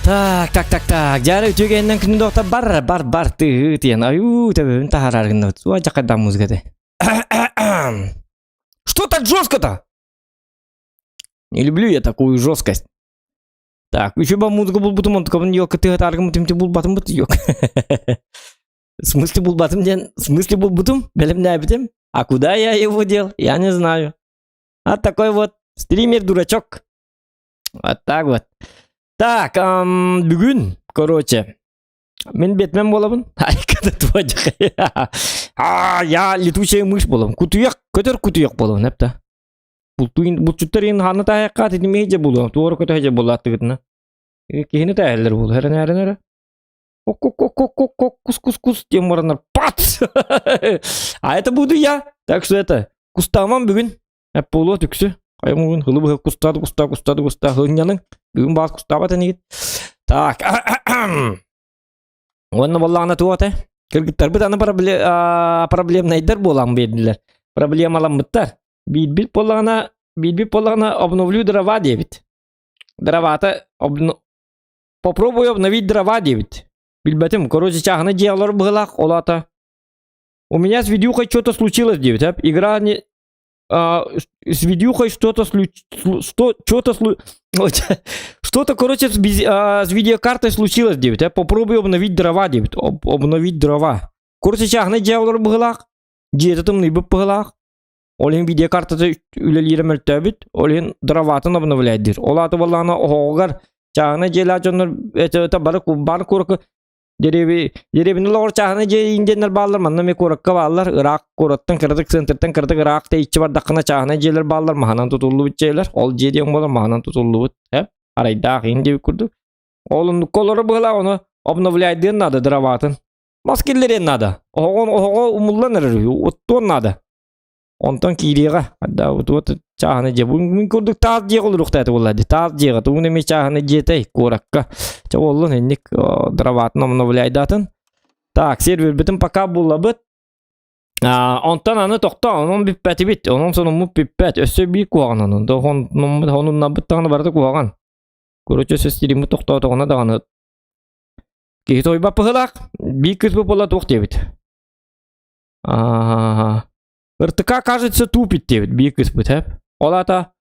Так, так, так, так. Дьара үтүгэннэн күнү доктор бар, бар, бар тыы тиэн. Аю, төбөбүн таһаарар гынныбыт. Суа жакайдан музыка те. Что так жестко-то? Не люблю я такую жесткость. Так, еще ба музыка булбутум, онтукабын елка тыһатааргым тимти булбатым бут yok. В смысле булбатым диэн, в смысле булбутум, бэлэмнээбитим. А куда я его дел, я не знаю. А такой вот стример-дурачок. Вот так вот. Так, бүгүн, короче, мин Бэтмен буолабын. А, я летучая мышь буолабын. Кутуйах, көтөр кутуйах буолабын, эпта. Булчуттар иин ханна таайакка титимиһи же булуом, туора көтө же булааттыгытына. Киһини таайаллар буолу, эрэн эрэн эрэ. Ок-ок-ок-ок-ок, кус-кус-кус, диэн бараннар пац! А это буду я. Так что это, кустаамам бүгүн. Эп буолуо түксү. Хайа бүгүн хылы быһы кустаады, кустаа, кустаады, кустаа, хылынньаның. Бүгүн баас кустаабат энигит. Так. Уонна буоллаҕына туох этэ? Кыргыттарбыт аны проблемнайдар буолан биэрдилэр. Проблемаламмыттар. Биирбит буоллаҕына, биирбит буоллаҕына обновлю дрова диэбит. Дровата обно... Попробую обновить дрова диэбит. Билбэтим, короче, чааһына дьиэ олорор быһыылаах, ол аата У меня с видюхой что-то случилось диэбит, Игра не... А, с видюхой что-то слю... что что-то слу... что-то, короче, с, без... а, с видеокартой случилось диэбит, Попробую обновить дрова диэбит. Об... Обновить дрова. Короче, чааһына дьиэ олорор быһыылаах. Дьиэтэ тымныйбыт быһыылаах. Ол иһин видеокартата үлэлиирэ мөлтөөбүт, ол иһин дроватын обновляет диир. Ол аата буоллаҕына оһоҕугар чааһынай дьиэлээх дьоннор это бары бары куоракка деревини олоҕор чааһынай дьиэ индиэннэр бааллар, манна эмиэ куоракка бааллар, ыраах куораттан кыратык центртэн кыратык ыраах тэйиччи бардаххына чааһынай дьиэлэр бааллар, маһынан тутуллубут дьиэлэр, ол дьиэ диэн буолар маһынан тутуллубут, э, арайдаах иин диэбит курдук. Ол оннукка олоро быһыылаах, ону обновляйдыан наада дроватын. Мас киллэриэн наада. Оһоҕун оһоҕо умуллан эрэр үһү, оттуон наада. Онтон киириэҕэ. Вот вот чааһына дьиэ. Мин курдук таас дьиэҕэ олоруохтаата буолла дии. Таас дьиэҕэ тугун эмиэ чааһына дьиэтэй куоракка. Чэ буоллун инник дроватын обновляйдаатын. Так, сервербитин пока буллабыт. Онтон аны тохто, онон бүппэтибит. Онон сонуммут бүппэт. Өссө биир куһаҕан онон. Хонуннабыт даҕаны барыта куһаҕан. Короче, өссө стриммит тохтоотоҕуна даҕаны Киһи тойбат быһыылаах, биир кыыс буолла туох диэбит. Аа, РТК кажется тупит диэбит биир кыыспыт эп. Ол аата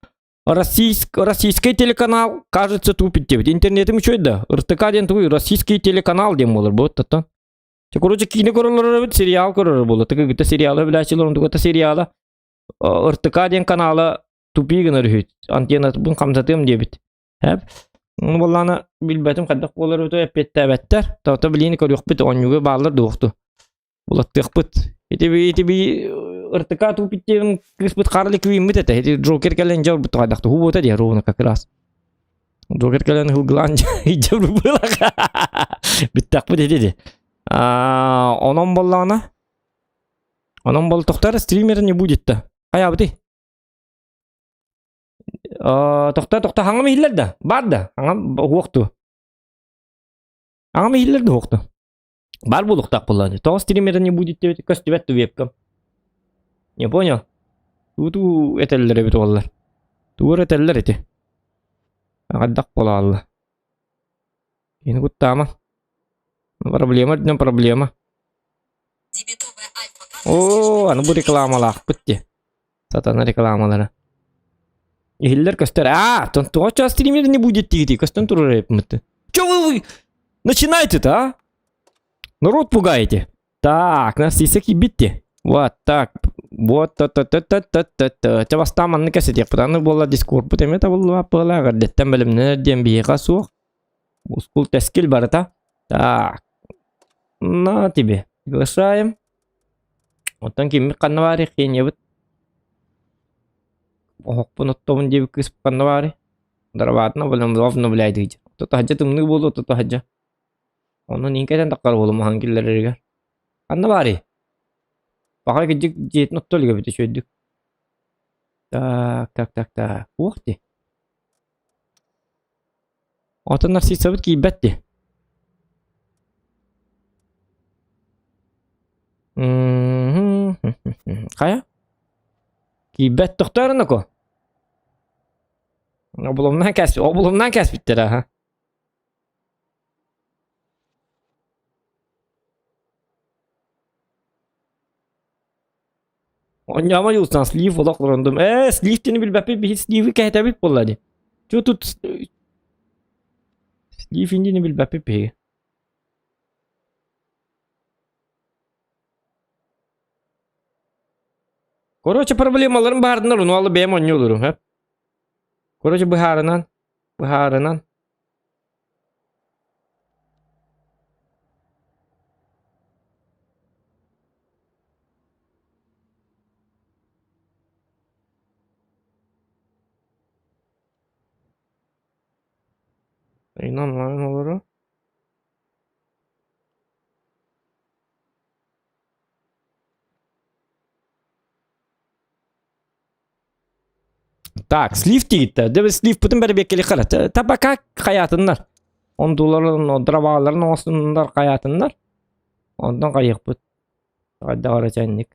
российск, российский телеканал кажется тупит диэбит. Интернетим үчүгэй да. РТК диэн тугуй российский телеканал диэн буолар буот оттон. Короче, киинэ көрөлөр эбит, сериал көрөр буолла. Тыгы гыта сериалы билээччилэр онтугата сериала РТК диэн канала тупи гынар үһү. Антеннабын хамсатыам диэбит. Эп. Ону буоллаҕына билбэтим хайдах буолар эбитэ эппиэттээбэттэр. Тоото билиини көрүөхпүт оонньууга бааллар дуохту. Булаттыахпыт. Ити ити би РТК тупит диэн кыыспыт Харли Квиммит этэ. Ити Джокер кэлэн дьэ урбут хайдах туһу буота диэ ровно как раз. Джокер кэлэн хылгылаан дьэ урбулах. Бүттэхпит ити ди. Онон буоллаҕына онон бол тохтор стример не будет-то. Хайаабытый? Тохто тохто хаҥам иһиллэр да? Баар да? Хаҥам уһуохту. Аҥам иһиллэр да уһуохту. Баар буолуохтаах буоллаҕына. Тоҕо стримера не будет диэбит көстүбэт да вебкам. Не понял? Туу этэллэр эбит уоллар. Тугу этэллэр ити? Аҕардах буолаалла. Кини куттаама. Проблема днем проблема. Оо, аны бу рекламалаахпыт дии. Сатана рекламалара. Иһиллэр көстөр. А, тоҕо час стример не будет диигитий, көстөн турар эпмит. Чё вы начинаете-то, а? Народ пугаете. Так, Нарсиса киирбит Вот так. Вот та та та та та та та. Чэ бастаан маннык кэпсэтиэхпит. Аны буолла дискорпут эмиэ табыллыбат буолла. Эрдэттэн бэлэмнэнэр диэн биһиэхэ суох. Ускул тэскил барыта. Так. На тебе. Приглашаем. Оттон киммит ханна баарый хиэньэбит? Оһохпун оттобун диэбит кыыс ханна баарый? Дарабаатына обновляйдыйдь. Тутаһдьа тымныы буолуо тутаһдьа. Онон иҥкэтэн таххар буолум аһан киллэрэригэр. Ханна баарый? Баҕар кырдьык дьиэтин отто илигэбит үчүгэйдик. Так, так, так, так. Уох дии. Оттон нарциссабыт киирбэт дии. Хайа? Киирбэт тохтоорун око. Оболомнаан кээспит, оболомнаан кээспиттэр аха. Онньомо юлсан слив олох олорондум. Ээ, слив диэни билбэппит биһи сливи кэһэтэбит буолла дии. Чё тут слив диэни билбэппит биһиги. Короче, проблемаларым баардынар, ону алы бэйэм онньу олорум, хөп. Короче, быһаарынан, быһаарынан. Инан онлайн олору. Так, слив тигиттэ. Дебе сливпытын бэрбиэккэли хара. Табака хайаатыннар. Ондуларын, дроваларын оҥостуннар хайаатыннар. Онтон хайыахпыт. Хайдах эрэ чэнник.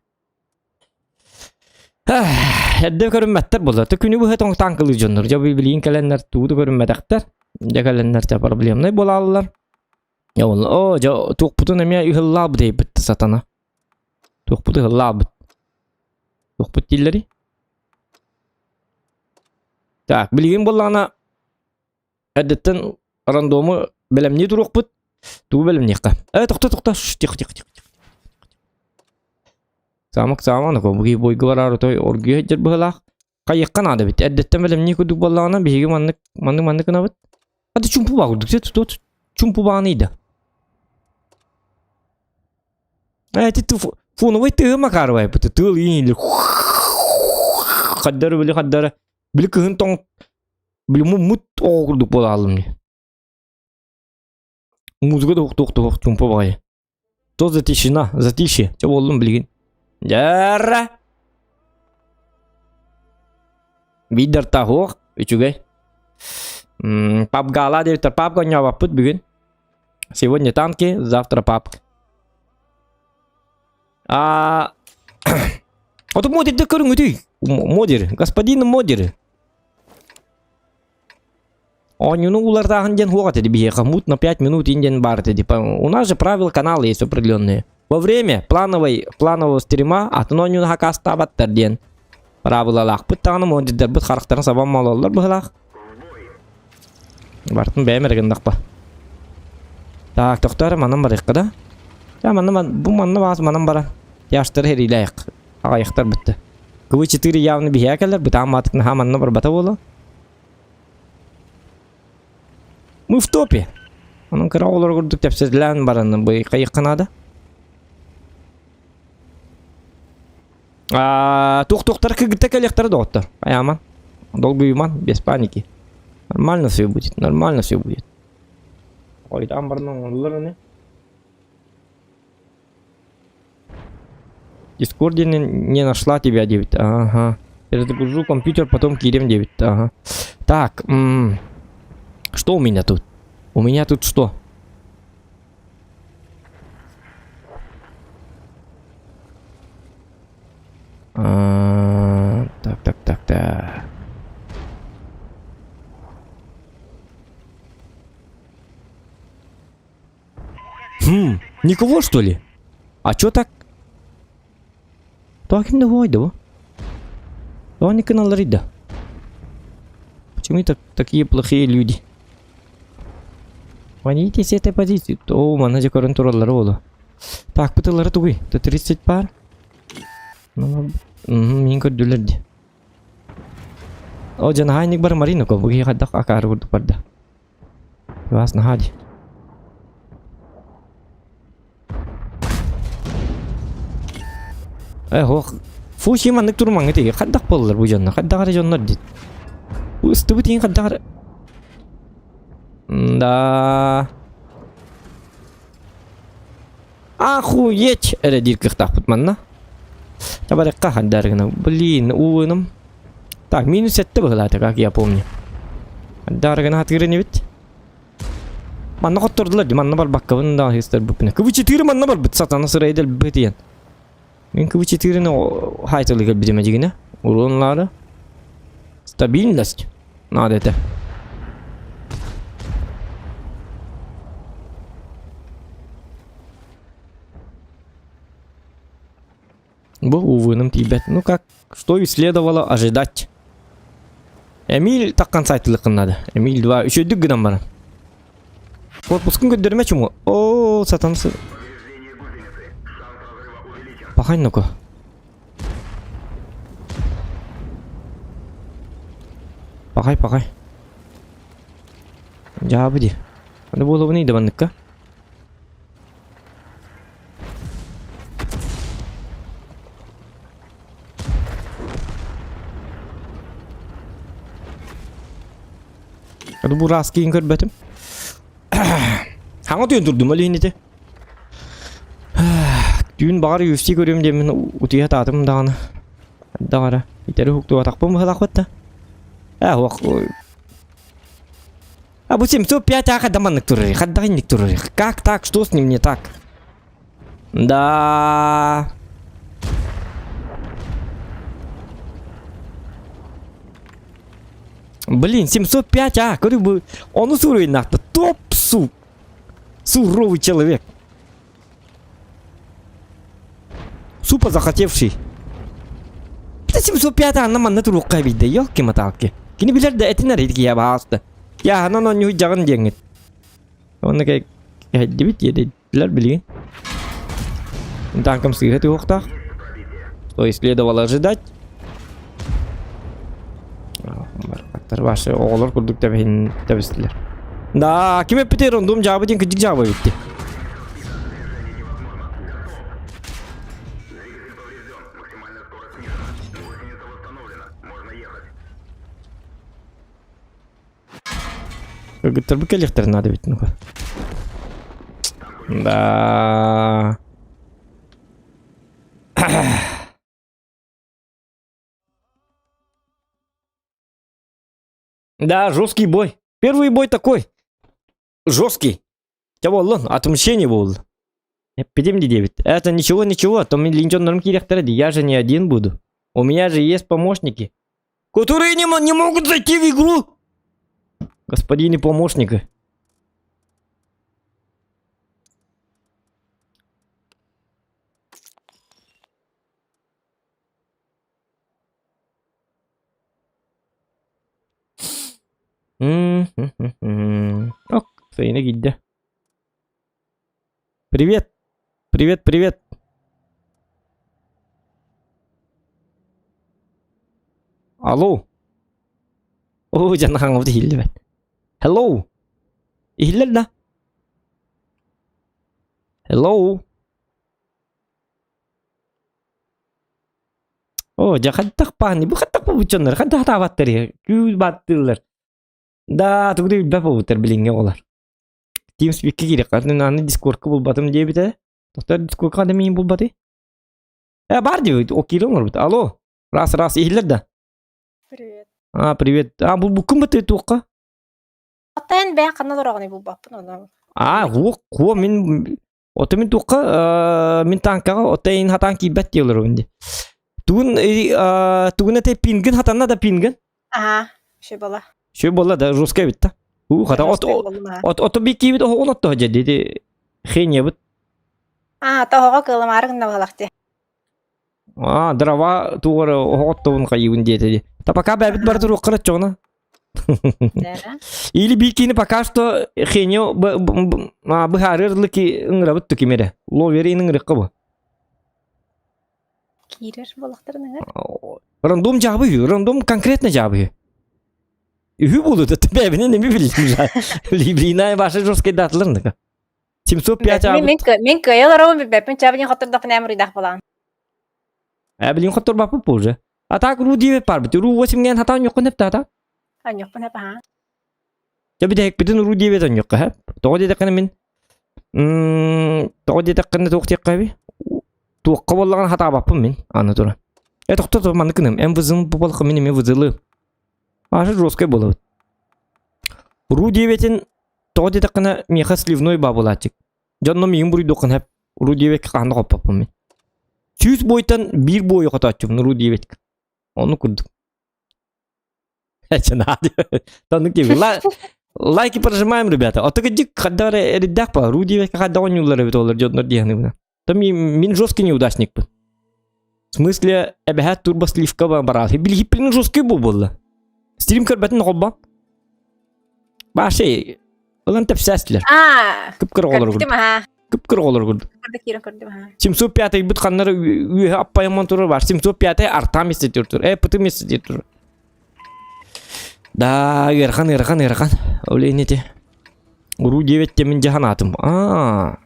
Эрдэ көрүммэттэр буолла. Күнү быһа тоҥ танкылыы дьоннор. Дьэ билигин кэлэннэр туу да көрүммэтэхтэр. Дьэ кэлэннэр дьэ проблемнай буолааллар. О, дьэ туохпутун эмиэ ыһыллаабыт эйбит сатана. Туохпут ыһыллаабыт. Туохпут дииллэрий? Так, билигин буоллаҕына эрдэттэн рандому бэлэмнии туруохпут. Тугу бэлэмниэххэ? Э, тохто, тохто, тихо, тихо, тихо. Самак сааман бу бойга бараар той оргуйа сылдьар быһыылаах. Хайыахха наада эбит. Эрдэттэн бэлэмнии курдук буоллаҕына биһиги маннык маннык маннык гынабыт. Аты чумпу баа курдук тут чумпу бааный да. Э, ити фоновый тыһы макарвай бу тыыл иин хаддары били хаддары били кыһын тоҥ били муммут оҕо курдук буолаалым не. Музыка да туох туох чумпу баҕайы. То за тишина, затишье. Чэ буоллум билигин. Дьара. Биир таһуох үчүгэй. Папгала диэбиттэр. Папка оонньообоппут бүгүн. Сегодня танки, завтра папк. А Ото модерді көрүҥүтүй. Модер, господин модер. Оонньууну уларытааһын диэн суох этэ биһиэхэ мут на 5 минут диэн баар этэ типа у нас же правила канала есть определенные. Во время плановой планового стрима атын оонньууну хакаастаабаттар диэн правилалаахпыт даҕаны модердарбыт харахтарын сабан мололлор быһылаах. Бартын бэйэм эрэ гыннахпа. Так, тохтоо эрэ манан барыахха да. Я манна бу манна баас манан баран. Яштары хэриилээх. Аҕайахтар бүттэ. КВ-4 явно биһиэхэ кэлэр, бытаан маатык наһаа манна барбата буолуо. Мы в топе. Онон кыра оҕолор курдук тэпсэтилээн баран хайыахха наада. Туох-туохтар кыргытта кэлиэхтэрэ доҕоттор. Хайааман. Долгуйуман, без паники. Нормально все будет, нормально все будет. Ойдаан баран оҥордулар ини. Дискорде не, не нашла тебя, диэбит. Ага. Перезагружу компьютер, потом киирим диэбит. Ага. Так, что у меня тут? У меня тут что? А, так, так, так, так. Хм, никого что ли? А чё так? Тоҕо ким да хуойда бу? Тоҕо никыналларый да? Почему так, такие плохие люди? Ваните с этой позиции. О, манна дьэ көрөн тураллара буолуо. Так, бытыллара тугуй? Т-30 паар. Ну, мин көрдүлэр дии. О, дьэ наһаа инник бар Марина ко, бу киһи хайдах акаары курдук барда. Вас наһаа дии. Э, ох, фу, маннык турмаҥҥа тиги хайдах буоллар бу дьонно, хайдах эрэ дьоннор дит. Ыстыбыт иин хайдах эрэ. Да. Охуеть! Эрэ диир кыахтаахпыт манна. Табарыкка хандар гына. Блин, ууным. Так, минус 7 быһылаата, как я помню. Хандар гына хатыыр инибит. Манна хоттордулар ди, манна барбаккабын да хыстарбыппына. КВ-4 манна барбыт, сатана сырайдал бытыйан. Мин КВ-4-ни хайтылы кэлбитим эдьигинэ. Уруонлаары. Стабильность надо это. Бу увыным тиийбэт. Ну как, что и следовало ожидать. Эмиль таккан сайтылыккын надо. Эмиль 2 үчөйдүк гынан баран. Корпускун көрдөрмө чуму. О, сатансы. Пахай ну-ка. Пахай, пахай. Дьаабы ди. Аны буолабыный да банныкка. Аны бу раз киин көрбөтүм. Хаҥа түүн турдум ол иһин ити. Түүн баҕар UFC көрүөм диэммин утуйа таатым даҕаны. Даҕара. Итэри уһуктубатахпын быһалаахпыт да. Ээ, уох. А бу 705 аха да маннык турар. Хайдах инник турар. Как так? Что с ним не так? Да. Блин, 705 а, көрү бу ону суруйнахта. Топ суп. Суровый человек. Супа захотевший. Это 705 анна манна туруохха эбийдэ, елки-моталки. Кини билэр да этинэр итгия баҕаста. Яһанан онньуһу дьаҕын диэҥҥит. Онно кэһэйдибит диэдилэр билигин. Танком сыыһа туһуохтаах. То есть следовало ожидать. Аттар ваши оҕолор курдук тэбиһин тэбистилэр. Да, ким эппитей рондум жаабы диэн кыдьык жаабы эбитти. Кыргыттарбыт кэлиэхтэрин наада эбит ну-ка. Да. Да, жесткий бой. Первый бой такой. Жесткий. Чэ буоллун, отмщение буолла. Эппитим диэбит. Это ничего, ничего, то мин линчоннорум киириэхтэрэ дии. Я же не один буду. У меня же есть помощники, которые не, не могут зайти в игру. Господины помощники. Ок, Сайына киирдэ. Привет! Привет, привет! Алло! Оо, дьэ хаҥабыт иһиллибэт. Hello! Иһиллэр да? Hello! Оо, дьэ хайдах бааны, бу хайдах буолбут дьоннор, хайдах атаабаттар күүл бааттыыллар. Да, тугу да билбэт буолбуттар билиҥҥи оҕолор. TeamSpeak-ка киириэххэ, аны Discord-ка булбатым диэбитэ. Тохтор Discord-ка да миин булбатый? Э, бар диэбит, ол киирэн оҥорбут. Алло, раз, раз, иһиллэр да? Привет. А, привет. А, булбуккун быты туохха? Оттон бэйэн ханна олороҕунуй булбаппын ону. А, уох, куо, мин Ото мин туохха мин танкаҕа ото эйин хатаан киирбэт дии олоробун дии. Тугун тугун этэй пингин хатанна да пингин? Аа, шө буола. Шө буола да русская эбит да. Уу хата от от ото би киибит оһоҕун оттоһо дьэ диэти хеньябыт. Аа, тоһоҕо кыаламаары гынна буолах дии. Аа, дрова тугар оһоҕоттобун хайыбын диэтэ дии. Та пока бэбит бара туруоххара чоҕуна. Или бикини пока что хеньо быһаарырлыки ыҥырабыт тукимере. Ловерин ыҥырыкка бу. Киирэр буолахтарын ыҥыр. Рандом жабы, рандом конкретно жабы. Үһү буолу да бэбинен эми билим. Либрина ваша жесткий датылар 705 Мен мен кыайа олоробун билбэппин чабын хоттордохпун эм уруйдах буолаҕын. Э билин хотторбаппыт уже. А так ру диэбит барбыт. Ру 8 ген хатаан ньоххун эп таата. Анньохпун эп аха. Дьэ бүтэһикпитин ру диэбит онньоххо хэп. Тоҕо диэтэххинэ мин тоҕо диэтэххинэ туох диэххэ эби? Туохха буоллаҕына хатаабаппын мин аны туран. Э тохто маннык гыным. Эн вызым буоллахха мин эмиэ вызылы. Аша жесткай буолабыт. Ру диэбитин Тоҕо диэтэххинэ, миэхэ сливной баабылааччык. Дьонно миигин буруйдуоххун сөп. Уруу диэбэккэ хаһан да хоппоппун мин. Сүүс буойтан биир буойу хотооччубун уруу диэбэккэ. Ону курдук. Таннык диэбит. Лайки прожимаем, ребята. Ото кыдьык хаддар эриддэх па. Руу диэбэккэ хадда оонньууллар эбит олор дьоннор диэхни бына. Там мин жесткий неудачникпын. В смысле, эбэһээт турбо сливка бараал. Билиһиппин жесткий бу буолла. Стрим көрбөтүн холбон. Баашей, ылан тэпсээстилэр. Аа, Кып-кыра оҕолор көрбүтүм аха. Кып-кыра оҕолор курдук. Көрдө киирэн көрдүм аха. 705 бут ханнары үөһэ аппайамман турар бар. 705 артам истетир тур. Э, пытым истетир тур. Да, ыарахан, ыарахан, ыарахан. Ол инити. Уруу диэбэттэ мин дьаһанаатым. Аа.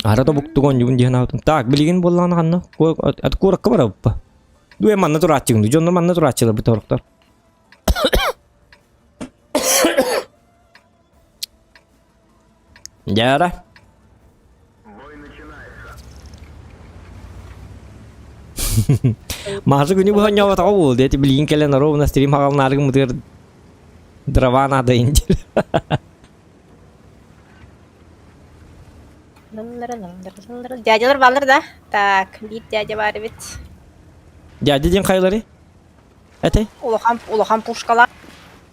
Ара да буктугон дьубун дьаһанаатым. Так, билигин буоллаҕына ханна? Ат куоракка барабыппа. Дуэ манна турааччыгын. Дьонно манна турааччылар бу торуктар. Дьаара. Маһы күнү быһа ньоҕотоҕо буол диэти билигин кэлэн ровно стрим хаҕалнаарыгымытыгар дрова надо индир. Дядялар бааллар да? Так, биир дядя баар эбит. Дядя диэн хайалары? Этэй? Улахан улахан пушкалар.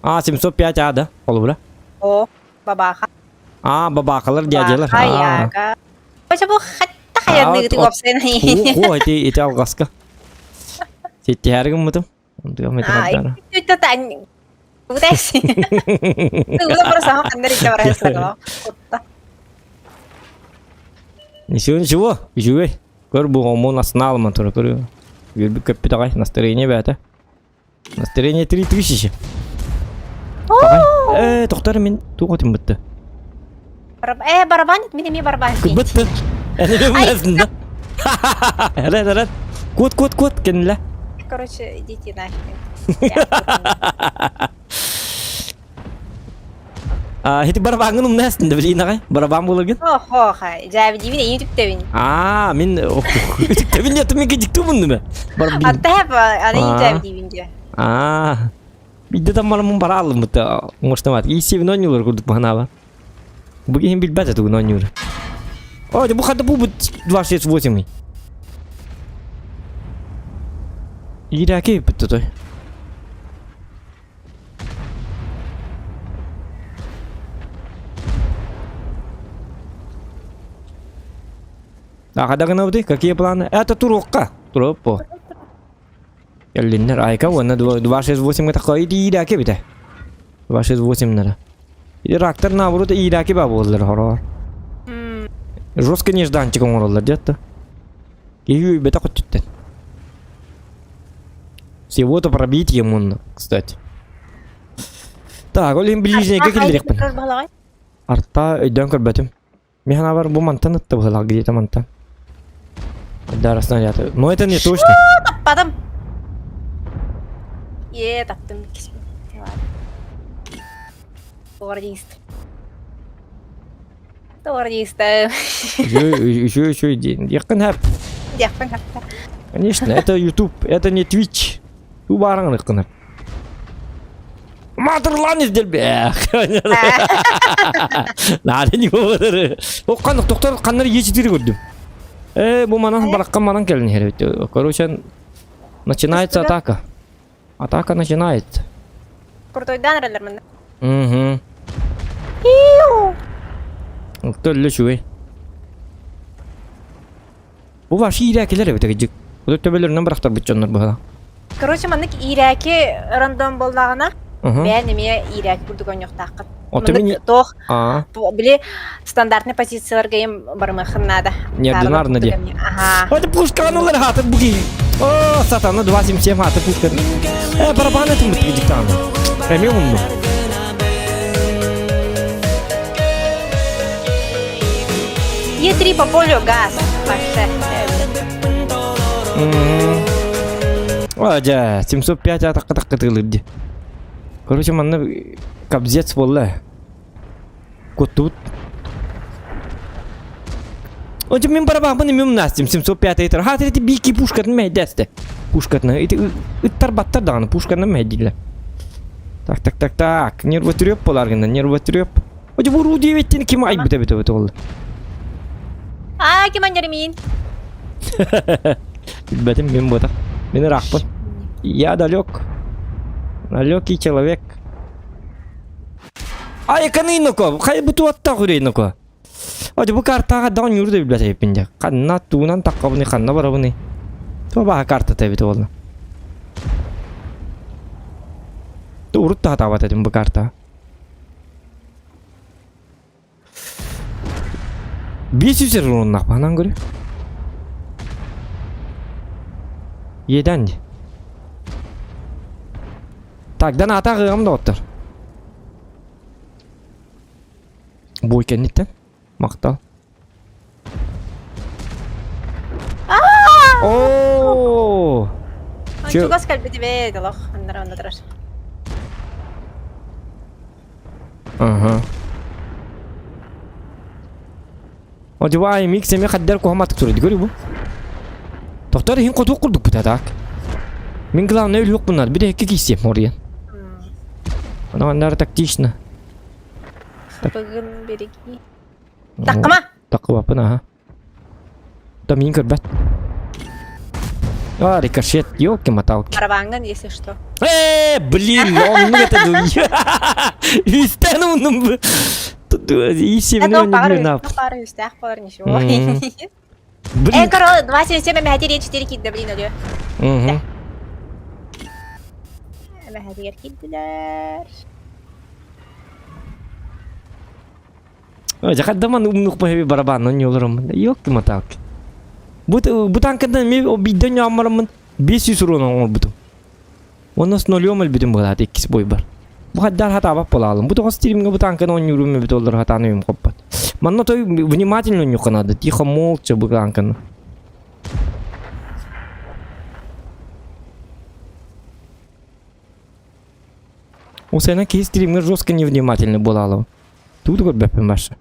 А, 705 А да, холобура. О, бабаха. А, бабакалар дядялар. Хаяга. Бача бу хатта хаянныгыты уопсайын. Ху, ити ити алгаска. Ситтиһәргин мутум. Онтуга А, ити тань. Удайси. Ула просто ханнар ите барасың. Ничего, ничего, үчүгэй. Көр бу омун астына алман тура көрү. Үөрбүт көппүт аҕай, настроение бээтэ. Настроение 3000. Э, тохтор мин туох этим бытты. Э, барабан, мин эмиэ барабан. Бытты. Эне Эрет, эрет. Кут, кут, кут, кенле. Короче, идите нафиг. Ити барабаҥҥын умна эстин да билиин аҕай. Барабан буоларгын. Охо, хай. Дьээбидиибин эйин үтүктэбин. Аа, мин үтүктэбин диэтим мин кидиктүү муннум. Атта аны дьээбидиибин дьэ. Аа. Бидде таммарымын бара алыммыт оҥостомат. Иисебин оонньуулар курдук баһанаба. Бу киһим билбэт этугун оонньуур. О, бу хата бу 268. Иирээки бүттэ той. А когда гынабытый? Какие планы? Это туруокка. Туруоп по. Кэллиннэр айка уонна 268 такой иирээки бите. 268 нара. Ирактар наоборот иирээки ба буоллар хороор. Жестко нежданчик оҥороллор дьэ Киһи үбэтэ көттүттэн. Всего-то пробить ему, кстати. Так, ол иһин ближнийгэ киллэриэхпин. Арта өйдөөн көрбөтүм. Мин санаабар бу мантан ытта быһыылаах где-то мантан. Да, снаряд. Но это не точно. Таппадым. Е, таптым. Тоҕор Тоҕор Еще, еще, еще диэххин хэп. Диэхпин хэп. Конечно, это YouTube, это не Twitch. Ту бараҥ гынар. Матырлан издербэх. Наада не говоры. О, қанық тоқтар қаннар ечетері көрдім. Э, бу манан бараққа манан келін херебит. Короче, начинается атака. Атака начинается. Крутойдан эрэлэр манна. Угу. Төллө үчүгэй. Бу ваш иирээкилэр эбит кыдьык. Бу төбөлөрүнэн бырахтарбыт дьоннор быһалаах. Короче, маннык иирээки рандом буоллаҕына, бэйэн эмиэ иирээки курдук оонньуохтааххын. Маннык туох били стандартный позицияларга им барымыаххын наада. Неординарно дии. Ага. Это пушканы улар хаты буги. О, сатана 277 хаты пушка. Э, барабан этим бит диктанды. Эми умну. Е3 по полю газ. Паше. О, дьэ, 705 атаққа таққа дии. Короче, манна кобзец буолла. Куттубут. Отже мин барабаапын имим настим 705 этер. Хат эти бики пушкатын мэйдэсте. Пушкатын. Ити ыттар баттар даҕаны пушканы мэйдилер. Так, так, так, так. Нервотреп болар гына, нервотреп. Отже бу ру диэбиттин ким айбыт эбит эбит ол. Аа, ким анньар миин? Билбэтим мин буотах. Мин ыраахпын. Я далек. Далекий человек. Ай, каныйноко, хай бутуатта хүрейноко. О, бу картаҕа да оонньууру да билбэт эбиппин дьэ. Ханна туунан таххабыный, ханна барабыный? Туо баһа картата эбит буолла. Урут да хатаабат этим бу картаҕа. 500 уруннах банан көрө. Иэдэн дии. Так, дан ата ыам доҕоттор. Бой кэнниттэн. Махтал. Оо! Чугас кэлбит эбит олох аннара онно турар. Ага. Одевай микс эми хаддар куһаматык турар көрү бу. Тохтор иһин хотук курдук бу так. Мин главное өлүөх буннар bir iki киссем орыйан. Ана аннары тактично. Хапыгын береги. Таккыма! Таккыбаппын аха. Да мин көрбөт. А, рикошет, елки-моталки. Барабаҥҥын, если что. Э, блин, он это Истэн унум. Исемне не на. Пары үстәх болар ничего. Блин. Э, король, 277 мәһәтер 4 кидде, блин, өлө. Угу. Мәһәтер кидделәр. Дьахардаман умнук баһыби барабанын ньолорум. Ёлки-моталки. Бу бу танкадан ми бидден ньооммараммын 500 урон оҥорбутум. Онно с нулем өлбүтүм буолаат иккис бойбар. Бу хаддар хатаабат буолаалым. Бу тоҕус стримҥэ бу танканы оонньуурум эбит оллор хатаан өйүм хоппот. Манна той внимательно оонньуохха наада. Тихо молча бу танканы. Усена киһи стримҥэ жестко невнимательный буолаалым. Тугу да көрбөппүн Маша.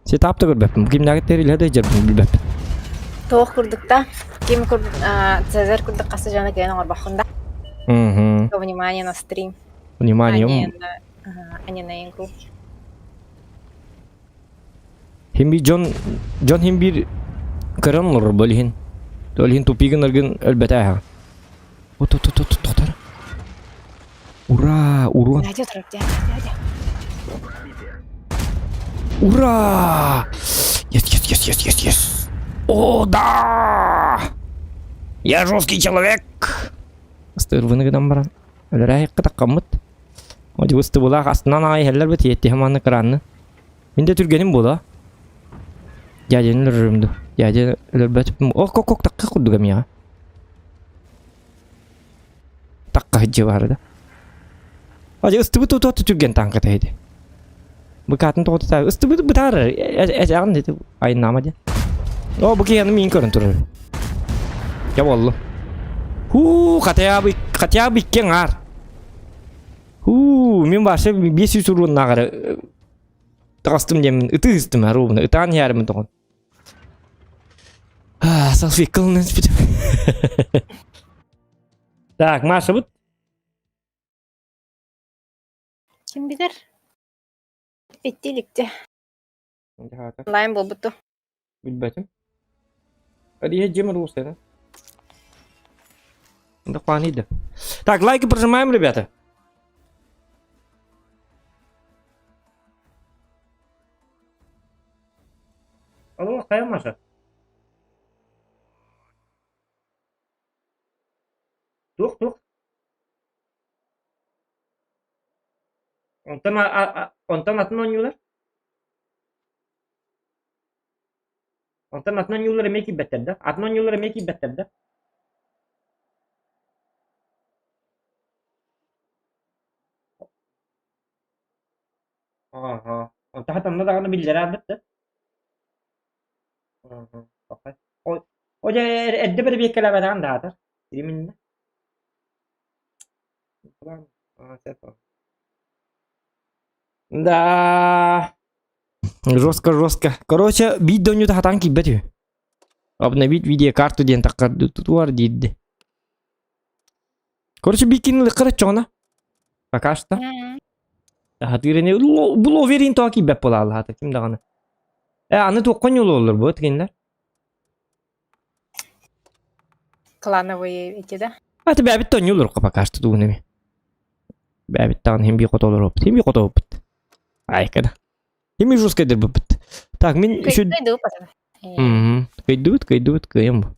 Сетап да көрбөппүн. Кимнээҕиттэр илэ да дьарбын билбэппин. Туох курдук да, ким курдук Цезарь курдук хаса дьоно кэлэн оҥорбоххун да. Угу. Внимание на стрим. Внимание. А не на, а не на игру. Хим бир дьон дьон хим бир көрөн олорор бу илиһин. Ол иһин тупигын ыргын өлбөтө От от от от тохтор. Ура! Урон! Надя тұрып, дядя, дядя. Ура! Yes, yes, yes, yes, yes, yes. О, да! Я жесткий человек! Ыстырбыны гынан баран. Өлөрәйккэ таккаммыт. Одьу ыстыбылаах астынан аҕай иһэллэр бит иэттиһэ манны кыраанны. Мин да түргэним буола. Дядяны өлөрөрүм ду. Дядя өлөрбөт. Ок, ок, ок, такка курдук эмиэҕэ. Такка сылдьыы баара да. Адьа ыстыбыт утуот түргэн тааҥка тэһиди. Быкаатын тоҕо ыстыбыт бытаарар этэҕин дити айнаама диэн. О, бу киһи миин көрөн турар. Дьэ буоллум. Хуу, хотя бы хотя бы икки аҥаар. Хуу, мин баша 500 урууннааҕары таҕыстым диэммин ытыы ыстым ровно ытаан иһээрим тоҕон. Салфетка ылынан испитим. Так, Машабыт Ким билэр? Итти иликте. Онлайн буолбут Билбэтим. Алия дьим русая, да? Да Так, лайки прожимаем, ребята. Алло, хайа Маша? Тух, тух. Онтон, онтон атын оонньуулар? Онтон атын оонньуулар эмиэ киирбэттэр да? Атын оонньуулар эмиэ киирбэттэр да? Ааһа. Онтон хатанна даҕаны биллэрэ аабыт да? Ааһа. О, дьэ, эрдэ бэрэбиэркэлээбэтэҕин да аатар. Именно. Да. Жестко, жестко. Короче, биир донньута хатаан киирбэт үһү. Обновить видеокарту диэн таххар тутуар диирди. Короче, биир кинилы кыраччоҕуна. Пока что. Хатыырыны бу ловерин тоҕо киирбэт буолаалла хата ким даҕаны. Э, аны туохха ньулуоллар бу кинилэр? Клановые эти, да? А ты бэбит тонньулур пока что тугунами. Бэбит таҕын хим би хотолор опыт. Хим би хотооппут. Айкада. Хим би жесткайдыр быппыт. Так, мин сүд... Кыйдыбыт, кыйдыбыт, кыайым.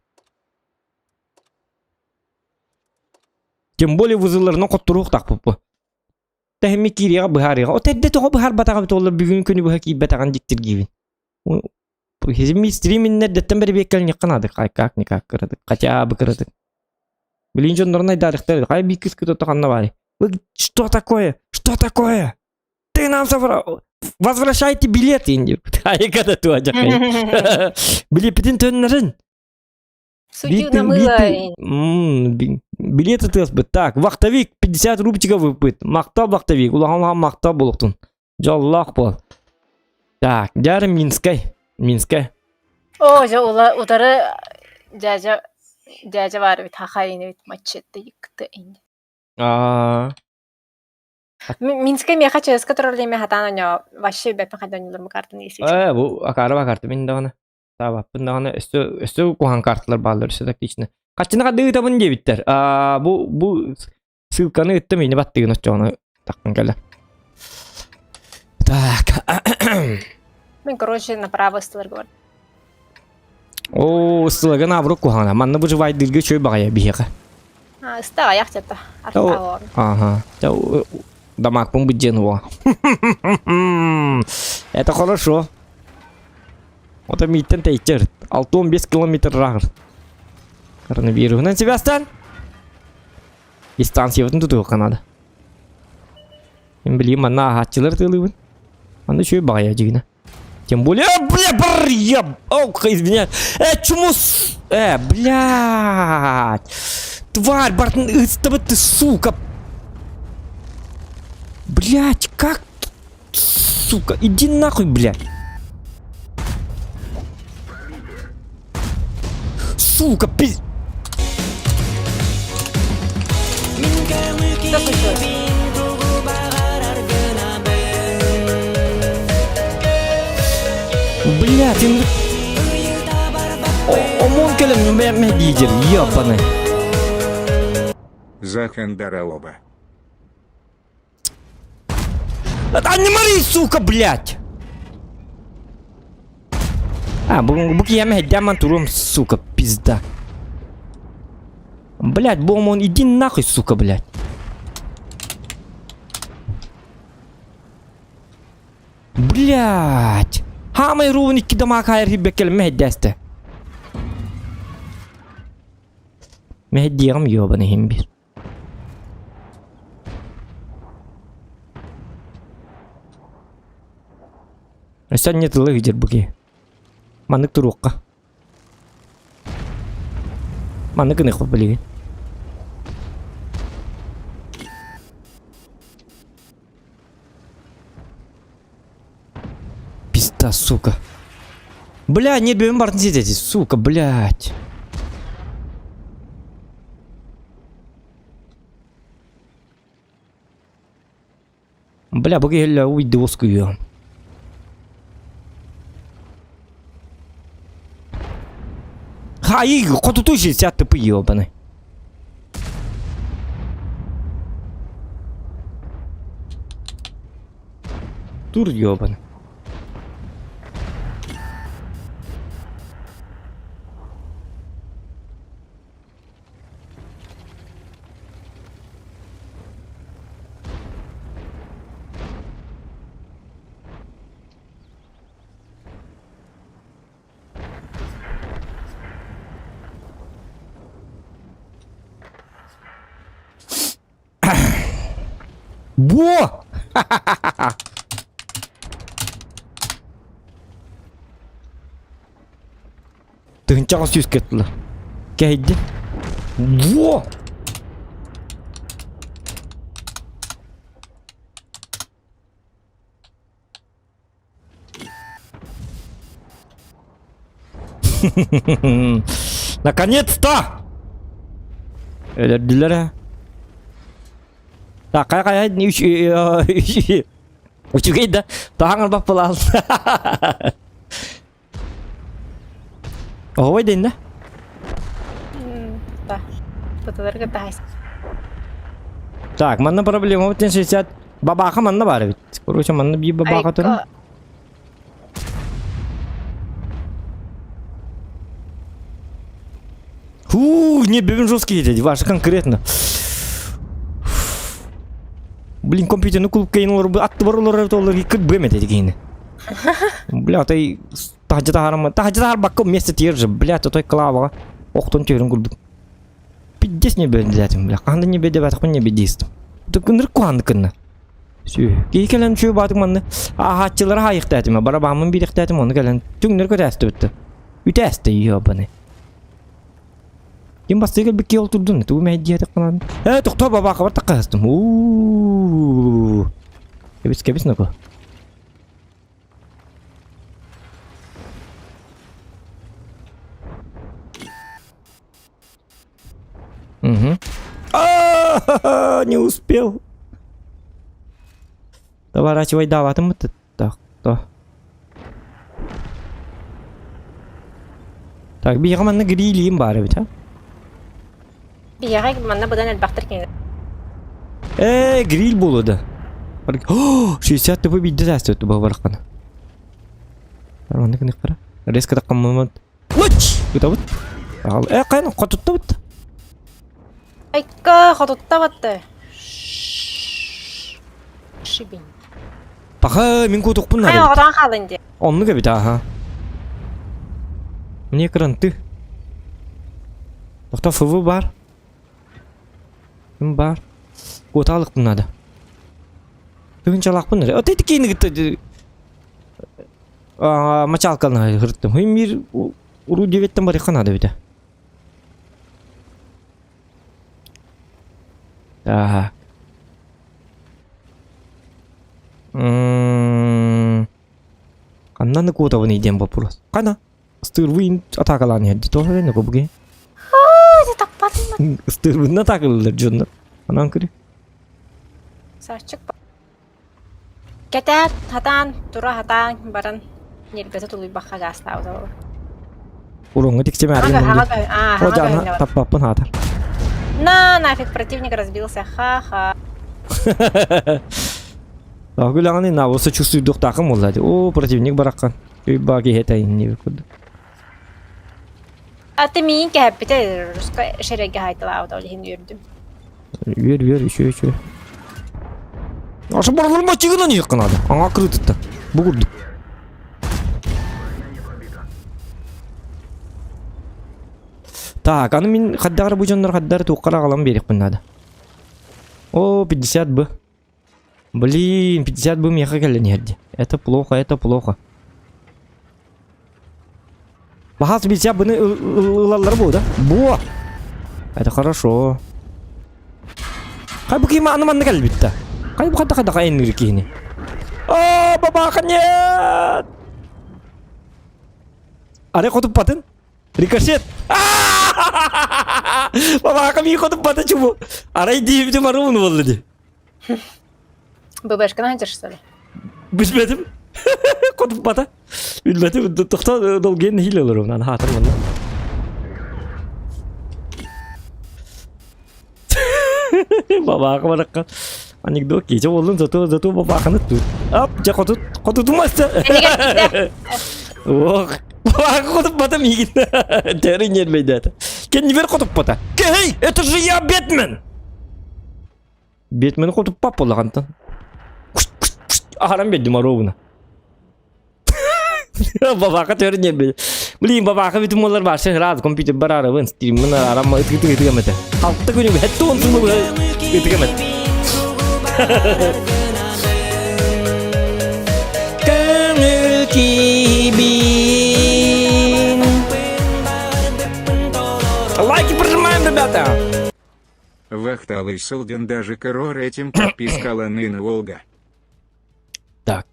Тем более вызыларынан хотторуохтаахпыт бу. Тэһимми киириэҕэ быһаарыаҕа. От эрдэ тоҕо быһаарбатаҕа эбит олор бүгүн күнү быһа киирбэтэҕин дьиктиргиибин. Хизми стриминнэрдэттэн бэрэбиэккэлиниэххэ наада. Как никак кыратык. Хотя бы кыратык. Билин дьоннорун айдаарыхтар. Хай биир кыыс кытта ханна баарый? Вы что такое? Что такое? Ты нам возвращайте билеты диир. Айга да туа дьахай. Билеппитин төннөрүн. Билет ытыаспыт. Так, вахтовик 50 рубчиков выпыт. Махтал вахтовик. Улахан махтал болуктун. Дьоллоох буол. Так, дьары Минскай. Минскай. О, дьэ ула утары дьээдьэ дьээдьэ баар эбит хахай ини эбит маччетте йыкты ини. Аа. Минскай миэхэ ЧСК турар диэми хатаан оньоо вообще бэппин хайдан онньуулар картаны если Э, бу акаарыба карта мин даҕаны. Таабаппын даҕаны өссө өссө куһаҕан карталар бааллар өссө тактично. Хаччыны хадыы ыытабын диэбиттэр. Аа, бу бу ссылканы ыттым ини баттыгын оччоҕуна таххан кэлэ. Так. Мен, короче, направо ыстыларга бар. Оо, ыстылагын абрук куһаҕана. Манна выживайдыырга үчүгэй баҕайы биһиэхэ. А, ыста аҕыйах дьата. Артаҕа Ага. Дамакпын быдьыан уо. Это хорошо. Ото мииттэн тэйчэр. 65 километр рагыр. Коронавирусунан сибээстэн дистанциябытын тутуохха наада. Мин билигин манна ааһааччылар тыалыыбын. Манна үчүгэй баҕайы дьигинэ. Тем более, бля, бр, я, ох, извиняюсь. Э, чумус, э, блядь. Тварь, Бартын, ыстабыт ты, сука. Блядь, как, сука, иди нахуй, блядь. Сука, пиз... Что случилось? Блядь, им... Омон кэлэн мэ диидер, ёбаный. Захандаралоба. А не мори, сука, блядь! А, бу, бу киһи хэддэман турум, сука, пизда. Блядь, бомон, иди нахуй, сука, блядь. Блядь! Хаамай руун икки дамаак хайар хиббеккел мэһэддээстэ. Мэһэддиэҕим ёбаны иһин бир. Өссө анньа тыла ыдьар бу киһи. Маннык туруохха. Маннык гыныахпыт билигин. Пизда, сука. Бля, нет, бэйэм бартын сиэтэ сука, блядь. Бля, бу киһи уйды уоскуйуом. Хай, хотуту 60 тупы ебаный. Тур ебаный. Во! Тыһынчаҕа сүүс кеттилэр. Кэһэйди. Во! Наконец-то! Өлөрдүлэр ээ. Так, хайа хайа үчүгэй да таһаҥ ылбап булаал. Оһуой дэннэ. Да. Бытыларга таһас. Так, манна проблема вот 60 бабаха манна бар эбит. Короче, манна биир бабаха турар. Не, бэбин жесткий дядя, ваша конкретно. Блин, компьютерный клуб кейн олор атты бар олор олор кыт бэм эти кейни. Бля, ты таһдьа таһарама, таһдьа таһарбакка вместе тиер же, бля, той клава. Охтон тиерин курдук. Пиздец не бэдилэтим, бля, ханда не бэдебатахпын не бэдиистим. Тыкыныр куанды кынна. Сүү. Киһи кэлэн үчүгэй баатык манна ааһааччылары хаайыахтаатым, барабааммын биэриэхтээтим, ону кэлэн түҥнэри көтөөстүбүттэ. Үтээстэ ёбаный. Ким бастыы кэлбит киһи ол турдун, тугу мэйдиэтэххинэ. Ээ, тохтоо бабаахабар таккаһастым. Уу. Кэбис, кэбис ноко. Угу. А, не успел. Поворачивай, даватым Так, то. Так, биһиэхэ манна грилиим баар эбит, а? Биһиэхэ манна быдан элбэхтэр кинилэр. Ээ, гриль буолуо да. О, 60 тупу биирдэ саастыбыт бу бараххана. Манна гыныхтара. Резко таккаммамат. Лыч! Ытабыт. Э, хайан хотуттабыт. Айка, хотуттабыт. Шибин. Паха, мин кутукпун Хайа оҕотон хаалын дии. Оннук эбит ааха. Мне кранты. Тохто ФВ бар. Ким бар? Куотаалыкпын надо. Тыгынчалаахпын эрэ. От ити киини мачалканы хырыттым. Мир уруу диэбэттэн барыахха наада эбитэ. Так. Ханна куотабыный диэн вопрос. Хана? Ыстыырбын атаакалаан иһэрди. Тоҕо эрэ кубуги. Таппатым. Ыстыырбын атаакалыылар дьоннор. Анан көрү. Сарчык Кэтээт, хатаан, тура хатаан баран ньирбэтэ тулуйбакка гаастаабыта буолуо. Уруҥҥа тиксимээри Ага, ага, О, дьаана таппаппын хаатар. На, нафиг, противник разбился, ха-ха. Агылаҕын инабыса чувствуйдуохтаахын буолла дии. О, противник бараххан. Өй баа киһи этайын диэбит курдук. А ты миин кэһэппитэ руска шереге хайталаабыта ол иһин үөрдүм. Үөр, үөр, үчү, үчү. Аша барыларма чыгынан иһиккин ады. Аңа кырытытта. Бу курдук. Так, аны мин хаддары бу дьоннор хаддары туоххара аҕалан биэриэхпин наада. О, 50 б. Блин, 50 б миэхэ кэлэн иһэрди. Это плохо, это плохо. Бахас 50 быны ылаллар бу, да? Бу! Это хорошо. Хай бу кима аны манна кэлбитта. Хай бу хата хата хайын киһини. А, бабаха нет! Аре хотуппатын? Рикошет! Бабаха ми хотуппата чубу. Арай диибити маруун болду ди. ББшканы сылдьар что ли? Билбэтим. Хотуппата. Билбэтим. Тохто долгиен нэһиилэ олоробун. Аны хаатар манна. Бабааха баракка. Анекдот киче болдун, зато зато бабааханы тут. Ап, жа хотут, хотутумаста. Ох, бабааха хотуппата миигин. Тәрі нервейдәті. Кеннибер хотуппата. Эй, это же я Бэтмен! Бэтмени хотуппап болағантан. Аһаран бердим ровно. Бабака төрүн нербе. Блин, бабака бүтүн болар баршы раз компьютер бар арабын стриммин арам ытык ытык эмете. Алты күнү хетте он сылы ытык эмете. Көңүл кибин. Лайки прожимаем, ребята! Вахталый Солден даже корор этим подпискала нын Волга. Так.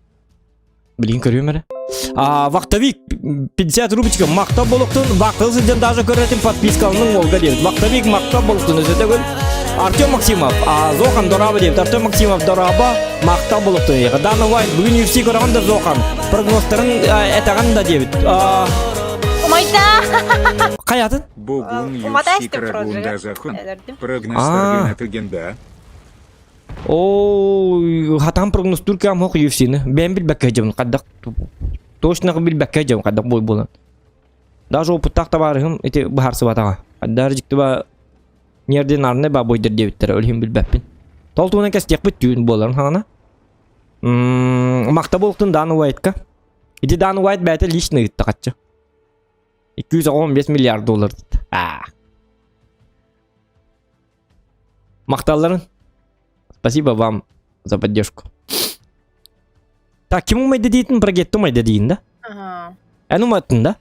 Блин, көрүөм эрэ. А, вахтовик 50 рубочка махта болуктун вахтыл сылдьан даже көрөтүн подпискалының Волга диэбит. Вахтовик махта болуктун өсөтө көл. Артем Максимов, а Зохан Дораба диэбит. Артем Максимов Дораба махта болуктун. Дана Уайт бүгүн UFC көрөҕүн да Зохан. Прогнозтарын этэҕин да диэбит. Умайда! Хайатын? Бугун Уматай UFC степ Карагунда Захон. Элэрдим. Прогностаргын атыгенда. Оо, хатан прогностур кэм хох UFC-ны. Бэйэм билбэккэ сылдьабын хайдах точно билбэккэ сылдьабын хайдах буой буолан. Даже опыттаах табаарыһым ити быһаарсыбатаҕа. Хайдах дьикти ба Неординарный бабойдар диэбиттэрэ, ол иһин билбэппин. Тол туһунан кэстиэхпит түүн буоларын хаҥана. Махта буолтун Дан Уайтка. Ити Дан Уайт бэйэтэ лично ыытта хаччы. 215 миллиард доллар. Аа. Махталларын. Спасибо вам за поддержку. Так, ким умайды дейтін Брагетті умайды дейін да? Ага. Эн уматтын да?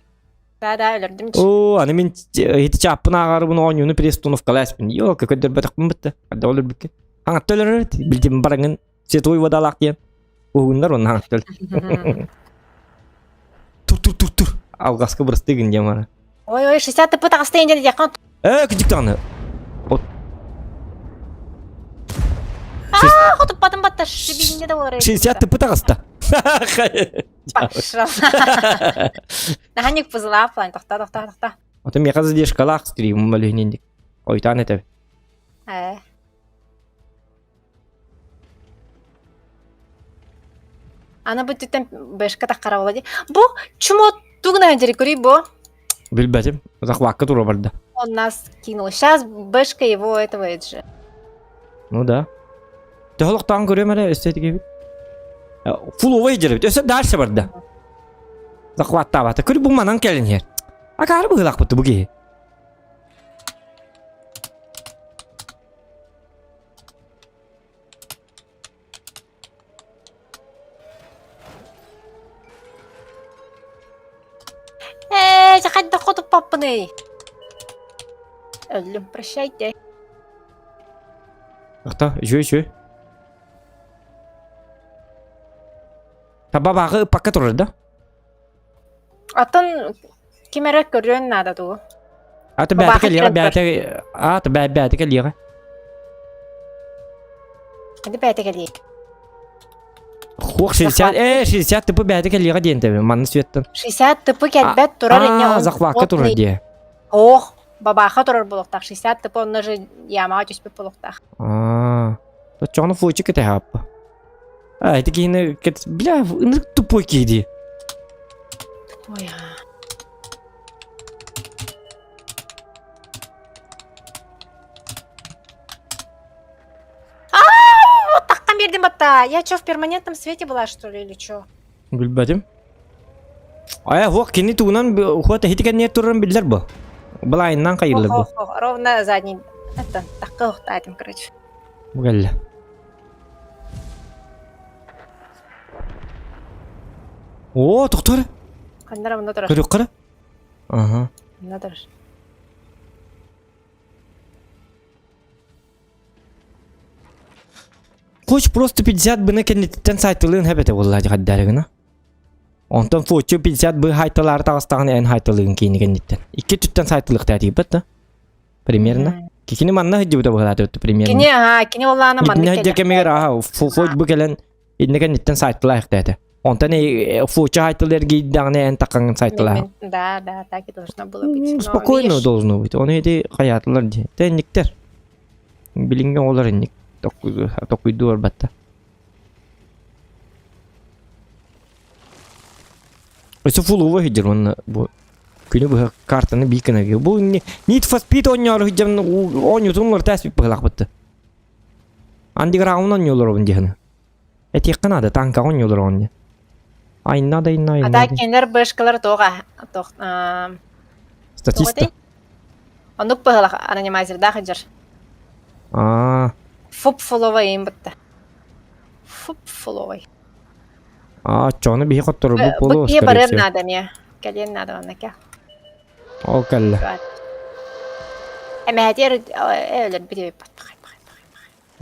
Да, да, өлөрдүм. О, аны мин ити чааппын ааҕарыбын оонньууну перестановкаласпын. Йоо, көкөдөрбөтөхпүн бытта. Хадда өлөрбүккэ. Хаҥатта өлөрөр, билдим бараңын святой водалаах диэн. Уһугуннар онно хаҥатта өл. Тур тур тур тур. Алҕаска бырастыы диэн бара. Ой, ой, 60 тыпы таҕыстайын диэн диэххин. Ээ, кырдьык даҕаны. От. Аа, хотуппатын батта, шибиҥҥэ да буолар. 60 тыпы таҕыста. Пошел. Наһаа пузылаах тохта, тохта, тохта. Ото миэхэ задержкалаах стримым өлүһүнүндик. Ойтаан этэбин. Ээ. Аны бу түттэн бэшка таххара була дии. Бу чмо тугна дьэри көрүй бу. Билбэтим. Захватка тура барда. Он нас кинул. Сейчас бэшка его этого это же. Ну да. Төһөлөхтөөн көрүөм эрэ өссө этигибит. Фуловой дьэрибит. Өссө дальше барда. Захваттаабата. Көр бу манан кэлин иһэр. Акаары быһыылаахпыт бу киһи. Ээ, хайдах хотуппаппыный? Өллүм, прощайте. Ахта, үчүгэй үчүгэй. Таба бааҕы ыппакка турар да? Атын ким эрэ көрүөн наада дуу? Аты бэйэтэ кэлиэҕэ, бэйэтэ аата бэйэтэ кэлиэҕэ. Аты бэйэтэ кэлиэ. Хуох 60 э 60 тыпы бэйэтэ кэлиэҕэ диэн тэбэ манна светтан. 60 тыпы кэлбэт турар инне захватка турар диэ. Ох, бабаха турар буолуохтаах. 60 тыпы онно же ямаҕа түспүт буолуохтаах. Аа. Оччоҕуна фуочик этэ хааппа. А, это киһини бля, ынырык тупой киһи дии. Тупой, а. Вот таххан биэрдим батта. Я чё, в перманентном свете была, что ли, или чё? Билбэтим. Ая, хуох кини тугунан хуот эһити кэнниэр турарын биллэр бу. Былайынан хайыллар бу. Ровно задний. Это, такка ухтаатым, короче. Бу кэллэ. О, тохтор. Ханнара мында турар. Көрүк кара. Ага. Мында турар. Коч просто 50 бына кэнниттэн сайтылыын хэбэтэ буолла дьахаддарыгына. Онтон фочу 50 бы хайталаары таҕыстаҕына эн хайталыгын киини кэнниттэн. Икки түттэн сайтылыктаа тиийбэт да. Примерно. Кини манна сылдьыбыта быһалаата примерно. Кини аха, кини оллаана маннык Итиннэ сылдьар кэмигэр аха фуфойт бу кэлэн иннэ кэнниттэн сайтылаахтаата. Онтон фуча сайтыл эргийдэҕинэ эн такаҥын сайтылаа. Да, да, так и должно было быть. Но, Спокойно видишь, должно быть. Оны эти хаятылар дии. Тэнниктер. Билиҥҥи оҕолор инник токуйдуу барбатта. Өссө фулуба сылдьар уонна бу күнү быһа картаны биир гына бу Need for Speed оонньоору сылдьан оонньуутун уларыта ааспыт быһыылаахпыт. Андеграунд оонньуулар диэхини. Этиэххэ наада танкаҕа оонньуулар оонньу. Айна да айна А айна. так кинилэр бышкалар туох туох Статиста. Оннук быһыылаах анонимайзердаах сылдьар. Аа. Фуп фуловай им бытта. Фуп фуловай. Аа, оччоҕуна биһи хотторорбут Бу буолуо, киһи скорее барыан всего. наада эмиэ. Кэлиэн наада манна кэ. Ол кэллэ. Эмэһэтиэр өлөрбүт эбиппат пахай пахай пахай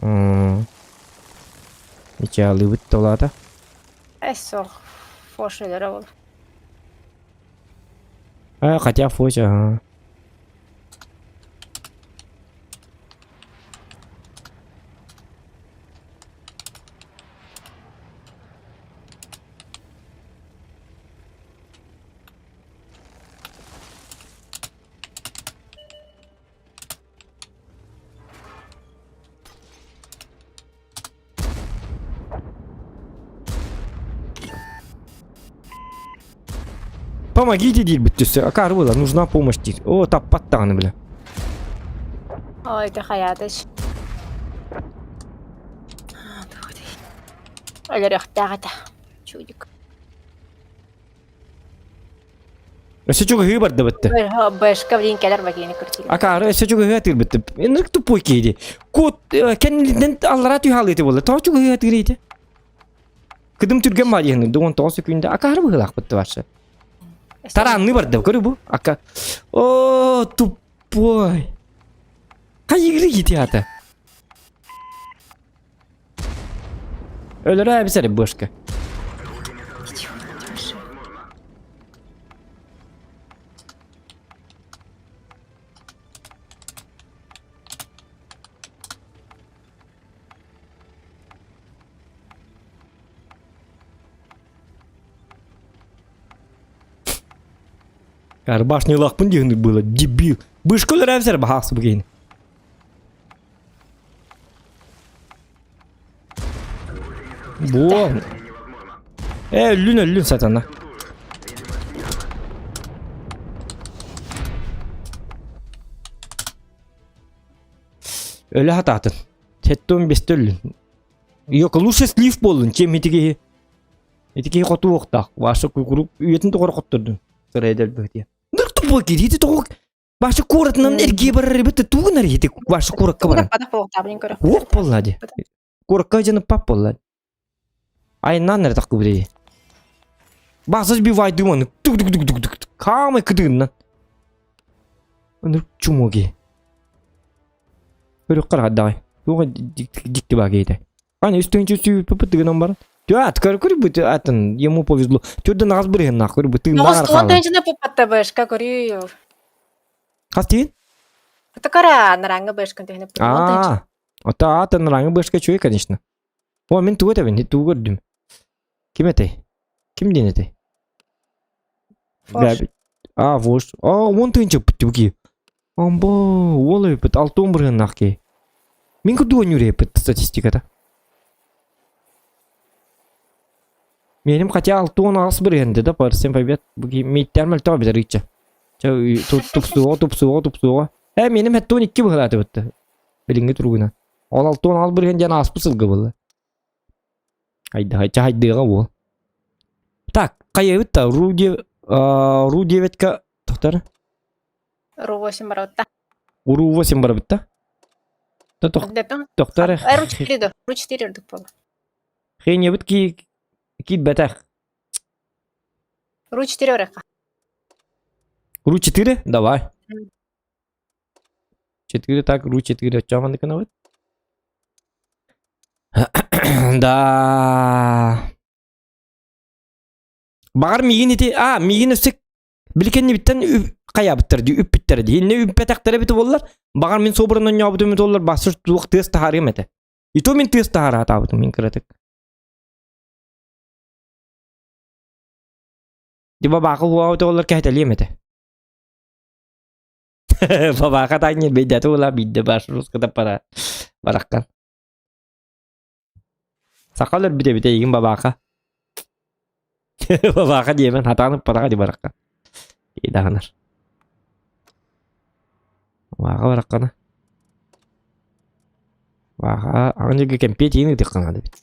пахай. Ичаалыыбыт толаата. Эс суох. Фош өлөрө ол. А, хотя фош, ага. Помогите диир бүттүсэ. Акаары буолар, нужна помощь диир. О, таппат даҕаны бля. Ой, это хайаатыш. Өлөрүөхтээх этэ. Чудик. Өссө чугаһыы бардыбытты. Бэшка блин кэлэр бакини кыртыыр. Акаары өссө чугаһыы атыырбытты. Инник тупой киһи. Кот кэннилинэн аллара түһаалыыты буолла. Тоҕо чугаһыы атыыр ити? Кыдым түргэн баар диэн 19 секунда акаары быһыылаахпыт вообще. Тараанныы барда көрү бу. Ака. О, тупой. Хайыгыры ити ата. Өлөрө эбисэри бышка. Карбашнилахпын диэн было, дебил. Бышка өлөрө эбисэри баһаахсы бу Буо. Э, өллүн өллүн сатана. Өлө хатаатын. Сеттон бесте өллүн. Yok, лучше слив буоллун, чем ити киһи. Ити киһи хотуохтаах. Ваша кукурук үйэтин тоҕор хоттордун. Сырайдал быһытия. Ныр тупой киһи тоҕо Башы куоратынан эргие барар эбит тугун арыйды башы куоракка барар. Уох буолла ди. Куоракка дьаны пап буолла. Айнан эрэ такку билей. Баасас бивайды оны тук тук тук тук тук камай кыдыгыннан. Оны чумоги. Өрөк қарағадағай. Туға дикти багейді. Аны үстүнчү сүүппүт гынан баран. Түат, көр бу атын, ему повезло. Түрден ағыз бір хен нахуй бу тыын Тоҕус тыһыынчаны папатта бэшка көрүү. Хас тиин? Токара наранга бэшкан тыһыны. Аа. Ота атын наранга бэшка чуй, конечно. О, мен тугу этэбин, тугу көрдүм. Ким этэй? Ким диэн этэй? А, вош. А, он тыынча бүттү Амба, ол эбит, алтон бырыһыннаах киһи. Мин курдук ойнуур эбит статистиката. Меним хотя 68 бырыһынды да, парсен побед. Миттер мөлтөҕө битэр ычча. Тупсуоҕа, тупсуоҕа, тупсуоҕа. Э, меним 72 быһылааты бытты. Билиҥҥи туругунан. Ол 66 бырыһын диэн ааспыт сылга буолла. Хайда, хайдыаҕа буол. Так, хайабыт та Ру Ру 9-ка тохтар. Ру 8 барабытта. Ру 8 барабытта. Тохтар. Ру 4 да. Ру 4 үрдүк буолла. Хенебит ки киирбэтэх. Ру 4 орехха. Ру 4? Давай. 4 так, Ру 4 оччоҕо гынабыт. Да. Баҕар миигин ити, а, миигин өссө били кэннибиттэн хайаабыттар дии, үппүттэр дии. Иннэ үппэтэхтэрэ эбитэ буоллар, баҕар мин собуранан онньообутум эбитэ буоллар, басыр туох тыас таһаарыам этэ. И то мин тыас таһараатаабытым мин кыратык. Дибо баакы хуаабыта буоллар кэһэтэлиэм этэ. Бабаака таанньа бэйдэтэ буола биирдэ баш русската пара бараххан. Саха өлөрбүт эбит эйигин бабаака. Бабаака диэмэн хатаан ыппатаҕа ди бараххан. Идаҕанар. Бабаака бараххана. Бабаака аҕын кэмпиэт иин ытыахханаада эбит.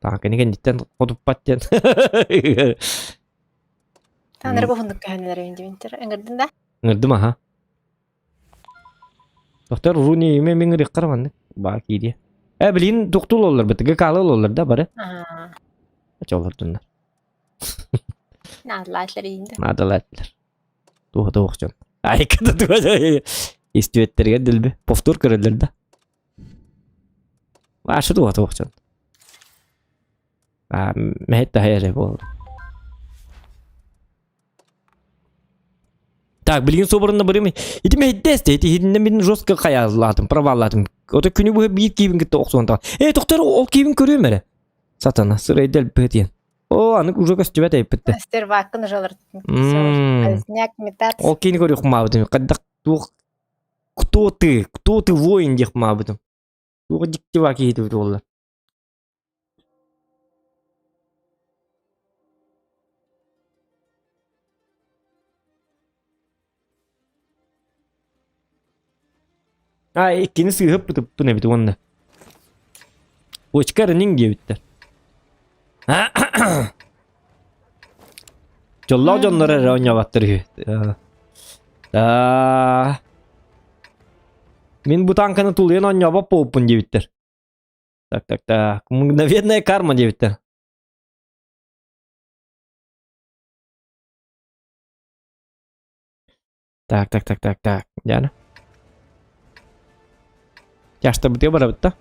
Таах кини кэнниттэн хотуппат диэн. Таанары уһуннук көһөннөр индивинтер. Ыҥырдын да? Ыҥырдым аха. Доктор Руни имэ мин ырыххар маннык баа киириэ. Э билин туктул оллар бытыгы каалы оллар да бары. Ача олордуннар. Наадалаатылар иинде. Наадалаатылар. Туха туох дьон. Айката туха истүөттэригэр дэлби повтор көрөллөр да. Ваша туха туох дьон. А мэһит таһай эрэ буолла. Так, билигин соборунна барым. Ити мэһиттэс ити иһитиннэ мин жестко хайаалаатым, проваллаатым. Ото күнү быһа биир киибин кытта охсуон таҕа. Э, тоқтор ол киибин көрүөм эрэ. Сатана, сырайдал быһытыйан. О, аны уже көстүбэт эйпитте. Стерваккын жалар. Сняк метат. Ол киини көрүөх маабытым. Каддак туох кто ты? Кто ты воин диэх маабытым. Туох дьиктива киһитибит буолла. А, иккини сыыһыппытыппын эбит уонна. Очка эрэнин диэбиттэр. Дьоллоох дьоннор эрэ оонньообаттар үһү. Аа. Мин бу танканы тулуйан оонньообот буолпун диэбиттэр. Так, так, так. Мгновенная карма диэбиттэр. Так, так, так, так, так. Диана. Тяжта бытыа барабыт да?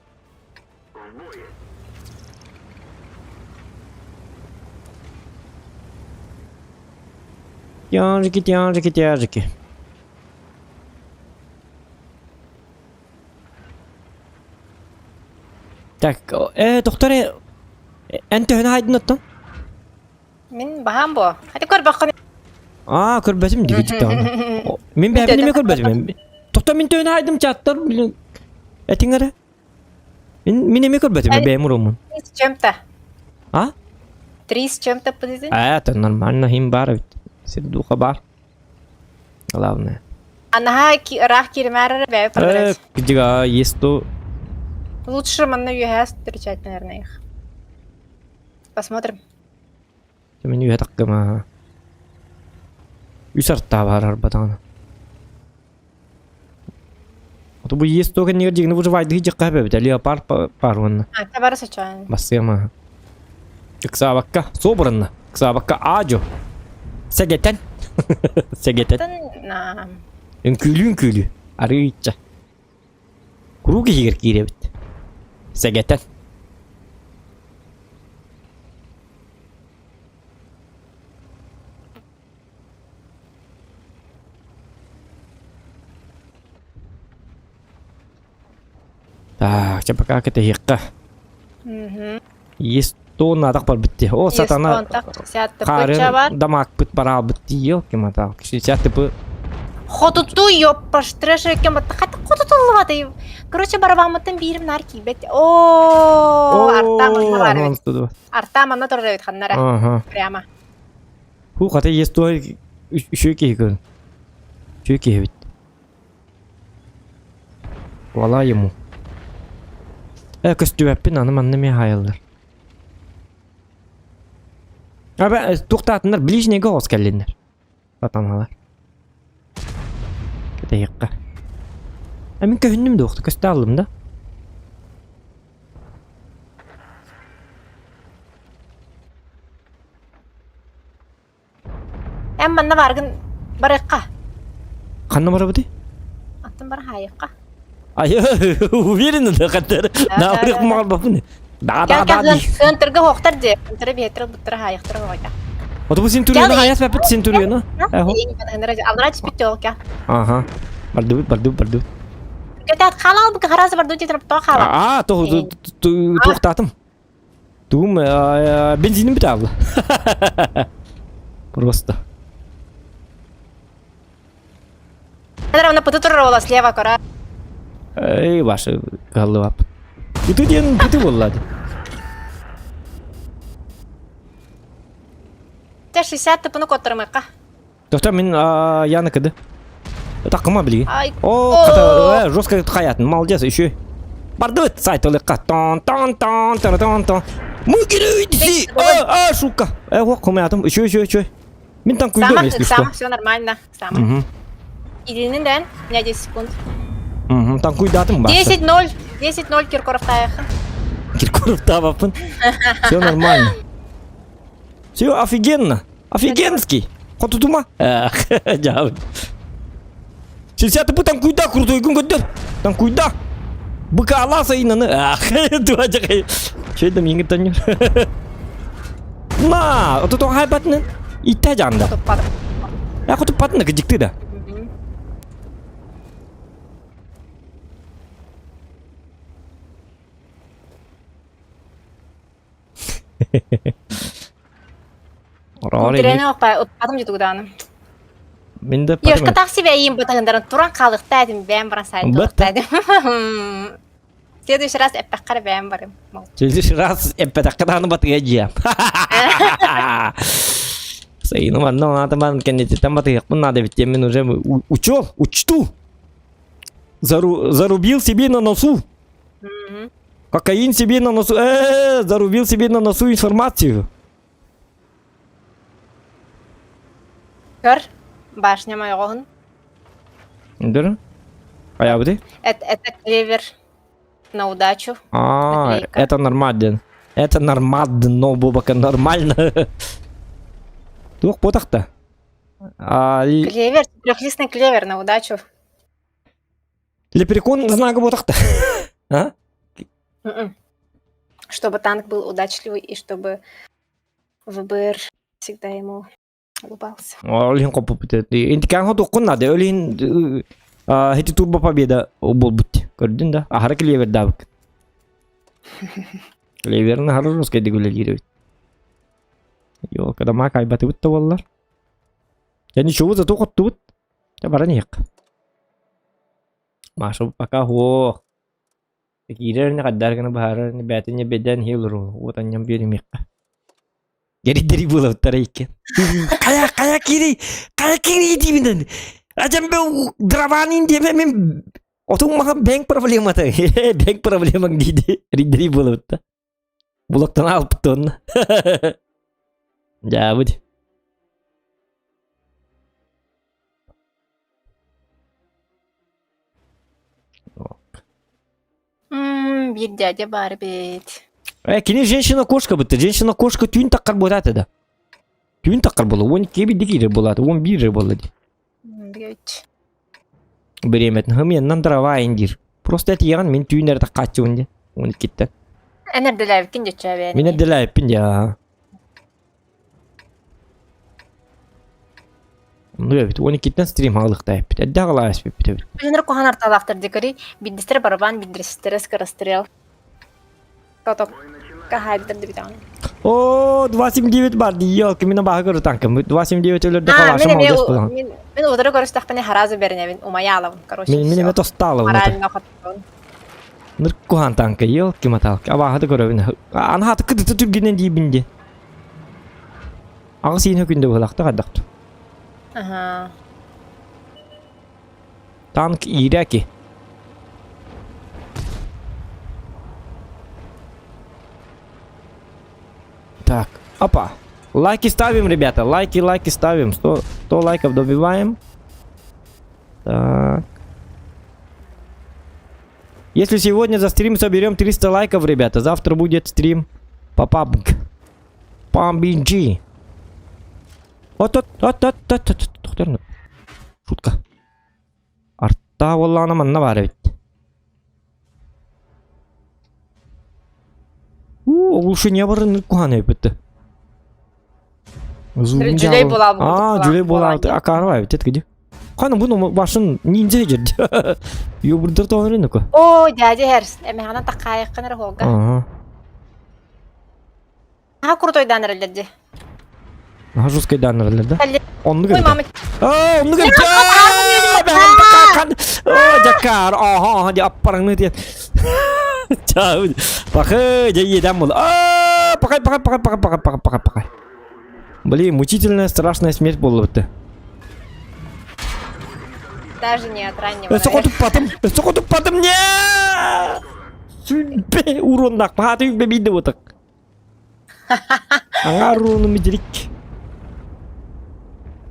Тяжики, тяжики, тяжики. Так, э, доктор, эн төһөнү хайдын оттон? Мин баһаам буо. Хати көрбөххүн. Аа, көрбөтүм дигитик даҕаны. Мин бэйэбин эмиэ көрбөтүм. Тохто мин төһөнү хайдым чаттар, блин. Этиҥ эрэ. Мин мин эмиэ көрбөтүм, бэйэм урууммун. Три с чем-то. А? Три с чем-то подойди. А, это нормально, им бар ведь. Сердуха бар. Главное. Анаһаа ыраах кииримээр эрэ бэйэ Э, прогресс. где есть то Лучше манна үөһээ встречать, наверное, их. Посмотрим. Мин үһэ таккыма. Үс артаа баар арбатаҕына. Ото бу есть то кэннигэр дьиҥни выживайдыы дьахха эбэбит. Леопард паар уонна. А, табара сочоон. Бассыама. Ыксаабакка, собранно. Ыксаабакка аадьо. Сэгэтэн. Сэгэтэн. Үҥкүүлүү үҥкүүлүү. Арыычча. Куруук иһигэр киирэбит. Сэгэтэн. Так, чэ пока кэтэһиэххэ. Мгм. Есть то надо барбыт дии. О, сатана Хаарын дамаакпыт бараабыт дии, ёлки-моталки. 60 типы Хотуту ёппаш трэш кем хата хотутуллубаты. Короче, барабаммыттан биирим наар киирбэт. О, арта манна бар эбит. Арта манна турар эбит ханнара. Ага. Прямо. Ху хата есть то үчүгэй киһи көрүн. Үчүгэй киһи эбит. Хвала ему. Э, көстүбэппин аны манна эмиэ хаайаллар. Аба, туохтаатыннар ближнийгэ оҕус кэллиннэр. Сатаналар. Кэтэһиэххэ. А мин көһүннүм да уохта көстө аллым да. Эн манна баргын барыахха. Ханна барабытый? Аттан бар хаайыахха. Ай, уверена да хаттар. Наабырык мaalбапын. Да да да. Центрга хоохтар дии. Центра биэтер буттара хаайыахтара оҕойда. Вот бу Сентуриону хайас баппыт Сентуриону. Аллара түспүт олка. Ага. Бардыбыт, бардыбыт, бардыбыт. Көтәт халал бу харасы барды титреп то халал. Аа, туохтаатым. Тугум бензиним бүтэ хаалла. Просто. Равно пыты слева кора. Эй, ваши кыһаллыбап. Пыты диэн пыты буолла. Те 60 тыпыны коттарымыкка. Доктор, мин Яна кыды. Такыма билиги. О, хата, жестко хаятын, молодец, еще. Бардыбыт сайт ылыкка. Тон тон тон тон тон тон. Мы кирейдisi. А, а, шука. Э, вот, кумятым. Еще, еще, еще. Мин там куйдум, если что. Все нормально, сама. Идинин дэн, у меня 10 секунд. Угу, там куйдатым бар. 10-0, 10-0 Киркоров таях. Киркоров табапын. Все нормально. Все офигенно. Офигенский. Хотутума. Дьаабыт. Силсята бу танкуйда крутой күн көрдөр. Танкуйда. Быкаалаа сайынаны. Туа жакай. Чөйдім иңиттен На, ототон хайбатынын. Итта жанда. Я хотуппатын да кыжыкты да. Трени оппа ыппатым дьутугудааны. Мин да Ёшка такси бэйим бытаһындаран туран хаалыхтаа этим бэйэм баран сайтылыхтаа этим. Следующий раз эппэххэр бэйэм барым. Следующий раз эппэтэххэ даҕаны батыга дьиэ. Сайыным анна аната ман кэннититтэн батыһыахпын наада эбит диэн мин уже учел, учту. Зару, зарубил себе на носу. Кокаин себе на носу. Э, зарубил себе на носу информацию. Көр, башня майоҕоһун. Дыр? Хайабыты? Это, это клевер на удачу. А, Наклейка. это нормально. Это нормально, бобака нормально. Туох ботахта? А, Клевер, трехлистный клевер на удачу. Лепрекон знага ботахта. А? Мгм. Чтобы танк был удачливый и чтобы ВБР всегда ему улыбался. Ол иһин хоппуппут. Интикаан хотуоххун наада. Ол иһин ити турбо победа буолбут. Көрдүн да? Аһара клевердаабык. Клеверин аһара русскайдык үлэлиир эбит. Йоо, кадамаа кайбатыбыт да буоллар. Я ничего, зато хоттубут. Дьэ баран иһиэх. Маша пока суох. Киирэр ини хайдах гына быһаарар ини бэйэтин бэйдээн иһэ олоруо уот анньан биэримиэххэ. Дьэрий-дьэрий буолабыттара иккиэн. Хайа хайа киирий хайа киирий диибинэн Ажамбе драванин диэмэ мин отуҥ махан бэйэҥ проблемата бэйэҥ проблемаҥ диidi риддэрий буолабытта. Булактан аалбыт уонна. Дьаабыт. Биир дядя баар эбит. Э, кини женщина-кошка бытта. Женщина-кошка түүн таххар буолаата да. Түүн таххар буола. Уон икки биирдэ киирэр буолаата. Уон биир буолла дии. Блять. Бириэмэтин хымыйаннан дровайн диир. Просто этиэҕин мин түүн эрэ таххааччыбын диэн. Уон иккиттэн. Эн эрдэлээбиккин дьөччөөбөөн. Мин эрдэлээбиппин дии. Ну эбит, 12-тэн стрим хаалыахтаах эбит. Эрдэ аҕалаах эбит эбит. Билинэр куһаҕан арталаахтар дикари биирдэстэрэ барабан, биирдэстэрэ скорострел. Тоток хаһаайбытар дибитаҕын. О, 279 бар дии, елки, мин абааһы көрө танкым. 279 өлөрдө А, халаша мин эмиэ молодец буолан. мин мин утары көрүстэхпинэ харазы бэринэбин, умайаалабын, короче, Мин мин всё. эмэ тостаалабын. Морально хоттобун. Ныр куһаан танка, елки маталки. Абааһы да көрөбүн. Анааты кыдыты түргэнэн диибин ди. Аҕыс иин хөкүндэ быһылахта хайдахту. Ага. Танк иирээки. Так, опа. Лайки ставим, ребята. Лайки, лайки ставим. 100, 100 лайков добиваем. Так. Если сегодня за стрим соберем 300 лайков, ребята, завтра будет стрим по PUBG. PUBG. Вот, вот, вот, вот, вот, вот, Шутка. Арта буоллаҕына манна баар эбит. Уу, оглушение баран куһаан эбит. Дьүлэй буолаабыт. Аа, дьүлэй буолаабыт. Акаарбай эбит где? Хана буну башын ниндзя жерди. Йобурдар тоонрын О, дядя Херс, эмэхана таккаайыккын эрэ хуолга. Ага. Аха крутойдаан эрэллэр дии. Наһаа жесткайдаан эрэллэр да? Оннук Ой, эбит. мама. Аа, оннук эбит. Оо, дьаккаар, ооһо, ооһо, дии аппараҥныы диэн. Пахы, дьэ иэдээн буолла. Аа, пахай, пахай, пахай, пахай, пахай, пахай, пахай, пахай. Блин, мучительная страшная смерть буолла бытта. Даже не от раннего. Өссө хотуппатым, өссө хотуппатым, не! Сүлбэ уроннах, пааты үбэ биирдэ буотак. Аҥаар урууну мидирик.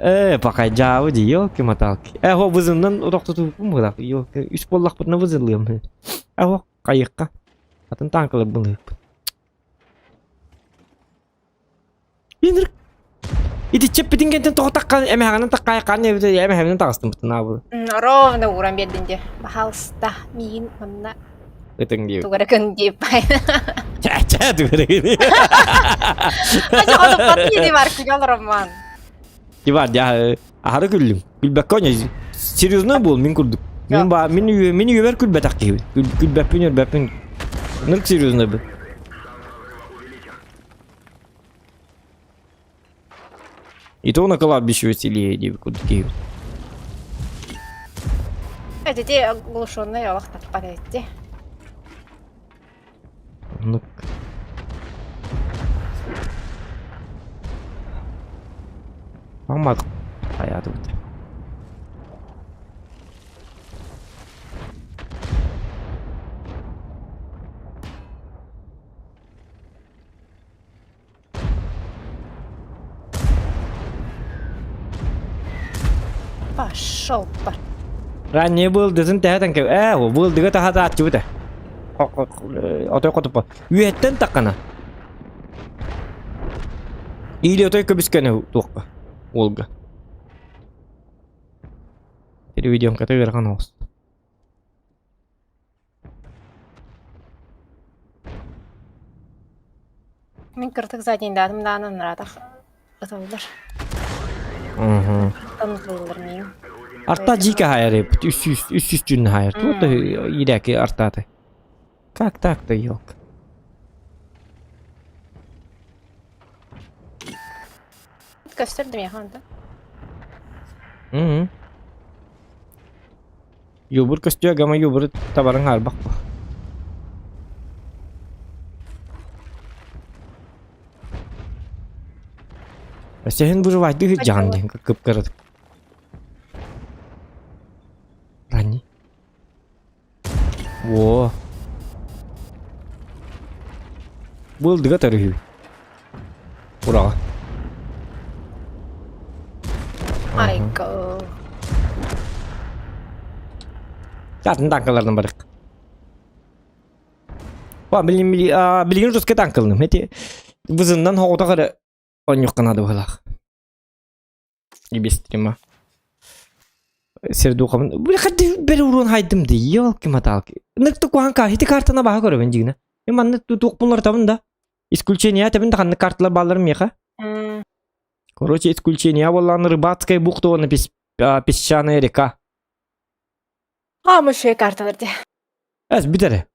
Ээ, пока дьаабы дии, елки-моталки. Ээ, хо вызыннан утохтутууппун быһыылаах. Елки, үс буоллахпытына вызыллыам. Ээ, хо, хайыахха. Атын танкалар былыыппыт. Инрик. Ити чэппитин кэнтэн тоҕо таккан эмэһэҕинэн таккаайаххаан эбитэ эмэһэбинэн таҕыстыммытын аабы. Ровно ууран биэрдин дии. Пожалуйста, миигин манна Ытыҥ диэбит. тугу эрэ кын диэп Чэ-чэ тугу эрэ гын. Хотуппатын дии бар күлэ олороммун. Иван, я аһары күллүм. Күлбэккэ оня серьезно буол мин курдук. Мин ба мин мин үйэбэр күлбэтэх киһибин. Күлбэппин үрбэппин. Нырк серьезно бы. И то на кладбище веселее диэбит курдук киһибит. Эти оглушенные олох таппат эти. Ну. Алмадык. Хайаатыбыт. Пошел пар. Ранее былдызын тэһэтэн кэ ээ былдыга таһатааччыбыта. Отой хотупа. Үөһэттэн таққана. Или отой көбүскәне туохка. Уолга. Переведем коты ыарахан оҕус. Мин кыртык заднийдаатым даҕаны ыраатах ытыллар. Мгм. Ытыллар миигин. Арта дьиикэ хаайар эбит. 300 300 түүн хаайар. Туох да иирээки артааты. Как так-то, елка? Көстөр да миэхэ онтон. Мгм. Юбур көстүө гама юбуру табарың хаарбах бу. Сеһин выживайды жаан диэн кып-кыратык. Ранни. Во. Былдыга төрүһүү. Ураҕа. Айко. Атын танкалардан барык. Ба билин билигин русский танкалыным. Эти вызыннан хоҕото эрэ онньукка наада быһалаах. И без стрима. Сердухабын. Бу хадды бер урун хайдым ди. Елки-маталки. Ныкты кухан ка хити картана баха көрөбүн дигина. Мен манны туох табын да. Исключение табын да ханны карталар балларым меха. Короче, исключение боллан рыбацкая бухта уонна песчаная река. А, мы карталар де. Эс бүтәре.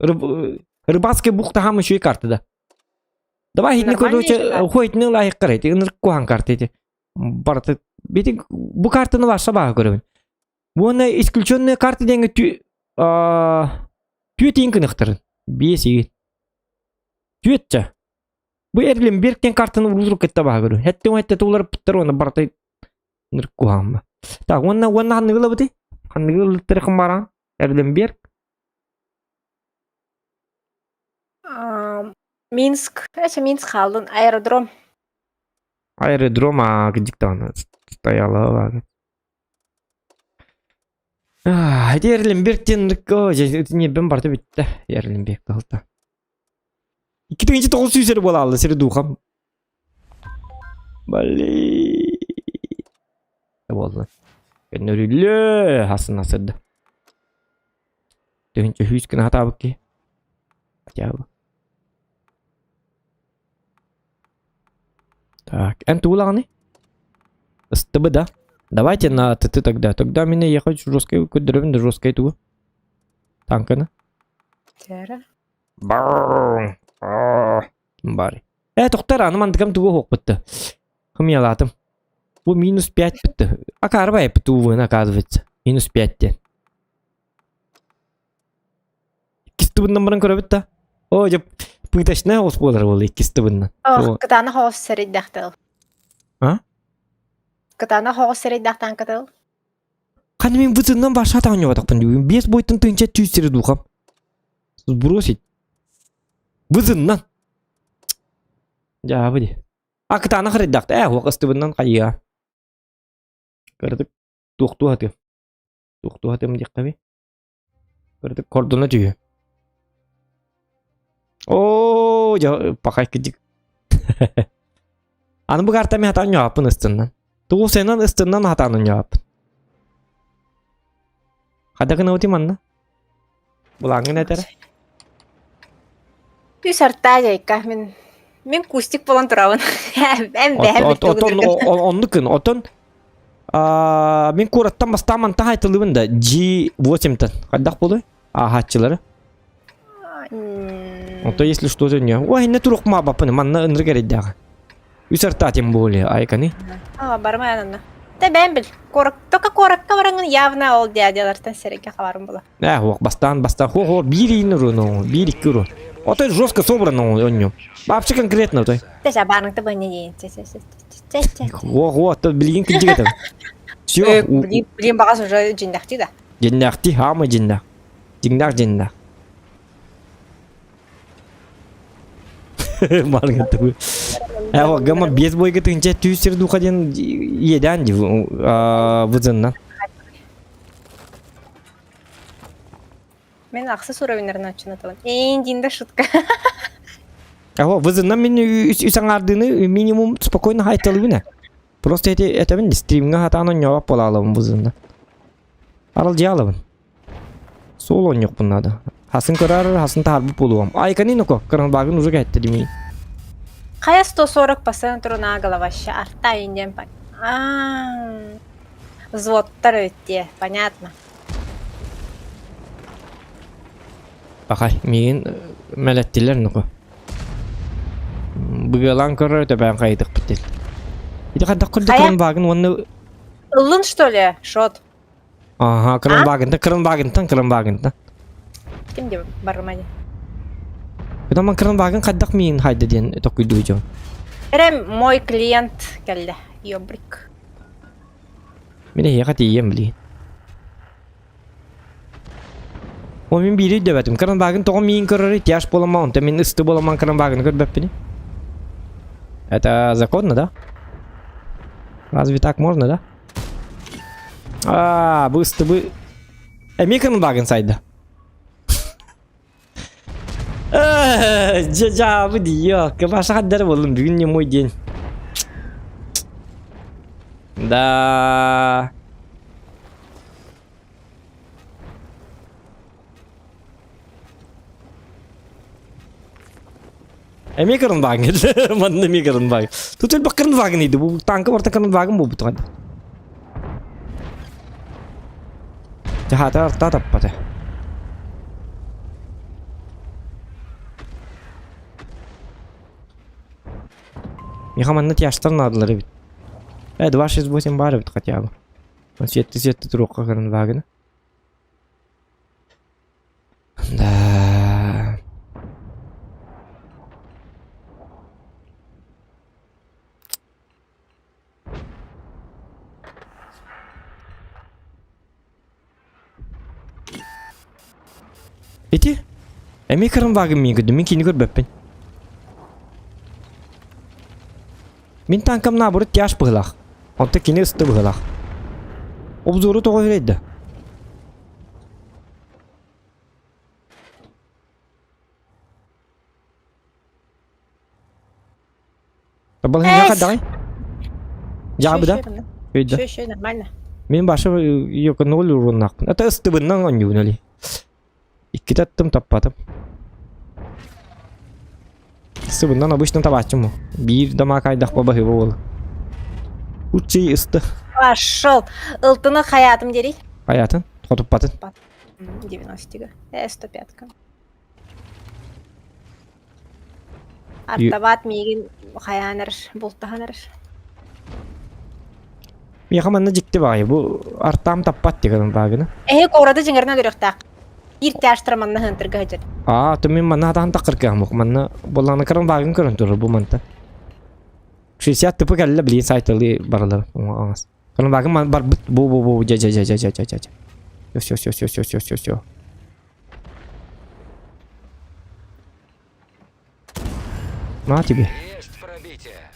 Рыбацкая бухта хам еще и карта да. Давай хитни короче, хойтны лайык карайт. Ынырк кухан карта эти. Барты бити бу картаны ваша баға көрөбүн. Буона исключенная карта деген түү түйет кыныктырын. Бес игит. Түетче. Бу Эрлинбергтен картаны урулурук кетте баға көрү. Хетте хетте тулар пыттар оны барты нырк кухан. Так, онна онна ханныгыла бути? Ханныгыла тырыкын баран? Эрлинберг. Минск. Это Минск халдын аэродром. Аэродром, а где она стояла? А, это Эрлинбергтен не бен барты битте. Эрлинберг алта. 2900 сер бола алды, сері духам. Блин. Болды. Көннөрүллө хасын асырды. Төгүнчө хүс күн хатабык ки. Хотя бы. Так, эн туулаганы? СТБ, да? Давайте на ТТ тогда. Тогда меня я хочу жесткой көдөрөбүн да жесткой тугу. Танканы. Тера. Барр. Бары. Э, тоқтар, аны мандыкам тугу хоқ бітті. Хымялатым. Бу минус 5 бітті. Акарбай бітті увын, оказывается. Минус 5 те. Иккис тыбыннан баран көрөбүт да. О, деп пыточная ос болар ол иккис тыбыннан. Ох, кытаана хоҕус сэрийдэхтыл. А? Кытаана хоҕус сэрийдэхтан кытыл. Қаны мен вызыннан баша таң жатақпын деймін. Бес бойтын тынча түйсері духам. Сбросить. Вызыннан. Жабы де. А кытаана хырыддақты. Ә, оқ ыстыбыннан қайя. Көрдік. Туқту атым. Туқту атым дек қаби. Көрдік кордона түйе. О, жа, пақай кедик. Аны bu карта мен хатан жауаппын ыстыннан. Тугу сенен ыстыннан хатанын жауаппын. Хадагын аути манна. Булаңын әтәрі. Үс арта жайка мен мен кустик болан турабын. Эм бэһэ Отон оннукун отон мен кураттан бастааман та айтылыбын да G8-тан. Хайдах болуй? Ахатчылары. Ото если что то не. Ой, не турук ма бапын, манна ынры кереддага. Үс арта тем более, айканы. А, барма анна. Те бэм бил. Корок, только корокка бараңын явно ол дядялартан сереке хабарым була. Э, ох, бастан, бастан, хо, хо, бир ин уру, бир икки уру. Ото жестко собрано онню. Вообще конкретно той. Те жа барыңты быне дейін. Те те те те те. Хо, хо, то билигин кинчиге Все. Блин, блин, багас уже жиндахти да. Жиннахти, хамы жиннах. Жиннах, жиннах. Баргын тугу. Э, о, гамма без бойга тынча түйсер духа ден едан ди вызыннан. Мен ахсыс уровеннарын оччонотобун. Эйин диин да шутка. Аһо, вызынна мин үс аҥаардыыны минимум спокойно хайталыбын э. Просто эти этэбин стримҥа хатаан онньообот буолаалабын вызынна. Аралдьыйаалабын. Суол онньуохпун наада. Хасын көрөр, хасын таһарбыт буолуом. Айкани ноко, кырынбаагын уже кэттэ димии. Хайа 140 по центру на головаще. Арта инден пан. А, взводтар өттие, понятно. Пахай, миигин мэлэттилэр нуку. Быгалаан көрөр төбөөн хайдыкпыт дил. Ити хайдах көрдө кырынбаагын уонна Ыллын что ли, шот? Ага, кырынбаагынтан, кырынбаагынтан, кырынбаагынтан. Ким деп бармай. Кытаман кырынбаагын хайдах миигин хайда диэн токуйдуу дьон. Эрэ мой клиент кэллэ. Ёбрик. Мин эһиэхэ тиийиэм билигин. О мин биири өйдөбөтүм. Кранбагын тоҕо миин көрөрүй? Тяж буоламман, онтон мин ысты буоламман кранбагыны көрбөппүнүй? Это законно, да? Разве так можно, да? А, бу ыстыбы... Эмиэ кранбагын сайда. Дьэ-дьаабы дии, Кыбаша хаддар буоллум, бүгүн не мой день. Да. Эмиэ кырынбааҥ Манна эмиэ кырынбааҥ. Тут элбэх кырынбааҥ иди. Бу танка барта кырынбааҥ буолбут. Дьаһаата арта таппата. Миха манна тяжтар наадалар эбит. Э, 268 баар эбит хотя бы. Сетти-сетти туруохха кырынбаагына. Да. Ити? Эмиэ кырынбаагын миин көрдүм, мин кини көрбөппүн. Мин танкам наоборот тяж быһылаах. Онто кини ысты быһылаах. Обзору тоҕо үрэйдэ? Балыһыҥҥа хайдаҕый? Дьаабы да? Өйдө. Еще, нормально. Мин башы йоконугул уруннаахпын. Это ыстыбыннан оонньуубун али. Иккитэ аттым таппатым. Ыстыбыннан обычно табааччым. Биир дамаа кайдахпа баһыыба буола. Уччий ысты. Пошел. Ылтыны хаятым дери. Хаятын? Хотуппатын. 90-га. Э, 105-ка. Артабаат миигин хайаан эрэр, бултаһан эрэр. Миэхэ манна дьикти баҕайы. Бу артаам таппат дигэн баагына. Эһи куораты дьиҥэринэн өлөрүөхтээх. Биир тяжтара манна ыһыантырга сылдьар. Аа, то мин манна хатаан таххыркааммык. Манна буоллаҕына кыран баагын көрөн турар бу мантан. 60 тыпы кэллэ билигин сайтылыы барылар оҥас. Кыран баагын барбыт бу бу бу дьэ дьэ дьэ дьэ дьэ дьэ дьэ. Все все все все все все все. На тебе. Есть пробитие.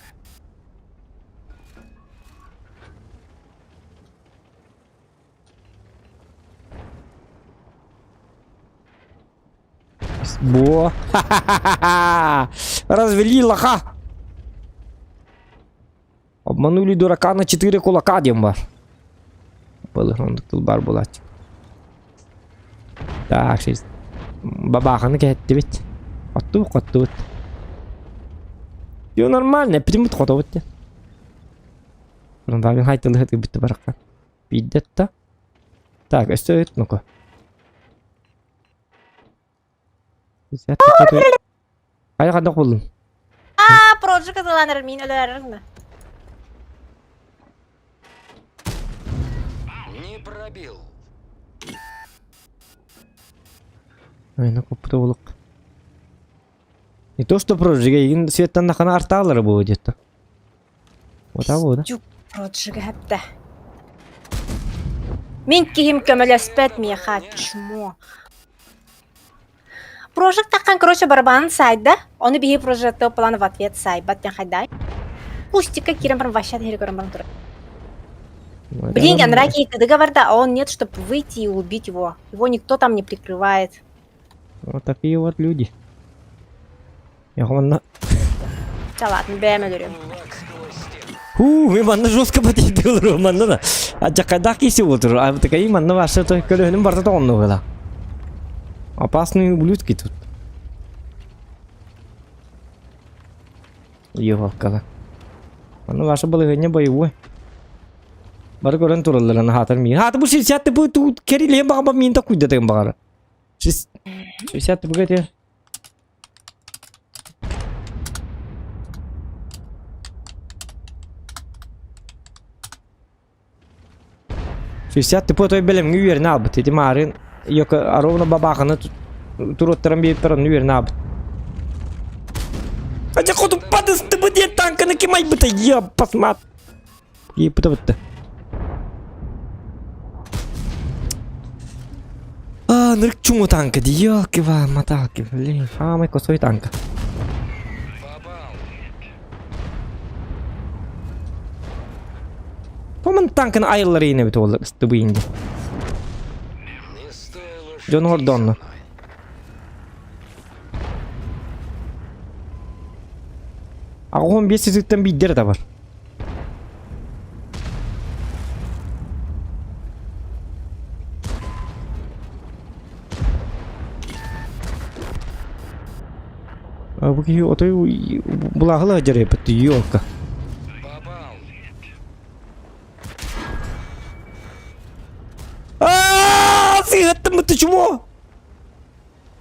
Во! Развели лоха! Обманули дурака на четыре кулака диэн баар. Былыр оннук тыл баар буолааччы. Так, бабааханы кэһэттибит. Оттубут, хоттубут. Все нормально, примут хотобут диэн. Багын хайтылыһыт ыбытты баракка. Биирдэ Так, өссө ыт ну-ка. Хайа ханна буллун? Аа, прожик ыланар мин өлөрөрүн. Не пробил. Айна коппута булук. Не то что прожига, игин светтан нахана артаалары бу где-то. Вот того, да? Дюк прожига хэпте. Мин киһим көмөлөспөт миэхэ чмо. Прожик таххан, короче, барабанын сайда. Ону биһи прожекты план в ответ сайбат диэн хайдай. Пустика киирэн баран вообще иһири көрөн баран турар. Блин, Анраки КДГ барда, а он нет, чтобы выйти и убить его. Его никто там не прикрывает. Вот такие вот люди. Я манна... Чалаатын бэйэм өлөрүм. Хуу, мен манна жестко потейді олору манна да. А жакайдах киси отур. А такай манна ваша то көлөһүнүн барта тоҕонну гала. Опасные ублюдки тут. Ёлкала. Манна ваша балыгыня боевой. Бары көрөн тураллар хаатар миин. Хаата бу 60 бу тут керилиэн баҕа миин та куйдатыгын баҕара. 60 бу 60 типа той бэлэмҥэ үөрэнэ аалбыт. Ити маарын ровно бабааханы туруоттаран биэрбиттэр онно үөрэнэ аалбыт. Ача хотуппат ыстыбы диэн танканы ким айбыта? Ебас мат. Еппыта бытта. А, нырк чуму танка ди, ёлки ва, маталки, блин, самый косой танка. Помон танканы айыллар ине бит олар ыстыбы инде. Дьон ордонно. Аҕыс биэс сытыттан биирдэр да бар. Бу киһи отой былааһыла дьарыйбыт ёлка. А, сыгаттым ты чмо?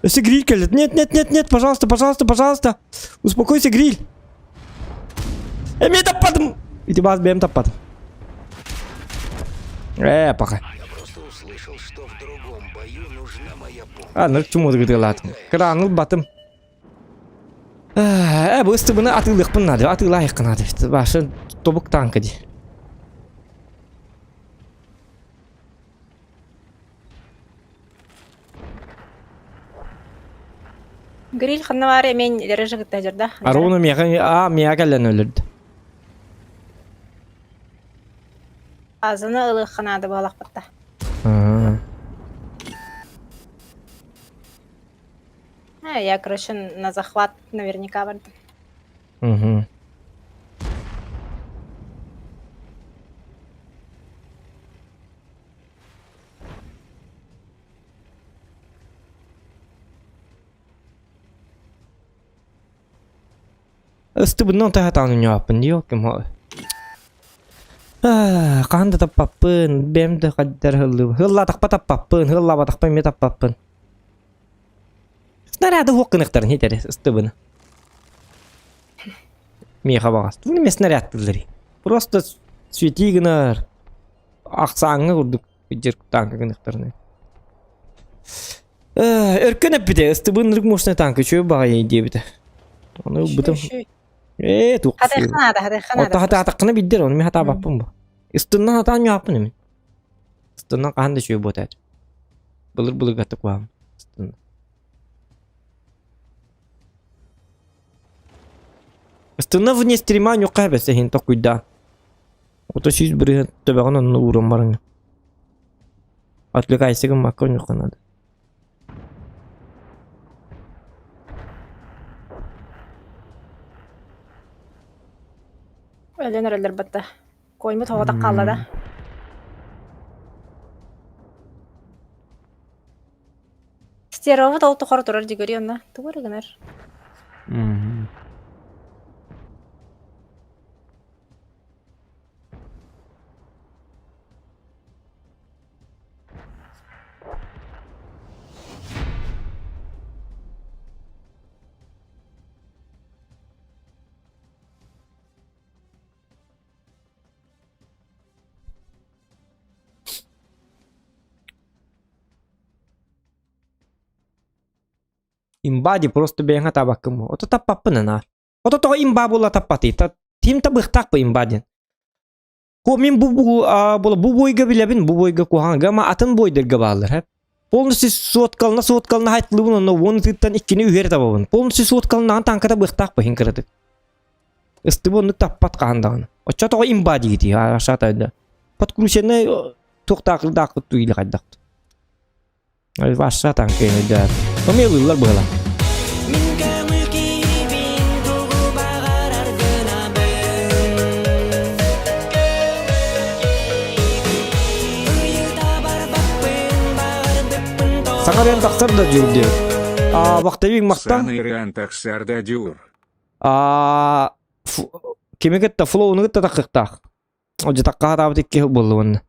Если гриль кэллэ. Нет, нет, нет, нет, пожалуйста, пожалуйста, пожалуйста. Успокойся, гриль. Эмиэ таппатым. Ити баас бэйэм таппатым. Э, пока. А, ну чему ыгытыалаатым. Кыраан ылбатым. Э, бу ыстыбыны атыылыахпын наада, атыылаайахха наада. Башы тобук танка дии. Гриль ханна баар эмиэ илэрэ кытта дьарда. Аруна миэхэ аа миэхэ кэлэн өлөрдө. Азаны ылыахха наада буолахпытта. А, я, короче, на захват наверняка бардым. Угу. Ыстыбынан таһатаан үнүаппын диокким Хаһан да таппаппын, бэйэм да хайдар ыһыллыбын. Ыһыллаатахпа таппаппын, ыһыллаабатахпа эмиэ таппаппын. Снаряды уох гыныктарын хитэри ыстыбыны. Миэхэ баҕас. Тугун эмиэ снарядтыылларый? Просто свети гынар. Ахсааҥҥа курдук дьир танка гыныктарына. Өркөн эппитэ, ыстыбын ырык мощный танка үчүгэй баҕайы диэбитэ. Ону ылбытым. Ээ, туох Хатыахха наада, хатыахха наада. Отто хатаатаххына билдэр, ону мин хатаабаппын бу. Ыстыннан хатаан ньааппын эмин. Ыстыннан хаһан да үчүгэй буотаат. Былыр-былыргатык куһаҕан. Ыстынна. Ыстынна вне стрима ньукка эбэсэ иһин токуйдаа. Ото 100% төбөҕүн онно ууран бараҥ. Отвлекайся гыммакка онньукка наада. Өлөн эрэллэр батта. Коймут оҕотох хаалла да. Стеровы ол тухары турар дигори онно. Тугу эрэ гынар. Имбади просто бэйэҥ атаабаккын буо. Ото таппаппын анаар. Ото тоҕо имба буола таппатый? Тим табыахтаах бу имба диэн. Ко мин бу бу була бу бойга билэбин, бу бойга куһаҕанга ама атын бойдарга бааллар һэ. Полностью суоткалына суоткалына хайтылыбын онно уон ытыттан иккини үһүөр табабын. Полностью суоткалынаҕын таҥката быахтаах бу иһин кыратык. Ыстыбы оннук таппат хаһан даҕаны. Оччо тоҕо имба диигитий ашаата Подкрученный туохтаахыр даахпыт туйла хайдах. Ваша танка өйдөөр. Омелыыллар быһыла. Саҥа ырыан тахсар да дьүр диэбит. Аа, вахтовик махтан. Саҥа ырыан тахсар да дьүр. Аа, кими кытта флоуну кытта таххыктаах. Дьатахха хатаабыт икки буолла уонна.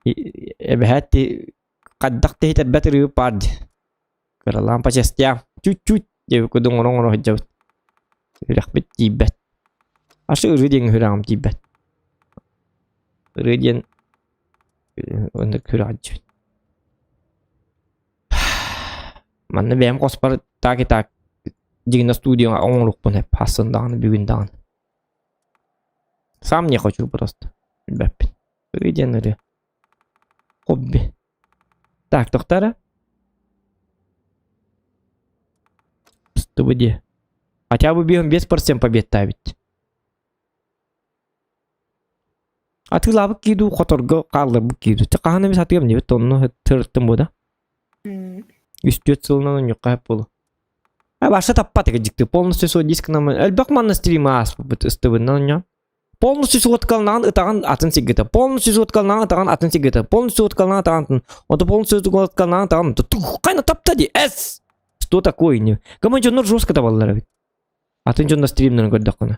Эбэһээт хайдах тэһитэрбэт ырыы паар дии. Кыралаан по частям. Чуть-чуть диэбит курдук оҥоро-оҥоро сылдьабыт. Үрэхпит тиийбэт. Асы ырыы диэн үрэҕим тиийбэт. Ырыы диэн оннук күрэҕ Манна бэйэм хоспор так и так дьиҥинэ студияҕа оҥоруохпун сөп хассын даҕаны бүгүн даҕаны. Сам не хочу просто. Билбэппин. Ырыы диэн ырыа. Хобби. Так, тохтоо Стыбы Хотя бы бьем 5% победтаабит. Атыылаабыт киирдүү хоторго хаалларбыт киирдүү. Чэ хаһан эмис атыам диэбит онно тырыттым бу да. Үс-түөрт сылынан онньукка сөп буолуо. А вообще таппат дьикти полностью свой диск нам элбэх манна стрима ааспыппыт ыстыбыннан онньоон. Полностью суоткалнаан ытаҕын атын сиргэтэ, полностью суоткалнаан ытаҕын атын сиргэтэ, полностью суоткалнаан ытаҕын атын, ото полностью суоткалнаан ытаҕын хайна тапта ди эс! Что такое не? Кому дьоннор жестко табаллар эбит. Атын дьоннор стримнарын көрдөххүнэ.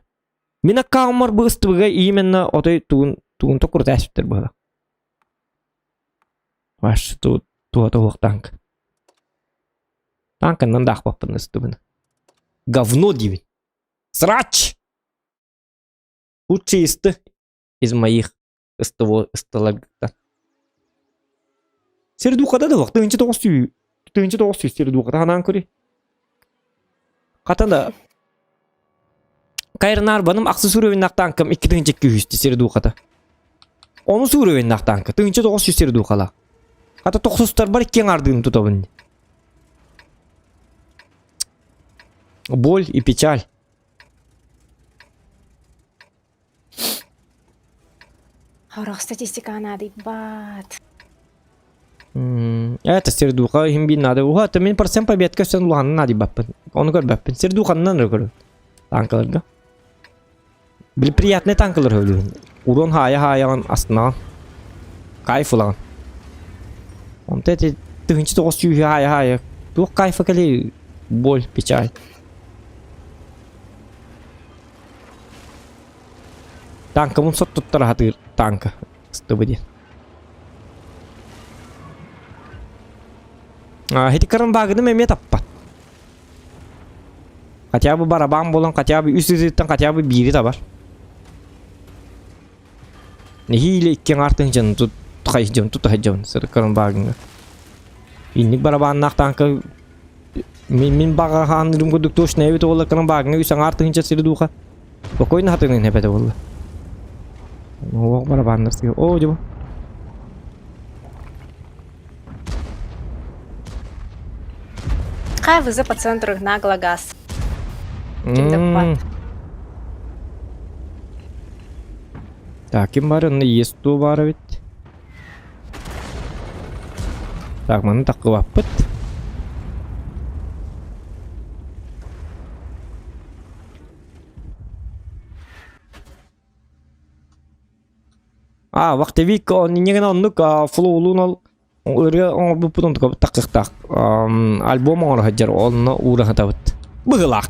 Мин аккаунмар бу ыстыбыга именно отой тугун тугун токурут ээспиттэр быһыла. Ваш ту туһата суох танк. Танканнан да аахпаппын ыстыбыны. Говно диибин. Срач! Лучшие исты из моих ыстыво ыстыларгыттан. Сир духата да 1900 1900 сир духата ханаан көрүй. Хата да Кайрнарбаным ахсы суруйуннах танкам 2200 сир духата. Ону суруйуннах танка 1900 сир духала. Хата тохсустар бар икки ардыын тутабын. Боль и печаль. Хорох статистикаҕа наадыйбат. Это сирдуха иһин биир наада. Уха, это мин процент победка өссө улаханын наадыйбаппын. Ону көрбөппүн. Сирдуханынан эрэ көрөбүн. Танкаларга. Били приятный танкалар өлүһүн. Урон хаайа-хаайаҕын астынаҕын. Кайф ылаҕын. Онто эти тыһыынча тоҕус сүүһү хаайа-хаайа. Туох кайфа кэлий? Боль, печаль. Танкабын сот туттара сатыыр танка ыстыбы диэн. Ити кырын баагыным эмиэ таппат. Хотя бы барабан буолан хотя бы үс ытыттан хотя бы биири табар. Нэһиилэ икки аҥаартын дьон тут хайдьон тут хайдьон сырыккарын баагыҥҥа. Инник барабаннаах танка мин мин баҕа хаанырым курдук точно эбит уолла кырын баагыҥҥа үс аҥаар тыһыынча сири дууха. Спокойно хатыҥын эбэтэ буолла. Оох барабаннар сыга. Оо дьэ бу. Хай вызов по центру нагло газ. Ким да Так, ким бар онно ЕС-2 баар эбит. Так, маны таккыбаппыт. А, вахтовик, иннигин оннук флоулуун ол ырыа оҥорбуппут онтукабыт таккыахтаах. Альбом оҥоро сылдьар, онно уура сытабыт. Быһыылаах.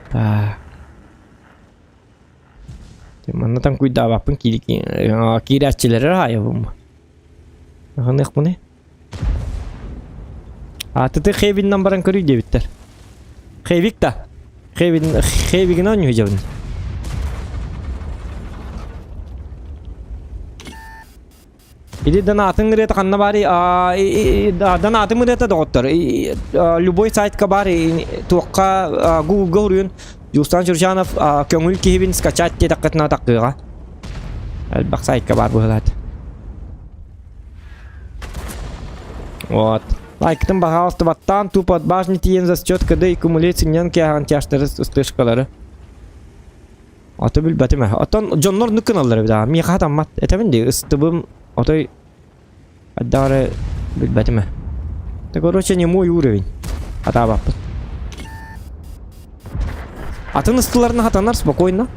Так. Манна там куйдаабаппын киирээччилэри аайабын. Аҕыныахпыный? Аатыты Хевиннан баран көрүй диэбиттэр. Хевик да. Хевин Хевигин оонньуу Или донатын ырыата ханна баарый? Донатым ырыата доҕоттор. Любой сайтка баар туохха Google-га уруйун Дьулустан Чурчанов көҥүл киһибин скачать диэтэххитинэ таххыаҕа. Элбэх сайтка баар быһыылаат. Вот. Лайктын пожалуйста, баттаан тупо от башни тиийэн застет КД и кумулет сынньан кээһэҕин тяжтары ыстышкалары. Ото билбэтим ээ. Оттон дьоннор нук гыналлар эбит аа. Миэхэ хатаммат. Этэбин дии, ыстыбым отой хайдах эрэ билбэтим ээ. Да короче, не мой уровень. Хатаабаппын. Атын ыстыларына хатанар спокойно.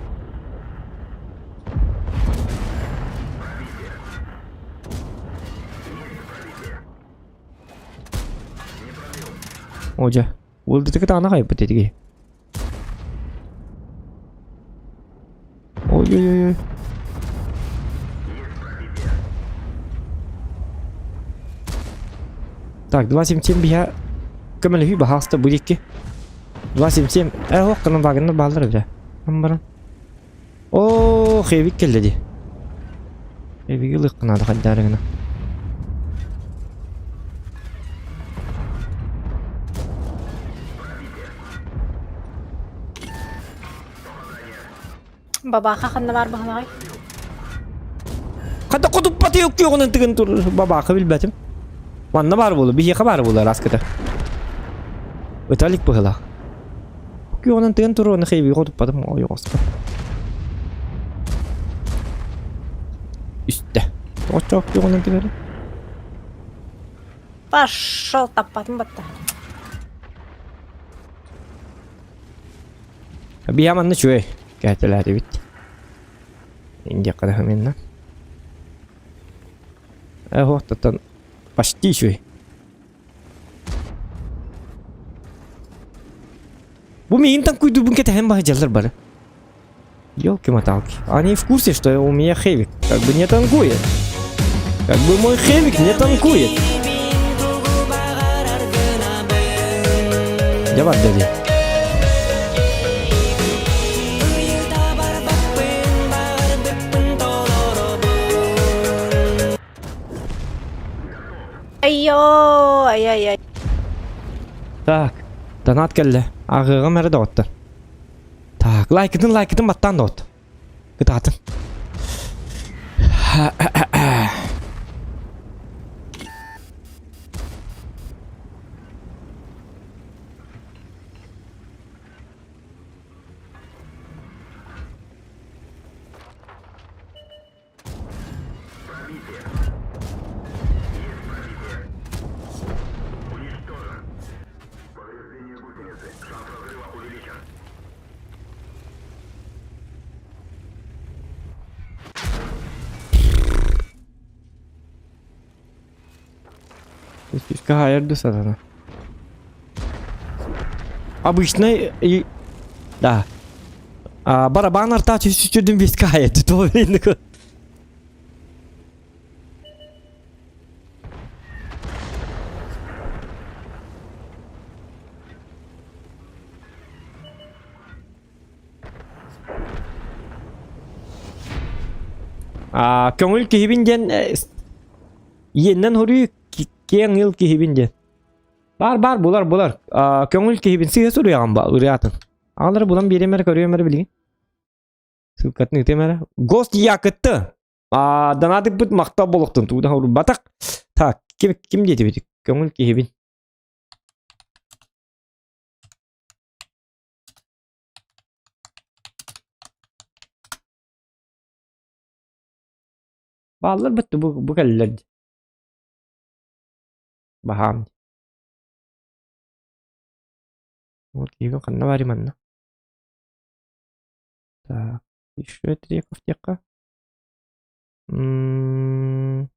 О, дьэ. Уолдытыгы таана хайбыт этиги. Ой-ой-ой. Так, 2.77 биһа көмөлөһүү баһааста бу дикки. 2.77 э ох кынан вагоннар бааллар эбит. Амбаран. Оо, хевик кэллэ ди. Хевиги ылыахха наада хайдаары гына. Бабааха ханна баар баһылаҕай? Хата хотуппаты өккүөҕүнэн тыгын тур бабааха билбэтим. Манна баар буолу, биһиэхэ баар буолар аскыта. Ыталик быһылаах. Өккүөҕүнэн тыгын тур, оны хейби хотуппатым ойоҕоско. Үстэ. Тоҕоччо өккүөҕүнэн тыгары. Пошел таппатым батта. Биһа манна үчүгэй кээтэлээтибит. Индиэххэ да хаминна. Э, почти үчүгэй. Бу миигин танкуйдуубун кэтэһэн баһыдьаллар бары. Елки-моталки. Они в курсе, что у меня хевик. Как бы не танкует. Как бы мой хевик не танкует. Дьэ барда дии. Айо, ай-ай-ай. Так, донат кэллэ. Ааҕыаҕым эрэ доҕоттор. Так, лайкытын лайкытын баттаан да от. Кытаатын. Хаайар сатана. Обычный и... Да. А, барабан арта чуть-чуть вискает. То видно. А, көҥүл киһибин диэн иэннэн хоруй киэҥ ил киһибин диэн. Бар бар булар булар. А, көҥүл киһибин сыыһа суруйаҕын ба ырыатын. Аҕалары булан биэриэм эрэ көрүөм эрэ билигин. Ссылкатын ыытыам эрэ. Гость якытты. А, донатыппыт махтал болохтун тууда урбатах. Так, ким ким диэтибит? Көҥүл киһибин. Бааллар бытты бу бу кэллэр. Баһаам. Вот киһибин ханна барый манна? Так, еще треков диэххэ. М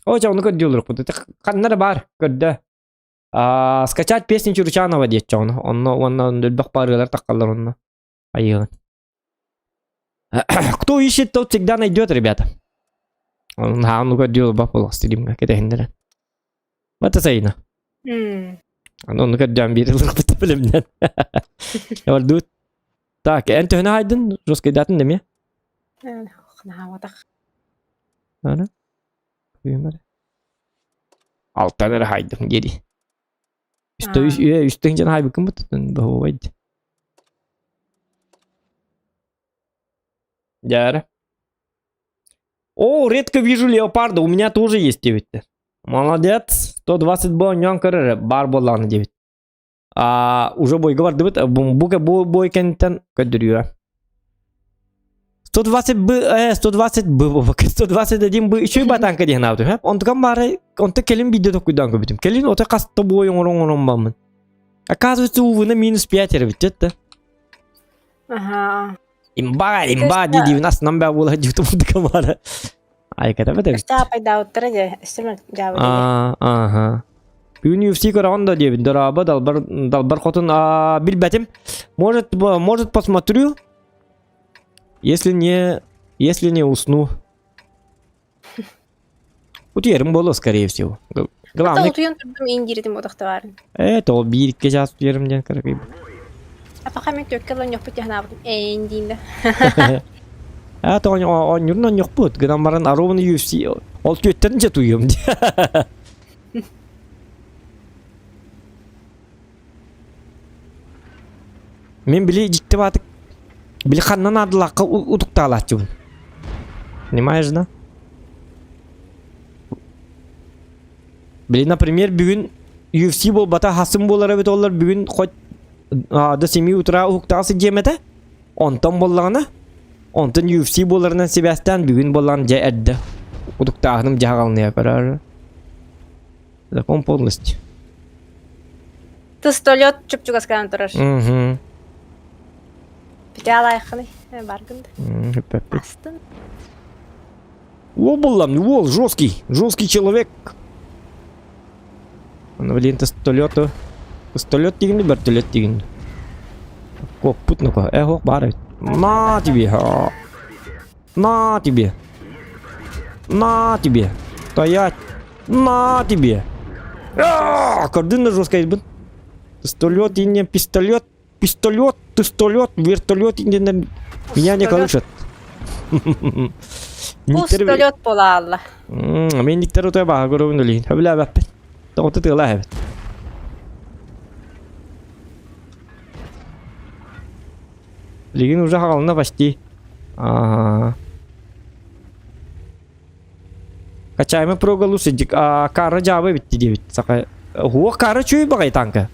О, дьэ, ону көрдүү олорукпут. Ханна да баар, көрдө. А, скачать песни Чурчанова диэччи ону. Онно уонна өлбөх баарыалар таххаллар онно. Айыгын. Кто ищет, тот всегда найдет, ребята. Наһаа ону көрдүү олорбат буолуох стримҥа кэтэһиннэрэн. Бата сайына. Аны ону көрдөөн биир ылырбыт билимнэн. Ордуут. Так, эн төһөнө хаайдын? Жесткайдаатын эмиэ? Наһаабатах. Аны? Күйүмэр. Алтан эрэ хаайдым диэри. Үстэ үстэн дьэн хаайбыккын бут баһуобайд. Дьэ О, редко вижу леопарда, у меня тоже есть диэбиттэр. Молодец, 120 б оонньоон көр эрэ, баар буоллаҕына диэбит. А, уже бойга бардыбыт, бу бу бой кэнниттэн көрдөрүө. 120 б, 120 б, 121 б үчүгэй батаанка диэн аабытым, һэ? Онтукам баары, онто кэлин биирдэ токуйдаан көрбүтүм. Кэлин ото хаста бой оҥорон оҥорон баммын. Оказывается, увына минус 5 эрэ бүттэ да. Ага. Имба, имба дии диибин астынан баа буола дьиутум камара. Айката бата. Өстө пайдаабыттара дьэ, өстө дьаабы Аа, ага. Бүгүн UFC көрөҕүн да диэбин. Дорообо, далбар, далбар хотун а, билбэтим. Может, может посмотрю, если не, если не усну. Утуйарым буолуо, скорее всего. Главное... утуйан турдум индиритим утахтабарын. Э, то биир-икки чаас утуйарым диэн кыракый. А пока мен төккө лоньохпут яхнаабытым эйн диин А, то оонньуурун онньохпут. Гынан баран ровно UFC ол түөттэрин дьэ туйуом дии. Мин били дьикти баатык били ханна наадалаахха утуктаалааччыбын. Понимаешь, да? Били, например, бүгүн UFC буолбата хасым буолар эбит оллар бүгүн хоть до 7 утра уһуктаҕа сылдьыам этэ. Онтон буоллаҕына, онтон UFC буоларынан сибээстээн бүгүн буоллаҕына дьэ эрдэ утуктааһыным дьаһаҕалныйа көрөр. Закон полностью. Тыстолет чуп-чугаскаан турар. Угу. Бүтэ алайхыный баргын да. Астын. Уол буллам, уол жесткий, жесткий человек. Ну, блин, тостолету. Пистолет дигин вертолет дигин. Коппут ну-ка, эх, бар эбит. На тебе! На тебе! На тебе! Стоять! На тебе! Көрдүн да жесткий бын. Пистолет иннен пистолет, пистолет, пистолет, вертолет иннен меня не колышет. Пустолет буолаалла. Мен никтер утай баха көрөбүн өлейін. Хөбүлээбэппин. Тоҕото тыала эбит. Билигин уже хаҕалына почти. Ага. Качаемый проголу сидик. А кара жабы битти диэбит. Саха. Хуох кара чүй баҕай танка.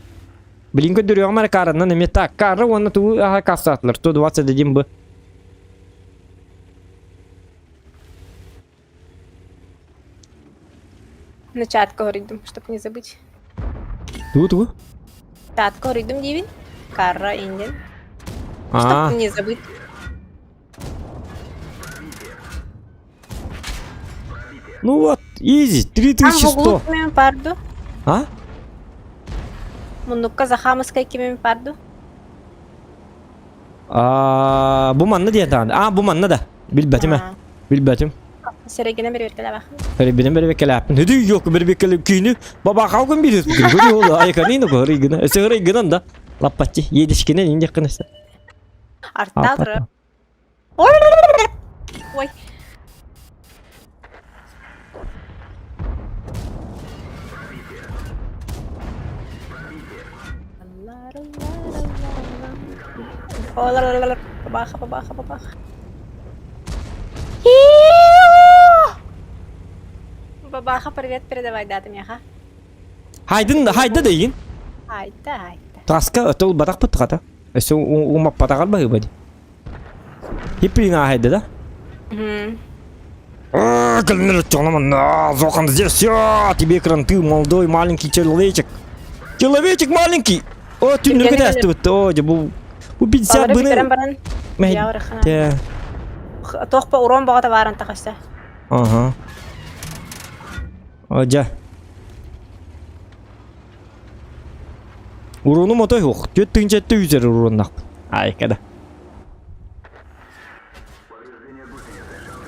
Билин көрдөрүөҕүм эрэ караннан эмиэ так. Кара уонна тугу аха кассаатылар. 121 б. На чат говоридум, чтоб не забыть. Тугу-тугу? Чат говоридум диибин. Карра индин. А, Чтоб не забыть. ну вот, изи, Там в 3100. углу кимим парду. А? Муннукка Захамыскай кимим парду. А, бу манна диэн даҕаны. А, бу манна да. Билбэтим ээ. Билбэтим. Сэрэгинэ бэрбиэркэлээбэххин. Бэрбинэн бэрбиэркэлээппин. Хүдүй yok бэрбиэркэлэ күүнү бабаахау күн биир күн ол айканин гырыйгына. Өсө гырыйгынан да. Лаппаччы едишкинен индеккин өсө. Артта турар. Ой. Бабаха, бабаха, бабаха. Бабаха, привет передавай, да, ты меха. Хайдын хайда дейин. Хайда, хайда. Таска өтөл батақ быттығата. Өсө умаппатаҕар баһыыба дии. Хиппин ааһайда да? Зохан здесь все, тебе кранты, молодой маленький человечек. Человечек маленький! О, түннүгү тээстибит. О, дьэ бу бу 50 быны баран. Мэһ. Туохпа урон баҕата бааран тахыста. Ага. О, дьэ. Уруну мотой суох. Түөрт тыһыынча үсэр уруоннахпын. Айка да.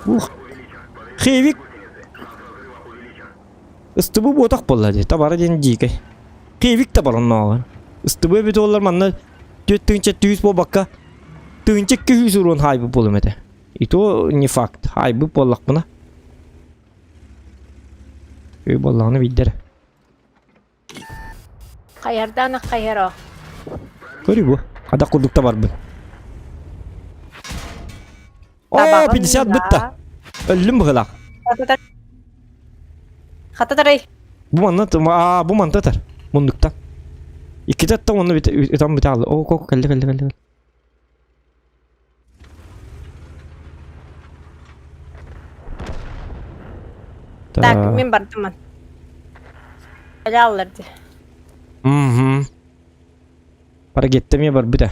Ух. Хевик. Ыстыбы буотах буолла дии. Табара диэн дьиикэй. Хевик да бар оннооҕор. Ыстыбы эбит буоллар манна түөрт тыһыынча түүс буолбакка тыһыынча 200 уруон хаайбыт буолуом этэ. И то не факт. Хаайбыт буоллахпына. Өй буоллаҕына биирдэрэ. Хайардаан хайаро. Көрүй бу. Хадах курдук табарбын. О, 50 бытта. Өллүм быһылаах. Хататарай. Бу манна а бу манта тар. Мундуктан. Иккитэ аттан онно ытан бүтэ хаалла. О, ко кэллэ кэллэ кэллэ. Так, мин бардым ман. Алаллар ди. Мгм. Парагетта эмиэ барбыта.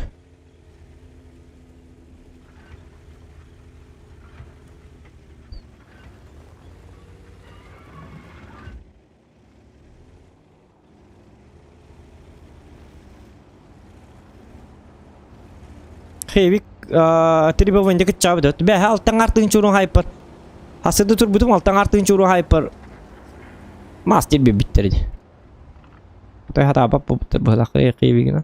Хевик требование кытчаабыт. Бэһэ алтан артыын чурун хайпар. Хасыды турбутум алтан артыын чурун хайпар. Мастер биттер ди. Той хатаабат буолбуттар быһылаах кыайыгына.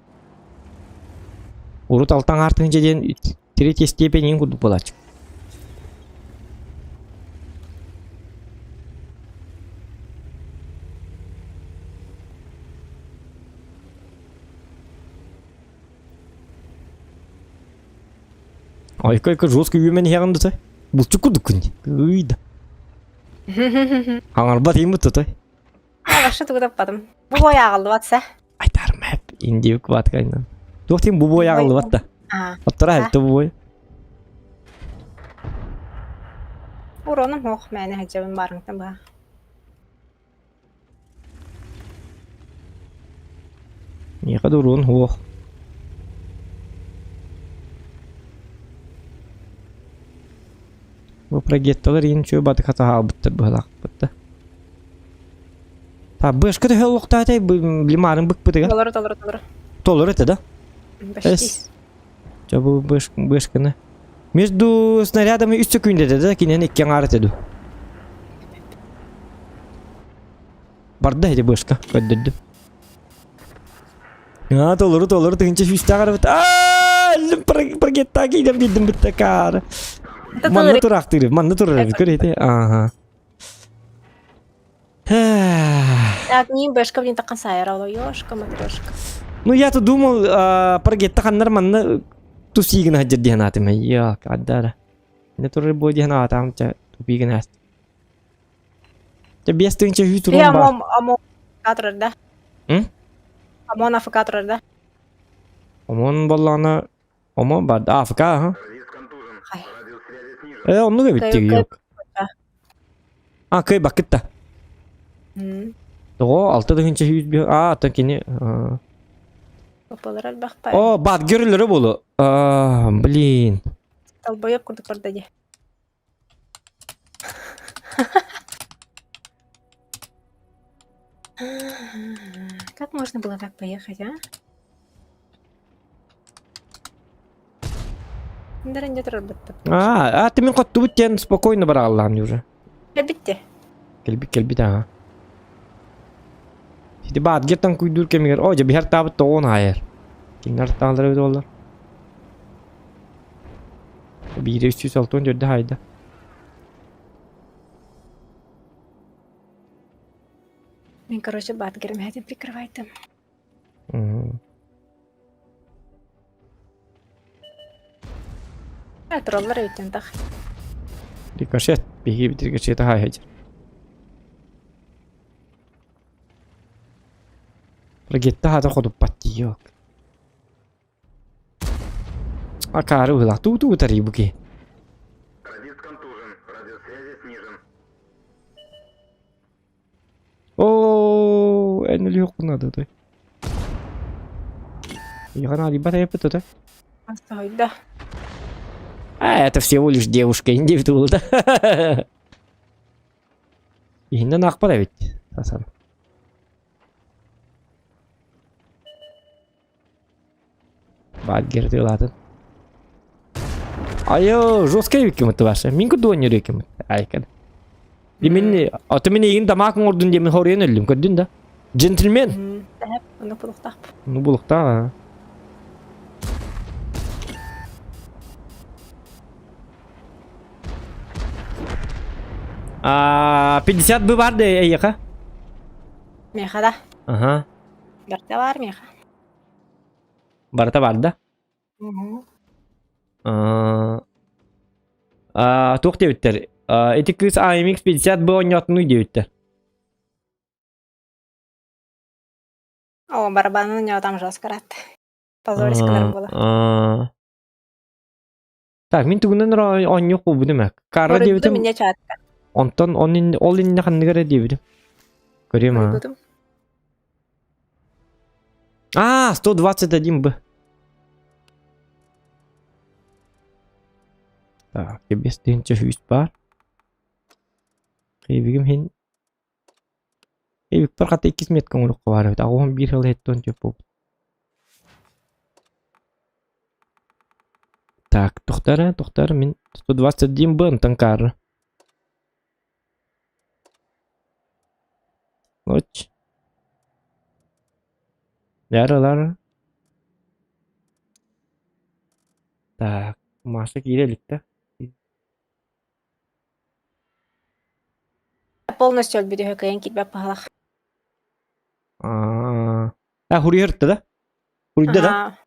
Урут алтан аартыҥча диэн третья степень курдук буолааччы. Айка-айка жестко үйөмөн иһэҕин да булчук курдуккун дии. Ый да. Аҥарбат ииммит тутай. Вообще тугу таппатым. Бу бой ааҕыллыбат сэ. Айтарым эп индивик ваткайнан. Туох тиин бу бой ааҕыллыбат да. Оттора әлті бу бой. Уроным ох мэне хадьабын барыҥтан баа. Миэхэ да уруон хуох. Бу прогетталар иин үчүгэй батыка таһаалбыттар быһалаахпыт да. Та бышка төһө олохтоотой лимарын быкпытыгар? Толору, толору, толору. Толору это да? Почти. Эс. Ча бу бышканы. Между снарядами үс секундede да кинен икки аҥаар этэ ду. Барда эти бышка көрдөрдүм. А, толору толору тыһыынча сүүстээх арабыт. Аа, прогетта киирэн биэрдим бытта каары. Манна тураахтыыр, манна турар эбит, көр ити. Ага. Так, не бэшка блин такан сайра, ёшка, матрешка. Ну я-то думал, прогетта ханнар манна тусигин хаджар диэн аатым. Я, каддара. Не турар бу диэн аатам, тупигин аст. Дьэ биэс тыһыынча үһү туруом баар. Омон ОМОН турар да? М? ОМОН АФК турар да? ОМОН буоллаҕына ОМОН бар да АФК аха. Хай. Э оннук эбит Кыай дии кыай yok. А кыайбаккыт да. М. Тоҕо 6 тыһыынча 100 а оттон кини Опалар элбэхпэ. О бат көрүллэрэ буолу. А блин. Долбоеб курдук барда дии. Как можно было так поехать, а? А, а ты мен хоттубут диэн спокойно барааллаан уже. Кэлбитте. Кэлбит кэлбит аха. Сити баатгертан куйдуур кэмигэр о дьэ биһэр таабыт тоҕуон аайар. Кинилэр тааллар эбит буоллар. Биирэ 364 хайда. Мен, короче, баатгерим этим прикрывайтым. Троллар эбиттен тах. Рикошет. Биһиги рикошета хайхайдыр. Ракетта хата ходуппат диок. Акаары быһыылаах туу-туу утарыы бу киһи. Радист контужен. Радиус связи снижен. Оо, эн өлүөххүн наада той. Яхан алибат айаппыт той. Астойда. А, это всего лишь девушка, индивидуал, да. Иһиннэн аахпат эбит, Хасан. Баат гердылаатын. Айо, жесткая викимыт ваша. Мин кудуон юрекимыт. Айкан. Именно, а ты меня игин тамак оҥордун диэмин хоруйан өллүм, көрдүн да? Джентльмен! Ону булуктаах. Ну булуктаах, а. 50 бы бар да эйиэхэ? Миэхэ да. Ага. Барта бар миэхэ. Барыта бар да? Угу. А. Туох диэбиттэр? Ити кыыс AMX 50 б оонньоотунуй диэбиттэр. О, барабанын у него там жестко рад. Позорить гынар буола. Так, мин тугунан оонньуох буолбутум ээ. Кара диэбитим. Мине чаатта. Онтон ол инне ханныгар диэбитим. Көрүөм аа. А, 121 Б. Так, 5000 бар. Кыйбигим хин Эбикпэр хата иккис метка оҥоруохха баар эбит. 81 сыл иһиттэн түөрт буолбут. Так, тохтор, тохтор, мин 121 б онтон каары. Оч. Яралар. Так, Маша киирэ илик да. Полностью өлбүт үһү кыайан киирбэт баһылах. А, а хуруйарта да? Хуруйда да?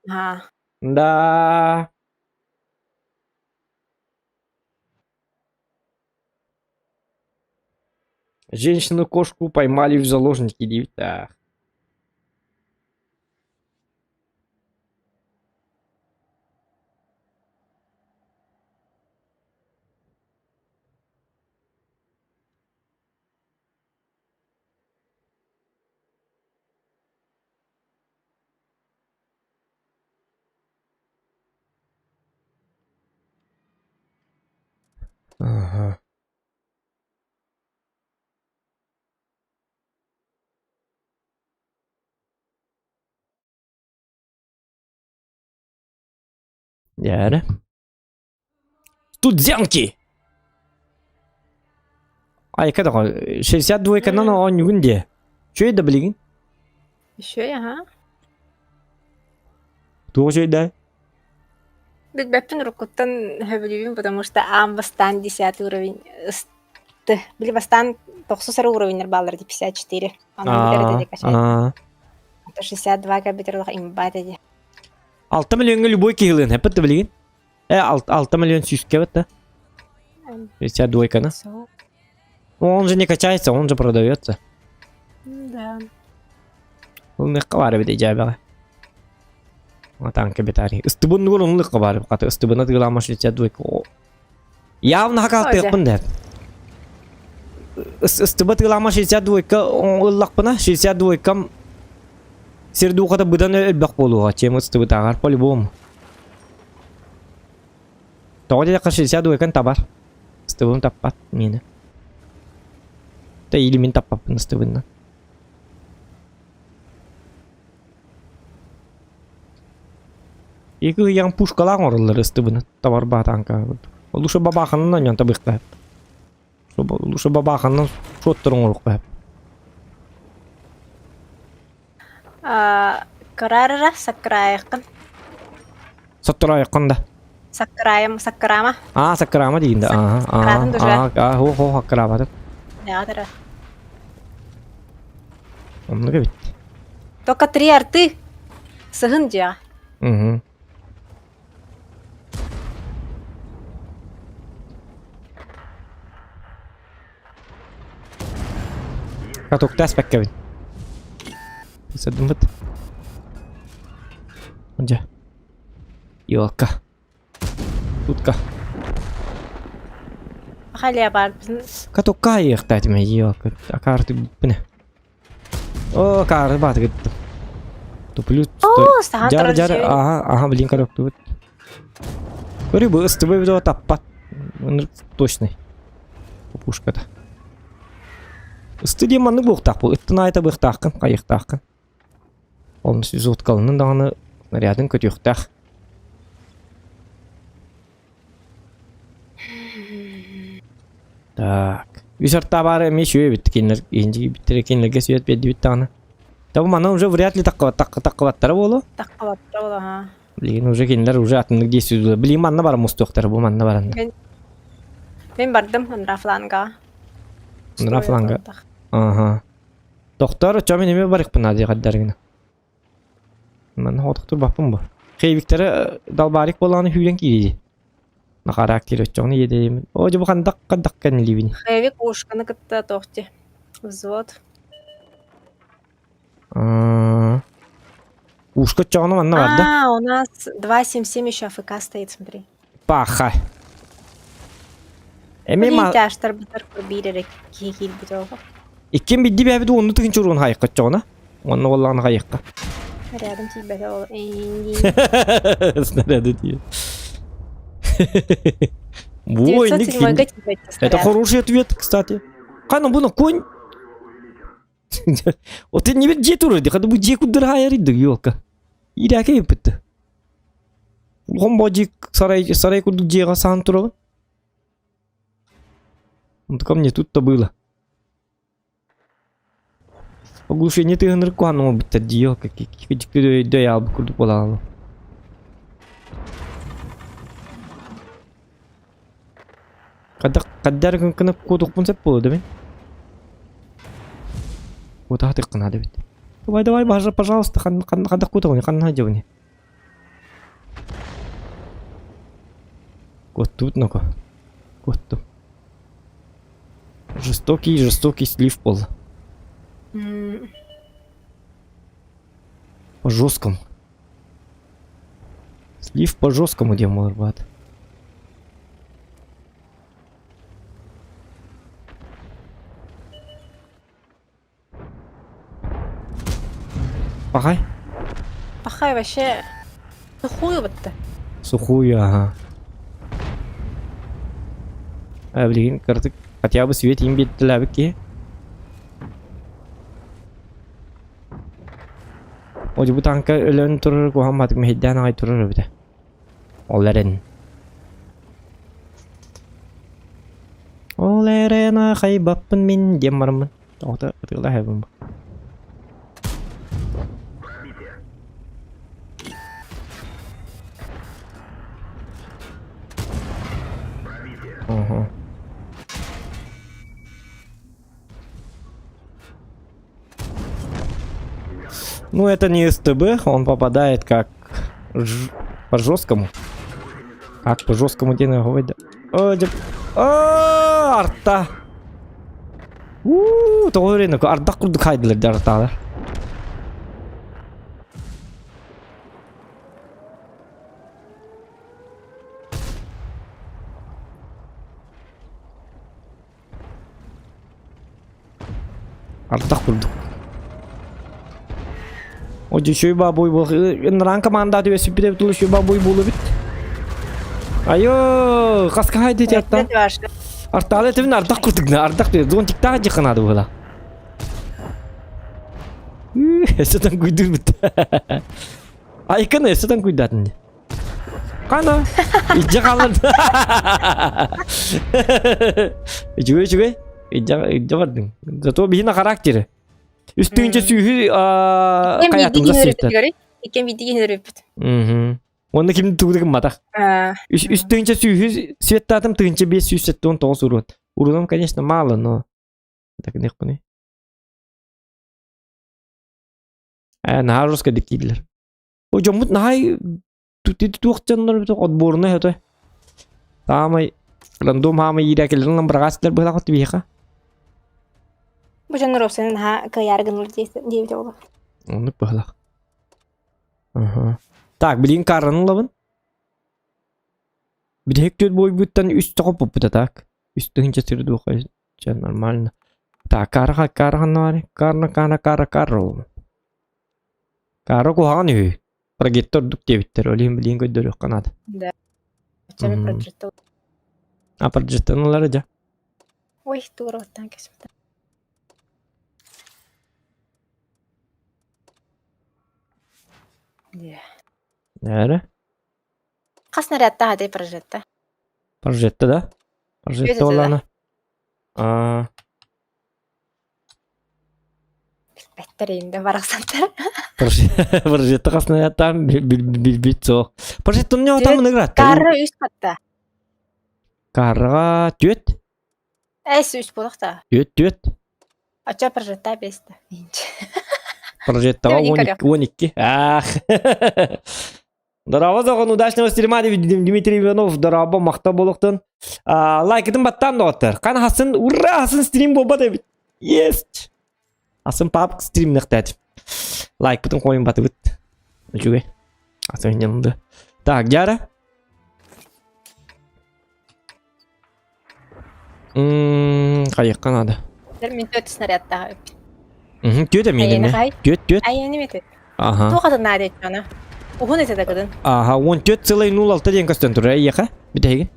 Ага. Да. Женщину-кошку поймали в заложники диэбиттээх. Ага. Дьэ Студентки! Айка доҕор, 62-нан оонньугун диэ. Үчүгэй да билигин. Үчүгэй, аха. Туох үчүгэй да? Билбэппин уруккуттан сөбүлүүбүн, потому что аан бастаан 10 уровень ысты. Били бастаан тохсус эрэ уровеннар бааллар ди 54. Онон бүтэр этэ ди качай. 62 компьютер имба этэ ди. 6 миллионга любой киһилыын эппит да билигин. Э, 6 миллион сүүскэ бит да. Вся двойка, Он же не качается, он же продается. Да. Ылныхха баар эбит дьээбэҕэ. Танка битари. Ыстыбын ылныхха баар эбит. Хата ыстыбына тыылаама 62. Явно хакалтыахпын да. Ыстыба тыылаама 62 ыллахпына 62 сир дуухата быдан өлбөх буолуоҕа чем ыстыбытааҕар по-любому. Тоҕо диэтэххэ 62 табар. Ыстыбым таппат миэнэ. Да или мин таппаппын ыстыбынна. Екі ыйан пушкалаах оҥороллор ыстыбыны табар баатаанка. Лучше бабааханан оонньоон табыахха сөп. Лучше бабааханан суоттар оҥоруохха сөп. Кыраарыра саккыраайаххын. Сотторойоххун да. Саккыраайым саккыраама. Аа саккыраама диин да. Аа аа аа хо хо саккыраабатым. Яатара. Оннук эбит. Только три арты. Сыһын дьиэҕэ. Угу. Катокта эспэккэбин. Сырдыммыт. Дьэ. Елка. Тутка. Халия баарбын. Катокка айыахтаатым елка. Акаарты бүппүнэ. О, каары баатыгыттым. Туплю. О, сахан Жар жар, ага, ага, блин, коробку. Көрү бу ыстыбы видео таппат. Точный. Пушката. Ысты диэн маннык буохтаах бу. Ыттын аайта быахтааххын, хайыахтааххын. Ол зуткалынан даҕаны снарядын көтүөхтээх. Так. Үс артаабаары эмиэ үчүгэй эбит кинилэр иһинчи кинилэргэ сүөт биэрдибит даҕаны. Та бу манна уже вряд ли таккыбаттара буолуо. Таккыбаттара буолуо, аха. Билигин уже кинилэр уже атыннык действуют. Билигин манна баран мустуохтара бу манна бараннар. Мин, мин бардым андра фланга. Андра фланга. Ага. Доктор, чо мин эме барыкпын ади каддаргына. Манна хотуктур баппын бу. Хейвиктере далбарик боланы хүйрен кириди. На характер өччөҕүнэ иэдэйимин. Оо, дьэ бу хандак хандак кэннилиибин. Хэви кушканы кытта тохти. Взвод. Ушка оччоҕуна манна барда. А, у нас 2.77 еще АФК стоит, смотри. Паха. Эми Блин, тяжтар бутар биир эрэ киһи киирбит оҕо. Иккин бидди бэбит уонну тыгын чуруун хайыкка оччоҕуна. Уонна уоллаҕына хайыкка. Рядом тиийбэтэ ол. Снаряды тиийэ. Ой, Это хороший ответ, кстати. Кана буну конь. Вот не бир дьиэ турар дии, хата бу дьиэ курдур хаайар елка. Иирээкэй ыппытты. Улахан бо дьиэ сарай, сарай курдук дьиэҕэ саан турабын. Ко мне тут-то было. Оглушение тыһыныр куһаҕан оҥорбуттар дии елка өйдөй аалбыт курдук буолаҕын. Хайдах хайдах эрэ гына куотуохпун сөп буолуо да мин? Куотаатыахха наада эбит. Давай, давай, пожалуйста, хайдах куотаҕыный, ханна сылдьабыный? Куоттубут ноко. Куоттум. Жестокий, жестокий слив буолла. По жесткому. Слив по жесткому диэн буолар Пахай? Пахай вообще сухую бытта. Сухую, ага. А, блин, картык хотя бы свет им биттилээбит киһи. О, бу танка өлөн турар куһаҕан баатык мэһэйдээн аҕай турар эбитэ. Ол эрэн. Ол эрэн аахайбаппын мин диэн бараммын. Оҕото ытыалаһабын. Ага. Ну, это не СТБ, он попадает как ж... по жесткому. Как по жесткому день говорит. О, деп... О, арта! Уу, тоҕо ардах курдук хайдылар арталар. Ардах курдук. О, дьүчүй бабуй бол. Ынраан команда түбэсиппит эбит үчүй бабуй буолубит. Айо, хаска хайды тиатта. Артаалы этибин ардах курдук на ардах диye. Зон тиктаа жыханады була. Эсетен куйдурбут. Айкын эсетен куйдатын. Хана, илдьэ хаалан. Үчүгэй, үчүгэй. Илдьэ, илдьэ бардыҥ. Зато биһиэнэ характеры. Үс тыһыынча сүүһү хайаатымда сыыттар. Иккиэн биирдии киһини өрүппүт. Уонна ким тугу гымматах. Үс, үс тыһыынча сүүһү светтаатым 1579 урун. Уруном, конечно, мало, но так нехпыный. Э, наһаа жестко киирдилэр. О, дьоммут наһаа туох дьоннор отборунай өтө. Таамай рандом хаамай иирэ кэлэрин быраҕаастар быһалаах биһиэхэ. Бу дьоннор уопсайынан наһаа кыайаары гыннылар диэбитэ буолуо. Оннук быһалаах. Аха. Так, билигин караны ылабын. Бүтэһик түөрт буойбуттан үс тоҕоппуппута так. Үс тыһыынча сир дуоха чэ нормально. Так, кара кара ханна баарый? Карна кара кара каро. Кара куһаҕан үһү. Прогетто ордук диэбиттэр, ол иһин билигин көрдөрүөххэ наада. Да. Хотя бы проджетто. А проджеттан ылара дьэ. Ой, тура оттан кэспитэ. Эрэ? Хас нарядтаах этэй прожетта? Прожетта да? Прожетта буоллаҕына. Аа. Билбэттэр инде барахсаттар. Прожетта хас нарядтаан билбит суох. Прожеттон не отамын ыгыратта. Карра үс хатта. Карраға түөт. Эс үс буолуохта. Түөт түөт. Оччо прожетта беста. Прожеттаға 12. Ах. Здорово, Зоҕон, удачного стрима, Дмитрий Иванов, здорово, махта болохтун. Лайкытын баттаан доҕоттор. Хан хасын, ура, хасын стрим буолбат эбит. Есть! Асын пап стримнехтээт. Лайкпытын қойын батыбыт. Үчүгэй. Атын ньанды. Так, Дяра. Хайыққа надо. Мин төрт снарядтаах Түөт эмиэ Түөт, түөт. Айыны мети. Аха. Туох атын наада аны. Уһун этэ дагыдын. Аха, 14,06 диэн көстөн турар эйиэхэ. Бүтэһиги.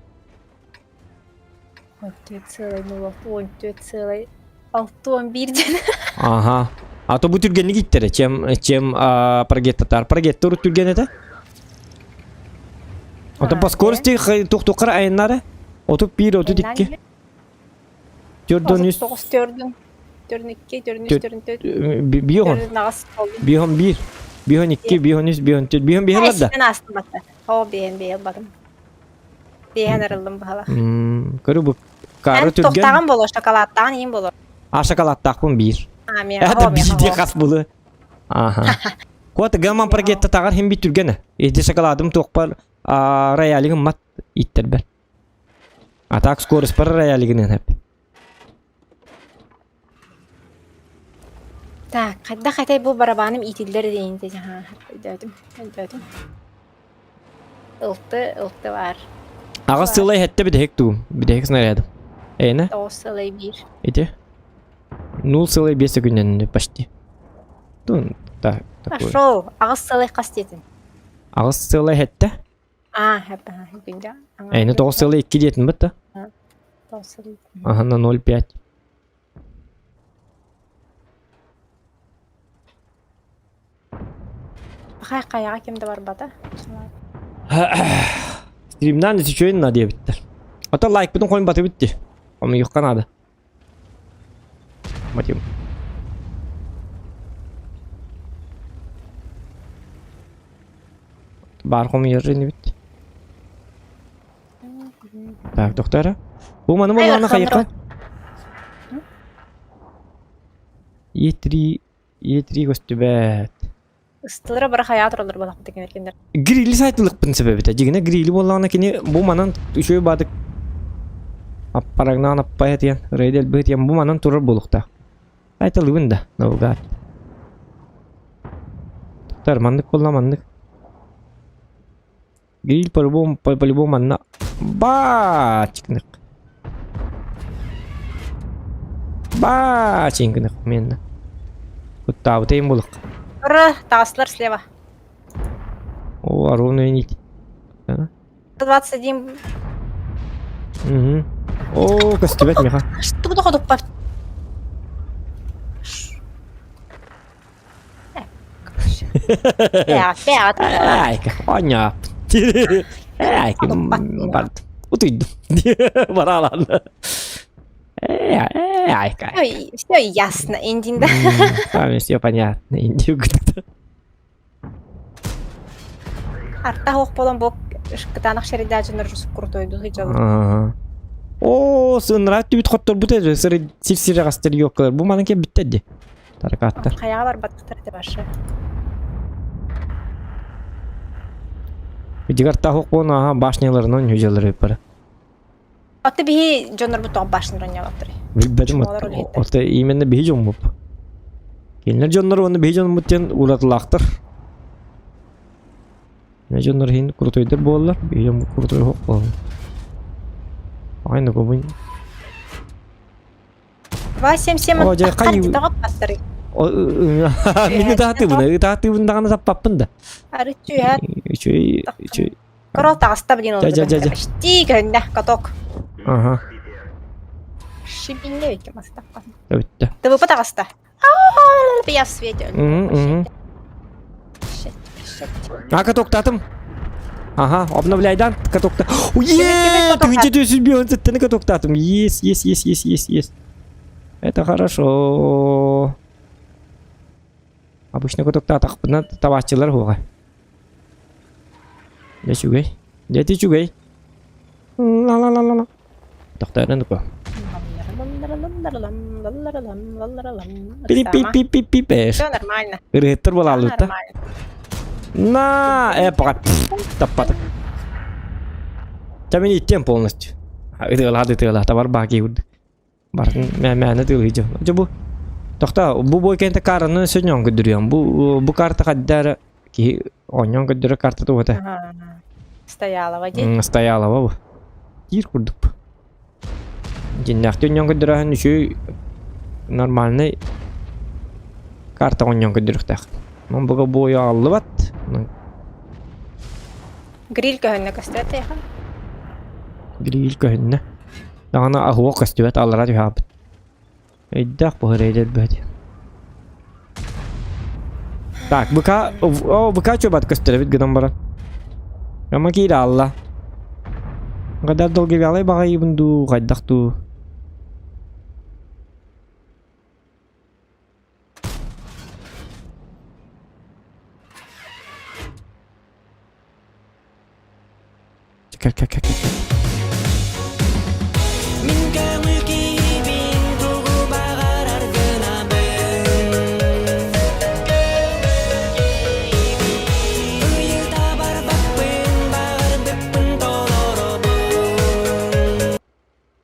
14,06, 14,61 диэн. Аха. А то бу түргэнник иттэрэ, чем чем прогеттатар. Прогетта урут түргэн этэ. Оттон по скорости тух-туххар айаннары 31, 32. Төрдөн үс. 9 төрдүн. Төрдүн 2, төрдүн 3, төрдүн 4. Биохон. Биохон 1. Биохон 2, биохон 3, биохон 4. Биохон биһен барда. Мен астым батта. О, биһен биһен бадым. Биһен арылдым баһала. Көрү бу кары түрген. Тоқтаған боло, шоколадтаған иин боло. А шоколадтаахпын биир. А, мен. Это биир хас булы. Аха. Куат гаман паркетта тағар хим бит түргені. Эти шоколадым туохпар роялигым мат иттербер. А так скорость пар роялигынан хеп. Так, хайда хайтай бу барабаным итиллер дейін де жаңа өйдөтүм, өйдөтүм. Ылты, ылты бар. Аҕыс сылай хэтте бүтэһик тугум. Бүтэһик снарядым. Эйне? Тоҕус сылай биир. Ити? 0,5 секунднен почти. Ну, так, такой. Пошел. Аҕыс сылай хас диэтин? Аҕыс сылай хэтте. А, күндэ. Эйне тоҕус сылай икки диэтин бытта. Тоҕус сылай. Ага, на 0,5. Хай хайаҕа ким да барбата. Стримнан үчүгэй на диэбиттэр. Ото лайкпытын хойун батыбыт дии. Омуйукка наада. Мотив. Баар хомуйар инибит. Так, доктора. Бу маны боллаҕына хайыкка. Е3 Е3 көстүбэт. Ыстылара бара хайаа тураллар балахпыт кинилэр. Грили сайтылыкпын себебите. Дигине грили боллаҕына кини бу манан үчүгэй баадык аппарагнаан аппай этиэн, рейд элбэх этиэн бу манан турар буолуохтаах. Сайтылыбын да, наугад. Тар маннык буолла маннык. Гриль по-любому по-любому манна баачыкнык. Баачыҥкынык менна. Куттаабытайым булук. Ура, таҕыстылар слева. О, ровно нить. 21. Угу. О, көстүбэт меха. Что доходуппар? Айка, оня. Айка, бард. Утуйдум. Баралан. Айка. Все ясно, Индин, да? С вами все понятно, Индюк. Арта хоох болон бу кытаанах шеридаа дьоннор куртойду сыдьалар. Оо, сынраат түбүт хотторбут этэ, сир-сир аҕастар ёккалар. Бу манан кэлбиттэр дии. Таракааттар. Хайаҕа барбаттар этэ башы. Дигартаах охуон аха башняларынан хүдьалары бара. Аты биһи дьоннорбут тоҕо башняларын ньалаттар. Билбэтим ота именно биһи дьоммуп. Кинилэр дьоннор уонна биһи дьонмут диэн уратылаахтар. Не дьоннор иһин крутойдар буоллар, биһи дьоммут крутой оһох буолар. Ай, ну 277 О, дьэ, таххар хай- тоҕо паттары. Мин ытаатыбын, ытаатыбын даҕаны таппаппын да. Арыччы үһэ Үчүгэй, үчүгэй. Корол таҕыста блин Дьэ, дьэ, дьэ, дьэ. Почти көннө каток. Ага, Шибинне өйкө мастаппан. бүттэ. ТВП таҕыста. Я в свете. Мгм, мгм. Шет, шет. А, катоктатым. Ага, обновляйдан катокта. Е, ты где ты катоктатым. Есть, есть, есть, есть, есть, есть. Это хорошо. Обычно катоктатахпына табааччылар хуга. Дьэ үчүгэй. Дьэ үчүгэй. Ла-ла-ла-ла-ла. Тохтоорон дуко. Пип-пип-пип-пип. Все нормально. Ырыһыттар Все буолааллыбыта. нормально. На, пока таппатым. Ча мин иттиэм полностью. Ытыалаат ытыалаат, табар баки курдук. Бартын мээнэ тыылыйдьым. Дьэ бу тохто бу бой кэнтэ караны сөньон көрдөрүөм. Бу бу карта хаддара киһи оонньоон көрдөрөр карта туота. Стоялова дии. Стоялова бу. Киир курдук. Дьиннэхти оонньоон көрдөрөһүн үчүгэй нормальный карта оонньоон көрдөрүөхтээх. Мон буга буойа аллыбат. Гриль көһүннэ көстөөт эйиэхэ? Гриль көһүннэ. Даҕаны аһуох көстүбэт аллара түһаабыт. Өйдөөх буһар бөт. Так, БК, о, БК чубат көстөрөбүт гынан баран. Ама киирэ алла. Гадар долгивялай баҕайыбын дуу, хайдах дуу. Кэл, кэл, кэл, кэл.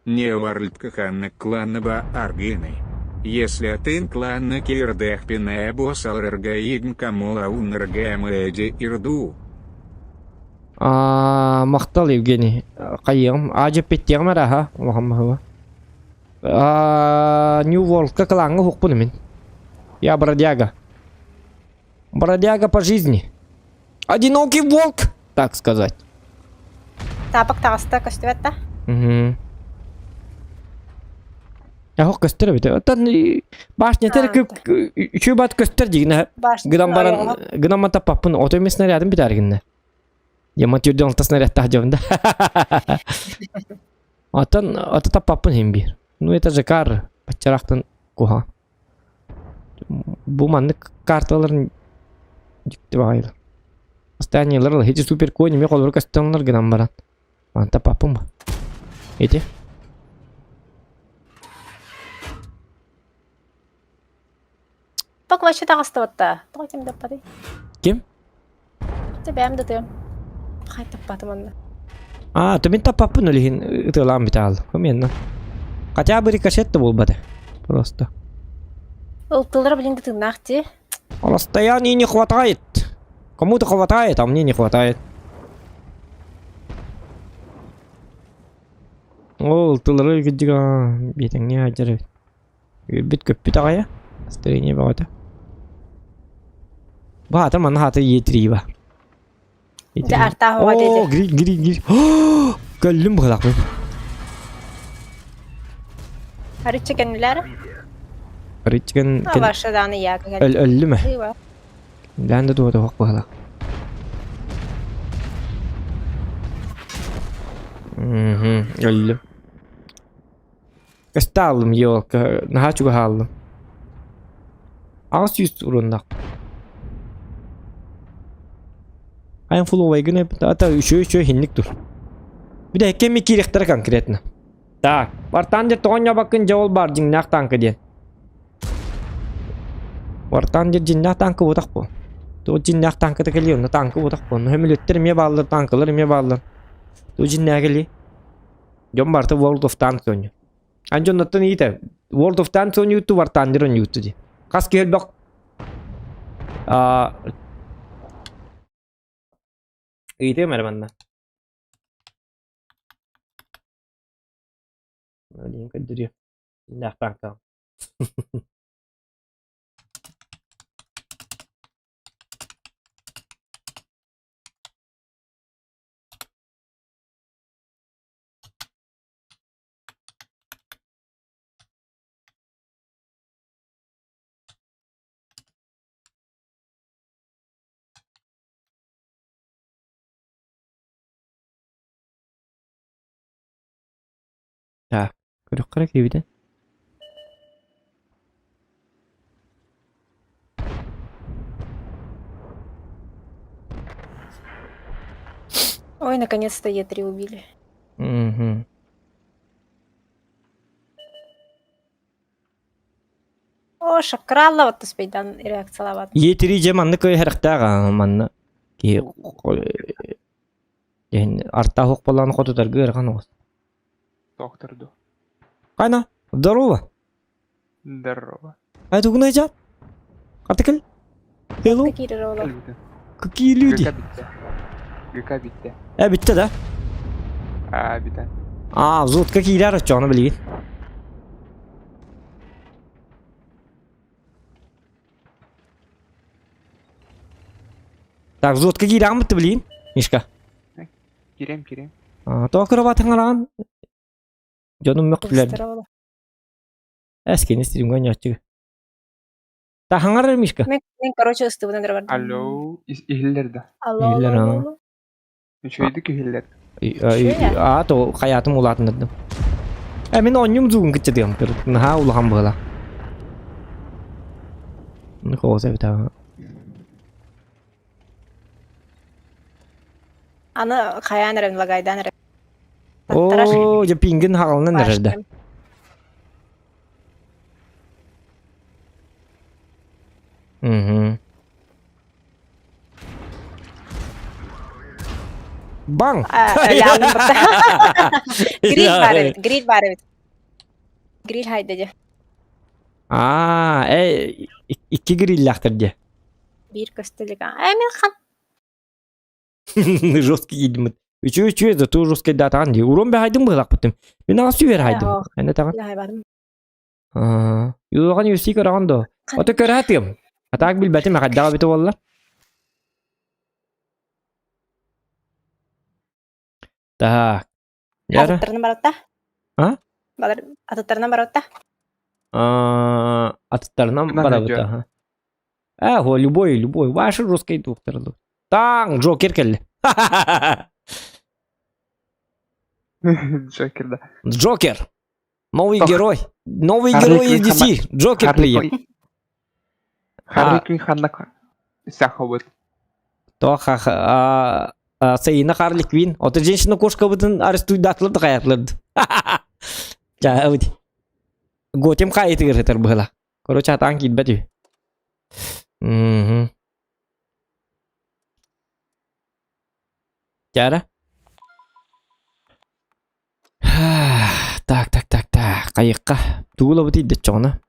Неоварльткаханна кланнаба аргыны. Если атын кланна кирдэхпинэ босалргаигн камола унргэмэди ирду. А, махтал Евгений. Хайыам, аажыппиттиэҕим эрэ аһа, улахан баһыба. А, New World-ка кылааҥҥа уһукпун мин. Я бродяга. Бродяга по жизни. Одинокий волк, так сказать. Тапок таҕыста көстүбэт да? Угу. Яһок көстөр эбит. Оттон башня үчү бат көстөр дигинэ. Гынан баран гынан матаппаппын ото эмес снарядын битәргиннэ. Яма түрден алта снарядтаах дьабында. Оттон ото таппаппын хим бир. Ну это же кар пачарахтан куха. Бу маннык карталарын дьикти баҕайылар. Останиялар ити супер конь эмиэ холобур көстөннөр гынан баран. Манта папым. Ити. Пак вообще таҕыстыбатта. Тоҕо ким даппатый? Ким? Те бэйэм да тыам. Хай таппатым онно. А, то мин таппаппын ол иһин ытыалаан бүтэ Оменна. Хотя бы рикошет да буолбата. Просто. Ылтылара блин да тыыннаах дии. Расстояние не хватает. Кому-то хватает, а мне не хватает. Ол тыллары кырдьыга биэтэҥҥэ сылдьар эбит. Үөрбүт көппүт аҕайа. Настроение бөҕөтө. Бу аата манна аата Е3 ба. Дьэ артаах оҕо О, диэти. гриль, гриль, гриль. Көллүм быһылаахпын. Арычча кэннилэр. Арычча А ваша дааны яга Өл өллүм ээ. Ыйва. Дээн да туота оһох быһылаах. Мгм, өллүм. Көстө ааллым елка, наһаа чугаһааллым. 800 уруннах. Айан фуловайгын ата үчү үчү хинник тур. Бile кеми киирехтэрэ конкретно. Так, Вартан дьэ тоҕо ньабаккын дьэ ол баар дьиҥнээх танка диэн. Вартан дьэ дьиҥнээх танка буотах буо. Туох дьиҥнээх танката кэлиэ онно танка буотах буо. Сөмөлүөттэр эмиэ бааллар, танкалар эмиэ бааллар. Туох дьиҥнээх кэлиэ? Дьон барыта World of Tanks оонньуур. Ан дьонноттон иитэ World of Tanks оонньууту War Thunder оонньууту дии. Хас киһи элбэх аа ыйытыам эрэ манна. Диэн көрдөрүө. Дьиҥнээх танкаҕын. Так, көрүөххэ эрэ киирбитэ. Ой, наконец-то Е3 убили. Мгм. О, шакралла вот туспейдан реакциялаабат. Е3 дьэ маннык өй хэрэхтээх аа манна. Киһи арта оһох буоллаҕына хотутарга ыарахан оҕус. Доктор ду. Кайна, здорово. Здорово. А это угнайжат? Атыкыл? Hello? Какие люди? ГК битте. Э, битте да? А, битте. А, взвод какие ляры, что она блин? Так, взводка киирээҕин блин, Мишка. Киирем, киирем. Тоҕо кыроватыҥараан? Дьонум мөхтүлэр. Эскини стримга ньоччуга. Таһаҥар Мишка. Мен, короче, ыстыбынан эрэ бардым. Алло, иһиллэр да. Алло, Иһиллэр, алло, аа. алло. Үчүгэйдик иһиллэр. Аа, то хайаатым улаатыннардым. Э, мин оонньуум зугун кыччатыам. Наһаа улахан быһыла. Хоос эбит аа. Аны хайаан эрэн, лагайдаан эрэ. Таттарар. Оо, дьэ пингин хаҕалынан эрэр да. Мгм. Баҥ! Гриль баар эбит, гриль баар эбит. Гриль хайда дьэ. Аа, э, икки гриллээхтэр дьэ. Биир көстөлүк. Э, мин хан. Жесткий киирдиммит. Үчүгэй үчүгэй, зато жесткий даатаҕан дии. Урон бэһайдым быһылаахпытым. Мин аҕа сүүһэр хайдым. Эн этаҕын. Юлаҕан юсти көрөҕөн до. Ото көрө А так билбэтим хайдаҕа эбитэ буолла. Так. Яра. Атыттарынан баратта. А? Балар атыттарынан баратта. А, атыттарынан барабыта. А, хо, любой, любой. Ваши русский доктор. Таң, Джокер келли. Джокер, да. Джокер. Новый герой. Новый герой из DC. Джокер приехал. Харли Квинн ханна сахабыт. То ха Сайына Харли Квинн. Ото женщина кошкабытын арестуйдатлар да каятларды. Жа, Готем хайытыгыр хытар быһыла. Короче, атаан киирбэт үһү. Мгм. Чара. Так, так, так, так. Хайыкка. Тугулабыт иддеччоҕуна.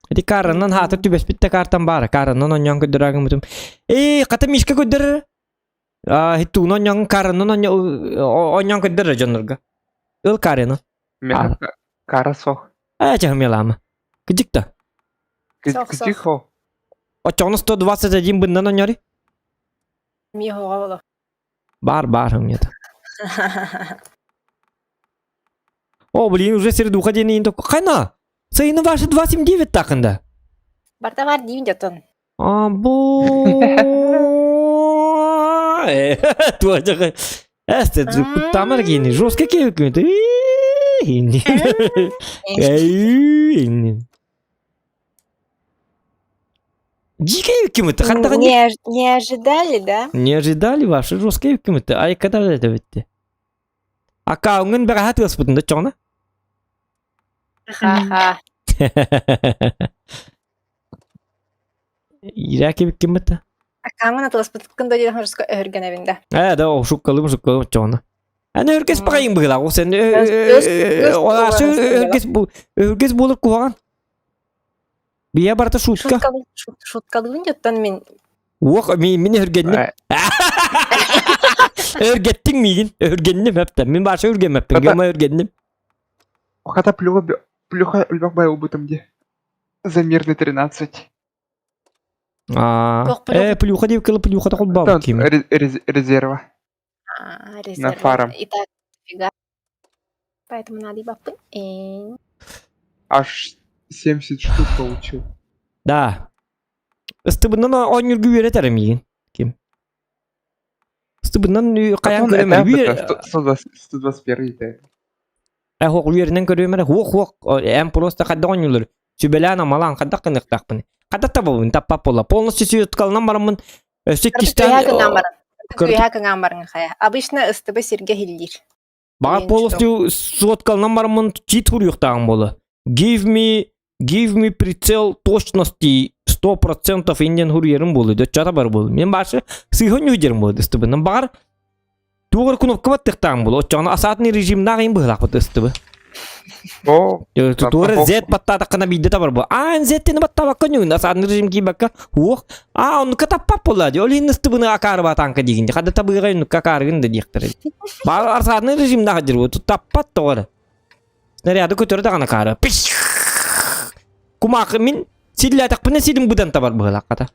Ити кааранан хаата түбэспит да каартан баара. Кааранан онньоон көрдөрөөгүммүтүм. Ээ, хата мишка көрдөрөр. Аа, тугун онньоон кааранан онньоон көрдөрөр дьоннорго. Ыл каарыны. Меха кара сох. Ээ, чахмелама. Кыдьык да. Сох, сох. Кыдьык хо. Оччоҕуна 121 быннан онньори. Ми хоҕа боло. Бар, бар, нет. О, блин, уже сердуха диэн иин Хайна! Сайыны ваши 2.79 такында. Барта бар диин дьотон. А, бо. Туожаҕы. Эсте, куттамар киини. Жестко киһи Дикие ким-то? Не, не ожидали, да? Не ожидали ваши жесткие ким-то. Ай, когда это битте? Аккаунтын бэҕэһээ тыаспытын да чоҕуна? Ха-ха. Иирээки киммит Аккаунтын атыласпыткын да диэн жестко өһүргэнэбин да. Ээ да шуккалым шуккалым чоҕуна. Эн өргес баҕайын быһыылаах сен өргес өргес буолар куһаҕан. Бия барыта шутка. Шуткалыыбын дьоттон мин. Уох мин өргенним. Өргеттиң миигин. Өргенним эптен. Мин баша өргемеппин. Гема өргенним. Хата плюха плюха өлбөх бай убытым де. За мирный 13. А, э, плюха деп кылы плюха та холбам ким. Резерва. А, резерва. На фарам. И так фига. Поэтому надо и бапы. Аж 70 штук получил. Да. Ыстыбынан оонньуурга үөрэтэр миигин. Ким? Ыстыбынан хайаан көрөмөр. 121 это. Э, хуох үөрэнэн көрүөмэр. Хуох хуох эн просто хайдах оонньуулар. Сүбэлээн амалаан хайдах гыныахтаахпын. Хайдах табабын таппап буолла. Полностью сүйөткалынан бараммын. Өссө иккистээн Кыыһа кыҥаан баран хайа. Обычно ыстыбы сиргэ иһиллиир. Баҕар полностью соткалынан бараммын чит хуруйуохтааҕым буолла. Give me. Give me прицел точности 100% иннен хуруйарым буолуо, дөччата бар буолуо. Мен башы сыыһын ньүдьэрим буолуо ыстыбынан баҕар туох кнопка баттыктаан буолуо. Оччоҕуна асаатный режимнаах иин быһылаахпыт ыстыбы. О, Туора Z баттаатаххына биирдэ табар буо. А, Z-тини баттаабакка ньүгүн асаатный режим киирбэккэ уох. А, оннукка таппап буолла дии. Ол иһин ыстыбыны акаарыба танка диигин. Хада табыыга оннукка акаарыгын да диэхтэрэ. Баар асаатный режимнаах дьир буо. Таппат тоҕо Снаряды көтөрө даҕаны хаара. Кумаахы мин силлээтэхпинэ сирим быдан табар быһылааххата.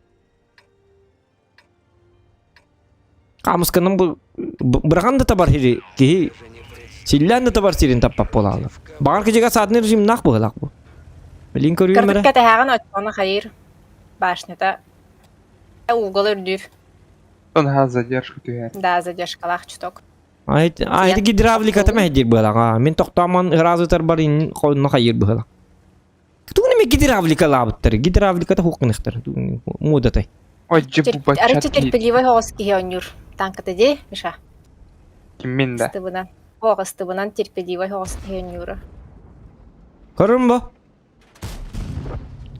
Хаамысканан бу быраҕан да табар сири киһи силлээн да табар сирин таппат буолаалар. Баҕар кыдьыга саадын режимнаах быһылаах бу. Билин көрүүм эрэ. Кырдыкка тэһээҕин оччоҕуна хайыыр башнята угол үрдүүр. Он задержка түһэр. Да, задержкалаах чуток. Айты гидравликата мэһдиир быһалаах. Мин тохтоомон ыраас ытарбар иннин хонно хайыыр быһалаах. Тугун эме гидравликалаабыттар. Гидравликата хууккыныхтар. Муудатай. Ой, дьэ Арычы терпеливый хоҕус киһи оонньуур. Танката дии, Миша? Мин да. Ыстыбынан. Хоҕус ыстыбынан терпеливый хоҕус киһи оонньуура. Көрүн бу.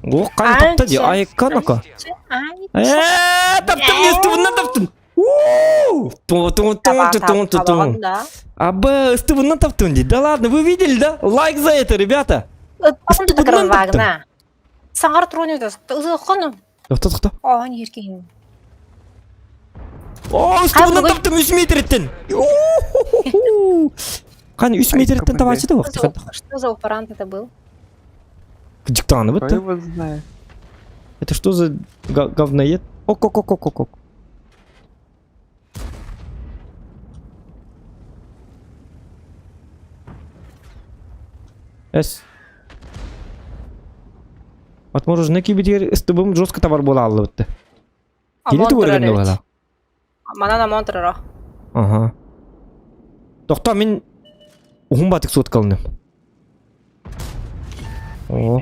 О, кан тапта ди. Ай, канака. Э, таптым, ыстыбынан таптым. Ту-ту-ту-ту-ту-ту. Абы, ыстыбынан таптым ди. Да ладно, вы видели, да? Лайк за это, ребята. Ыстыбынан таптым. Саҥар трону ызыххону. Тохто, тохто. Оон еркин. О, ыстыбынан таптым 3 метреттен. Кан 3 метреттен табачы да Что за упорант это был? Диктаны Кто вот его знает? Это что за говноед? Ок-ок-ок-ок-ок. С. Отмороженный кибитигэр ыстыбым жестко табар буола аллыбытты. Кини Амон тугу турар эргиннэ эбит. буола? Манан амон турара. Ага. Тохтоо мин уһун батык суоткалыным. О.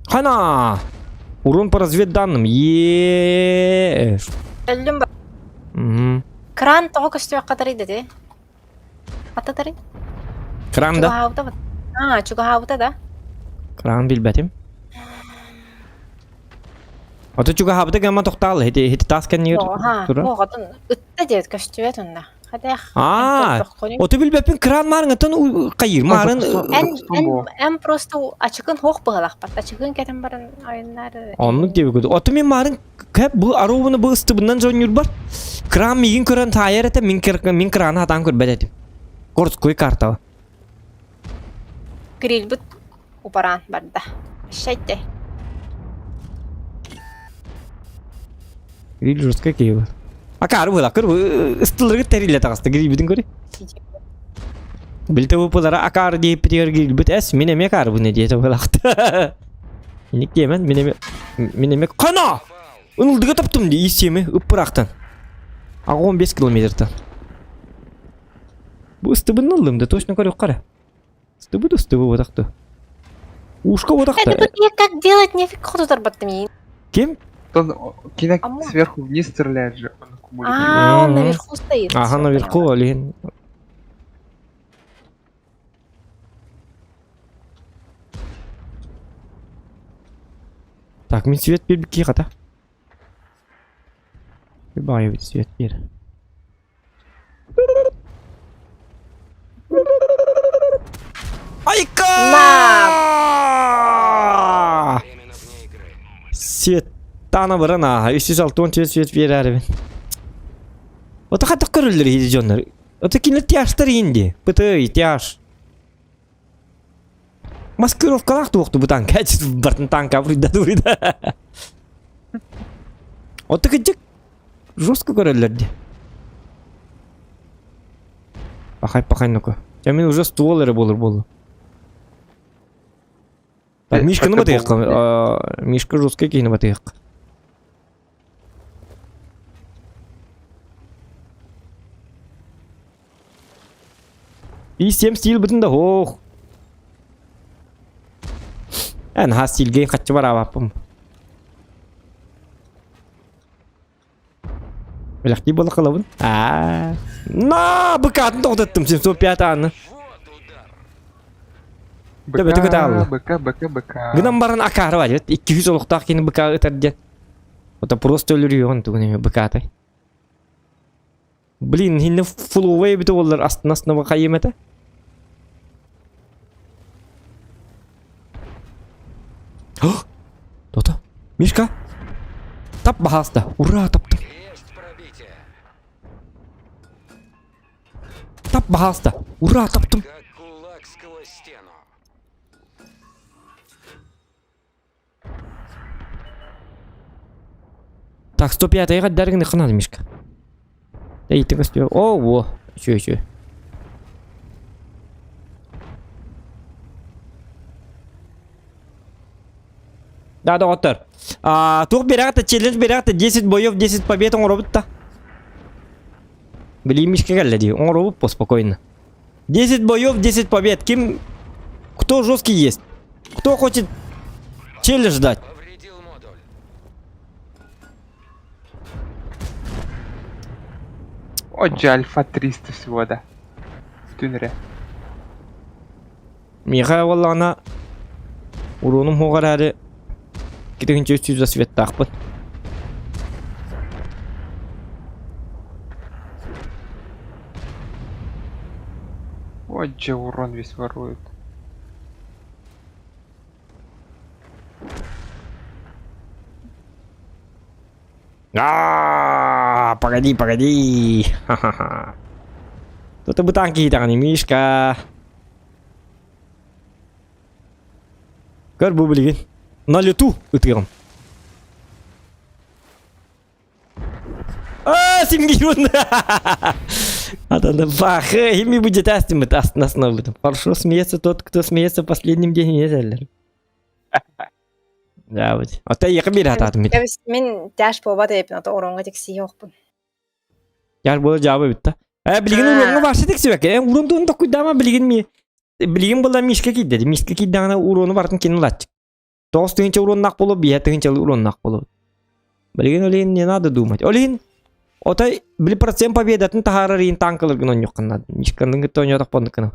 Хана! Урон по разведданным. Е. Өллүм ба. Мгм. Кран тоҕо көстүөххэ тарый дати? Ата тарый? Кран да? Чугаһаабыта ба? А, чугаһаабыта да? Кран билбэтим. Ото чугаһаабыта гамма тохтаал хити хити таас кэннигэр Оҕо, турар. оҕотун ытта диэт көстүбэт онно. Хатах. Аа, Ото билбэппин кран маарыҥаттан хайыыр маарын Эн эн эн просто ачыкын хоох быһалахпат. Ачыкын кэтэн баран ойуннар. Оннук диэбит. Ото мин маарын кэп бу аруубуну бу ыстыбынан дьонньурбар кран миигин көрөн таайар этэ мин мин краны хатаан көрбөт этим. Городской картаба. Грильбит упараан барда. Шайте. Гриль жесткая киһи Акаары быһыла көр ыстыларгыт тэриллэ таҕыста грильбитин көрү. Билте бупулара акаары диэппитигэр грильбит эс мин эмиэ акаарыбын диэтэ быһылаахта. Иник диэмэн мин эмиэ мин эмиэ хана! Ынылдыга таптым дии исиэми ыппыраахтан. Аҕа 15 километртан. Бу ыстыбын ыллым да точно көрүөххэ эрэ. Ыстыбы да ыстыбы буотахты. Ушка буотахта. Это тут как делать нефиг ходу тарбаттым. Ким? Он кино Амон. сверху вниз стреляет же, он аккумулирует. А, он Мгм. наверху стоит. Ага, Всё, наверху, поняла. олень. Так, мин свет биир хата. Баайы свет биэр. Айка! Свет тана баран ааха 364 свет биэрээрибин. Ото хатык көрүллэр иһи дьоннор. Ото кинилэр тяжтар инди. Пытый, тяж. Маскировкалаах туохту бу танка бартын танка буруйда буруйда. Ото кыдьык жестко көрөллөр ди. Пахай пахай ну-ка. Я мен уже ствол эрэ буолар буолла. Так, Мишканы батыйыққа. Мишка жесткий киһини батыйыққа. И 7 стил бүтін да ох. Эн ха стилге хатчы бар абаппым. Билэхтии буола халабын. Аа. На, быкаатын тоҕутаттым 705 ааны. Төбөтү БК, кытаалла. БК, БК, БК. Гынан баран акаары бар. 200 олохтоох кини БК ытар диэн. Это просто өлөрүөҕүн тугун эми БК-тай. Блин, хинне фуловай эбитэ буоллар астына астына хайым этэ. Тота. Мишка. Тап баһааста. Ура, таптым. Тап баһааста. Ура, таптым. Так, 105-га дәргін қанады, Мишка. Эй, ты көстүө. О, во. Үчү, үчү. Да, доҕоттор. А, туох бирэҕит челлендж бирэҕит 10 боев, 10 побед оҥоробут да. Билии Мишка кэллэ дии. Оҥоробут по спокойно. 10 боев, 10 побед. Ким... Кто жесткий есть? Кто хочет челлендж дать? Отже Альфа 300 всего да. Түнере. Миэхэ буоллаҕына уруунум суох эрээри китигинчи 300 светтаахпын. Отже урон весь ворует. А, погоди, погоди. Ха-ха-ха. Тут бытаан киһитэҕин, Мишка. Көр бу билигин. На лету ытыаҕым. А, симгирун. Атаны бахы, ими будет астымыт, астына бутым. Хорошо смеется тот, кто смеется последним день незеллер. Да, вот. Ота якын бир хатаатым мин. Мин тяж буолбат эбиппин, ото уроҥҥа тиксиһиохпун. Яр буола жаба бүтта. Э, билигин уроҥҥа барса тиксибэккэ. Э, урон туһун токуйдаама билигин ми билигин була мишка киирдэ. Мишка киирдэҕинэ урону барытын кини ылааччы. 9 тыһыынча уроннаах буолуо, 5 тыһыынча уроннаах буолуо. Билигин ол иһин не надо думать. Ол иһин отой били процент победатын таһаарар иһин танкаларгын онньуоххун наада. Мишканын кытта ойнотохпоннуккана.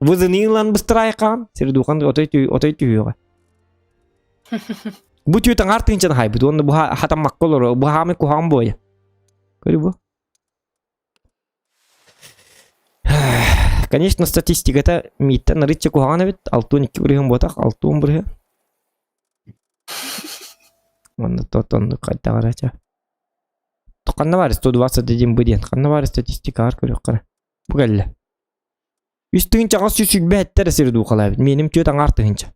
Вызыны ылан быстыраайкаан, сирдухан отой отой түһүөҕэ. Бу түү таҥар тыынчан хайбыт уонна бу хатаммакка олоро, бу хаамай куһаҕан буойа. Көрү бу. Конечно, статистиката мииттэн арыычча куһаҕан эбит. 62 бырыһыан буотах, 60 бырыһыан. Уонна тотоннук хайдах эрэ ча. Ханна баар 121 бу диэн? Ханна баар статистикаҕар көрүөххэ. Бу кэллэ. Үс тыһыынчаҕа сүүс сүүрбэ сэттэ эрэ сири дуухалаабыт. Миэним түөрт аҥаар тыһыынча.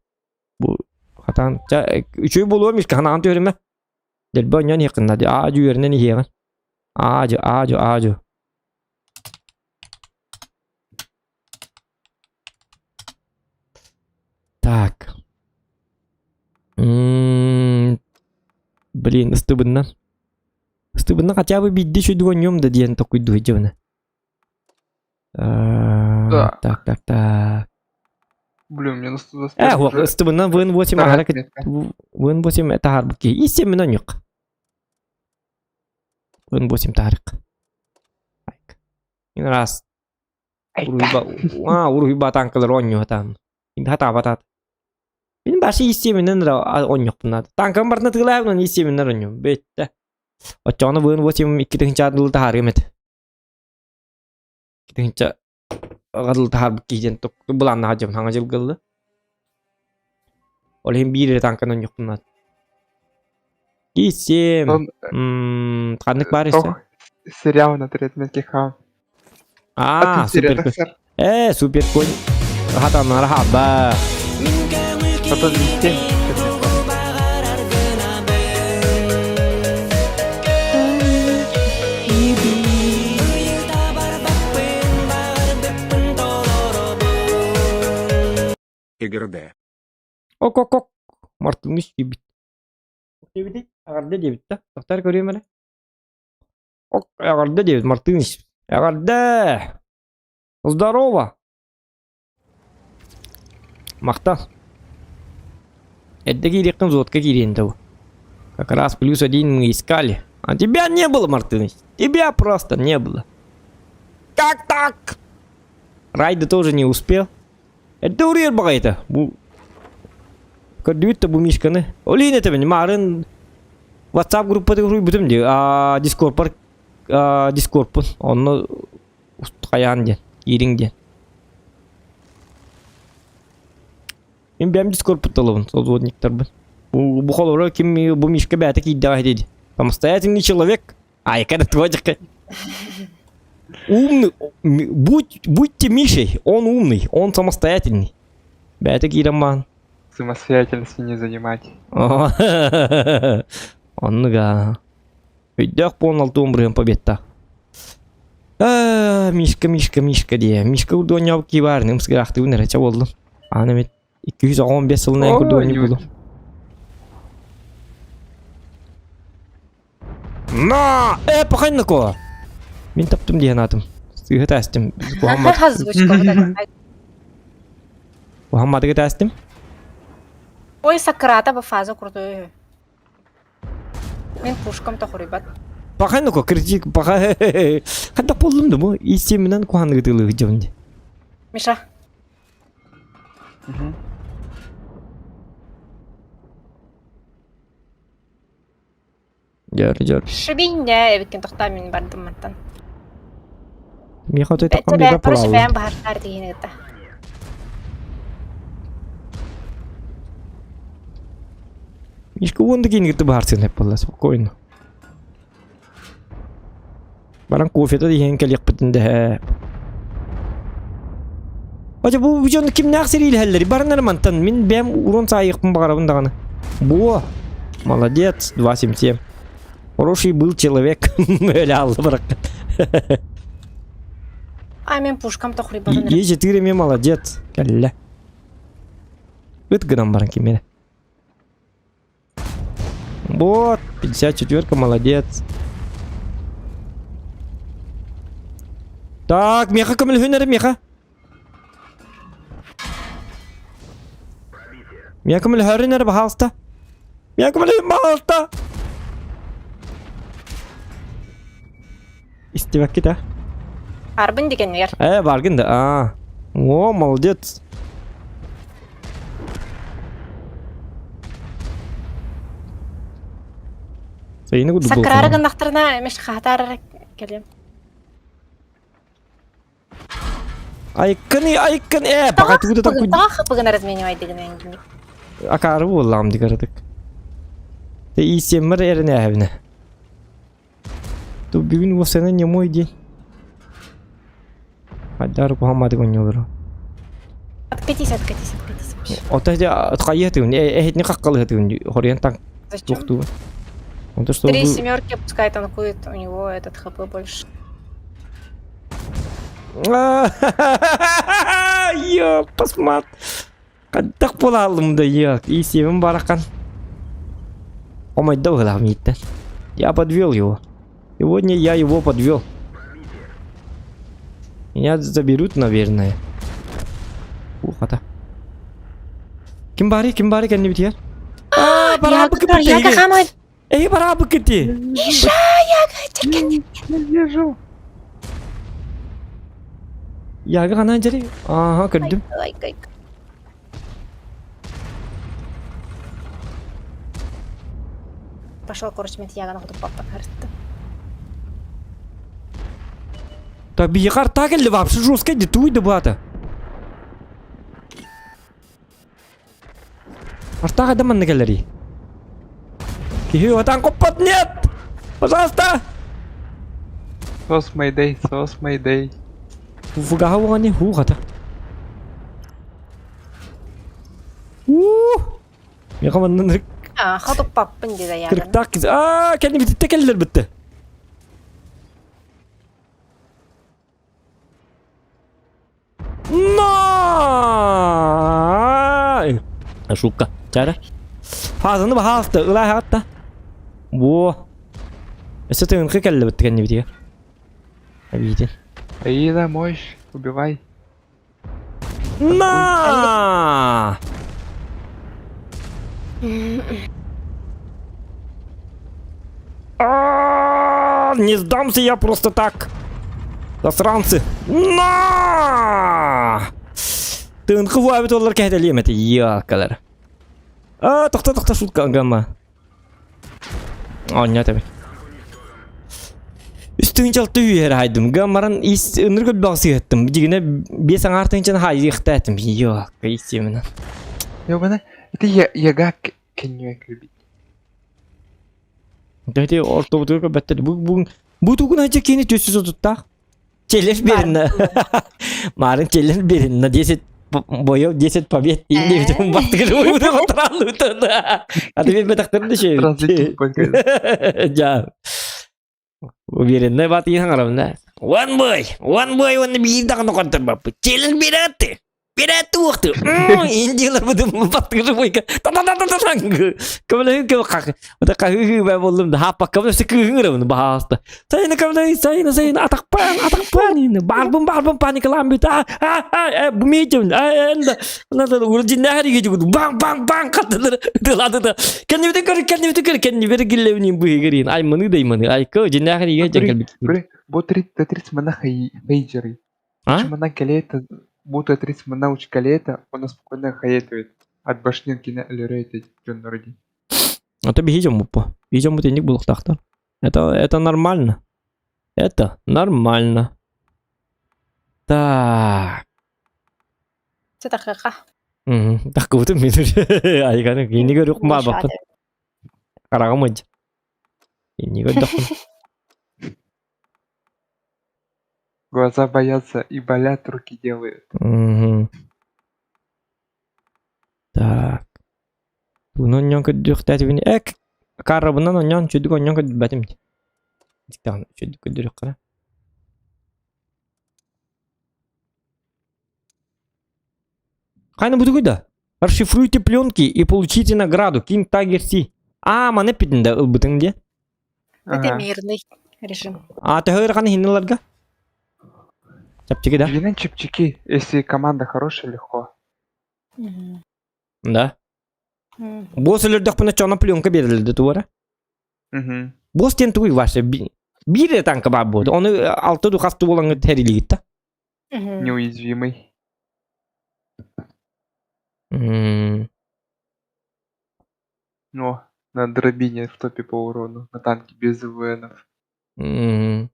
Бу хатаан ча үчүгэй буолуо мишка ханаан түһэримэ. Дэлби онньон иһиэххин наада. Аа-дьу үөрэнэн иһиэҕин. Аа-дьу, аа-дьу, аа-дьу. Так. М-м, Блин, ыстыбыннан. Ыстыбыннан хотя бы биирдэ үчүгэй онньуом да диэн токуйдуу сылдьабын. Да. Так, так, так. Блин, мне на 125 Э, уже ыстыбыннан ВН8 вторая аһара отметка. ВН8 таһаарбыт киһи. Истеммин онньук. ВН8 таарык. Раз. Айка. А, уруйба танкалар онньу хатаан. Хатаабатаат. Мин башы истеминен онньукпун наада. Танкам барытына тыылаабынан истеминнер онньум. Бетте. Оччоҕуна ВН8 2 тыһыынча дылы таһаарыам этэ. 2 тыһыынча дылы таһаарбыт киһи диэн былааннаах дьон хаҥа дьылгыллы. Ол иһин биир эрэ танканы онньукпун наада. И7. Он Ханнык баар өссө? ох, сериал на третьем хам. А, Атын серия супер. тахсар. Э, супер конь. Хатаннара хаба. Потом везде. Игрд. Ок-ок-ок. Мартыныч диэбит. Диэбити? Эҕэрдэ диэбит да. Тохтор көрүөм эрэ. Ок, эҕэрдэ диэбит Мартыныч. Эҕэрдэ! Здорово! Махтал. Эрдэ киириэххин взводка киириэн да бу. Как раз плюс один мы искали. А тебя не было, Мартыныч. Тебя просто не было. Как так? Райда тоже не успел. Эрдэ уруйар баҕайыта. Бу көрдүбүт да бу Мишканы. Ол иһин этэбин, марын WhatsApp группатыгар уруйбутум дии. Аа, Discord-пар Discord-пун. Онно хайаан диэн, киириҥ диэн. Мин бэйэм Discord-пут ылабын, созвонниктарбын. Бу, бу холобура ким бу Мишка бэйэтэ киирдэҕэ дии. Самостоятельный человек. Айка да туочка. Умный, будь, будьте Мишей, он умный, он самостоятельный. Бэйэтэ киирэн баан. Самостоятельности не занимать. Оннуга. Өйдөөх буолан алтуон бырыһын победта. Мишка, Мишка, Мишка дии. Мишка урдуонньообут кии баар, ымсыгаахтыыбын эрэ, чэ буоллун. Аана эмит 215 сылынан курдуонньу буолу. На! Э, пахайнако! Мин таптым диэн аатым. Сыыһа таастым. Куһамматыгы таастым. Ой, Сократа по фаза крутой. Мин пушкам тохуруйбат. Пахайнако, критик, паха. Хадда болдум да бу. Истеминен куханыгы тылы дьон. Миша. Дьөр, дьөр. Шибиннэ эбиккин тохтоо мин бардым мантан. Миэхэ отой таххан биэрбэт Короче, бэйэм баһартаар тиһини кытта. Мишка уонда киини кытта баһарсыан эп буолла спокойно. Баран кофета иһэн кэлиэхпитин дэһэ. Ача бу дьон кимнээх сэриилэһэллэри барынар мантан мин бэйэм урон саайыахпын баҕарабын даҕаны. Буо! Молодец, 2.77. Хороший был человек. Өлө алла бараккат. А мен пушкам тохури баран. Е4 мен молодец. Кэллэ. Ыт гынан баран кимере. Вот, 54-ка, молодец. Так, меха көмөлөһүн эрэ, меха. Меха көмөлөһөрүн эрэ, пожалуйста. Меха көмөлөһүн, пожалуйста. Истибэккит, а? Арбын дигеннигер. Э, баргын да, а. О, молодец. Сайыны курдук Саккырары гыннахтарына эмеш хаатаар кэлиэм. Айккын, айккын, э, пока тугу да такой... Таах пыгын разменивайдыгын энгини. Акары буоллаҕым дигардык. Те иисиэммэр эрэнээһэбинэ. Ту бүгүн уопсайынан не мой день. Хайдаар куһамматык онньолоро. Откатись, откатись, откатись вообще. Ота хайыатыгын, эһитини хаккалыһытыгын, хоруйан таҥ Зачем? туохтуу. Онто что Три семерки пускай танкует, у него этот хп больше. Йо, посмат. Хайдах буолаалым да йок, иисиэбин барахан. Омайда быһылаах мииттэн. Я подвел его. Сегодня я его подвел. Меня заберут, наверное. Ухата. Ким бары, ким бары кэннибитигэр? Аа, бараабы кыппыт Яга хамай. Эһи бараабы кыти. Миша, Яга, черкен. Вижу. Яга ханан дьэри? Ааха, көрдүм. Ай, ай, Пошел, короче, мен Яганы хотуппаппын харытты. Так биһиэхэ артаа кэллэ вообще жестко иди туй да баата. Артаа хайда манна кэлэрий? Киһи отан коппот нет! Пожалуйста! Сос Майдей, сос Майдей. Фугаха уҕани хуу хата. Уу! Миэхэ манна А, хотуппаппын дида Яганы. кырыктаах киз. Аа, кэннибититтэ кэллэр битте. На! Шутка. Чара. Фазаны баһаалта, ылааһаатта. Во. Өссө тыгынкы кэллэ битте кэннибитигэр. Эбиитин. Аида, мощь, убивай. На! А, Не сдамся я просто так. Засранцы. На! Тыынкы хуабит олар кэһэтэлиэм этэ иакалар. А, тохто тохто шутка гамма. Оонньоо тэбит. Үстүн чалты үһэр хайдым. Гаммаран ис ыныр көрбөх сыһыттым. Дигинэ бес аңар тыынчан хайыахтаатым. Иакка истемина. Ёбана, это я яга кеннүө кэлбит. Дэти ортобутугар көрбөттөр. Бу бу бу тугун айча кини төссү сотуттаах. Челлендж беринна. Марын челлендж беринна 10 боев 10 побед дейін баттыгыр ойбуды отыралды. А ты бетақтырды ше. Жа. Уверенный бат иһан арабында. One boy, one boy оны биир даҕаны контор Челлендж бератты. Бератты уохты. Индиялар буду баттыгыр бойка. Та-та-та-та-та. Көмөлөһүн кө қақ. Ота қахы бә болдум да хаппа көмөлөсө кыһыңырабын баһааста. Сайына көмөлөй сайына сайына атақпан атақпан енді барбын барбын паникалаан бүт а а бу мейтем а надо урдинарий бang бang бang каттылар дылады да кеннибите көр кеннибите көр кеннибери гиллебинин быһыгырин ай мыны дай мыны ай кө диннахариге жеңгел Бу 30 мана хейджеры. А? Мана калета, будто 30 мана уч калета, он спокойно хаетует. От башнинки на лерейте Джон Норди. Это бихидем бупа. Бихидем бут иник булуктахта. Это это нормально. Это нормально. Так. Це такыка. Мгм. Так вот мен айганы кини көрүк ма баппын. Карагым ыдь. Кини көрдөхпүн. Глаза боятся и болят, руки делают. Мгм. Так. Туну онньон көрдүөхтээтибин эк карабынан онньон чүдүк онньон көрдүбэтим. Диктаҕын чүдүк көрдүрүөххэ. Хайна бутугуй да? Расшифруйте пленки и получите награду King Tiger C. А, маны питин да ылбытың де. Это Ага. мирный режим. А, төһө ыараханы хинныларга? Чапчики да? Двина чипчики, если команда хорошая, легко. Мгм. Да. Мгм. Босс өлөрдөхпүнэ чоно пленка берилди туара. Угу. Босс тен тугуй ваше биир танка бар буолду. Ону алты ду хасту буолаҥҥыт тэрилигит да. Мгм. Неуязвимый. М, Но на дробине в топе по урону, на танке без ВНов. м.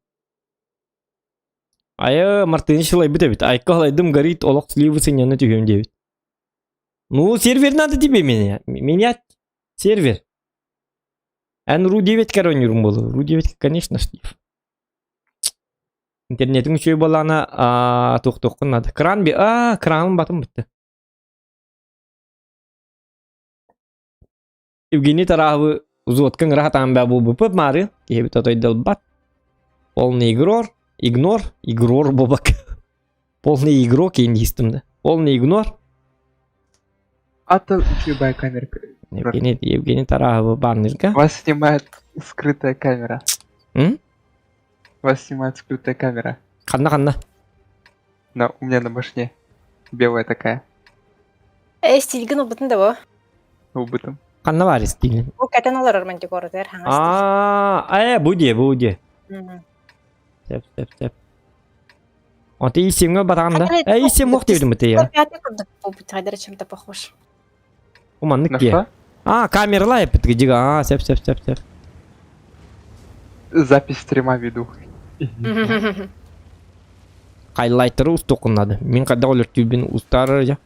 Айа Мартыны шылайбыт эбит. Айка халайдым горит, олох сливы сыньяны түһүм диэбит. Ну, сервер надо тебе меня. Менять сервер. Эн Ру-9 коронирум был. Ру-9, конечно, шлиф. Интернетиң үчүгэй буоллаҕына туохтуоххун надо. Кран би а краным батым бутта. Евгений Тараһовы взводкаҥ ыраатаан баа буолбуппут маары киһибит отойдолбат. Полный игрор, игнор, игрор буолбакка. Полный игрок индистим да. Полный игнор. А то үчүгэй камера. Евгений, Евгений Тараһовы баанныырга. Вас снимает скрытая камера. М? Вас снимает скрытая камера. Ханна ханна. На, у меня на башне. Белая такая. Э, стилгин убытын да бу. Убытым. Ханна бар стилин. Бу кэтэн олорор мантикорутер хаҥас стиль. А, э, бу дие, бу дие. Мгм. Сеп, сеп, сеп. Оты исемге батаҕын да. Ханна Э, исем мох диэбитим быты я. Пятый курдук буолбут, хайдара чем-то похож. Уманнык На дие. что? А, камералар эппит гидига. А, сеп, сеп, сеп, сеп. Запись стрима веду. Хайлайтеры устуоххун Мин хайдах өлөртүүбүн устаар дьэ.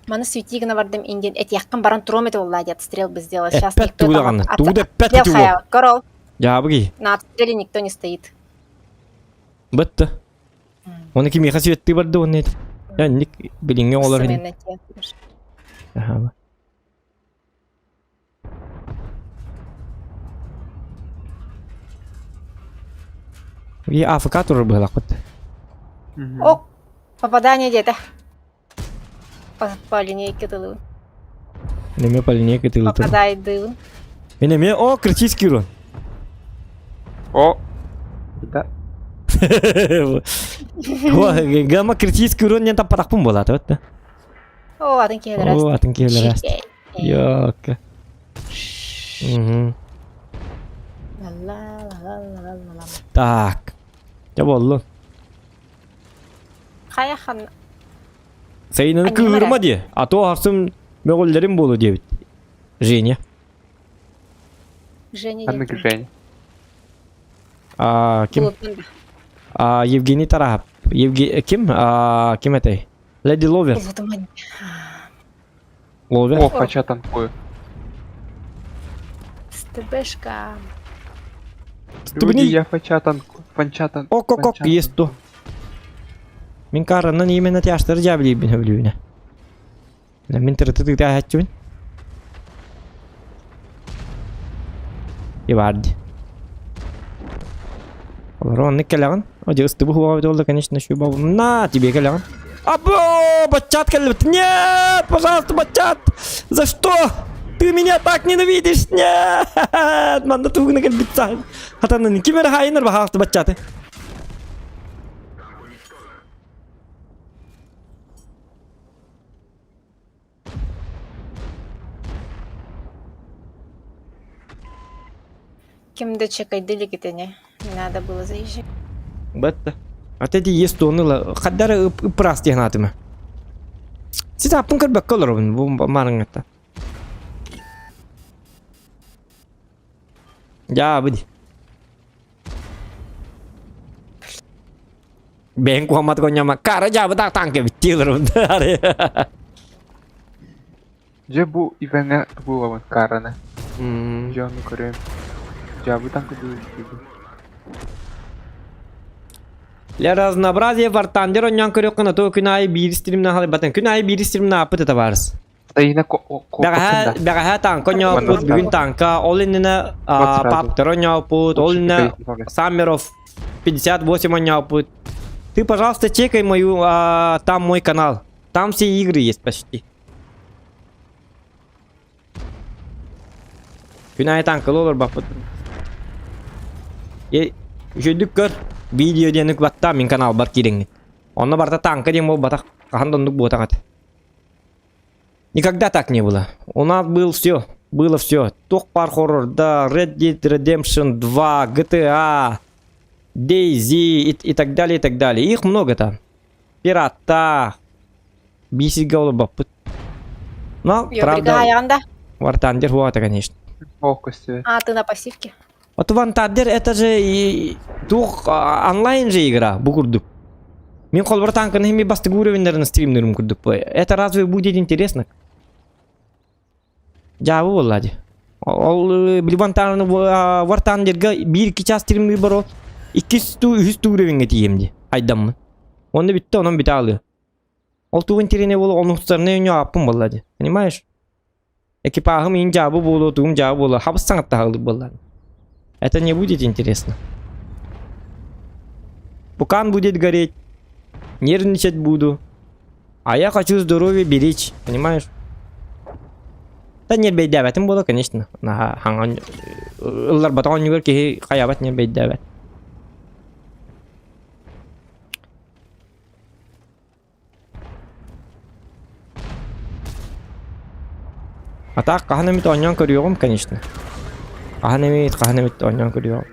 Маны свети гына бардым индин этиэххин баран туруом этэ буоллаа диэт стрел бы сделал. Сейчас Эппэт никто тугу там даҕаны. от- Тугу да эппэт отстрел ити уол. хайа. Корол, Дьаабы киһи. на обстреле никто не стоит. Бытты. Оны кимиэхэ светтыы барды уонна ити. Я ник билиҥҥи оҕолор иһин. Сымыйанна тиэ. Аха. И АФК турар быһалаахпыт. Мгм. О, попадание где-то. По, по линейке тылы. Неме по линейке тылы турар. Попадай дылы. Неме, о, критический урон. О! Да. Гамма критический урон не там патахпын буолаата бат да. О, атын киһилэр О, атын киһилэр Шикэй. Йока. Мгм. Ла-ла-ла-ла-ла-ла. Так. Дьэ буоллун. Хайа хан Сайынаны Анньыма кыырма дии. А то харсым мөҕүллэрим буолу диэбит. Женя. Женя Ханнык диэн. Женя? А, ким? Булуппун да. А, Евгений Тарахов. Евге... Ким? А, ким этэй? Леди Ловер. Булутума. Ловер. О, фача танкую. СТБшка. Люди, я фача танкую. Фанча танкую. Ок-ок-ок, есть то. Мин каранан именно тяштар жабли бин хөблүүнэ. Мин тырытытык тааһаччыбын. Иварди. Олору оннук кэлэҕин. О, дьэ ыстыбы хуаҕа буолла, конечно, шуба. На тебе кэлэҕин. Або, бачат кэлбит. Нет, пожалуйста, бачат. За что? Ты меня так ненавидишь? Нет! Манна тугуна кэлбит саһын. Хатанын ким эрэ хаайынар баһаалты баччаты. Ким да чекайды илик итини. Не надо было заезжать. Бетте. А эти есть тоныла. Хаддара ыпрас диэн Сит аппын көрбөккө олоробун бу марыңҥатта. Дьаабы дии. Бэйэҥ куһаммат конньома кара дьаабы таах таанка эбит дии олоробун. Дьэ бу Иваҥҥа тугу ылабын Караны? Дьэ ону көрүөм. Дьаабы таҥка дуу дуу. Для разнообразия War Thunder оонньоон көрүөххүн, а то күн аайы биир стримнэ халайбатын. Күн аайы биир стримнэ ааппыт это барыс. Тайына Бэҕэһээ бэҕэһээ тааҥка оонньооппут, бүгүн тааҥка, ол иннинэ паптар оонньооппут, ол иннинэ Summer of 58 оонньооппут. Ты, пожалуйста, чекай мою, там мой канал. Там все игры есть почти. Күн аайы тааҥкалы олорбаппыт. Үчүгдүк көр, видео диэни баттаа мин каналбар киирэҥҥин. Онно барыта тааҥка диэн буолбатах, хаһан да оннук буотах этэ. Никогда так не было. У нас был все, было все. Туох баар хоррор, да, Red Dead Redemption 2, GTA, DayZ и, и так далее, и так далее. Их много там. Пираттаах, биисиргэ олорбоппут. Но, правда, да? War Thunder хуата, конечно. Ох, көстүбэт. А, ты на пассивке. Вот War Thunder это же и туох онлайн же игра, бу курдук. Мин холбор танканы хими бастыгы уровеннерин стримнерим курдук. Это разве будет интересно? Дьаабы буолла дии. Ол били War Thunderга биир-икки час стримныы баро иккис туу үһүс туу уровеньҥэ тиийэм дии айдаммын. Онно бүттэ онон бүтэ аалыа. Ол тугун тирине буолуо онуһустарына өньө ааппын буолла дии. Понимаешь? Экипажым иин дьаабы буолуо, тугум дьаабы буолуо, хабыс саҥаттаһалыыр буолла. Это не будет интересно. Пукан будет гореть, нервничать буду. А я хочу здоровье беречь, понимаешь? Да нербэйдээбэтим буолар, конечно. Наһаа хаҥан ылларбатах онньугар киһи хайаабат нербэйдээбэт. А так хаһан эмит оонньоон көрүөҕүм, конечно. Хаһан эмит, хаһан эмит оонньоон көрүөҕүм.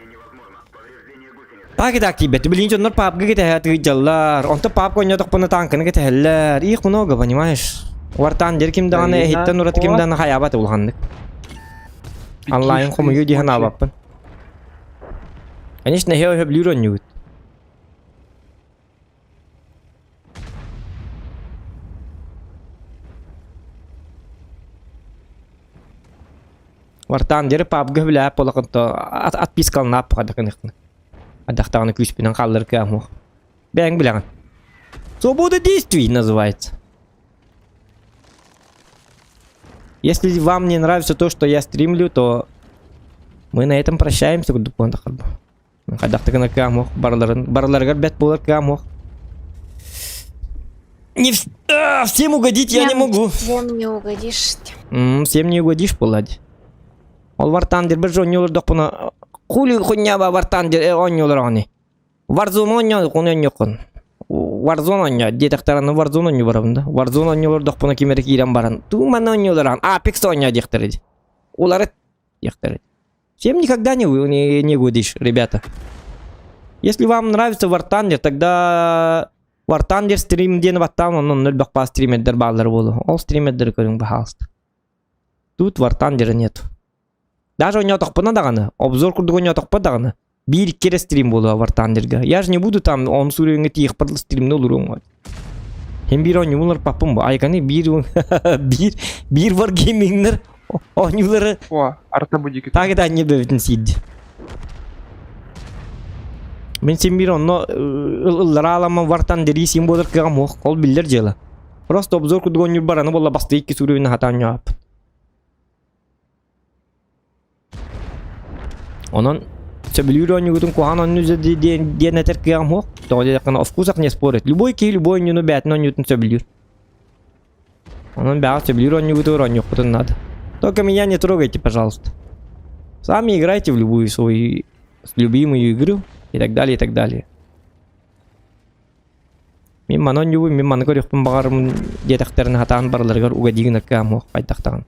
Так и так тиийбэт. Билигин дьоннор папка кэтэһэ тыыдьаллар. Онтон папка оонньоотохпуна тааҥканы кэтэһэллэр. Их много, понимаешь? Вартаан дьэр ким даҕаны эһиттэн ураты ким даҕаны хайаабат улаханнык. Онлайн хомуйуу дии санаабаппын. Конечно, эһи өһөблүүр оонньугут. Вартаан диэри пабга үлээп олохонто отпискалнаап хадакыныхтын. Адахтаҕына күүспүнэн хааллар кыамуох. Бэйэҥ билэҕин. Свобода действий называется. Если вам не нравится то, что я стримлю, то мы на этом прощаемся. Хайдах да гына кыам барыларын барыларыгар бэт буолар кыам Не в... а, всем угодить я не могу. Всем не угодишь. М, всем не угодишь буолла Ол War Thunder бір оонньуулардахпына хули хуйня War Thunder оонньуулар оҕони. Warzone оонньоо ону оонньуоххун. Warzone оонньоо диэтэхтэринэ Warzone оонньуу барабын да. Warzone оонньуулардахпына ким эрэ киирэн баран туу манна оонньуулар Apex оонньоо диэхтэрэ дии. Уларыт диэхтэрэ. Всем никогда не, не, не угодишь, ребята. Если вам нравится War Thunder, тогда War Thunder стрим диэн баттаан онон элбэх баа стримердер бааллар буолу. Ол стримердери көрүҥ баһаалыста. Тут War Thunder нет. Даже ойнотохпуна даҕаны, обзор курдук ойнотохпо даҕаны, биир икки эрэ стрим буолуо War Thunderга. Я же не буду там он суруйуҥҥа тиийиэхпэр стримни олоруоҥ. Хин биир оонньуулар паппым бу. Айканы биир биир биир варгеймингнер оонньуулары О, арта будики. так это не бэбитин сиирди. Мин син биир онно ыллара аламман вартан дэрии син буолар кыаҕым суох. Ол биллэр дьыала. Просто обзор курдук оонньуур бараны буолла бастыы икки суруйуна хатаан ньааппын. Онон сөбүлүүр оонньуугутун куһаҕан оонньуу диэн, диэн этэр кыаҕым суох. Тоҕо диэтэххинэ о вкусах не спорит. Любой киһи любой оонньууну бэйэтин оонньуутун сөбүлүүр. Онон бэҕэ сөбүлүүр оонньуугутугар оонньуохпутун наада. Только меня не трогайте, пожалуйста. Сами играйте в любую свою любимую игру и так далее, и так далее. Мин маны оонньуубун, мин маны көрүөхпүн баҕарым диэтэхтэринэ сатаан барыларыгар угадии гынар кыаҕым суох хайдахтаҕын.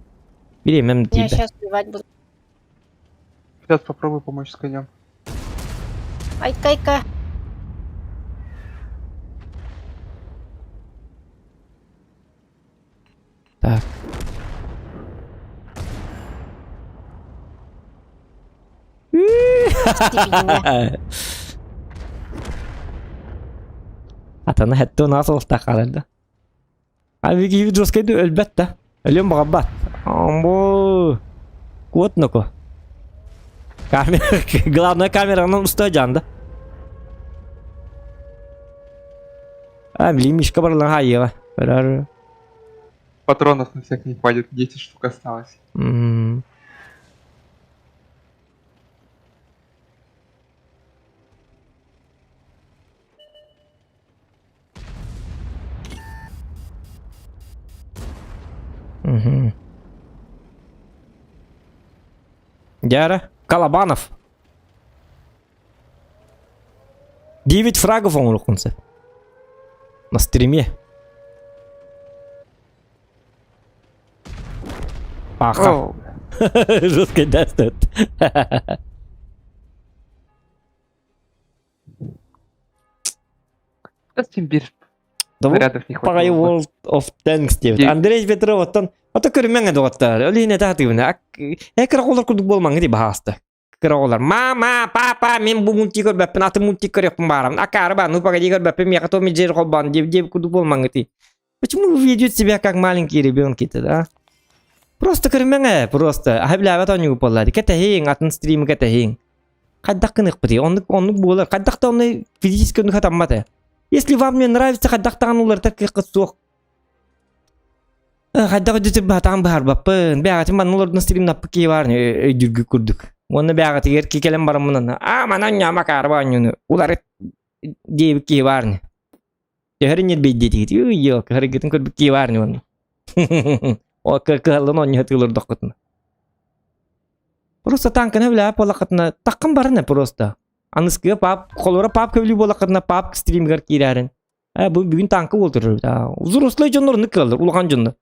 Бириэмэм Я тиийбэт. сейчас убивать буду. Сейчас попробую помочь с конем. Айка-айка. Так. Степенья. Атана хэтте унаас олохтоох хаалар да. А киһи жесткайды өлбөт да. Өлүөн баҕарбат. Амбо. Куот ноко. Камера, главное камеранан уста жанда. А, блин, Мишка барылан хайыга. Көрөр. Патронов на всех не хватит, 10 штук осталось. М. Мгм. Дяра. Колобанов. 9 фрагов оҥоруоххун сөп. На стриме. Паха. О, Жестко даст. да Симбирь Того снарядов не Пагай хватило. бы. World of Tanks диэбит. Дии. Андрей Петров оттон ото көрүмэҥ доҕоттоор. Ол иһин этэ сатыыбын. Э кыра оҕолор курдук буолмаҥ дии баһааста. Кыра оҕолор мама, папа, мин бу мультик көрбөппүн, атын мультик көрүөхпүн баарабын. Акаары ба, ну погоди көрбөппүн, миэхэ Том и Джерри холбоон диэбит диэбит курдук буолмаҥ дии. Почему вы ведете себя как маленькие ребенки-то, да? Просто көрүмэҥ ээ, просто. Аһа билээбэт оонньуу буолла. Кэтэһиҥ, атын стримы кэтэһиҥ. Хайдах гыныахпытый? Оннук оннук буолар. Хайдах да онно физически оннук хатаммат ээ. Если вам не нравится, хайдах даҕаны уларытар кыаххыт суох. Хайдах өйдөтөр баһатаан быһаарбаппын. Бэҕэтин манна олордун стримнаппыт киһи баар өйдүүргүт курдук. Уонна бэҕэтигэр ки кэлэн бараммын аа манан ньаама каарба оонньууну уларыт диэбит киһи баар ини. Төһөрүн ньирбэйдиэтигит? Ый, кыһарыгытын көрбүт киһи баар ини уонна. О кыһаллан оонньоһо тыылырдаххытына. Просто танканы билээп буоллаххытына таххын баран просто. Аныскыга пап, холоро пап көбүлүү буоллаххытына пап стримигэр киирээрин. Э, бу бүгүн танка буолтурар. Взрослый дьоннор оннук кыаллар, улахан дьоннор.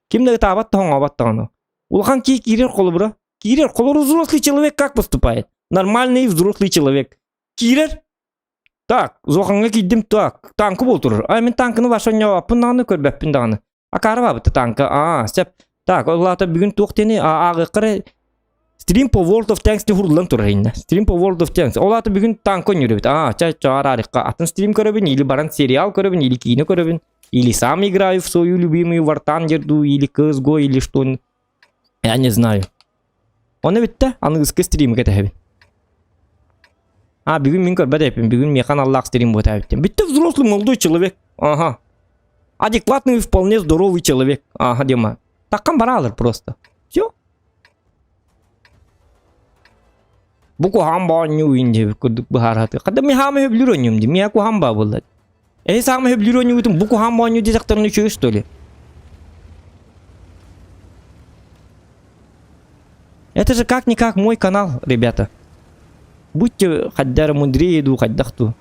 Ким да ытаабат да хоҥообот даҕаны. Улахан киһи киирэр холобура. Киирэр, холобура взрослый человек как поступает? Нормальный взрослый человек. Киирэр, так, зохаҥҥа киирдим, так, танка буолтурар. А мин танканы ваша онньообаппын даҕаны, көрбөппүн даҕаны. Акаары баабыта танка, аа, сөп. Так, ол аата бүгүн туох диэни ааҕыахха Стрим по World of Tanks диэн уһуруллан турар иннэ. Стрим по World of Tanks. Ол аата бүгүн танка ойнуур эбит. Аа, ча чаараарыкка атын стрим көрөбүн, или баран сериал көрөбүн, или киинэ көрөбүн, или сам играю в свою любимую War Thunder, или CSGO, или что. Я не знаю. Оны бүттэ, аныгыскы стримы кэтэһэбин. А, бүгүн мин көрбөт эппин, бүгүн миэхэ аналлаах стрим буотаа эбиттим. Бүттэ взрослый молодой человек. Ага. Адекватный и вполне здоровый человек. Ага, Дима. Таккан баралар просто. Все. Бу куһаҕан баанньуу иин диэбит курдук быһаараты. Хада ми хаама сөбүлүүр оонньуум дии. Миэхэ куһаҕан баа буолла. Эһи саама сөбүлүүр оонньуугутун бу куһаҕан баанньуу диэтэхтэринэ үчүгэй что ли? Это же как-никак мой канал, ребята. Будьте хайдара мудрее дуу, хайдах дуу.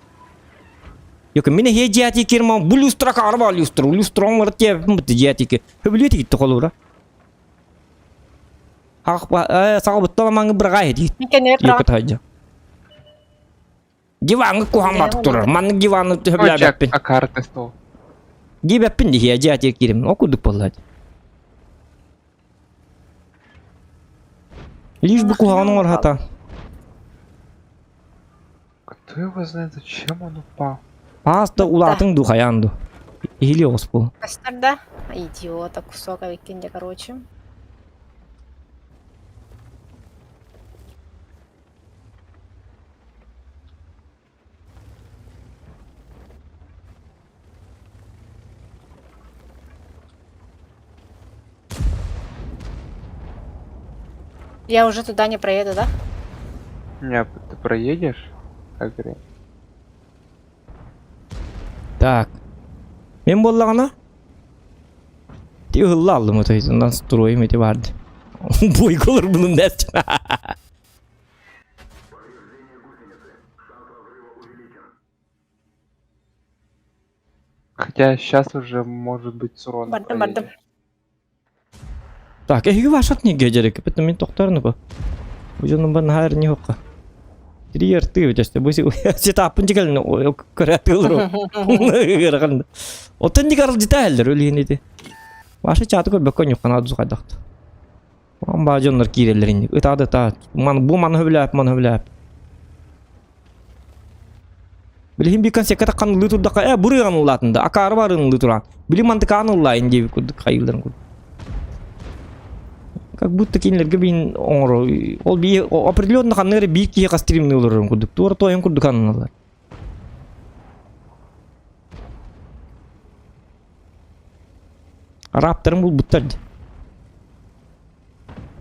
Йока, мин эһиэ дьиэти кирман бу люстра карба люстра, люстра оҥор тиэппин бутты дьиэтики. Хөбүлүө тигитти холура. Саҕа буттала маңы быраҕай дии. Кэннигэр Диваҥҥа куһаҥ батык турар. Маннык диваны төһөбүлээбэппин. А карта стол. Диэбэппин диһиэ дьиэтигэр киирим. Ол курдук буолла. Лишь бы куһаҕан оҥорһата. Кто его знает, зачем он упал? Аас да улаатыҥ дуу хайаан дуу. Иһили оҕус буол. Көстөр да? Идиота кусок эбиккин дьэ короче. Я уже туда не проеду, да? Не, ты проедешь? Агри. Так. Мен буоллаҕына ти ыһылла аллым отойдунан строим ити барды. Бойголор bunun ders. Хотя сейчас уже может быть с уроном Бардым, бардым. проедешь. Так, эһиги вашат не геджерек, бит мен тохторну бу. Бу дьонум бар наһаар не хокка. Три рты өтөстө. Бу сетаппын дикелин көрәтылыр. Ырахан. Оттон дикарыл детальдер өлүн ити. Ваша чаты көрбөккө ньуккана дузгайдакт. Ман баа дьоннор киирэллэр инник. Ытаады та. Ман бу маны хөбүлээп, маны хөбүлээп. Билиһин бикан секка таккан ылыы турдакка, э бурыган ыллаатында, акаары барын ылыы туран. Били мантыкаан ыллаайын диэбит курдук хайыыларын курдук. Как будто кинилэргэ биин оҥоро ол бии определенно ханна эрэ биир киһи стримни олорорун курдук. Туора тойон курдук ананаллар. Араптарын булбуттар дии.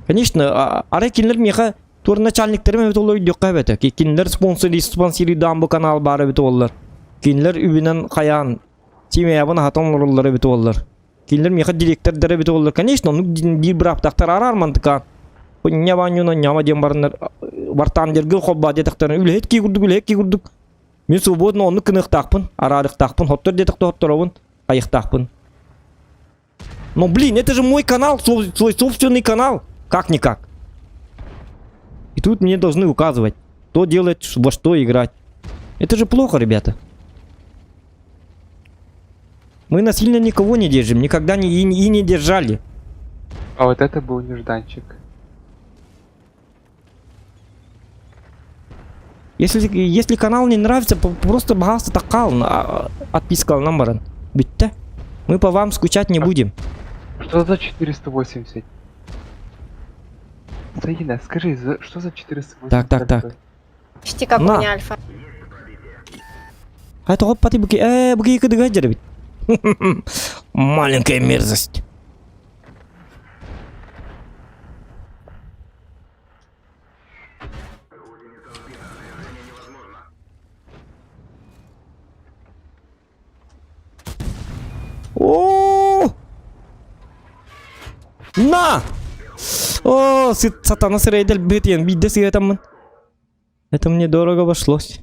Конечно, арай кинилэр миэхэ туор начальниктарым эбит олор өйдүөххэ эбэтэ. Кинилэр спонсор спонсоридаан бу канал баар эбит оллар. Кинилэр үбүнэн хайаан тимэйабын аһатан олороллор эбит оллар. Кинилэр миэхэ директордара эбит оллар. Конечно, оннук биир бырааптаахтар араар мантыкаан. Ньаба ньуна ньама диэн бараннар бартаандерга холбаа диэтэхтэрин үлэһит кии курдук үлэһит кии курдук мин свободно оннук гыныахтаахпын араарыахтаахпын хоттор диэтэхтэ хотторобун хайыахтаахпын Но блин, это же мой канал, свой собственный канал. Как-никак. И тут мне должны указывать, что делать, во что играть. Это же плохо, ребята. Мы насильно никого не держим, никогда не, и, и не держали. А вот это был нежданчик. Если, если канал не нравится, просто баҕаста таккал, отписка нам баран. Бүтте. Мы по вам скучать не будем. Что за 480? Саина, скажи, за, что за 480? Так, так, так. Почти как На. у меня альфа. А это опа ты буки, буки кыдыга дербит. Маленькая мерзость. О! На! О, сатана сырайдал битен, бидде сыятаммын. Это мне дорого обошлось.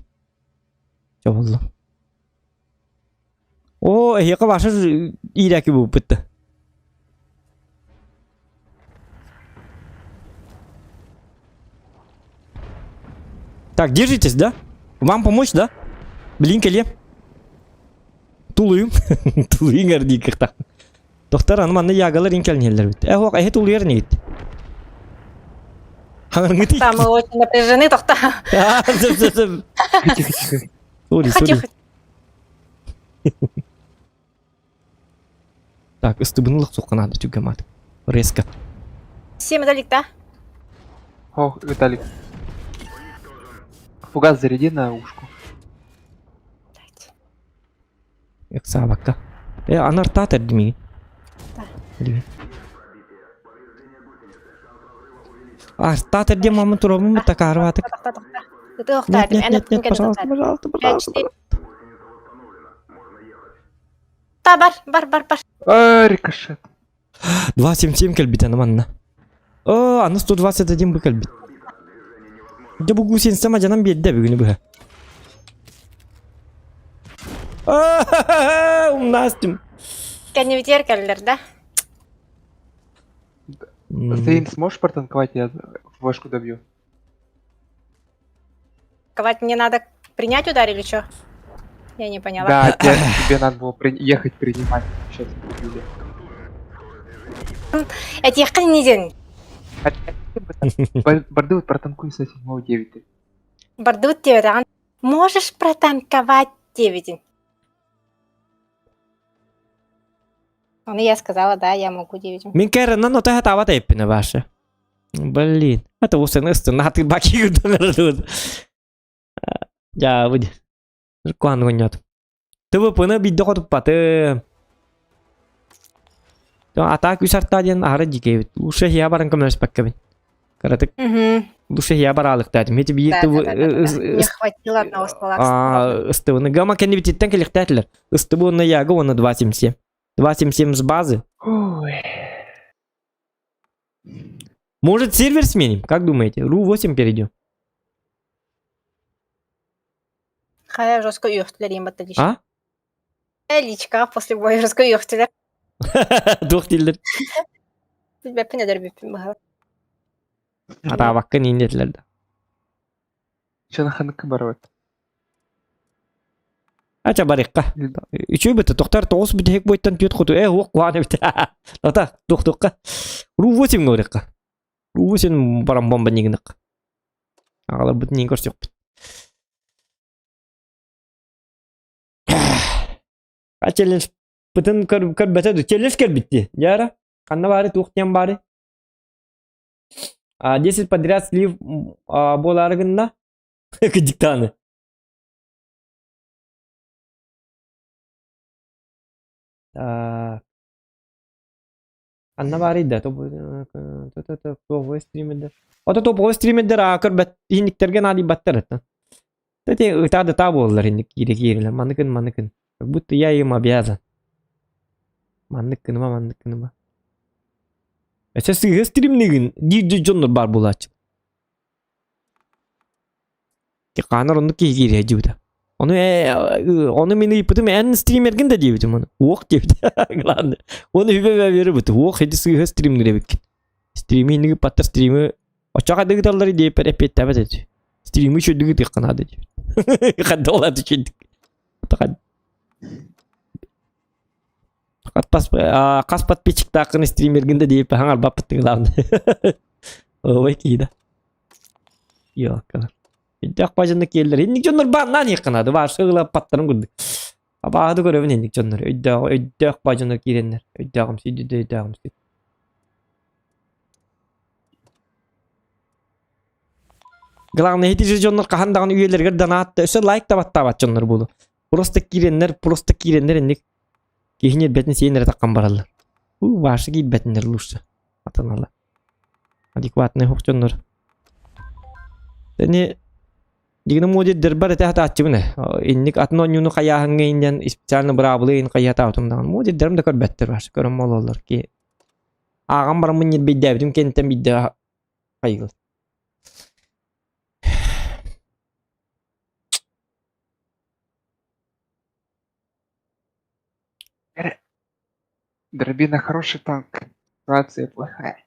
Чё булла? О, эһиэхэ ваша иирээки бууппут Так, держитесь, да? Вам помочь, да? Блин, кэлиэм. Тулуйум. Тулуйуҥ эр дии кыхтах. Доктор, аны манна ягалар инкэлниэллэр бит. Э, эһэ тулуйар нигит. Хаҥыргыты. Там мы очень напряжены, тохта. Тихо, тихо. Сори, Тихо, сори. тихо. Так, ыстыбынылық соққан ады түгемат. Резко. Всем далек, да? Ох, Виталик. Фугас заряди на ушку. Ыксаабакка. Э, анартат эрдими. Да. Артат эрдем мамын туробун такаарбатык. Тохта, тохта. Ты Нет, нет, нет, нет, пожалуйста, пожалуйста, пожалуйста. Та, бар, бар, бар, бар. А, рикошет. 2.77 кэлбит аны манна. О, аны 121 бы кэлбит. Дьэ бу гусеница мадьанан биэрдэ бүгүнү быһа. Умнастым. Кэннибитигэр кэллэр да? Ты сможешь протанковать, я флешку добью. Ковать мне надо принять удар или что? Я не поняла. Да, тебе, тебе надо было при... ехать принимать. Сейчас убили. Этиэххин нидин. Барды вот протанкуй со 7-9. Бардыбыт диэбэтэҕин. Можешь протанковать диэбитин. Ону я сказала, да, я могу диэбитим. Мин кэрэнэн ото хатаабат эппинэ баша. Блин, это усын ыстын аты баки гырдан Дьа, выйди. Куан гонньот. ТВП-ны бидде хотуппаты. Атаак үс арта диэн аһара дьикэбит. Лучше я баран көмөлөспөккөбүн. Кыратык лучше я бараалыктаатым. Ити биир Не хватило одного ствола. Ыстыбыны гама кэннибититтэн кэлихтээтилэр. Ыстыбы уонна яга уонна 2.77. 2.77 с базы. Может сервер сменим? Как думаете? Ру-8 перейдем? Хайа жестко үөхтүлэр иин батта А? Личка после боя жестко үөхтүлэр. Туох дииллэр? Билбэппин эдэрбиппин быһа. Атаабаккын иин диэтилэр да. Чанаханыкы барбат. Ача барыахха. Үчүгэй быта тохтор тоҕус бүтэһик буойтан түөрт хоту э уох куһаҕан эбит. Тата туох-туохха. Ру-8 барыахха. Ру-8 баран бомба нигынык. Аҕаларбытын иин көрсүөхпүт. А челлендж бытын көрбөтө ду. Челлендж кэлбит дии. Дьара, ханна баары туох диэн баары? 10 подряд слив буолаары гынна. Диктаны. Так. Анна баарый да топовой стримердер. Ото топовой стримердер аа көрбөт иһинниктэргэ наадыйбаттар это. Эти ытаа да таа буоллар инник киирэ киирилэр манныкын манныкын. Как будто я им обязан. Маннык гыныма маннык гыныма. Өссө сыыһа стримнигин диир дьоннор баар буолааччы. Хаанар оннук киһи киириэ диэбитэ. Ону ээ ону мин ыйыппытым эн стримергин да диэбитим ону. Уох диэбит. Главное. Ону үбэ беребит. Уох ити сыыһа стримнир эбиккин. Стрими инниги паттар стримы оччоҕо хайдах ыыталлар диэппэр эппиэттээбэт этэ. Стримы үчүгэйдик ыытыахха наада диэбит. Ханна ол аты үчүгэйдик. Хас хас подписчиктааххын стримергин да диэппэ хаҥарбаппыт главное. Ой киһи да. Ёкалар. Өйдөөх бажаны киэллэр. Инник дьоннор бааннаан иэххэ Баарса ыла паттарын курдук. Абааһы көрөбүн инник дьоннор. Өйдөөх өйдөөх бажанар киирэннэр. Өйдөөҕүмсүйдү да өйдөөҕүмсүй. Главное, ити же дьоннор хаһан даҕаны үйэлэригэр данаат да өссө лайк да баттаабат дьоннор буолу. Просто киирэннэр, просто киирэннэр инник киһини эрбэтин сиэн эрэ таххан бараллар. У, баарса киирбэтиннэр лучше. Атаналар. Адекватный хоп дьоннор. Тэни дигини модердер этэ хатааччыбын э. Инник атын оонньууну хайааһыҥҥа иннэн специально быраабылы ин хайаатаабытым даҕаны. Модердерим да көрбөттөр баарса көрөн мололлор ки. Ааҕан бараммын ньирбэйдээбитим кэнниттэн биирдэ хайыгыл. Дробина хороший танк. Ситуация плохая.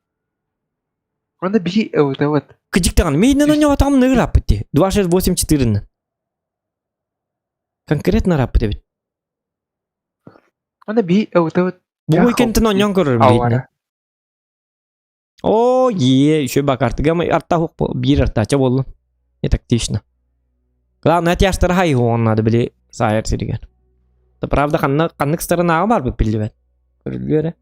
Он би вот вот. Кыдьыктаҕын миинэн оонньоотоҕум ныгыр аппыт дии. 2684 Конкретно раппыт эбит. Он би вот вот. Бу кэнтин оонньоон көрөрүм бииринэ. Оо, е, еще бак артыга арта биир артача буоллун. Не тактично. Главное, тяжтар хайуон надо били саайар сиригэр. Да правда, ханна ханнык сторонааҕа барбыт биллибэт. Көрүллүө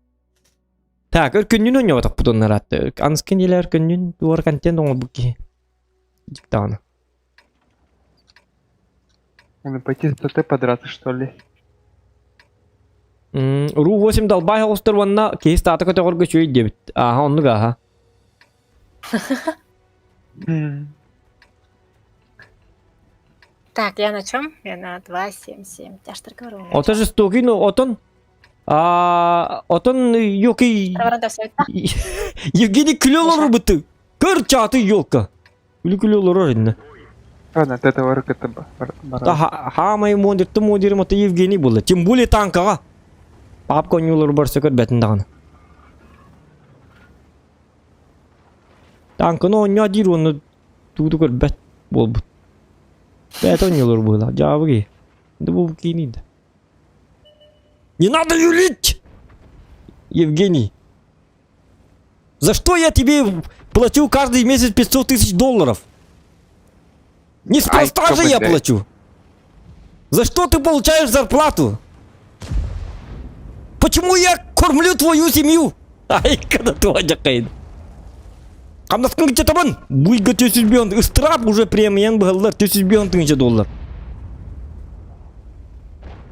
Так, өркүннүн оонньоботохпут оннор Аныскын илэ өркүннүн туор контент оҥорбут киһи. Дьиктаҕына. Надо пойти с ТТ подраться, что ли? Ру-8 далбай оҕустар уонна киһи стата көтөҕөргө үчүгэй диэбит. Ааһа, оннук ааһа. Так, я на чем? Я на 2, 7, 7. Тяжтар говорю. Ото жестокий, ну отон а отон ёки Евгений күлэ олорбуты. Көр чааты ёлка. Күлү күлэ олорор инне. Ладно, от этого рыката Да хаамай модерты модерим ото Евгений буолла. Тем более танкаҕа. Папка оонньуулар барса көрбөтүн даҕаны. Танканы оонньоо диир уонна тугу көрбөт буолбут. Бэйэтэ оонньуулар быһыылаах. Дьаабы киһи. Да бу кииний да. Не надо юлить! Евгений. За что я тебе плачу каждый месяц 500 тысяч долларов? Неспроста Ай, же я блядь. плачу. За что ты получаешь зарплату? Почему я кормлю твою семью? Ай, когда твоя дякайын. Хамнаскын кычатабын. Буйга 400 ыстрап уже премиян быһаллар 400 тыһыынча доллар.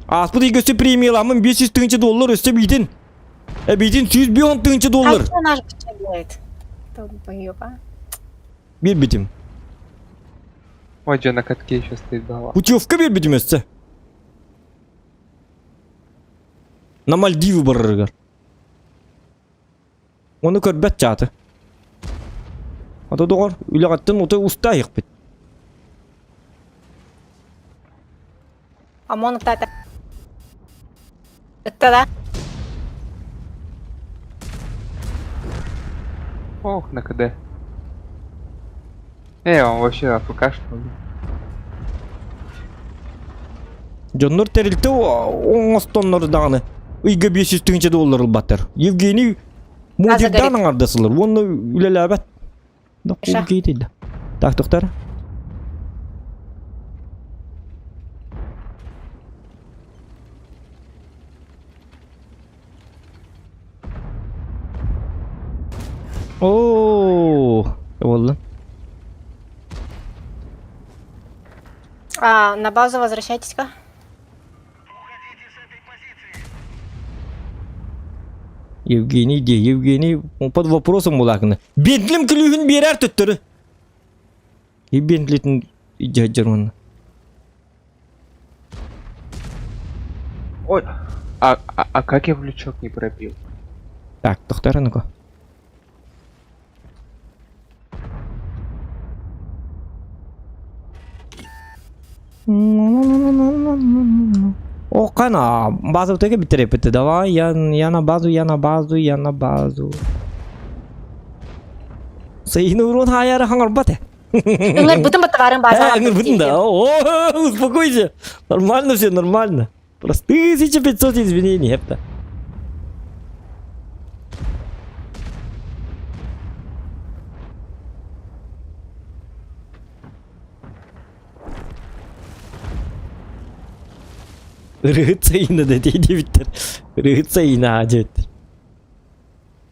Ааспыт ыйга өссө премияламмын 500 тыһыынча доллар өссө биитин. Эбиитин 150 тыһыынча доллар. А что наш быча делает? Долбоёб, а? Биэрбитим. Ой, дьэ, на катке еще стоит голова. Путевка биэрбитим өссө. На Мальдивы барарыгар. Ону көрбөт чааты. Ата доҕор, үлэҕиттэн ута уста иһикпит. ОМОН ытта Ытта да? Ох, на КД. Эй, он вообще АФК, что ли? Дьоннор тэрилтэ оҥостоннор даҕаны ыйга 500 тыһыынча доллар ылбаттар. Евгений модердан аҥардасылар уонна үлэлээбэт. Да Ша. киитийдэ. Так, тоқтар. Оо, буолла. А, на базу возвращайтесь-ка. Евгений де, Евгений под вопросом булакны. Бентлим күлүүһүн биэрэр төттөрү. И Бентлитин дьадьар уонна. Ой, а как я в лючок не пробил? Так, тохтар ну-ка. О, кана, базу теге битерепити. Давай, я на базу, я на базу, я на базу. Сайын урон хаяра хаңарбате. Ыҥырбытым баттабарын база. Ыҥырбытын да. О, успокойся. Нормально все, нормально. Просто 1500 извинений, это. Ырыһыт сайына да диэбиттэр. Ырыһыт сайына диэбиттэр.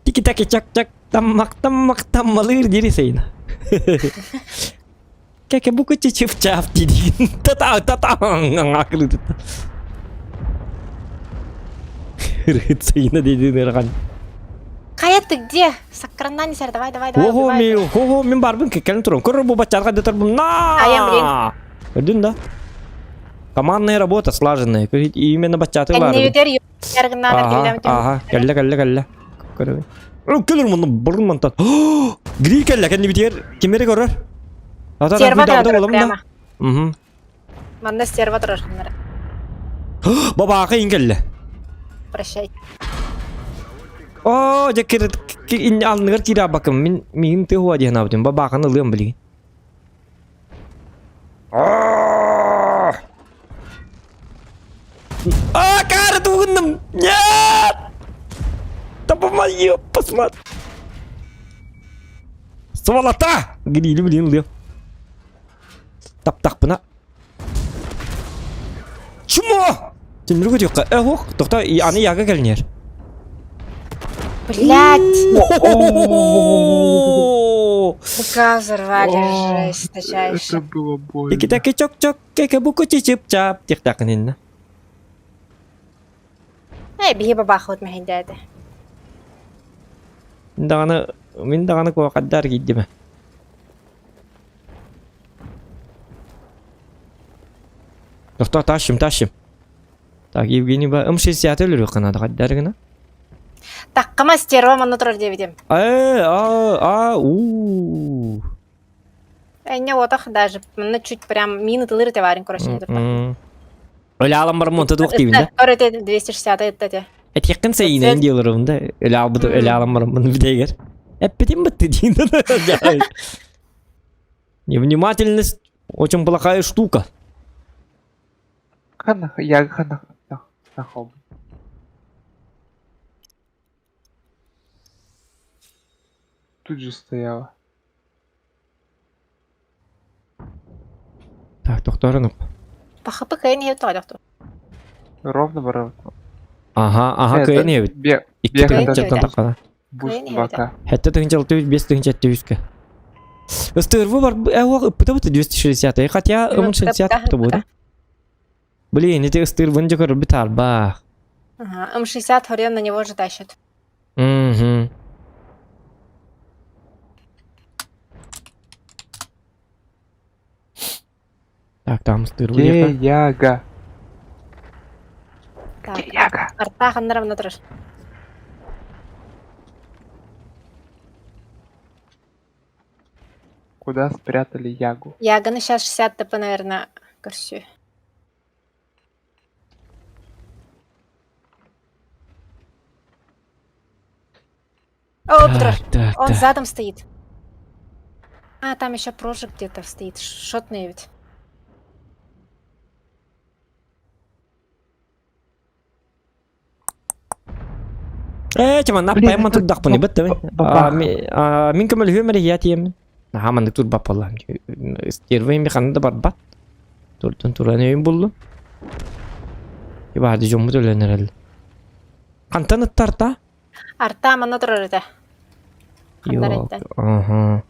Тики-таки чак-чак таммак таммак таммалыыр дири сайына. Кэкэ бу чып-чап диигин. Та-та та-та акылытыта. Ырыһыт сайына диэн ыарахан. Хайа ты где? Саккараннаан исэр, давай, давай, давай, Ого, убивай. ми, хо мин барбын кэлэн туран. Көрөр бу баччарга да турбун. На! Айам, Көрдүн да? Командная работа слаженная. Именно баччаты баар. Кэннибитэр яргыннаанар Ага, ага, кэллэ, кэллэ, кэллэ. Көрөбүн. Кэлэр мунну бурун мантан. Гриль кэллэ, кэннибитигэр кимери көрөр? Стерва турар прямо. Угу. Манна стерва турар. Бабаaka ин кэллэ. Прощай. Оо, дьэ кир алныгар киирэ мин миигин тыһуа диэн аабытым. Бабааканы ылыам билигин. А, карту угуннум! Нет! Да помоги, посмотри. Сволота! Грили, блин, ылыам. Таптахпына. Чмо! Тимир көтүөххэ. Э, ох, тохто, аны яга кэлинэр. Блять! БК взорвали, жесть, Это тачайше. было больно. Тики-таки чок-чок, кеке-буку чип-чап. Тихтакынинна. Эй, биһи бабахыт мэһэйдээти. Мин даҕаны, мин даҕаны куохаддар киирдим. Тохто, тащим, тащим. Так, Евгений ба М60 өлөрүөх гына хаддар гына. Таккама стерва манна турар диэбитим. Э, а, а, у. Энне отах даже, манна чуть прям мины тылыр теварин короче. Өлө алам бар монта туох дейбин да. Көрөтө 260 ыттате. Этиэххин сайын делерим да. Өлө албыт, өлө алам бар мын бидегер. Эппитим бытты диин. Невнимательность очень плохая штука. Ханна, я ханна, нахол. Тут же стояла. Так, тохторунуп. Пахапы кыайан иһэ тоҕо Ровно ворот. Ага, ага, кыайан иһэбит. Икки тыһыынчаттан таххана. Буст 2К. Хэтте тыһыынча алты бес тыһыынча үскэ. Ыстырвы бар, э, ыппыта быты 260 хотя М60 то будет. Блин, эти ыстырвын же көрбүт арбах. Ага, М60 хорен на него же тащит. Угу. Так, там ыстырвы Где Яга? Так, Где Яга? арта ханнар турар. Куда спрятали Ягу? Яганы сейчас 60 ТП, наверное, көрсүү. О, Петр, Так, он так. задом стоит. А, там еще прожиг где-то стоит. Шотный ведь. Ээ, чама Блин, наппайма это турдахпыны бытты. бабах. Мин көмөлүһүөм эрэ тиэмин. Наһаа маннык турбап буоллаам. Стервей механы да барбат. Туртун туран өйүн буллум. Ибаады дьоммут өлөн эрэл. Хантан ыттарта? Арта манна турар этэ. Ханнар Yok. эттен. Ага.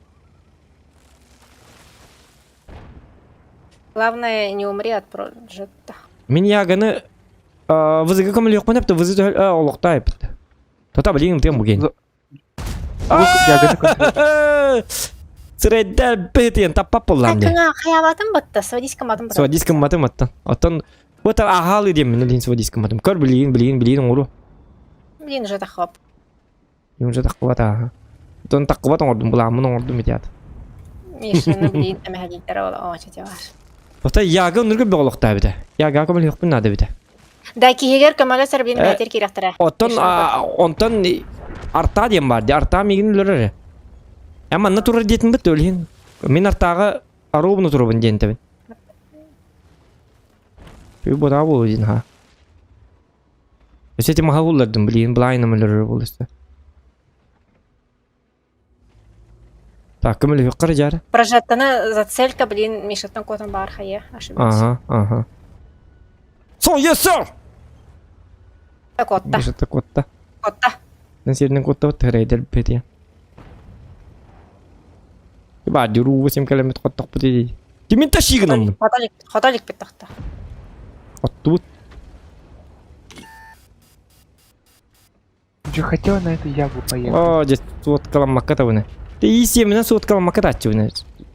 Главное, не умри от прожекта. Мин яганы вызыга көмөлүөхпүн эпти вызы олохтой эпти. Тота билигин тем буген. Звук Яганы контролирует. Сирэйдэр бэтиэн таппап буллаам дии. Кыңа хаябатын батта, сводись коматым брат. Сводись кымматым аттан. Оттон вот аһаалы диэн мин илин сводись кымматым. Көр билигин билигин билигин оҥору. Блин, уже тахоп. Уже тахкыбат ааха. Оттон тахкыбат оҥордум былааммын оҥордум итиат. Миша, ну блин, эмэһэлииттэр ол ооча бар. Ота яга оннурга бөҕөлөхтөө эбитэ. Яга көмөлүөхпүн наада эбитэ. Да киһигэр көмөлө сэр блин Э, бээтир киирэхтэрэ. Оттон онтон артаа диэн баар дии. Артаа миигин өлөрөр. Эн манна турар диэтин бит өлүһүн. Мин артааҕа аруубуну турабын диэн тэбин. Ү бутаа буолу диэн ха. Өссө ити маһа буллардым, блин, былайным өлөрөр буолуста. Так, көмөлөһүөххэ дьаара. Прожаттана зацелька, блин, Мишаттан куотан баар хайа, ошибаюсь. Ага, ага. Сон, yes, sir! Куотта, Миша куотта. куотта. Сиринэн куоттабыт тыһырайдар бэтиэ. Баар дьуруу 8 километр хоттохпут дии. Кимин ташыгынаммын? Хотолик, хотолик бит тохто. Оттубут. Же хотела на эту Ягу поехать. Оо, дьэ, суоткаламмакка табыны. Ты и семинэн суоткаламмакка тааччыбына.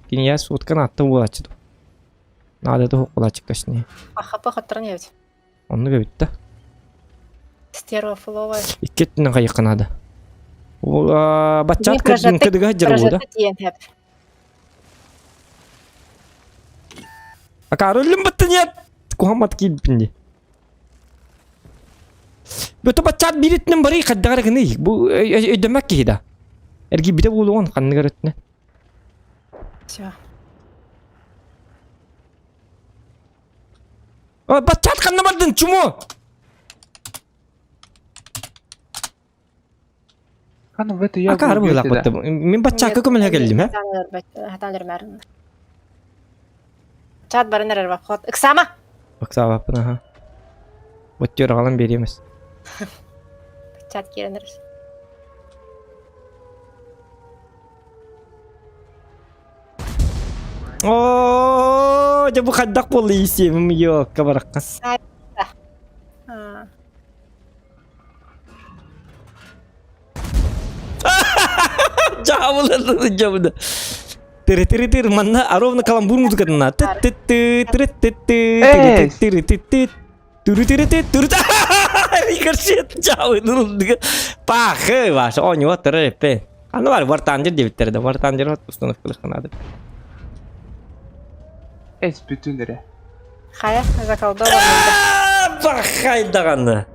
Киниэ суотканы атта буолааччы. Надо туһу кулааччык точнее. Ахапы хотторон ебит. Оннук эбит да. Стерва фуловая. Икки өттүнэн хайыхха наада. Баччаат Блин, кыдыга сылдьар буо да. Прожатты тиийэн хэп. Акаары өллүм бытты нет! Куһаммат киирбин дии. Бөтө баччаат биир өттүнэн барый хайдаҕар гыный. Бу өйдөммөт киһи да. Эргийбитэ буолуон ханныгар өттүнэ. Все. Баччаат ханна бардын чумо? Хана в эту Ягу Акаары убьете, быһыылаах да. бытты. Мин баччаакка көмөлөһө кэллим, э? Хатан өлөрмөр. Чат барын эрэр хот. Ыксама! Ыксаабаппын, аха. Боттуор аҕалан биэриэмэс. Чат киирэн эрэр. Оо, дьэ бу хайдах буолла иисиэмим йоокка барахха. Сайта. А. Дьаабылы дьабыны. Тыры тыры тыр манна а ровно каламбур музыкатына. Ты ты ты тыры ты ты Эй! тыры ты ты туры тыры ты туры Рикошет дьаабыны. Пахы ваш, оонньуу тыры эппе. Аны бар War Thunder диэбиттэр да, War Thunder установкалыхха надо. Эс бүтүн эрэ. Хайа, заколдован. Бахай даҕаны.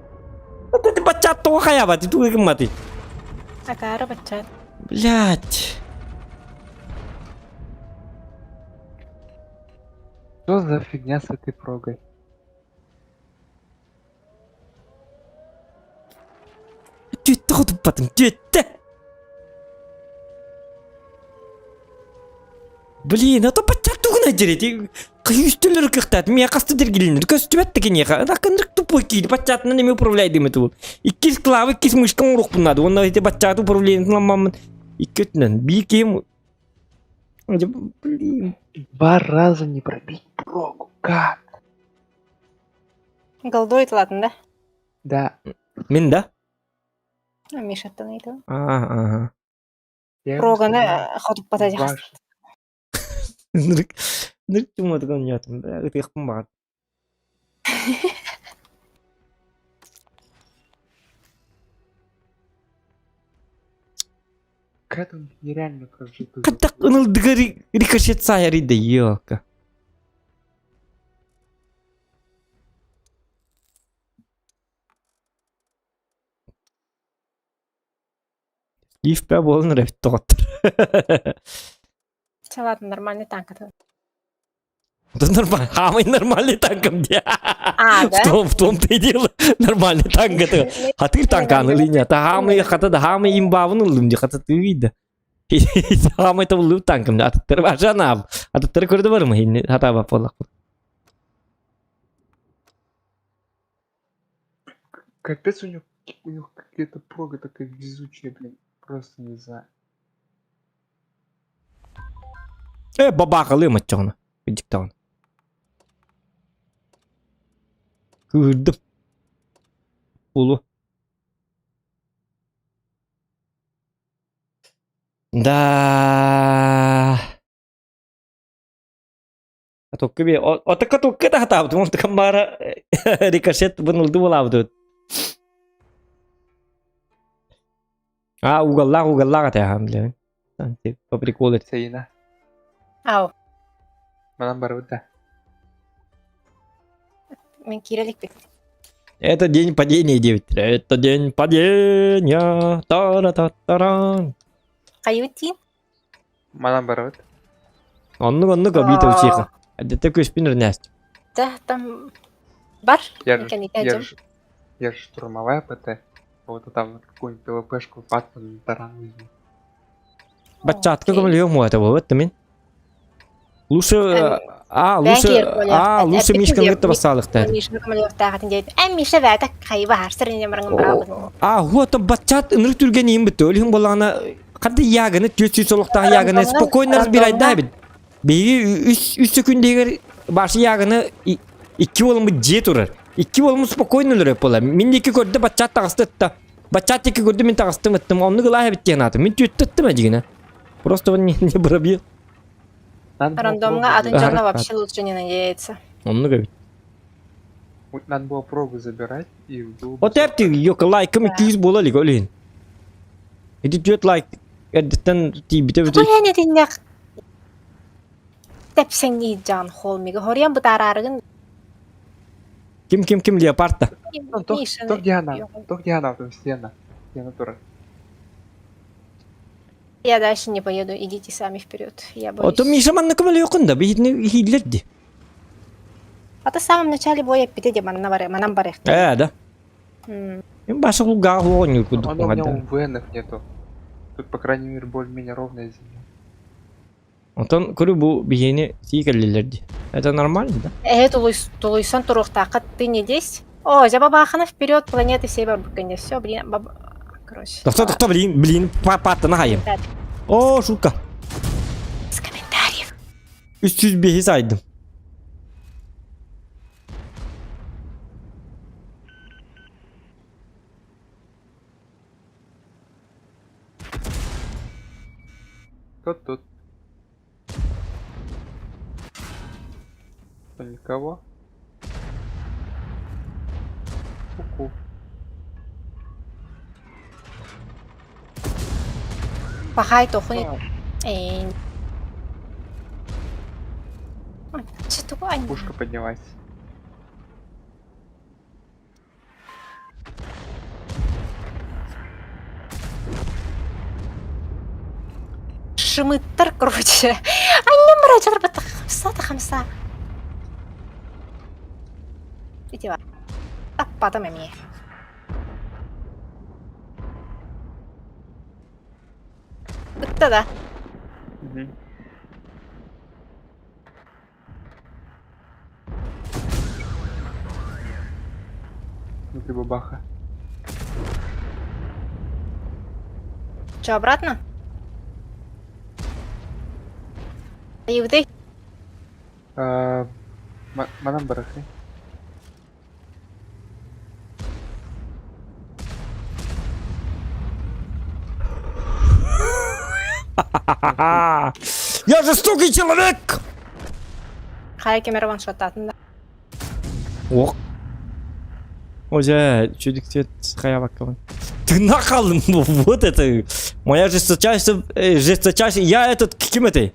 Баччаат тоҕо хайаабат, тугу гымматый? Акаары баччаат. Блять. Что за фигня с этой прогой? Түөттэ хотуппатым, түөттэ! Блин, а то бачча тугуна дьири күйүстөлөр кыхтаат мия хаста диргилинер көстүбэт да киниэхэ ынакыннык тупой киир баччаатынан эми управляйдым эту иккис клавы иккис мышка оҥоруохпун наада уонна ити баччааты управлениетын ламмаммын икки өттүнэн биир киһим блин Два раза не пробить прогу. Как? Голдой ладно, да? Да. Мин да? Мишаттан ыйтабын. Ага. Я ему Проганы сказал, хотуппата дьахас. Ваш. Нырк нырк туматыган ньятым да ытыахпын баҕар. Как он нереально прожитый. Кытак ынылдыга рикошет саайарый да ёка. Лифпэ буолан эрэ тоҕоттор. Чэ ладно, нормальный танк это. Да нормально, хамай нормальный танком де. А, да? В том, в том-то и дело. Нормальный танк это. Хатыр танканы линия. Та хамай хата да хамай имбавын ыллым де хата ты да. Хамай табылып танкым да. Атыттар бажан Атыттар көрді бар ма? Хата бап болақ. Капец у них, у них какая-то прога такая везучая, блин. Просто не знаю. Э, бабахалы маччоҕуна. Диктаҕын. Кыырдым. Улу. Да. Токку би отакка токка да хатаабытым онтукам баара рикошет бынулду булаабытыбыт. А угаллаах угаллаах этэ блин. По приколу. Саина. Ау. Манан барбыт да. Мин киирэ иликпит. Это день падения, девять. Это день падения. Тара-та-таран. Хайытин. Манан барбыт. Оннук оннук обита учиха. Где такой спиннер нэст. Да, там бар. Я же, я же, я же штурмовая ПТ. Вот там вот какую-нибудь ПВПшку Паттон на таран возьму. Баччатка көмөлүө муата болот мин. Лучше а лучше а лучше Мишканы кытта бассаалыктар. Мишаны көмөлүөхтаахатын диэт. Эн Миша бээтэ хайба харсар ине барыңын браабын. А вот баччат ынырык түрген иин битти. Өлүһүн боллаҕына ханта яганы 400 олохтоох яганы спокойно разбирайда бит. Биһиги үс үс секүндэгэр башы яганы икки уолуммут дьиэ турар. Икки уолуммут спокойно өлөрөп буолар. Мин диэки көрдө баччат таҕыста ытта. Баччат диэки көрдө мин таҕыстым ыттым. Оннук ылаа эбит диэн аатым. Мин түөттэ ыттым эдьигинэ. Просто он не, не пробил. Надо было Рандомҥа прогу атын дьоҥҥо забирать. вообще лучше не надеяться. Оннук эбит. Вот Надо было прогу забирать и было бы От эпти ёка лайкым 200 буола илик олин. Ити түөт лайк эрдэттэн тиийбитэ Тугу иһэн итиннэх тэпсэҥнии дьаан холмига хоруйан бытаараарыгын Ким ким ким леопард-то? Ну, то, Мишаны то где она? То где она, там стена. Стена тоже. Я дальше не поеду, идите сами вперед. Я боюсь. Ото Миша манна көмөлөйөххүн да биһитини иһииллэр А то в самом начале боя эппитэ дии манна бар манан барыахтара. Ээ да. Мин баша кулгааҕа оҕонньуур курдук Оно у меня да. УВНов нету. Тут, по крайней мере, более-менее ровная земля. Онтон көрү бу биһиэни сии кэллилэр дии. Это нормально, да? Эһэ тулуйсан туруохтааххыт ты не здесь? О, Забабахана вперед, планеты всей барбыкканье. Все, блин, баб... Короче. Тохто, тохто, блин, блин, паттана хайым. О, шутка. С комментариев. 305 сайдым. Кто тут? Что, никого? Ку-ку. Пахай тохуни. А, Эй. Ой, Че тугу ань. Пушка поднялась. Жымыттар, короче. Аннем барачалар бата хамса да хамса. Ити бар. Таппатым эмиэ. Ытта да. Мгм. Внутри бабаха. Че, обратно? Айыбытай. А, Манан барахай. Я жестокий человек! Хайа кемер ваншоттатын да. Ох. Оже, чудик цвет хая баккабын. Ты нахал, ну вот это. Моя жесточайшая, жесточайшая, я этот, ким это?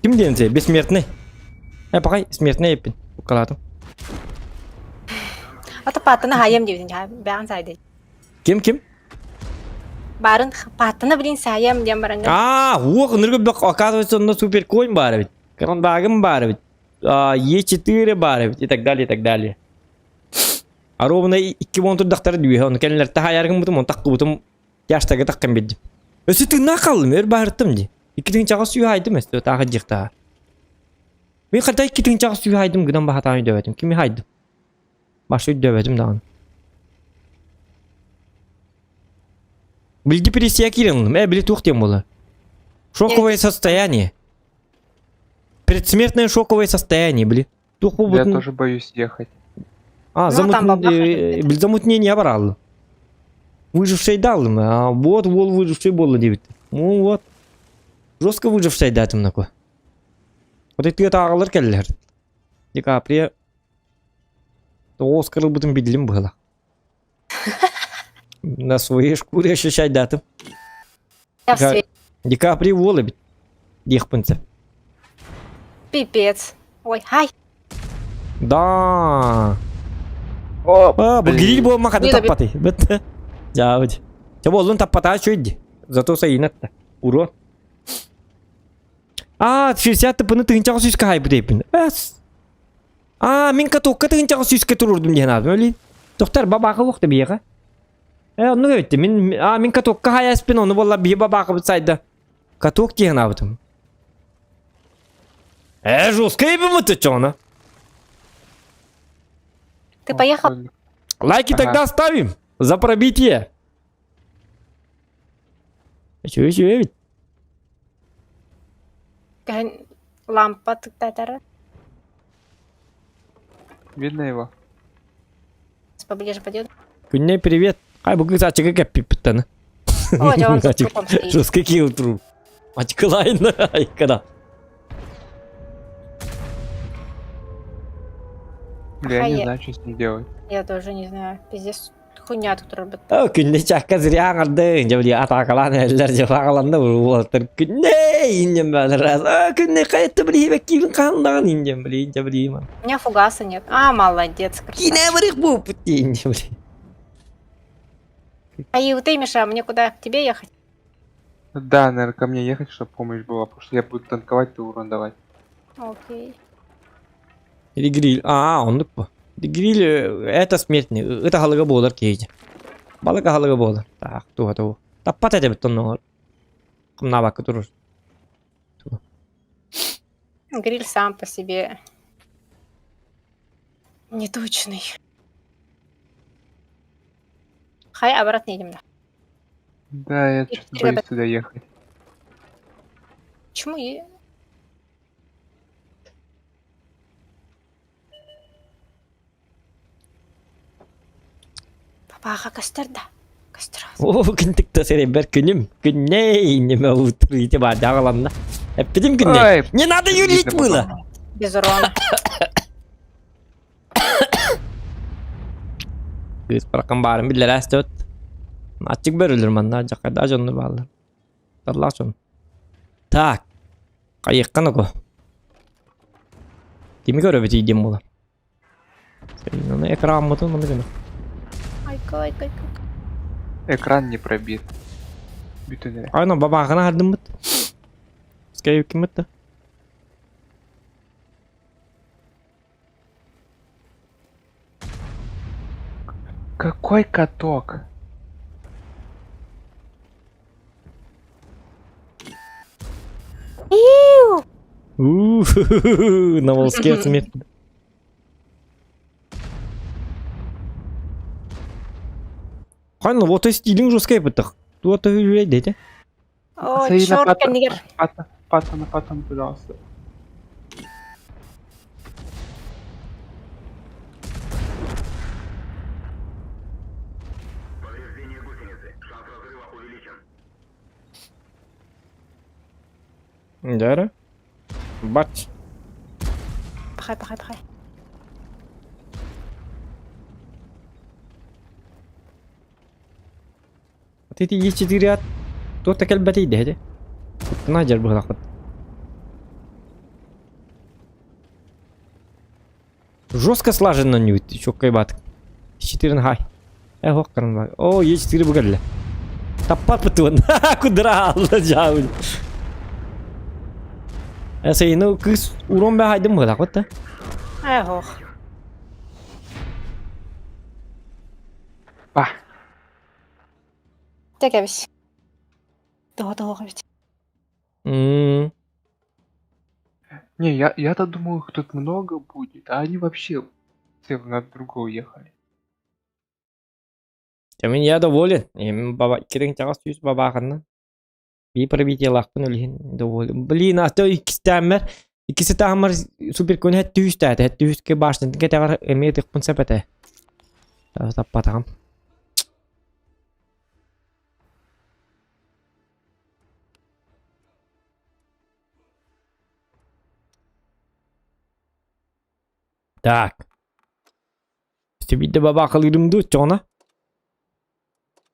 Ким диэн те? Бессмертный. Э, пахай, смертный эппин. Укалатым. Ата пааттана хаайам диэбитин бэҕэн саайдый. Ким ким? Баарын пааттана билин саайам диэн баран. А, уох, ныргы оказывается, онно суперконь баар эбит. Карандагым баар эбит. Е4 баар эбит и так далее, и так далее. А ровно икки буон турдахтара дүүһэ, ону кэллэр таһаайаргым бутум, он тахкыбытым тяжтага таххан биэрдим. Өссө тыыннаах хааллым, өр баһыртым дии. Икки тыһыынчаҕа сүүһэ айдым өссө таах дьиэхтааҕа. Мин хата икки тыһыынчаҕа сүүһэ айдым гынан баһатаан өйдөөбөтүм. Кими хайдым? Башы өйдөөбөтүм даҕаны. Били депрессия киирэн ыллым. Э, били туох диэн буолар? Шоковое состояние. Предсмертное шоковое состояние, били. Туох Я буолбутун... тоже боюсь ехать. А, Ну, замут... там бабаха били замутнение бараллым. Выживший далым. А, вот, вот, выживший буолла диэбит. Ну вот. Жестко выживший даатым нако. Вот итигэ тааҕалар кэллэр. Ди Капри тоҕус кырылбытын биллим быһыла. На своей шкуре ощущайдаатым. Я в свете. Ди Капри уол эбит. Диэхпин сөп. Пипец. Ой, хай. Да. О, А, бу блин. гриль буолма хата Не, таппатай. Бит. Дьаабыт. Чэ буоллун таппатаа үчүгэй Зато сайынатта. Урон. А, 60 тыпыны тыһынчаҕа сүүскэ хаайбыт эбиппин. Эс. А, мин катокка тыһынчаҕа сүүскэ турурдум диэн аатым өлүүн. Тохтор бабаахы уохта биһиэхэ. Э, оннук эбитти. Мин, а, мин катокка хаайаспын, ону буолла биһи бабаахыбыт сайда. Каток диэн аабытым. Э, жестко ебимыт чоно. Ты поехал? Лайки Ага. тогда ставим за пробитие. Үчүгэй үчүгэй эбит. Кэһин лампа тыктатара. Видно его? Поближе подъеду. Күннэй привет. Хай бу кыыс ачыгы кэппиппиттэн. О, дьэ, он за трупом стоит. Жестко килл труп. Ачкылайна айкада. Бля, я не Хае. знаю, что с ним делать. Я тоже не знаю. Пиздец, хуйня тут робот. О, күннэй чакка зря аҥардыҥ. Дьэ, били атаакалаан эрэллэр дьэ аҕаланна уолаттар күннэй инньэм баалар. А, күннэй хайатта били хибэккиибин хааллаҕын инньэм били дьэ били У меня фугаса нет. А, молодец, Киинэ красавчик. барых буолбут инньэм били. А и ты, Миша, мне куда? К тебе ехать? Да, наверное, ко мне ехать, чтобы помощь была, потому что я буду танковать, ты урон давать. Окей. Или гриль. А, оннук бу. Гриль это смертный. Это халыга буолар киһи. Балык аһылыга буолар. Так, туга тугу. Таппат этебит оннугар. Кымнаабакка турur. Гриль сам по себе неточный. Хай, обратно едем, да. Да, я И что-то ребят- боюсь туда ехать. Почему я... Папаха костер, да. Костер. Оо, күнтүк сэребер күнүм. Күнней, неме утрите ба дагаланна. Эппитим күнней. Ой, Не надо юлить видно было. попало. Без урона. Кыыс баракан баарын биллэр ээстэбит. Аччык бөрүлүр манна жаккайда дьоннор бааллар. Тарлаах дьон. Так. Хайыахха ноко. Кими көрөбүт диэн буолар. Аны экраммытын маны гына. Айка, айка, айка. Экран не пробит. Бүтүн эрэ. Аны бабаахына хардыммыт. Жесткая ким это? Какой каток? На волоске смерть. Ханна, вот и стилин жесткая бытах. Туата үлей дете. О, Саина, черт, пата- кэннигэр. Пата, патана, патана, пожалуйста. Повреждение гусеницы. Шанс разрыва увеличен. Дара. Бач. Пахай, пахай, пахай. Ити Е4 ат туох да кэлбэтий дэһэ Куттана дьар быһылахпыт. Жестко слаженно ньют, чоккай бат. Е4 хай. Э хох каран бар. О, Е4 бугалля. Таппат бытуон. Кудра алла жаул. Э сейну кыс урон бә хайдым быһылахпыт да. Э, ох. Ба. Тэкэбис. Того того эбит. М. Не, я, я-то думал, их тут много будет, а они вообще все на другую уехали. Мин я доволен. Эм баба кирин чагас сүүс бабааханна. Би пробитиялаахпын үлүһүн доволен. Блин, а то иккистааммар иккиси таамар супер күн хэттүүс таата хэттүүске башнын кетагар эмиэ тыкпын сепете. Таппатаҕым. Так. Сибидде бабаахалыырым дуу чоҕуна?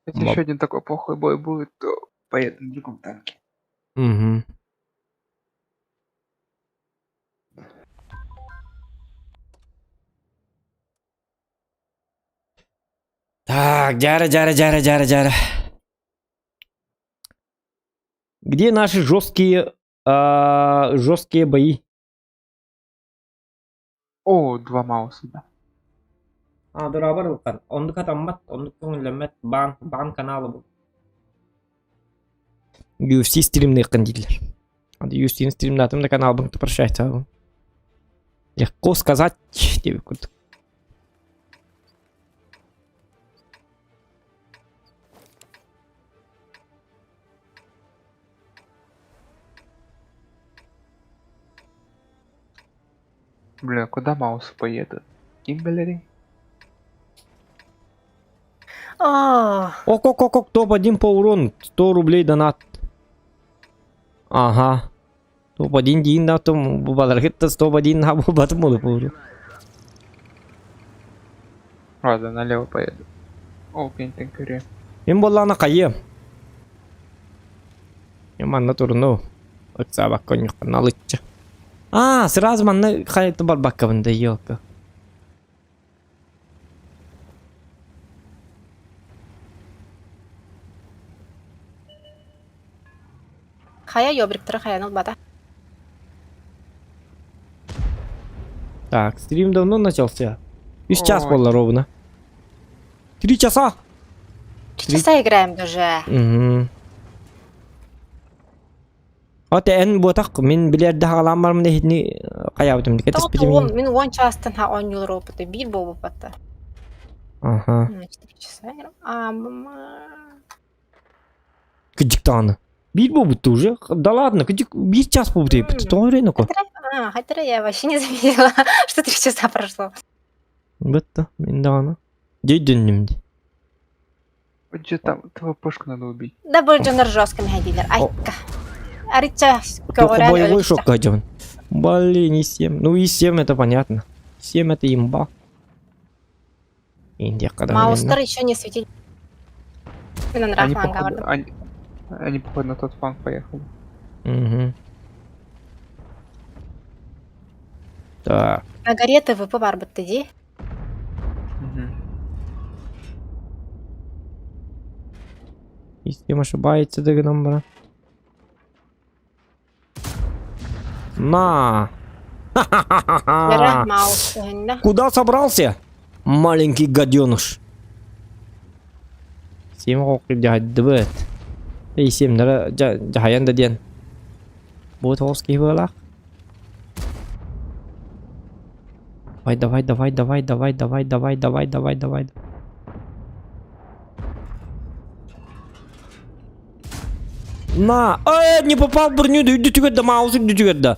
Если Мап. еще один такой плохой бой будет, то поеду на другом танке. Угу. Так, дяра, дяра, дяра, дяра, дяра. Где наши жесткие, жесткие бои? О, два мауса, да. А, дорабар ылкан. Оннук атаммат, оннук көҥүллэммэт, баан, баан канала бу. UFC стримныаххын дииллэр. Аны UFC стримнаатым да каналбын прощается. Легко сказать диэбит курдук. Бля, куда маусы поедут? Кимбелери? О, Ок, ок, ок, ок, топ-1 по урону, 100 рублей донат. Ага. Топ-1 диин да том бу баларгытта топ-1 на бу батым болу по Ладно, налево поеду. О, пентенкере. Мин буоллаҕына хайыам. Мин манна турунуу. Ыксаабакка онньукка налыччы. Аа, сразу манна хайта барбаккабын да елка. хайа ёбриктара хайан ылбата. Так, стрим давно начался. Үс час Ой. буолла ровно. 3 часа! 3 часа играем даже. Угу. От эн буотах мин билэрдэ хагалаан бармын иһитини хайаабытым Тоҕо мин уон чаастан ха оонньуулар опыты биир буолбуппатта. Аха. 4 часа играем. А, мама. Кыдьык даҕаны. Биир буолбут уже. Да ладно, кыдьык биир час буолбут эбит. Тоҕо өрөйнө ко. А, хотя я вообще не заметила, что 3 часа прошло. Бытта, мин даҕаны. Дьөйдөннүм ди. Вот же там твою пушку надо убить. Да бұл дьоннор жестко мехадилер. Айка. Арыча Только боевой шок каден. Блин, и 7. Ну и 7 это понятно. 7 это имба. Индия когда Маустар еще не светили. Мен Они, фланга походу, бардым. они, походу, на тот фланг поехали. Угу. Так. На горе ТВП бар бытты ди. Угу. Система ошибается да гынан бара. На! Вера, Маус көһүннэ. Куда собрался? Маленький гаденыш. Сиэм хоққи дьаһайдыбыт. Эй, сиэмнэрэ дьаһайан да диэн. Бу тоҕус киһи быалаах. Давай, давай, давай, давай, давай, давай, давай, давай, давай, давай. На! Э, не попал в броню, да үрдүтүгэр да, маус үрдүтүгэр да.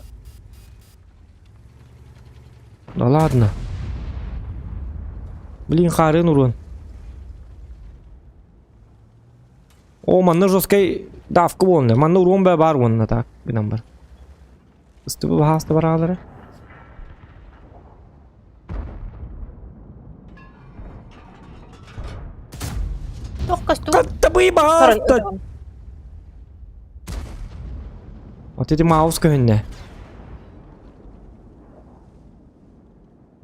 Да ладно. Блин, хаарыан уруон. О, манна жесткай давка буолна. Манна уруон баа бар уонна так гынан бар. Ыстыбы баһааста бараалара. Туох көстүү? Каттабый баһааста! Вот эти маус көһүннэ.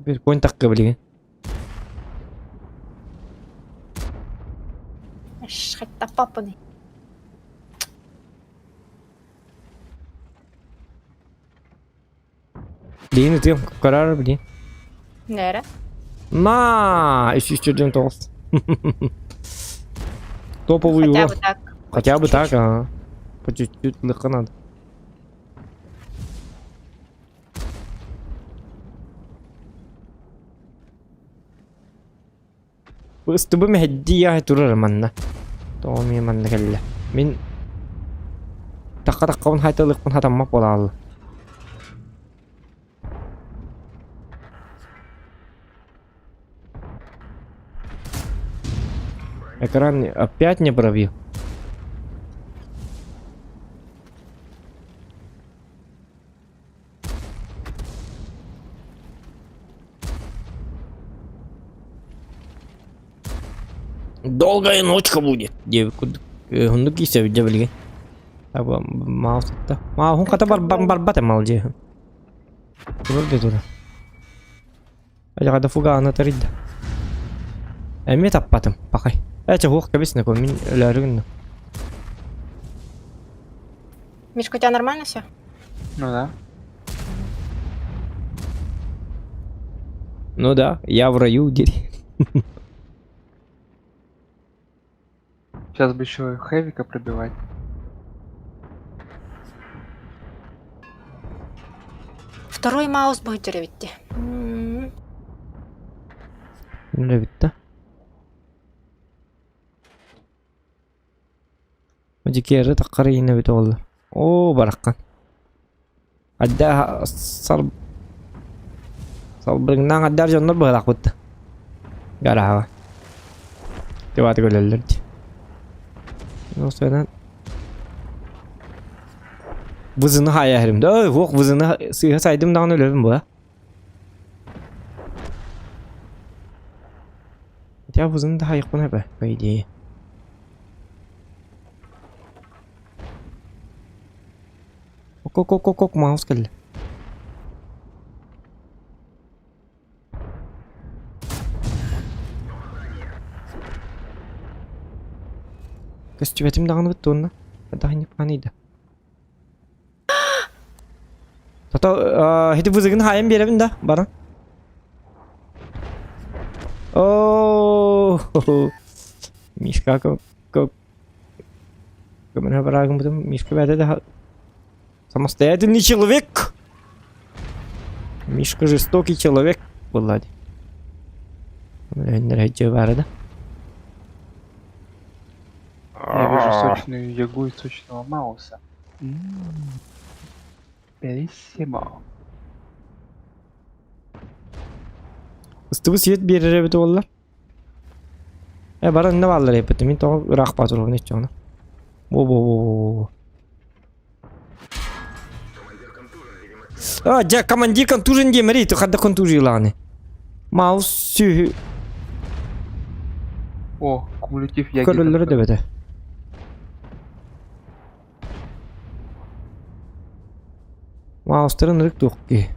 Bir конь такка билигин. Хаттаппаппын. Блин, ытыам карар, блин. Нэрэ? На! 349. Топовый Хотя урон. бы так. Хотя бы так, ага. По чуть-чуть легко надо. Ыстыбым эһэддии турар манна. Тоҕо эмиэ манна кэллэ. Мин тахха-таххабын хайталыахпын хатаммат буолаалла. Экран опять не пробил. Долгая ночка будет. Диэбит курдук. Оннук киирсэбит дьэ билигин. Маал сытта. Маалһын хата барбан барбат мал дьиэ. Турар да тура. Айаҕа фугааны тарыйда. Эмиэ таппатым, пахай. Ээ чэ хуох кэбис нөкө мин өлөөрү гынным. Мишка, у тебя нормально все? Ну да. Ну да, я в раю, дери. Сейчас бы еще Хэвика пробивать. Второй маус будет ведь. Үлэ бүттэ. Дикеры таққары ине бит оллар. О, бараққан. Адда сал салбырыҥнаан аддар дьоннор быһалаахпыт гарааҕа. Тыбааты көлөллөр дии. Осуонан Вызыны хайа да, ой, ох, вызыны сыыһа сайдым даҕаны өлөбүн була. Я вызыны да хайыкпын эбэ, по идее. Ок-ок-ок-ок, маус кэллэ. Көстүбэтим даҕаны бытты уонна даҕаньыппаныйда. Тото ити вызыгын хаайан биэрэбин да баран. Оо, Мишка Көмөнө бараагыммытым Мишка бэйэтэ да самостоятельный человек. Мишка жестокий человек буолла дии. Өннөр баара да. Я вижу сочную ягу и сочного Мауса. М-м-м. Белиссимо. Ыстыбы свет биэрэр эбит буоллар. Э бары онно бааллар эппит мин тоҕо ыраах баатырбын иччэҕинэ. Во-во-во-во-во. А, дьэ, командир контужен диэмэрий, ты хадда контужийлаҕыный. Маус сүһү О, кумулятив яги. көрөллөрө да бэтэ. Маустарын ырык туох киһи.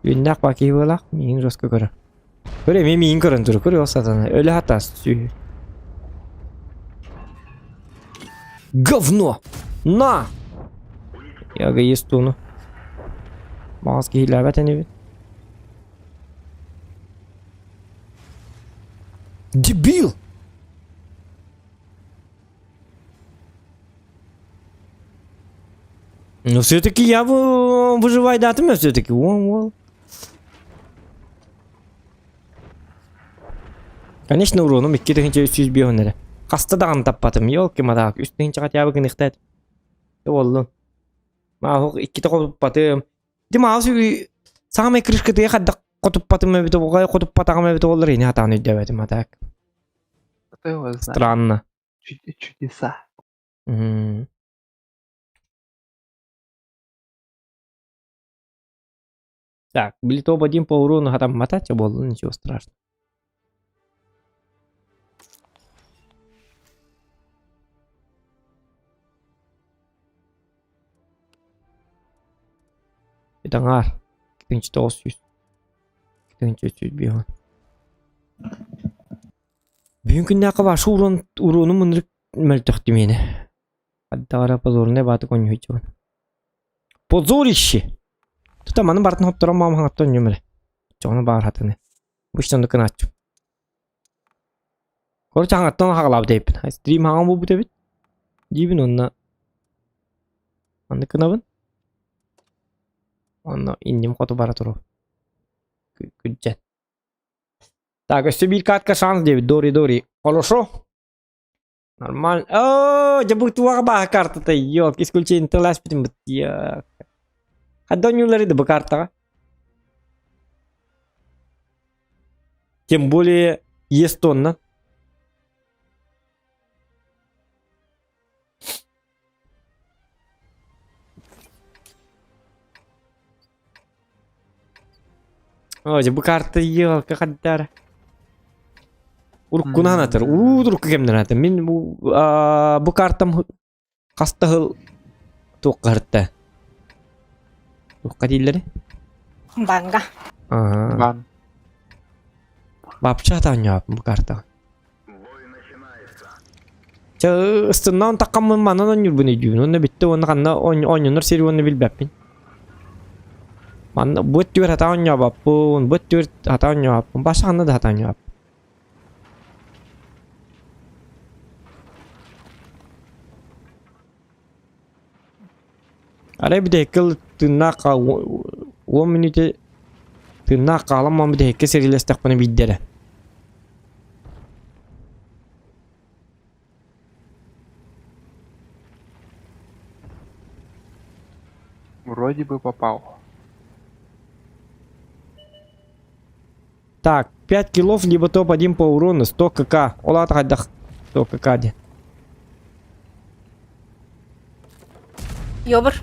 Үөннээх баа киһи буолаах, миигин жестко көрөр. Көр эмиэ миигин көрөн тур, көр ол сатана, өлө хатаас сүһү. Говно! На! Я эгоист туну. Баҕас киһилээбэт инибин. Дебил! Но все-таки я выживайдатым я все-таки. Уол. Конечно, уроном 2305 эрэ. Хаста даҕаны таппатым. Ёлки-матаак, үс тыһыынча хотя бы гыныхтаат. Боллун. Маахук иккитэ хотуппатым. Ди маус самай крышкатыга хайдах хотуппатым эбит бугай хотуппатаҕым эбит буоллар ини хатаан өйдөөбөтүм а так. Кто его знает? Странно. Чудеса. Мгм. Так, били топ-1 по урону хатаммата, чэ буолла, ничего страшного. Итаҥаар, 2900. 2305. Бүгүн күннээххэ башы урон уруну мынырык мөлтөхтү миэнэ. Аддаҕара позорнай бааты конньуһуйчубун. Позорище! Тута маны бартын хопторон маам хаҥаттан ньүмэрэ. Чоҕуну баар хатыны. Бу иште кынааччы. Короче хаҥаттан хаҕалаабыт эбиппин. Стрим хаҥан буолбут эбит. Диибин онно маннык гынабын. Онно инним хоту бара туру. Күрдьэн. Так, өссө биир катка шанс диэбит. Дори, дори. Хорошо. Нормально. О, дьэ бу туох бааһа картата, ёлки, исключение тыласпытым бит. Хадда ойнууллар да бу картаҕа? Тем более Естонна. О, дьэ бу карта елка хаддара. Уруккунаан атар. Уу, урукку кэмнэр атар. Мин бу бу картам хаста сыл туохха сырытта? Туохха дииллэри? Банга. Аха. Бан. Бапча таанньааппын бу картаҕа. Чэ ыстыннаан таххаммын манан оонньуурбун өйдүүбүн уонна бүттэ уонна ханна оонньонор сири уонна билбэппин. Манна бу өттүгэр хата оонньообоппун, бу өттүгэр хата оонньообоппун, баша ханна да хата оонньообоппун. Арай бүтэһиккэ тыыннаах уон мүнүүтэ тыыннаах хаалан баран бүтэһиккэ сэриилэстэхпинэ биирдэ эрэ. Вроде бы попал. Так, 5 киллов либо топ-1 по урону, 100 кк. Ол аата хайдах 100 кк диэн. Йобур.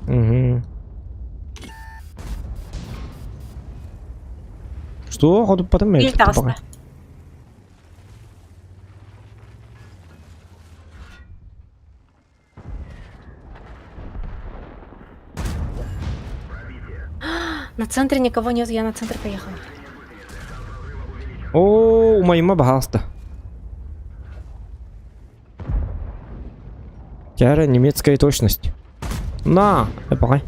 Угу. Что? Хотуппатым Биир таҕыста. На центре никого нет, я на центр поехала. О, умайыма баһаалыста. Тяра немецкая точность. На, эпаҕай.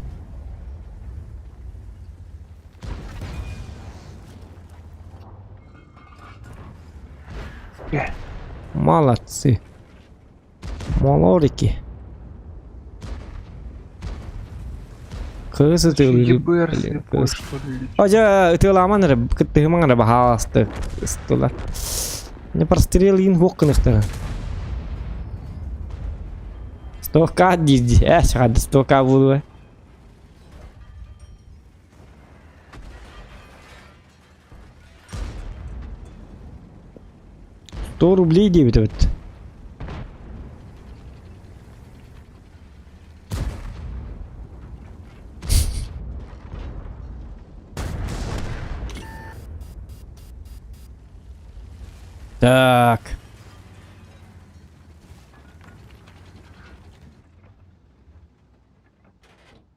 Молодцы. Молорики. Кыыс ытыалыыр. ЕБР слепой, что ли? Ожа ытыаламан эрэ кыттыһымаҥ эрэ баһааласта ыстылар. Не прострел иин хуох гыныхтара. 100к диир ээ саҕарды 100к буолуо. 100 рублей диэбит эбит. Так.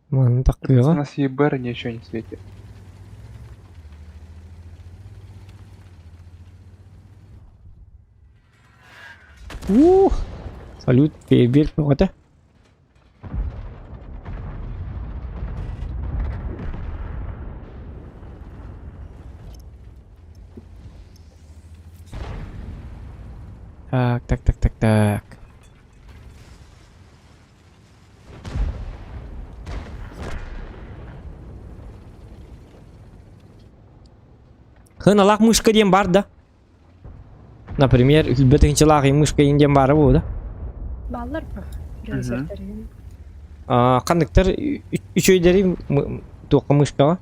Манна У такыаҕа. нас ЕБР ничего не светит. Ух! Салют, фейерверк бөҕөтө. Так, так, так, так, так. Хыналаах мышка диэн бар да? Например, үкүлбэ тыһынчалаах мышка диэн баара буо да? Бааллар бу. Рейзердэрин. Ханныктар үчүгэйдэри туохха мышкаҕа?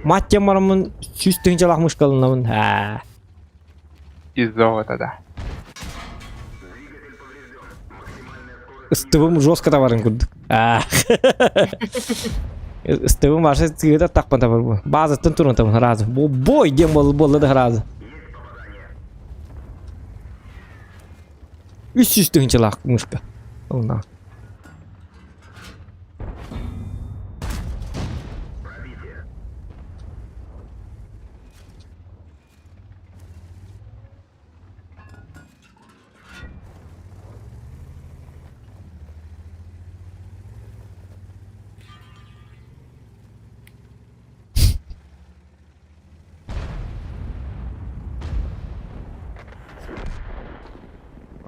Мать диэн бараммын 100 тыһыынчалаах мышкаланабын. Аа. Из золота, да. Ыстыбым жестко табарын курдук. Аа. Ыстыбым ваша цыгыта тахпан табар бу. Базаттан турун табын разы. Бу бой диэн буолла да разы. 300 тыһыынчалаах мышка. Онна.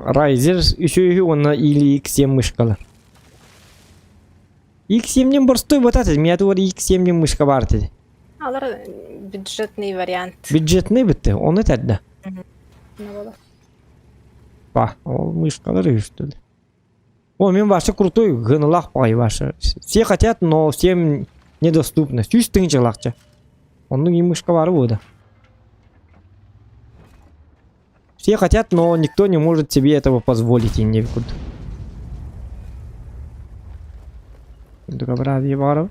Razer үсүһү уонна или X7 мышкалар. X7-ден борстой батат, меня туар X7-ден мышка бар dedi. Алар бюджетный вариант. Бюджетный бітті, оны тәдді. Не было. Ба, ол мышкалар үстілі. О, мен вообще крутой, гыналах пай ваша. Все хотят, но всем недоступно. 100 тыһыынчалаахча. Оннук и мышка бар буо. Все хотят, но никто не может себе этого позволить и не куд. Добра, Иваров.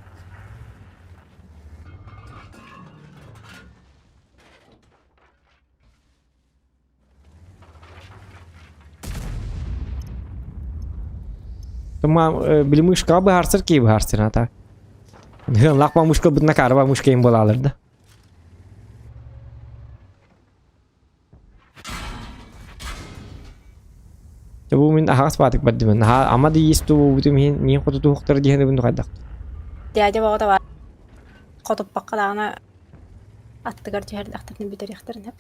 Тома били мышка быһаарсар кии быһаарсар ата. Лахма мышка бытна карва мышка им балалар да. Бу мин аһаас баатык бардым. Ха ама да есть бу бутум хин мин хоту тухтар диһен бу хайдах. Дядя баҕата бар. Хотуппакка даҕаны аттыгар түһэрдэхтэрин бүтэриэхтэрин сөп.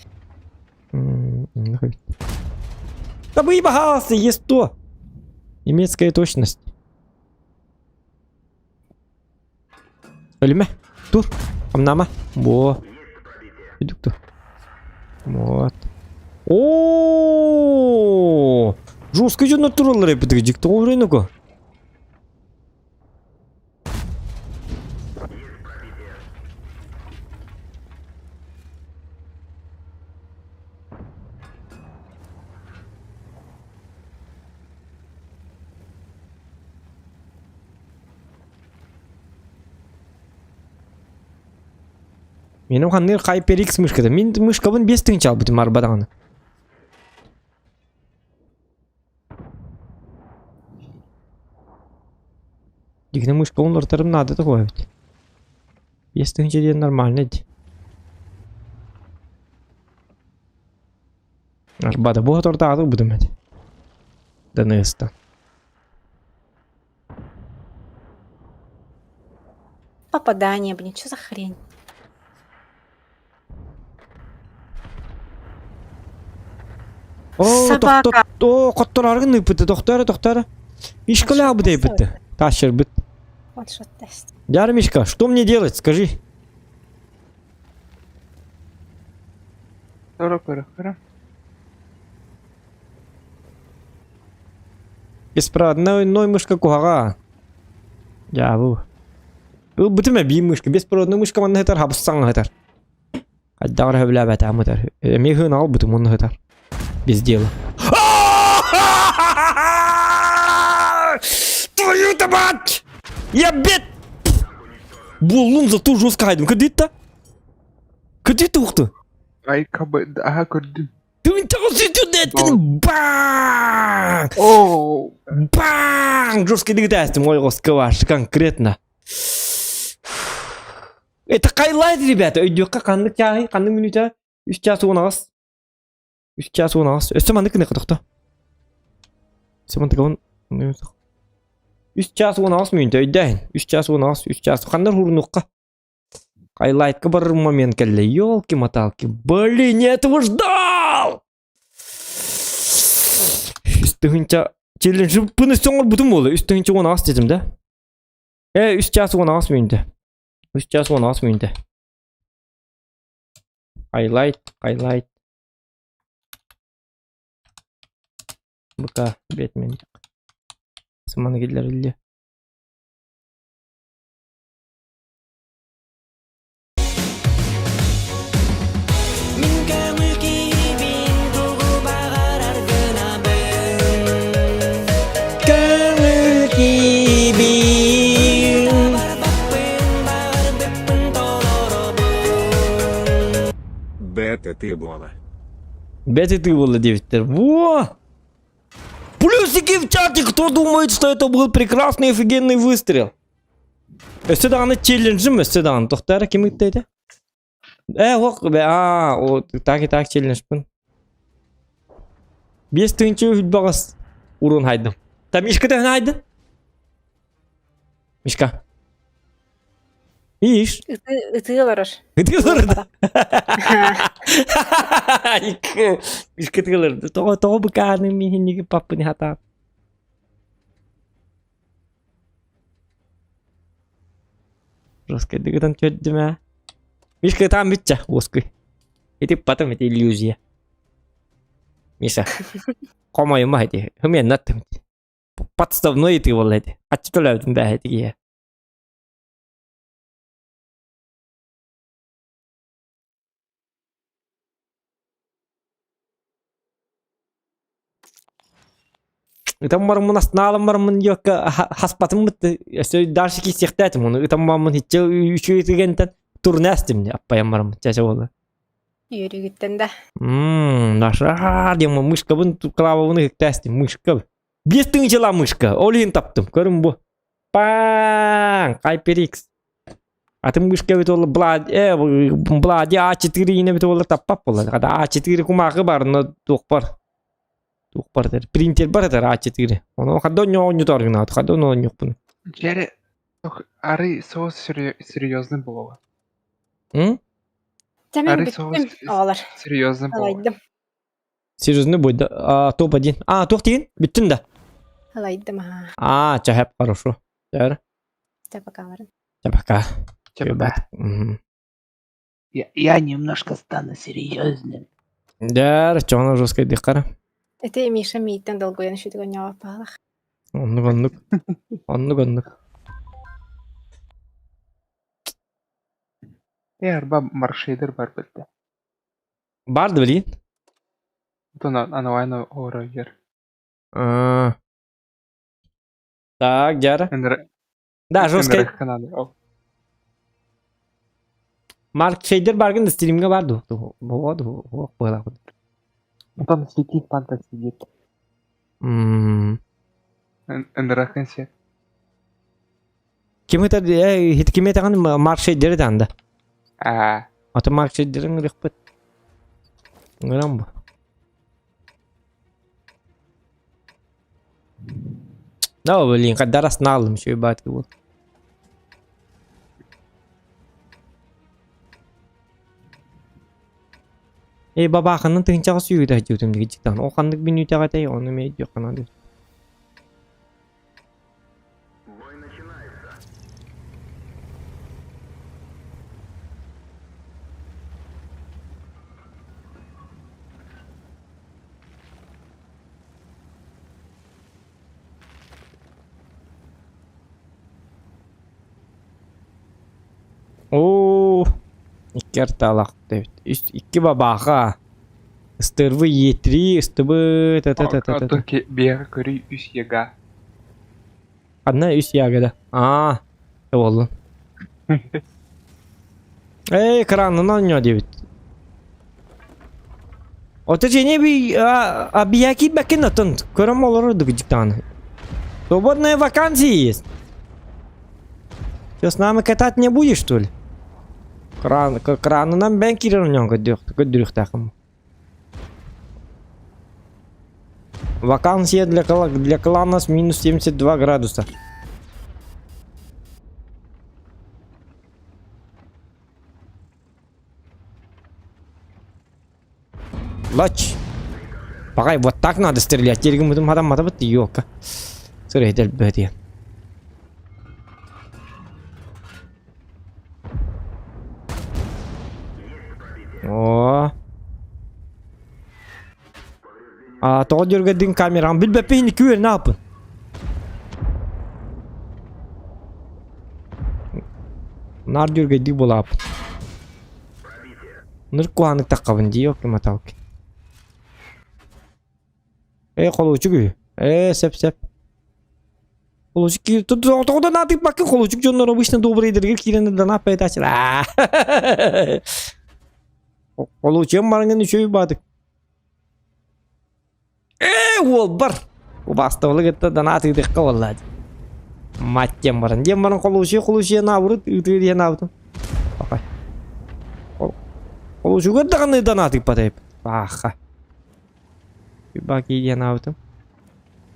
Да выебался, есть то. Немецкая точность. Өлүмэ. Тур. Амнама. Во. Идук тур. Вот. О, жестко же натурал рэп, дикто рынку. Менің ханныр HyperX мышкада. Мин мышкабын 5 тыһыынча албытым арбадаҕына. Дигне мышка уларытарым надо такое ведь. 5 тыһыынча диэн нормально дии. Арбада бу тортааты бутум эти. Даныста. Попадание, блин, что за хрень? О, Собака. О, хоттораргын ыппыты, тохтара, тохтара. Мишка бу дейбитти. Тащер бит. Вот что тест. Дяр, Мишка, что мне делать, скажи? 40 40. Беспроводной ной мышка куһаҕан. Я бу. Бу бутума би мышка, беспроводной мышка манна хытар хабыссаң хытар. Айдагар хөбләбәт амытар. Мехын ал бутум онны хытар. Без дела. Твою-то мать! Я бед! Буллум зато жестко хайдым. Кыдытта? Кыдытта ухты? Ай, кабы, ага, көрдүм. Бang! О, Бang! Жесткий дыгдастым, ой, ваш, конкретно. Это хайлайт, ребята. Өйдүөххэ ханнык чааһый, ханнык мүнүүтэ? 3 час 10 8. 3 час 10 8. Өссө маннык гына тохто. Өссө маннык он 3 час 10 8 мүнүүтэ өйдөөн. 3 час 10 8, 3 час. Ханнар хурнукка. Хайлайтка барар момент кэллэ. Ёлки-моталки. Блин, я этого ждал! Үс тыһыынча челлендж пын оҥорбутум буолла. Үс тыһыынча уон аҕыс дедим да. Э, үс час уон аҕыс мүнүүтэ. Үс час уон аҕыс мүнүүтэ. Хайлайт, хайлайт. Быка Бэтмен. Сыманы киллэриллиэ. Мин көҥүл киһибин тугу баҕарар гынабын Көҥүл киһибин Барбаппын баҕарбыппын толоробун Бета ты буола. Бэти ты буолла диэбиттэр. Во! Плюсики в чате, кто думает, что это был прекрасный офигенный выстрел? Өссө даҕаны челленджим өссө даҕаны тохторо ким ыытта этэ? Э, ох, а, о, так и так челленджпын. Биэс тыһыынча үһүлбэҕэс урун хайдым. Та Мишка төһөн хайдын? Мишка. Иш. Ытыы олорор. Ытыы олорор. Мишка ытыы олорор. Тоҕо тоҕо быкааны миһинниги паппыны хатаан. Роскайдыгытан көрдүм ээ. Мишка ытаан бүтчэ, уоскуй. Ити потом ити иллюзия. Миша, хомойума ити. Хымыаннаттым. Подставной ити буолла ити. Аччы төлөөбүтүм бээ ити киһи. Ытан бараммын астынаалан бараммын диэккэ хаспатым бытты өссө дальше киирсиэхтээтим ону ытан бараммын иччэ үчүгэй түгэнтэн турнэстим аппайан бараммын чэ буолла Үөрүүгүттэн да. Мм, наша диэн мышкабын клавабын ыһыктаастым мышка биэс тыһыынчалаах мышка ол иһин таптым көрүм бу паң HyperX Атын мышка эбит буолла Блад э Блади А4 иинэ эбит буолла таппат буолла. Хата А4 кумаахы бар, но туох бар. Туох бар этэр. Принтер бар этэр А4. Ону хадда оонньотор гынаат, хадда ону оонньуохпун. Дьэрэ, арый соус серьезный буолуо. М? Дьэ мин Арый бүттүм соус оҕолор. серьезный буолуо. Алайдым. Серьезный будет, да? Топ-1. А, туох диин? Бүттүн да? Алайдым аха. А, чэ, хорошо. Чэ, Чэ, пока барын. Чэ, пока. Чэ, пока. Мгм. Я немножко стану серьезным. Дэр, чоҕоно жесткай диххара. Ити Миша мииттэн долгуйан шүтүгэн ньоҕоппалах. Оннук оннук. Оннук оннук. Э, арба маршейдер бар битте. Бар да билин. Отон анавайна ооройер. А. Так, дьара. Да, жесткай. Марк Шейдер баргын стримге бар ду. Вот, вот, было. Там сидит панта сидит. Ынырахын се. Ким это хит ким это Марк Шейдер анда. А. Ата Марк Шейдерин рыхпыт. Ngырам бу. Да, блин, когда налым еще батки вот. Эй, бабаханын тыһынчаҕа сүүрүтэ сылдьыбытым дигиччиктаан. Ол ханнык бүнүүтэҕэ этэй, ону эмиэ өйдүөххэ наада. Бой начинается. Оо, икки арталаах эбит. Үс икки бабааха. Ыстырбы Е3, ыстыбы та-та-та-та-та. Оттон биэҕэ көрүй үс яга. Ханна үс ягода. Аа, буоллун. Эй, кранын оонньоо диэбит. Ото дьиэни би а биһиэхэ киирбэккин оттон көрөн олорор дьыктааны. Свободная вакансия есть. Что, с нами катать не будешь, что ли? Кран, кранынан бэн киирэр онньоон көрдүрүөхтээххин. Вакансия для, для клана с минус 72 градуса. Лач. Пагай, вот так надо стрелять. Тергин бутум хатам мата бытты ёлка. Сырыйдел бөтиен. О. А, тоҕо дьөргэдин камераҕын билбэппин күөр нааппын. Наар дьөргэйдик булааппын. Ныр куһааннык таххабын дии ёлки-маталки. Ээ холуочук үһү. Ээ сөп сөп. Холуочук киир тоҕо да наатыйбаккын холуочук дьоннор обычно добрыйдарыгар киирэн да нааппайтааччылар. Холуочуйан бараҥҥын үчүгэй баатык. Ээ уолбар! Убаастабылы кытта донат ыытыахха буолла дии. Мать диэн баран. Диэн баран холуочуйа холуочуйа наабырыт ыытыы диэн аабытым. Пахай. Холуочугар даҕаны донат ыыппат эбит. Пааха. Баки диэн аабытым.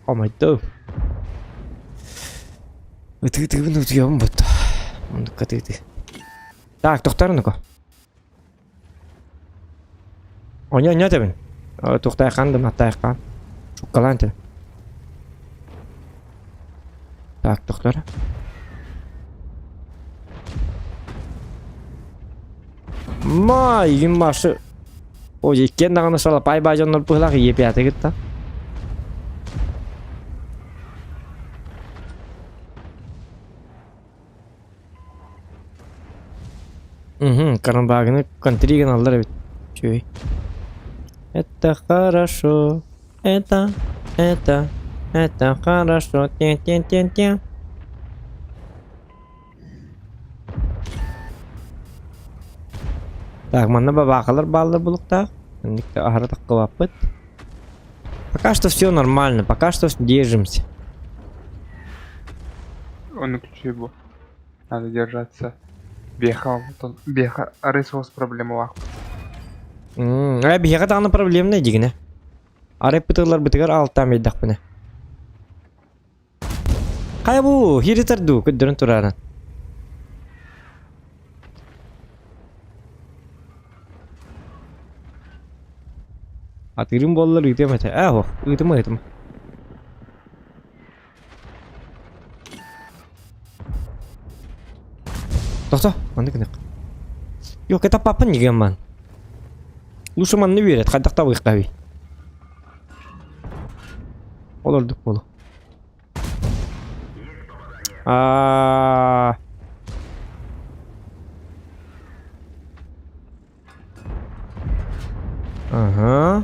Хомойдум. Ытыы-ытыыбын утуйабын бутта. Оннукка ытыы-ытыы. Так, тохтор ну-ка. Оня оня тэбин. Туохтайхан да маттайхан. Шуккалаан тэбин. Так, тохтор. Май, машы. Ой, иккиэн даҕаны салапай баа дьоннор быһылаах епята кытта. Угу, карамбаганы контри гыналлар эбит. Үчүгэй. Это хорошо. Это, это, это хорошо. Те-те-те-те. Так, манна бабаахалар бааллар булуктаах. Инник аһара таххыбаппыт. Пока что все нормально, пока что держимся. Он ключи был. Надо держаться. Беха, вот он, беха, арысос проблемалаах. Э, биһиэхэ даҕаны проблемнай дигинэ. Арай бытыгар алтаам ыйдахпына. Хайа бу, хиритер дуу, көрдөрөн турааран. Атыырым буоллар ыытыам этэ. Ээ, оһох, ыытыма ыытыма. Тохто, маннык гынык. Yok, этаппаппын нигемман. Лучше манны үөрет, хайдах табыахтаабый. Ол ордук буолуо. Аа. Ага.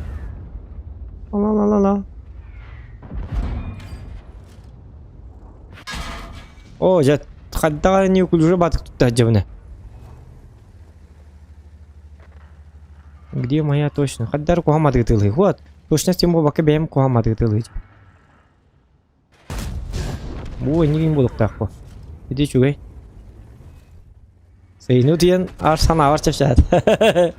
Ла-ла-ла-ла. О, дьэ, хайдах эрэ неуклюже баатык тутта сылдьабын. Где моя точно? Хайдах эрэ куһаҕан матыытылыы. Вот, точность буолбакка бэйэм куһаҕан матыытылыы. Бу иннигин буолуохтаах бу. Ити үчүгэй. Сыйыны утуйан аар санаабар чэпчээтэ.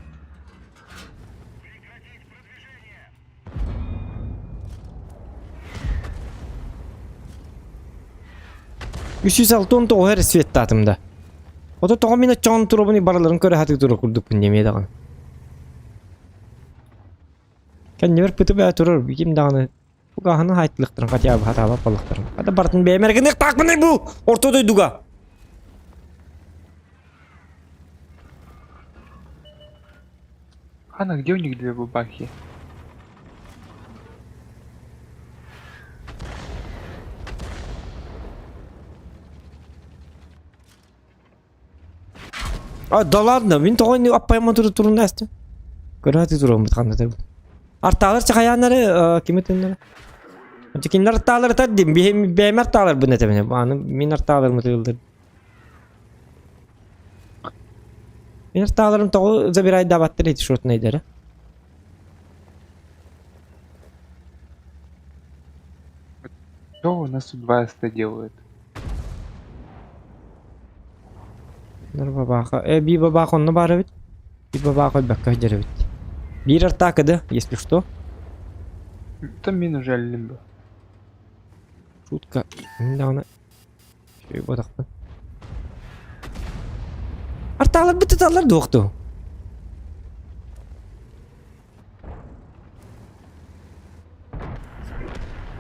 369 эрэ светтаатым да. Ото тоҕо мин оччоҕун туруобун барыларын көрө сатыы турар курдукпун диэмиэ даҕаны. Кэннибэр пытып ээ турар ким даҕаны Угаһаны хаайтылыктарын хотя бы хатаабат буоллахтарын. Хата барытын бэйэм эрэ гыныахтаахпыный бу орто дойдуга. Хана, где у них две бабахи? А, да ладно, мин тоҕо ини аппайма туру турун астым. Көрөөтү туруоммут ханна да. Артаалар чахайааннары кими тыннара? Кинилэр артаалары тардим, бэйэм артааларбын этэбин. Аны мин артааларым ытыылдыр. Мин артааларым тоҕо забирайдаабаттар эти шотнайдары. Что у нас тут два СТ делают? Бабаха. Э, би бабаха онно баар эбит. Би бабаха өлбөккө сылдьар эбит. Биир артака да, если что. Там мин уже лимбо. Шутка. Недавно. Үчүгэй Артаалар бытыталлар дуохту.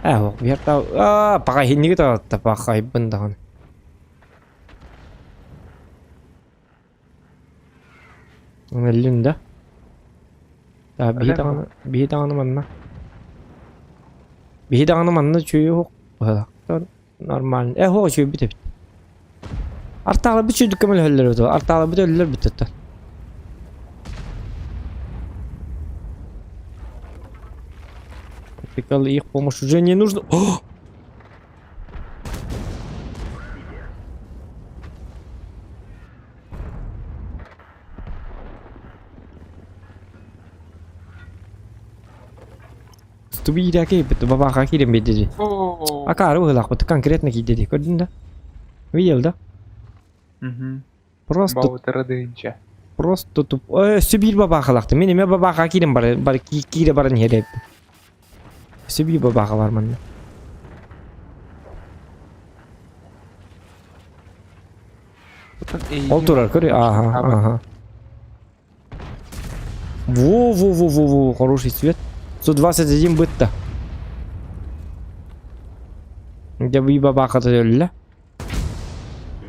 Ээ, биһэртаа аа паҕайһинньиги таҕытта пахайбын даҕаны. Өллүн да? Таа биһи Өлөн даҕаны биһи даҕаны манна. Биһи даҕаны манна үчүгэй уһук быһылаахтан нормально. Э һуох үчүгэйбит эбит. Артааларбыт үчүгэйдик көмөлөһөллөр эбит Артааларбыт өллөр бүттүттэн. Прикол, их помощь уже не нужна. О! Тубиирээки бабааха киирэн биэрдэ О. Акаары быһыылаахпыт конкретно киирдэ дии көрдүн да? Видел да? Мгм. Просто Баутара дыынча. просто туп өссө биир бабаахалаахтым. Мин эмиэ бабааха киирэн бар бар киирэ баран иһэр эбиппин. Өссө биир бабааха бар манна. Ол турар көр ааха ааха. Во-во-во-во-во, хороший цвет. 121 бытта. Дьэ бу бабаахата өллө.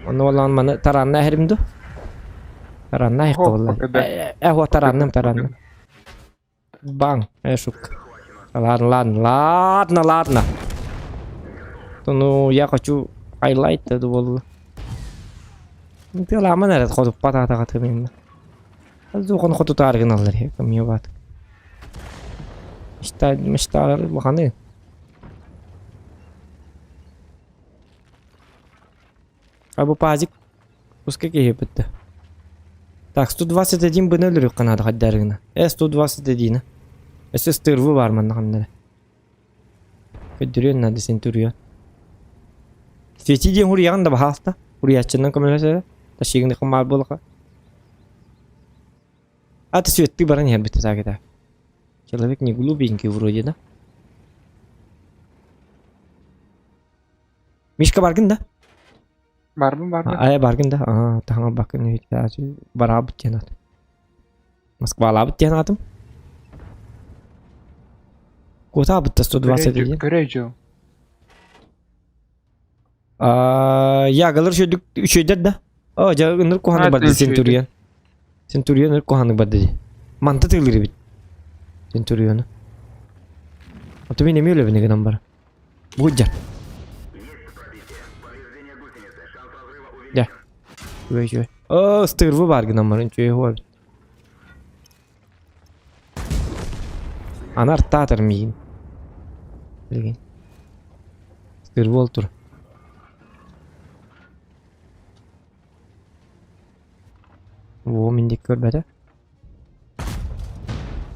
Онно буоллаҕына маны тараанна эһэрим дуо? Тараанна эһиэххэ буолла. Э, вот тараанным, тараанным. Баҥ, шутка. Ладно, ладно, ладно, ладно. Ну, я хочу хайлайт это буолла. Тыаламан эрэ хотуппат аатаҕатым Зухан хотутаар гыналлар кымья баат. Мечталар улаханы. А бу пазик Пускай киһи бүттэ. Так, 121 быны өлөрүөххэ наада хайдарыгына. Э, 121. Өссө стырвы бар манна ханна. Көддүрүөн наада сентурион. Свети диэн хуруйаҕын да баһаалта. Хуруйааччынан көмөлөсө. Ташигын хымаар буолаха. А ты светты баран иһэр бүттэ так Человек не глупенький вроде, да? Мишка баргын да? Барбын барбын. Айа баргын да? Аа, таһаҥа бакын бараабыт диэн аатым. Москвалаабыт диэн аатым. Куотаабыт да 121. Көрө дьыл. Ягалар үчүгдүк үчүгдэр да. Оо, дьэ ыныр куһаны барды Центурион. Центурион ыныр куһаны барды дии. Манта тыылыр эбит. Центуриону. Ото мин эмиэ өлөбүн гынан бар. Будья. Дьэ. Үчүгэй үчүгэй. Оо, ыстыырбы баар гынан баран үчүгэй хуа эбит. Аны артаатар миигин. Билигин. Ыстыырбы ол тур. Во, мин диэки көрбөтө.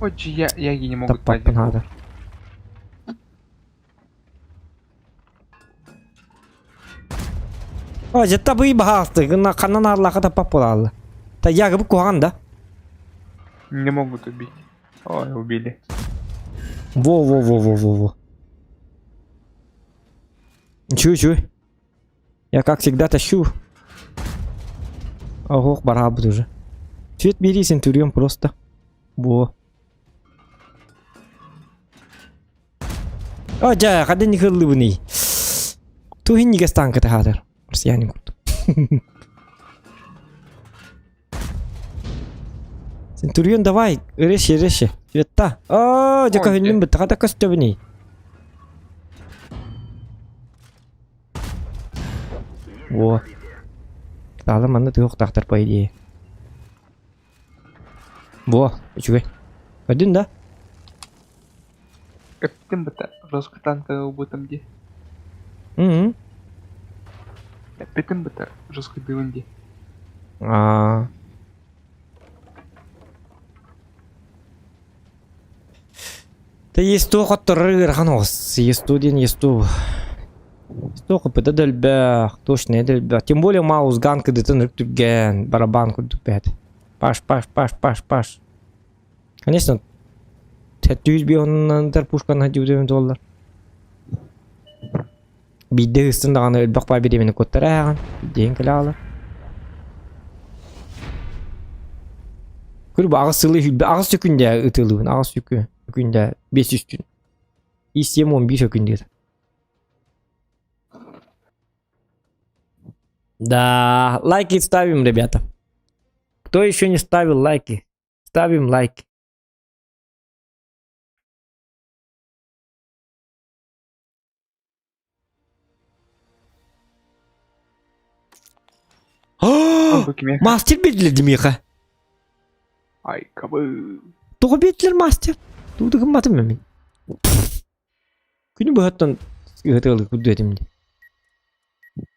Отчи я яги не могут Таппаппын хаата. О, дьэ табыы баһаалты, гына ханнан аарлаахха таппап буолаалла. Та ягыбы куһаҕан да. Не могут убить. Ой, убили. Во-во-во-во-во-во. Чую, чую. Я как всегда тащу. Ого, барабыт уже. Цвет бери, Центурион просто. Во. О, дьэ, хадын нихыллыбыный. Туһиннигэс танката хаатар. Россиянин курдук. Центурион, давай, резче, резче. Цветта. О, дьэ көһүннүм бытта, хата көстөбүнүй. Во. Таала манна тыһыахтаахтар по идее. Во, үчүгэй. Көрдүн да? Эптим быта жестко танка убытым ди. Мм. Эппитим быта жестко дыбын ди. Аа. Тэ ЕСТУ хотторор ыарахан оҕус. ЕСТУ диэн ЕСТУ. ЕСТУ кыпыта да элбэх, точно да элбэх. Тем более маус ган кыдытын үртүргэн, барабан курдук бэт. Паш, паш, паш, паш, паш. Конечно, 700 бионнан пушканы дьүдүм доллар. Биирдэ ыыстын даҕаны өлбөх баа бириэмэни куоттара ааҕан, диэн кэлэ аҕалар. Көр бу аҕыс сылы сүүрбэ аҕыс сөкүндэ ытыалыыбын, аҕыс сөкүндэ 500 күн. 7 11 сөкүндэ. Да, лайки ставим, ребята. Кто еще не ставил лайки? Ставим лайки. Мастер биэрдилэр Димиэхэ. Ай, кабы. Тоҕо биэрдилэр мастер? Тугу гымматым мин. Күнү быһаттан ыһытыалыы курдуэтим дии.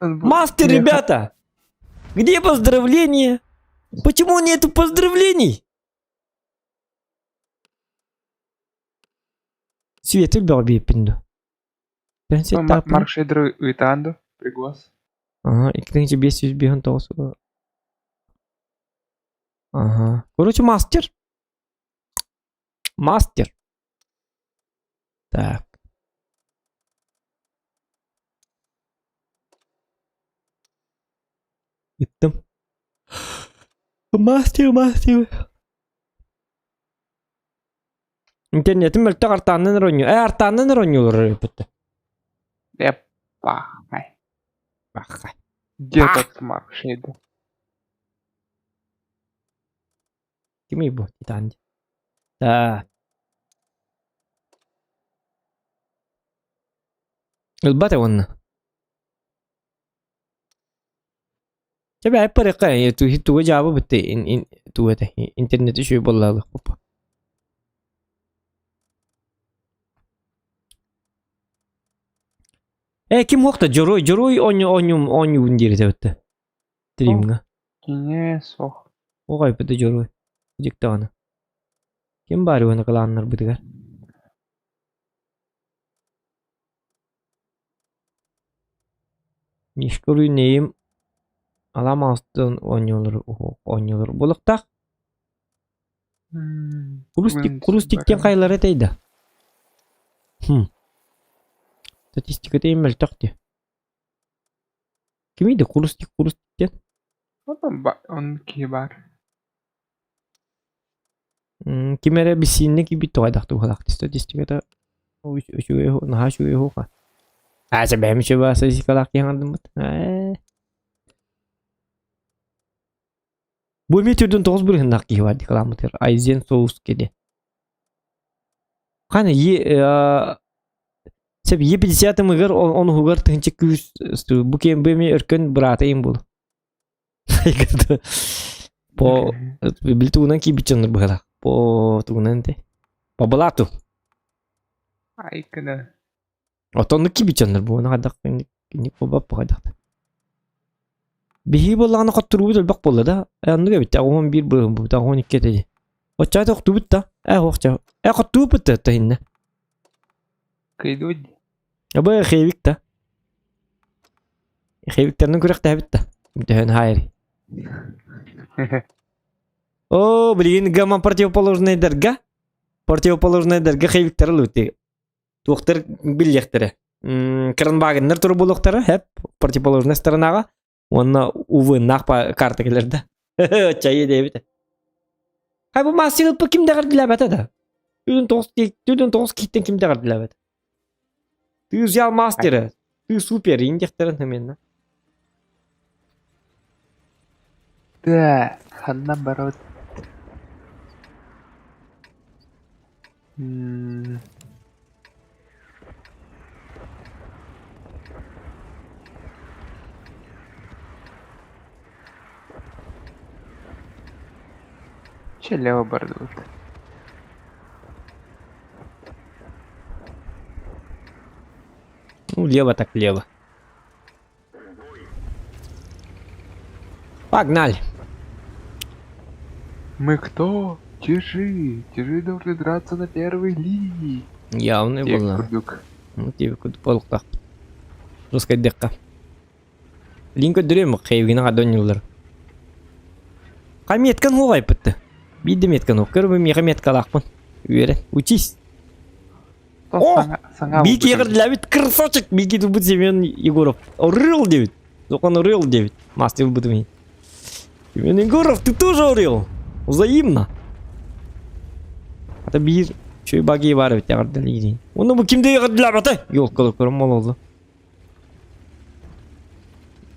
Мастер, ребята! Где поздравления? Почему нету поздравлений? Светы бөҕө биэппин дуо? Маршедры ыытаан дуо? Приглас. Ага, 2559. Ага. Короче, мастер. Мастер. Так. Ыттым. Мастер, мастер. Интернетим мөлтөх артааннан эрэ оонньуу. Ээ, артааннан эрэ оонньуулар эбиппит. Эппахай. Бахай. Где тот маршрут? Кимий бу Титан дии. Так. Ылбат уонна. Чэ бэйэ парыка туга дьаабы бытты туга этэ интернет үчүгэй буоллаалык Э ким уохта дьоруой дьоруой оонньуу оонньуу оонньуубун диир этэ бытта Тримҥа. Кини суох. Оҕойбут да дьоруой. Дьиктаҕына. Ким баар уонна кылааннарбытыгар? Мишка Рүнэйим аламаастан оонньуулар оонньуулар буолуохтаах. Курустик хайлара этэй да. Хм. Статистиката им мөлтөх дии. Кимий да курустик курустик диэн? Он киһи баар. Ким эрэ бисииннэ киирбит тоҕойдох туһалаах статистиката үчүгэй наһаа үчүгэй уһука. Аа чэ бэйэм үчүгэй статистикалаах киһи аҥардыммыт. Ээ. Бу эмиэ төрдүн тоҕус бырыһыннаах киһи бар декламатыгар Айзен Соус кеде. Хана е Сеп е 50 мыгар онуһугар тыһынча күүс бу кем бу эмиэ өркөн быраата им буолу. По били тугунан киирбит дьоннор быһалаах. По тугунан те. По балату. Айкына. Отоннук киирбит дьоннор бу хайдах киник буолбат бу хайдах. Биһиги буоллаҕына хотторуубут элбэх буолла да. Оннук эбит 11 быһым бу 12 этэ. Оччо тохтуубут да. Э охча. Э хоттуубут да таһинна. Кыйдуй. Абы хевик да. Хевиктерин күрэхтэһэбит да. Төһөн хайр. О, блин, гамма противоположныйдарга. Противоположныйдарга хевиктер ылыты. Туохтар биллиэхтэрэ. Кранбагеннер туру буолуохтара, хэп, противоположная сторонаҕа. Уонна увыннаах карта кэлэр да. Чайы диэбит. Хай бу мастер ылпы ким дэҕэрдилээбэтэ да. 49 кииттэн ким дэҕэрдилээбэтэ. Ты взял мастера, ты супер, индехтерин именно. Да, ханна барабыт. М Чэ, лево бардыбыт. Ну, лево так лево. Погнали. Мы кто? Чижи. Чижи должны драться на первой линии. Явный Диэки была. курдук. Ну, тебе курдук буолуохтаах. Русскайдыахха. Лин көрдөрүөм хэйвигин аҕа Хай меткан хуоҕайпытты. Биирдэ меткан уох. Көрө миэхэ меткалаахпын. Үөрэн. Учись. О! Бики егердилэбит красавчик! Бики туппут Семен Егоров. Орел диэбит. Зохан орел диэбит. Мастер ылбытым Семен Егоров, ты тоже орел! Взаимно. Ата биир үчүгэй баги баар эбит эҕэрдэлиирин. Уонна бу ким да эҕэрдэлээбэтэ? Ёлкалар көрөн мололло.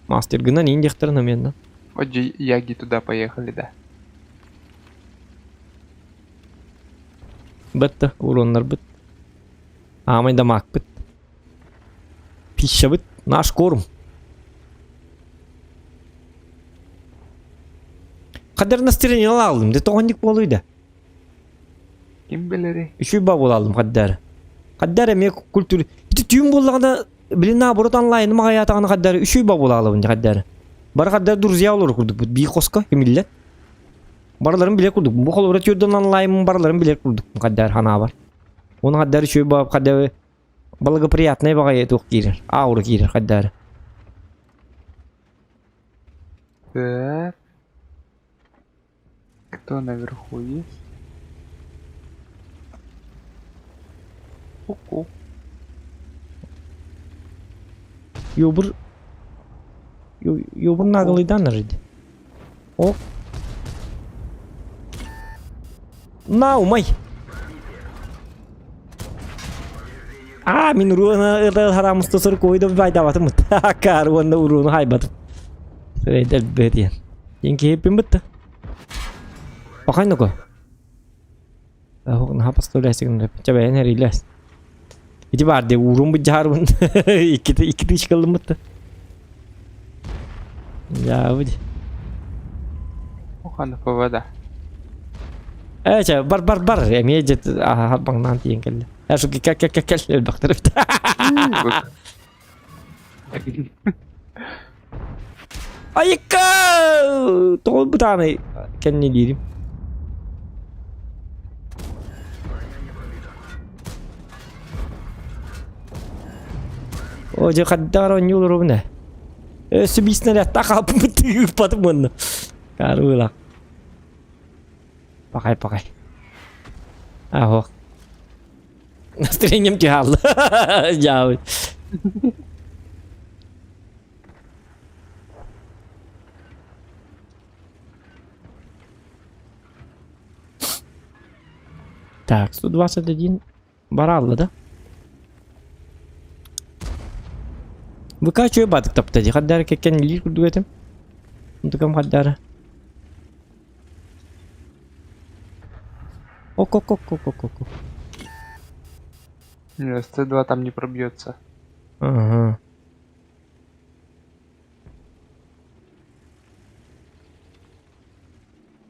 Мастергынан иин диэхтэрин омиэнна. Вот же яги туда поехали, да. Бытта, уроннарбыт. Аамай дамаакпыт. Пищабыт, наш корм. Хаддар настроение алалым, де тоҕонник буолуй да. Ким билэрий? Үчүй ба буолалым хаддар. Хаддар эмиэ культура. Ити түүн буоллаҕына, блин наоборот онлайн маҕайаатаҕына хаддар үчүй ба буолалыбын хаддар. Бары хаддар друзья олору курдукпут биир хоско кимиллэр. Барыларын билэр курдук. Бу холобура түрдөн онлайн барыларын билэр курдук хаддар ханаабар. Оны хаддар үчүй ба хаддар благоприятный баҕайы туох киирэр. Аура киирэр хаддар. Так. Кто наверху есть? Ку-ку. Юбур Юбур наглыйдан жить. О. На, умай. А, мин уруона ырда харамысты сыр койдum байдабатым. Кар уонна уруону хайбатым. Рейдер бетиен. Диэн киһиппин бытта. Пахай нука. Наха поставляйсың Чэ бэйэн эрийлэс. Ити бар де уурун быдьаарбын. Иккити иккити ышкалыммытта. Дьаабыт. Ухана ПВД. Э, чэ, бар бар бар. Эмиэ дьэ аха баҥнаан тиийэн кэллэ. Э, шу кэ кэ кэ кэл өлбөхтөр эбит. Айыкка! Тоҕо бытааный кэнни диирим. О, дьэ хаддар оонньуу олоробун ээ. Өссө биир снарядтаах хаалбыппыт ыыппатым уонна. Карыылах. Пахай, пахай. Аһох. Настроением түһэ Дьаабы. Так, 121 баралла да? Выкачивай батык тапта ди. Хаддары кеккен лир курдук этим. Тукам хаддары. Ок-ок-ок-ок-ок-ок. Нет, С2 там не пробьется. Ага.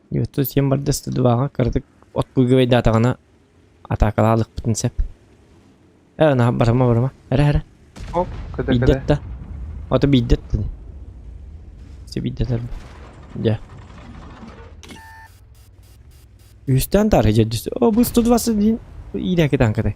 907 барда 102-ҕа кыратык отпугивайдаатаҕына атаакалаалыкпытын сөп. Э, наһаа барыма барыма. Эрэ эрэ. Оп, когда Биирдэ когда. атта. Ото биирдэ атта. Все биирдэ атар. Дьэ. Үстэн тары дьэ О, бу 121 иирээки танкатай.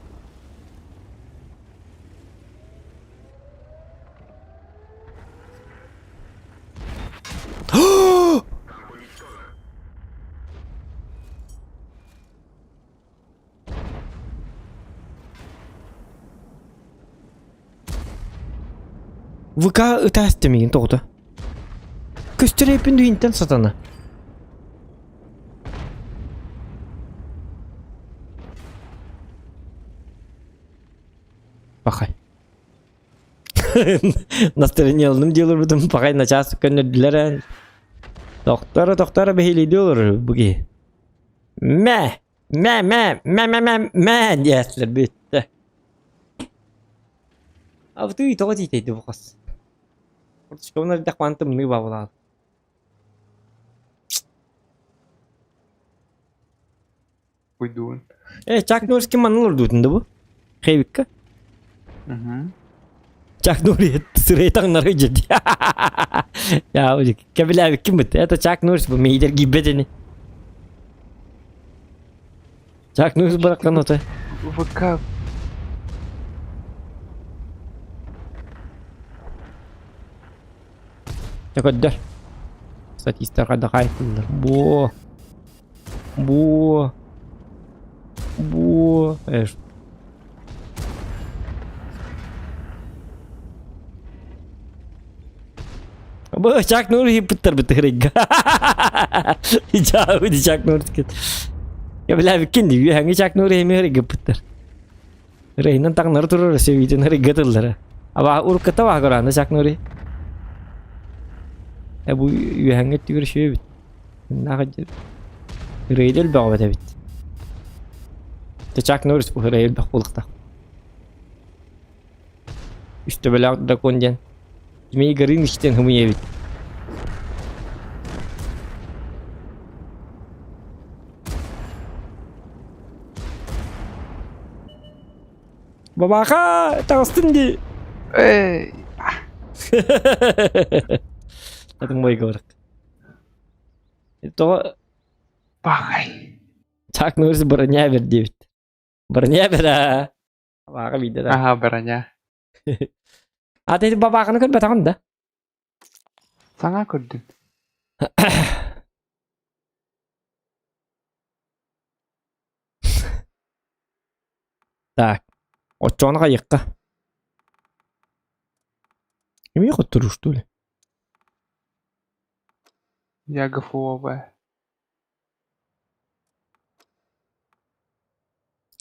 ВК ытаастым миигин тоҕото. Көстөр эппин сатана. Пахай. Настроение ылным диэлэрбитин пахай начаас көннөрдүлэр ээ. Тохторо тохторо бэһиэлийдии олорор бу киһи. Мэ! Мэ мэ мэ мэ мэ мэ диэхтилэр бүттэ. Абытыы тоҕо тиитэйди бу хос. Курточкабын эрдэх маан тымныы баабылаан. Уйдуун. Э, Чак Норрис ким манна олордуутун да бу? Хейвикка? Угу. Чак Норрис сырай таҥнары дьэди. Я кэбилээбиккин быт. Это Чак Норрис бу мейдер киирбэт ини. Чак Норрис барахсан отой. ВК Көрдөр. Статистар хайдах хаайтыллар. Бу. Бу. Бу. Эш. Бу Чак Норрис ыппыттар бытыгырыйга. Чак Чак Норрис кет. Я бля викин ди үһәңи Чак Норрис эми ыппыттар. Рейнен таҥнары турар өссө биитин ырыгга тыллара. Аба урукката баа көрөөнө Чак Норрис. Э бу үөһэҥҥэ өттүгэр үчүгэй эбит. Наах Ырыайда элбэҕи эбит. Чак Норрис бу ырыа элбэх буолуохтаах. Үс төбөлөөх дракон диэн. Змей Горыныч диэн хымыйа эбит. Бабаха таҕыстын дии. Эй! Атын бойга барык. Тоҕо Пахай. Чак Норрис броня бер диэбит. Броня бер аа. Бабаха биирдэ да. Аха, броня. А ты бабаханы көрбөтөҕүн да? Саҥа көрдүм. Так, оччоҕуна хайыахха? Эмиэ хотторуу что ли? Я ГФОВ.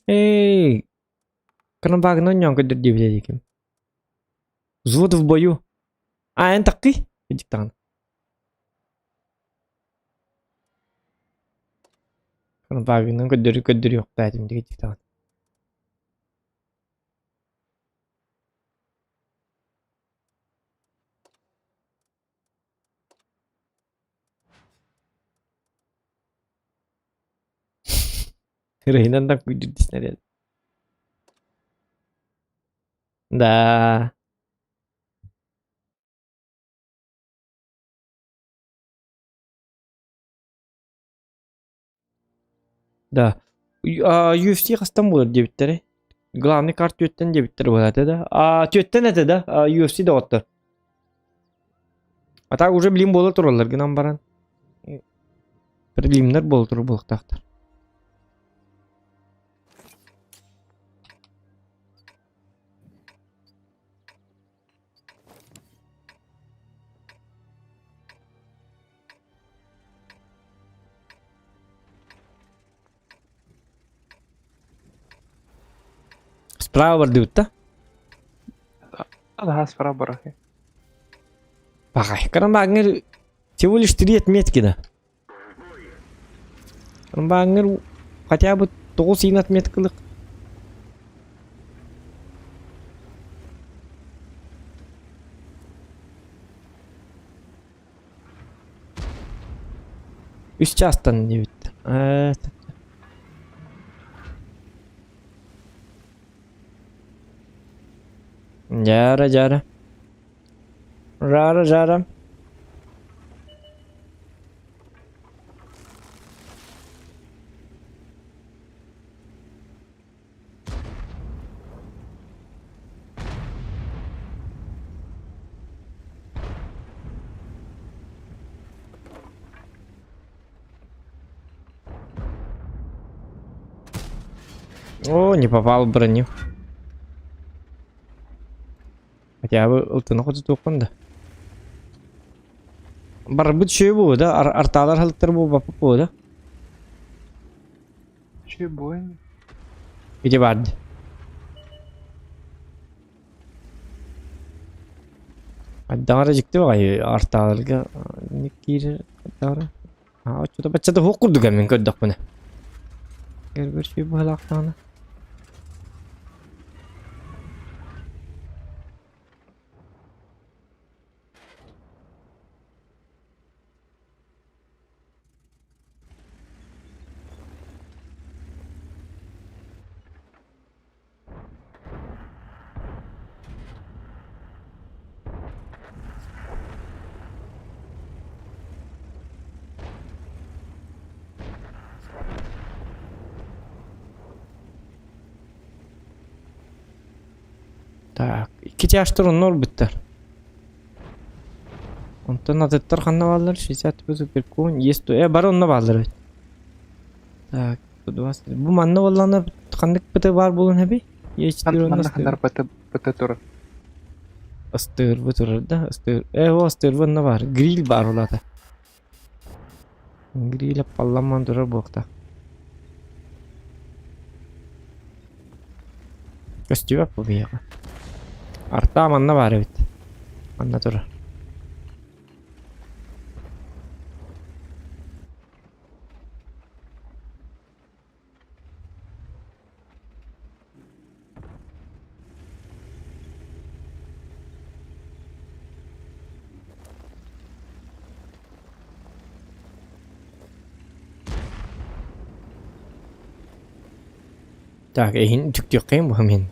Эй, Кранбагын онньоон көрдөр диэбитэ диэким. Взвод в бою. А, эн таккый? Дьиктаҕын. Кранбагынан көрдөрү көрдөрүөхтээтим диэки дьиктаҕын. Рейнан так выйдет снаряд. Да. Да. А, UFC хастан буолар диэбиттэрэ. Главный карт түөттэн диэбиттэр буолар этэ да. А, түөттэн этэ да. А, UFC доҕоттор. А так уже блин буола тураллар гынан баран. Прилимнэр буола турар буолуохтаахтар. Справа бардыбыт да? Да, справа барахи. Пахай. Карамбаангер всего лишь три отметки да. Карамбаангер хотя бы тоҕус иин отметкалык. Үс чаастан диэбит. Ээ, Дьаара, дьаара. Жара, жара. О, не попал в броню. Хотя бы ылтыны хотутуохпун да. Барбыт үчүгэй буолуо да, артаалар халыктар буолбаппыт буолуо да. Үчүгэй буолуо Ити баар дии. Хайдаҕа эрэ дьикти баҕайы артааларга киирэр хайдаҕа эрэ. Аа, оччото баччата суох курдук мин көрдөхпүнэ. Көрбөр үчүгэй быһыылаахтаҕына. Так, икки чаастар онно ылбыттар. Онтон атыттар ханна бааллар? 60 суперкон, есть э бары онно бааллар эбит. Так, 120. Бу манна буоллаҕына ханнык ПТ баар буолуон эбий? Е4 Манна ханнар ПТ ПТ турар. Астыырбы турар да, астыыр. Э, о, астыырбы онно баар. Гриль баар улаата. Гриль аппалламман турар буолта. Көстүбэт бу биһиэхэ. Артаа манна баар эбит. Манна турар. Так, эһин түктүөххэйин бу мин.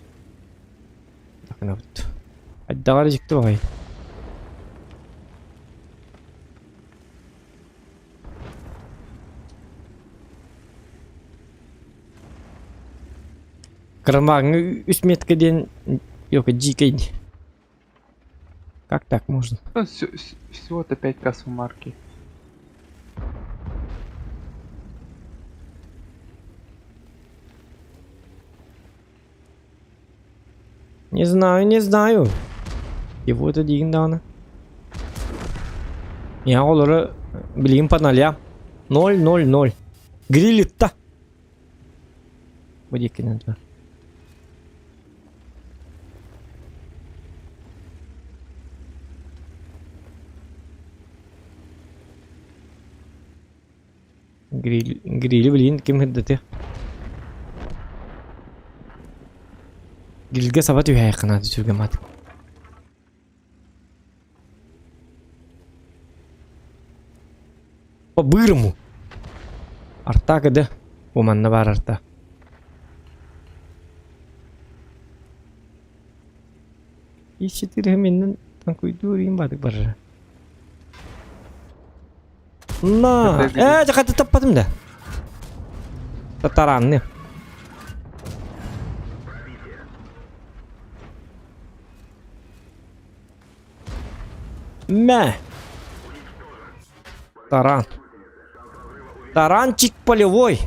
Такынабыт. Айдаҕар дьикти баҕайы. Кармаҥҥа үс метка диэн ёка дьиикэй дии. Как так можно? Ну, всего-то 5 касс у марки. Не знаю, не знаю. Его это диигин даҕаны. Я олору билигин по нолям. Ноль, ноль, ноль. Грилитта. Бу диэкинэн тур. Гриль, грили билигин ким ырдатыа? Грильгэ саба түһээххэ наада түргэн маатык. По-бырому. Арта кыды. Бу манна баар арта. Ищет миннен танкуйдуур иин баатык барара. На! Э, жакаты таппатым да. Таранны. Мә! Таран. Таранчик полевой.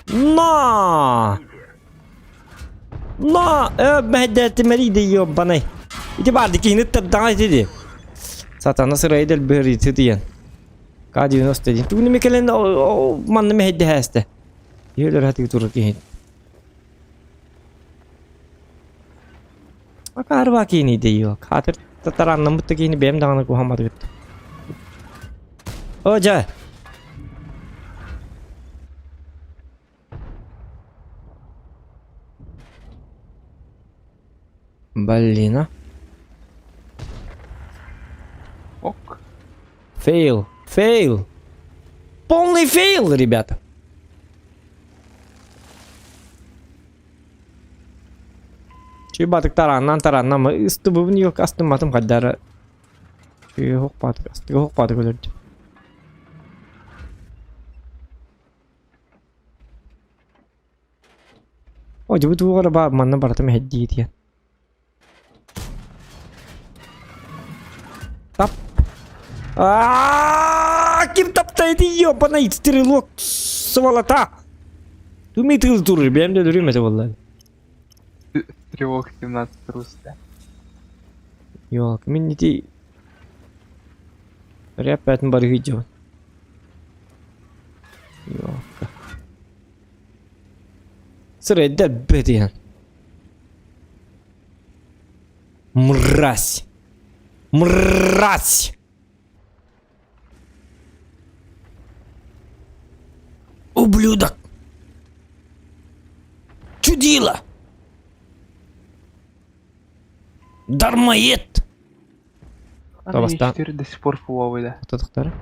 На! На! Э, мэһэйдээтимэрий да ёбанай. Ити баарды киһини тардаҕа ити ди. Сатана сырайы дэлбэһэр ити диэн. К-91. Тугун кэлэн манна мэһэйдэһээстэ. Иһэлэр хатыгы турар киһи. Акаарба киини дейо. Хатыр татараннаммыт да киини бэйэм даҕаны куһамматыгыт. О, дьэ. Блин, а. Ок. Фейл. Фейл. Полный фейл, ребята. Чуй батык тарааннан тарааннан ыстыбыбын yok астымматым хайдара. Чуй хохпатык астыга хохпатык өлөрдүм. О, дьыбы тугара баар манна барытым эһэддии диэн. Тап. А ким таптайды ёбаный стрелок сволота. Тумей тыл турur, бэйэм да өлөрүм этэ буолла. Стрелок 17 русская. Ёлк, мин ити Ряппәтин барыгы дьон. Ёлка. Сырайда бэтиэн. Мразь! Мразь! Ублюдок! Чудило! Дармоед! Табастан. 4 до сих пор фуловый, да. Отодуктары.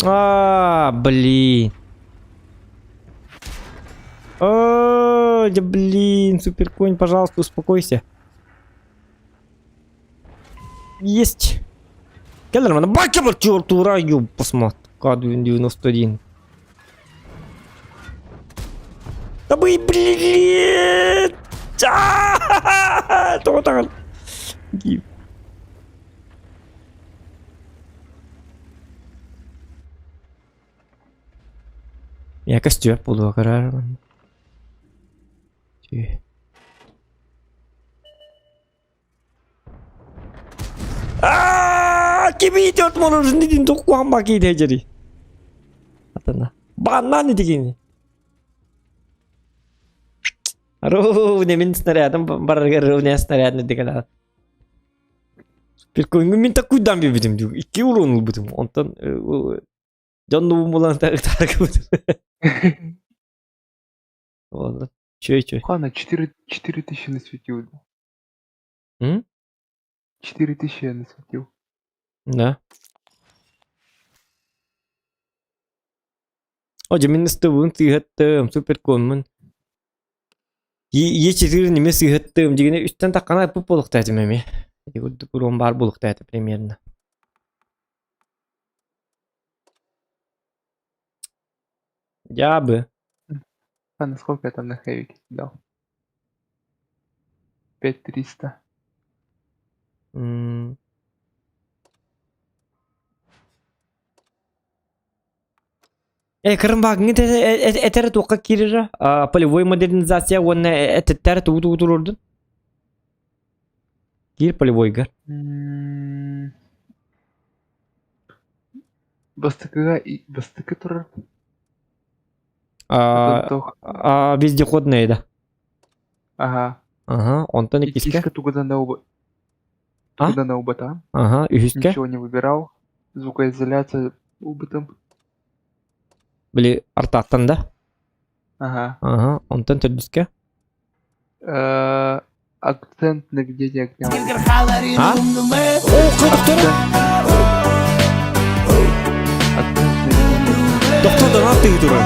А, блин. О, да блин, суперконь, пожалуйста, успокойся. Есть. Келлерман, баки вот черту раю, посмотри. К-91. Да вы, блин! Тоҕо таҕан. Я костюм буду карар. Аа, кими идет мороженое дин токуан баки дежери. Атана. Банан дигини. Ровно мин снарядом барарга ровно снарядны деген. Прикольно, мин такой дам бибитим. Икки урон ылбытым. Онтон дьон булан таргыбытым. Чүөй чүөй. Хана 4 4000 насветил. М? 4000 я насветил. Да. О, дьэ мин ыстыбын сыыһаттым, суперконмун. Е4 неме сыыһаттым, дьигине үстэн таххана ыппыт буолуохтаатым эмиэ. Ити курдук урон баар буолуохтаата примерно. Дьаабы. А насколько я там на хэвике дал? 5300. М. Э, Кырымбаагыҥҥыт этэрэ туохха киирэрэ? Полевой модернизация уонна этиттэр тугу тугу туруордун? Киир полевойга. Бастакыга бастакы турар. Вездеходная да. Ага. Ага, онтон иккискэ. Иккискэ тугудан да тугудан убата. Ага, үһүскэ. Ничего не выбирал. Звукоизоляция убытым. Били артааттан да? Ага. Ага, онтон төрдүскэ. Акцент на ведение огня. А? О, доктор! Акцент на ведение. Доктор донат тыгы турар.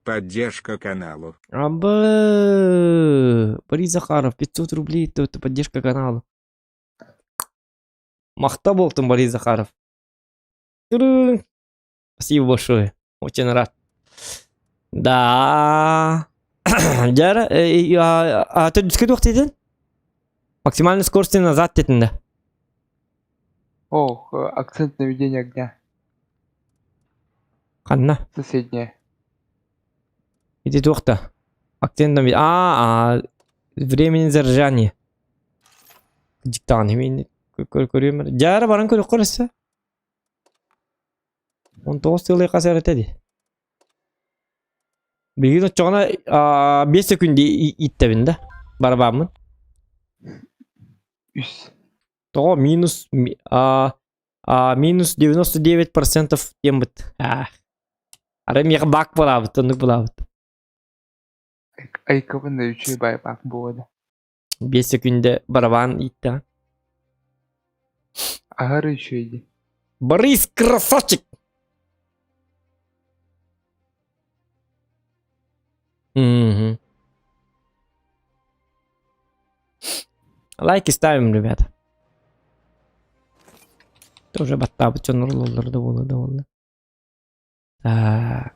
Поддержка каналу. Абы! Борис Захаров, 500 рублей, это, это поддержка канала. Махта болтун Борис Захаров. Тырын. Спасибо большое. Очень рад. Да. Дьэ, а төрдүскэ туох диэтин? Максимальной скорости назад диэтин да. Ох, акцент на ведение огня. Ханна? Соседняя. Ити туох да? Акцент на а, времени заряжания. Диктан мен көрүөм. Дьэ, баран көрүөххэ өссө. 19 сылы хас эрэтэ дии. Билигин оччоҕуна 5 секунда ииттэбин да барабааммын. Үс. Тоҕо минус минус 99% диэммит. Арай миэхэ бак булаабыт, оннук булаабыт. Айкабын да үчүгэй баай бак буолла. 5 секунда барабан ииттэҕин. Аһары үчүгэй дии. Борис красавчик! Мгм. Лайки ставим, ребята. Тоже баттаабыт дьон орлоллор да буолла да буолла. Так.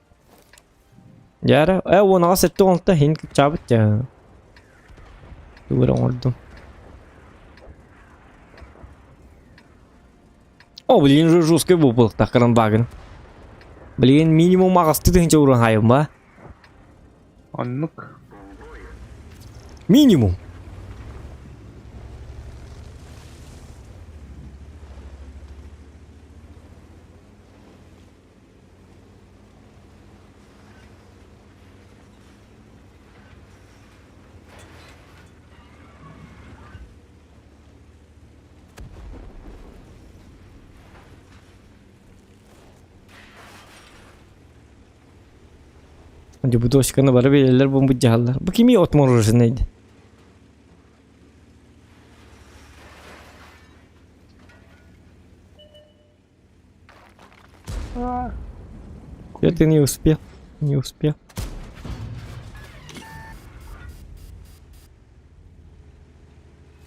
Дьэ э уонаҕа сэттэ уонта иһин кыччаабыт дьэ. Тугу эрэ оҥордум. О, блин, уже жесткий буолбуттах карамбагын. Блин, минимум аҕасты тыһыынча уран хаайым ба. Оннук. Минимум. Дьэ бу дочканы бары билэллэр буолбут дьаһаллар. Бу кими отмороженный? Это не успел. Не успел.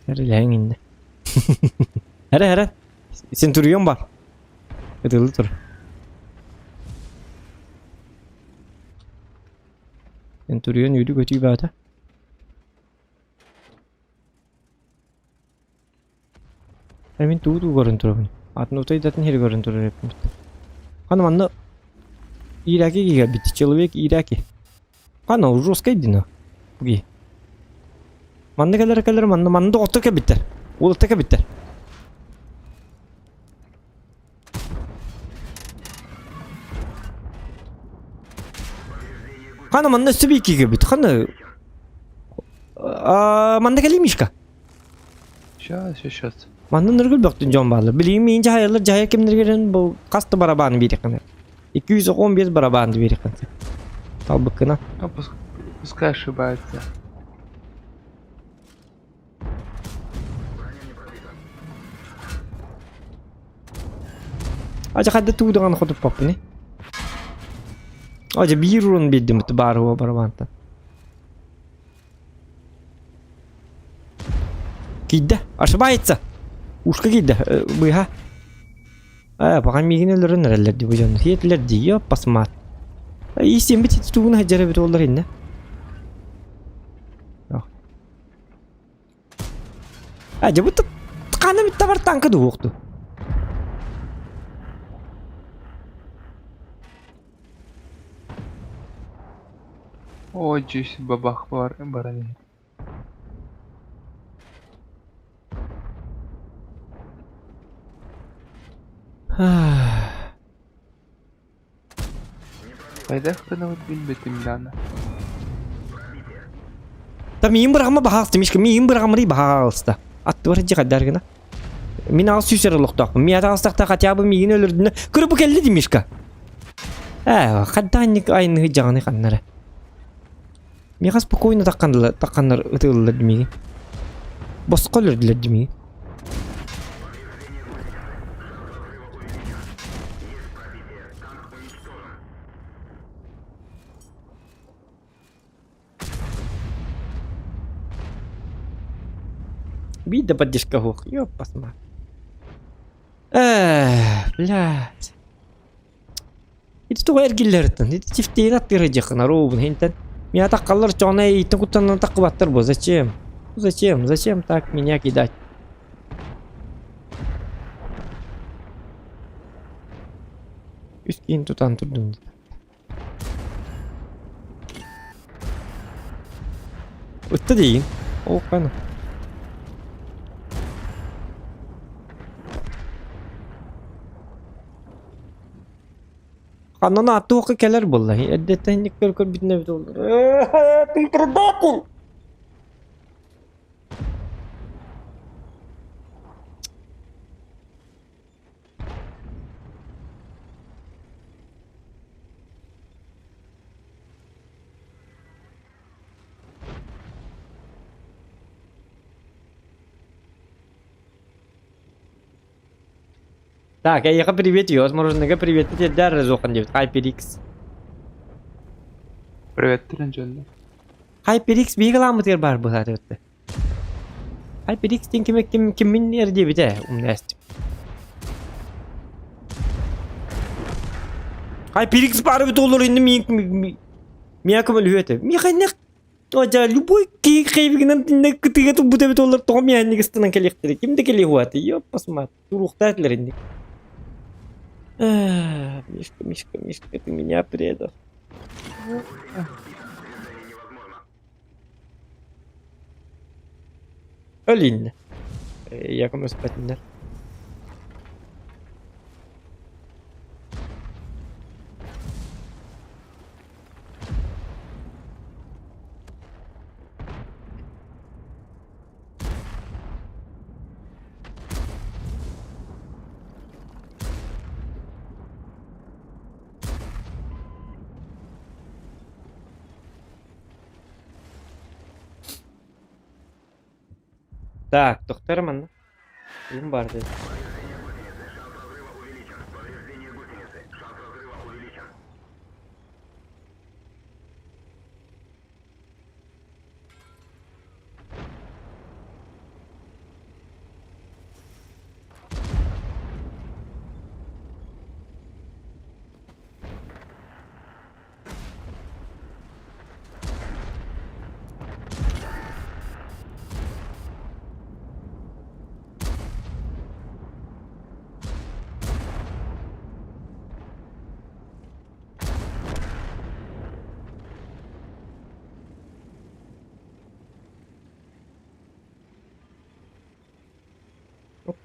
Эрэлэһэҥ иннэ. Эрэ, эрэ. Центурион бар. Ытылы тур. Центурион үдү көтүү баата. Э мин тугу тугу көрөн турабын? Атын утайдатын сири көрөн турар эбиппин. Хана манна Ираки киирбит. Человек Ираки. Хана жесткай дина. Буги. Манна кэлэр кэлэр манна манна доҕоттор кэлбиттэр. Уолаттар кэлбиттэр. Хана манна өссө биир киирбит. Хана манна кэлии Мишка. Сейчас, сейчас, сейчас. Манна ныргыл бөхтүн дьон бааллар. Билигин миин дьаһайаллар дьаһайар кэмнэригэр бу хас да барабааны биэриэххин. 215 барабааны биэриэххин. Талбыккына. Ну, пускай ошибается. Ажа хадда тугу даҕаны хотуппаппын Ажа биир урун биэрдим баар барабаантан. Киирдэ. Ошибается. Ушка киирдэ. Быыһа. Ээ, пока миигин өлөрөн эрэллэр дии бу дьон. Сиэтилэр дии, ёппасмаат. Иистиэммит ити тугун сылдьар эбит буоллар иннэ. А, дьэ бу ханна бүттэ бар танка дуһуохту. О, дьүс бабах бар баран иһэр. Хайдах гынабыт билбэтим даҕаны. Та миин быраҕыма баһаалыста, Мишка, миин быраҕымырый баһаалыста. Аттыбар дьи хайдар гына. Мин аҕыс сүүс эрэ олохтоохпун. Мин атаҕастахта хотя бы миигин өлөрдүнэ. Көрө бу кэлли ди Мишка. Ээ, хаддаанньык айныһы дьаҕаны ханнара. Миэхэ спокойно тахханнар тахханнар ытыыллар ди миигин. Босхо өлөрдүлэр ди миигин. Биир да поддержка суох. Ёппасма. Эх, блядь. Ити тоҕо эргиллэриттэн, ити чифтиин аттыыра дьаххын аруубун хинтэн. Меня таххаллар чоҕуна ииттэн куттанан таххыбаттар бу. Зачем? Зачем? Зачем так меня кидать? Үс киин тутан турдум. Ытта дейин. Ол қана. Ханнан аттуохха кэлэр буолла. Эрдэттэн көр көрбүтүнэ эбит буолла. Ты предатель! Так, эйиэхэ привет, возможно, привет тиэрдээр разохан диэбит HyperX. Приветтэрин дьонно. HyperX биһиги лааммытыгар баар быһаатыбыт. HyperX диэн ким ким киммин эр диэбитэ умнаастым. HyperX баар эбит олор инни миин миэхэ көмөлөһүө этэ. Миэхэ Дьэ, любой киһи кыйбыгынан тиннэ кытыыга турбут эбит олор тоҕо миэхэнник ыстанан кэлиэхтэрэ. Ким да кэлиэ уһаата. Ёппасмаат. Туруохтаа этилэр инник. Мишка, Мишка, Мишка, ты меня предал. Өлүннэ. Я көмөспөтүннэр. Так, тохтор манна. Ким бар деді.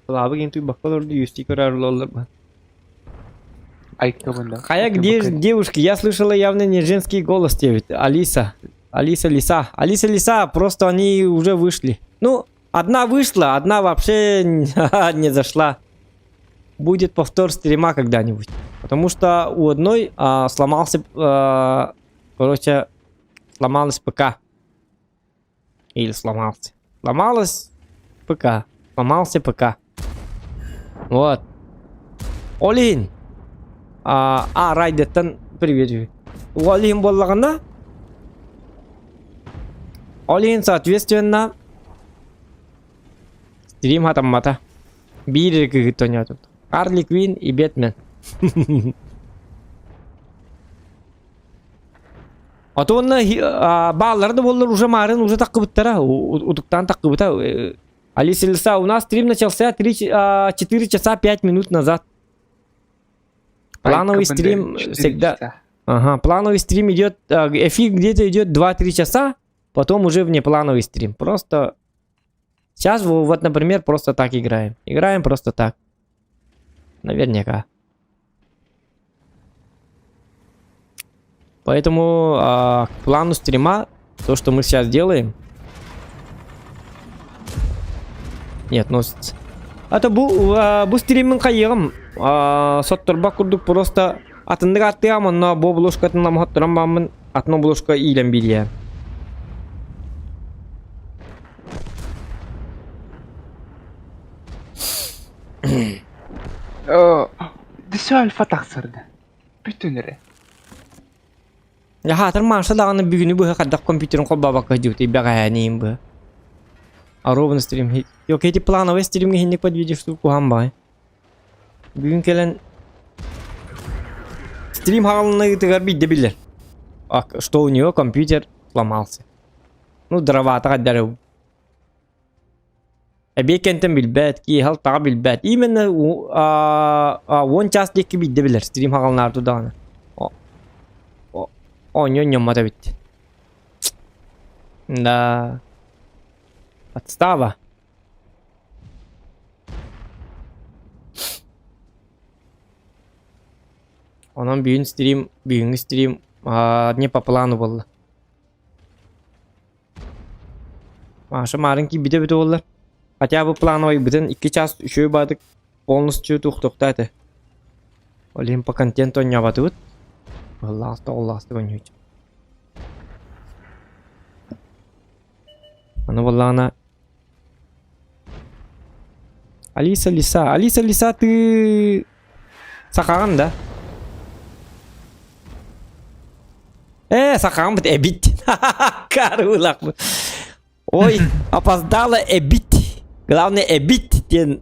Лаабы ким туйбакка олорду юсти көрөр олороллор Айкабында. Хайа, где девушки? Я слышала явно не женский голос тебе. Алиса. Алиса Лиса. Алиса Лиса, просто они уже вышли. Ну, Одна вышла, одна вообще не зашла. Будет повтор стрима когда-нибудь. Потому что у одной а, сломался, а, короче, сломалась ПК. Или сломался. Сломалась ПК. Сломался ПК. Вот. Олин. А, а Райдеттан привет. Олин буоллаҕына Олин, соответственно, стрим хатаммата. Биир эрэ кыһыт оонньоотум. Харли Квинн и Бэтмен. А то онно бааллара да буоллар уже маарын уже таккыбыттара, утуктаан таккыбыта. Алиса Лиса, у нас стрим начался 3, 4 часа 5 минут назад. Плановый стрим всегда... Ага, плановый стрим идет, эфир где-то идет 2-3 часа, потом уже внеплановый стрим. Просто сейчас вот, например, просто так играем. Играем просто так. Наверняка. Поэтому а, к плану стрима, то, что мы сейчас делаем... Нет, ну... А то бу, а, бу стриммин хайыгым сотторбак курдук просто атыннык аттыам онно бу обложкатын намохотторон бааммын атын обложка иилэн билиэ. Дөссө альфа тахсарда. Бүтүн эрэ. Хаатыр Маша даҕаны бүгүнү быһа хайдах компьютерын холбообокко сылдьыбытый бэҕэһээниим быһа. А ровно стрим Yok эти плановый стримҥэ иһинник подведешь куһаан баҕай. Бүгүн кэлэн стрим хаҕалыныытыгар биирдэ биллэр. А что у нее компьютер сломался. Ну, дровата хайдары Эбиэт кэнтэн билбэт, киэһэ алтаҕа билбэт. Именно уон чаас диэки биирдэ билэр стрим хаҕалынаарду даҕаны. Оонньуон ньоммот эбит. Да. Подстава. Онон бүгүн стрим, бүгүҥҥү стрим не по плану буолла. Маша маарын киирбитэ эбитэ буоллар, хотя бы плановайбытын икки чаас үчүгэй баҕатык полностью туохтуохтаа этэ. Ол иһин по контенту оонньообатыбыт. Ыллаҕаста оонньуучу. Аны буоллаҕына Алиса Лиса, Алиса Лиса ты сахаҕын да? Э, сахаҕын эбит. Карылах. Ой, опоздала эбит. Главное эбит диэн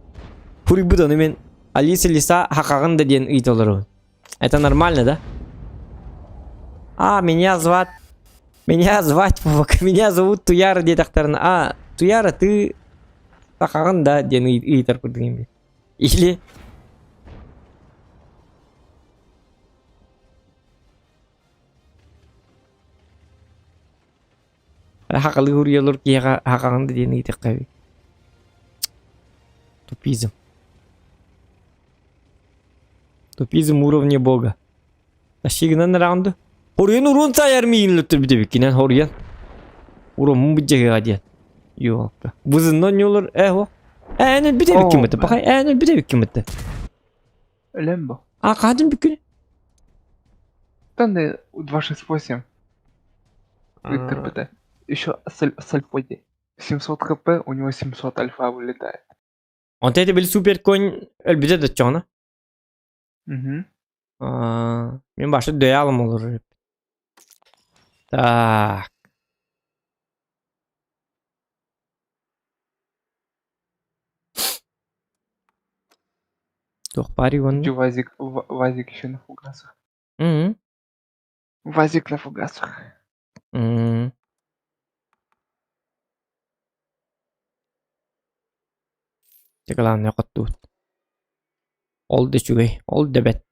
хуруйбут ону мен Алиса Лиса хахаҕын да диэн ыйыталарым. Это нормально, да? А, меня звать... Меня звать, меня зовут Туяра диэтэхтэринэ, а, Туяра, ты сахаҕын да диэн ыйытар курдук Или Хахалыы уруйаллар киһиэхэ хахаҕын да диэн ыйытыахха эбит. Тупизм. Тупизм уровня бога. Ашигынан раунду. Хоруйан уруун саайар миигин өлөттөрбүт эбиккинэн хоруйан. Уруммун быдьаһыаҕа диэн. Ёлка. Бузынна ньолор э о. Ээн өлбүт эбиккин бытты. Бахай ээн өлбүт эбиккин бытты. Өлөм бу. А хаатын бүккүн? Там 268. Вытерпите. Еще с альфой. 700 хп, у него 700 альфа вылетает. Онто это били супер конь өлбүтэ да чоҕуна. Угу. Мин башы дөйө олорор. Так. Туох баарый уонна? Иди Вазик, Вазик еще на фугасах. Мм. Вазик на фугасах. Мм. Дьэ главное хоттуут. Ол да үчүгэй, ол да бэт.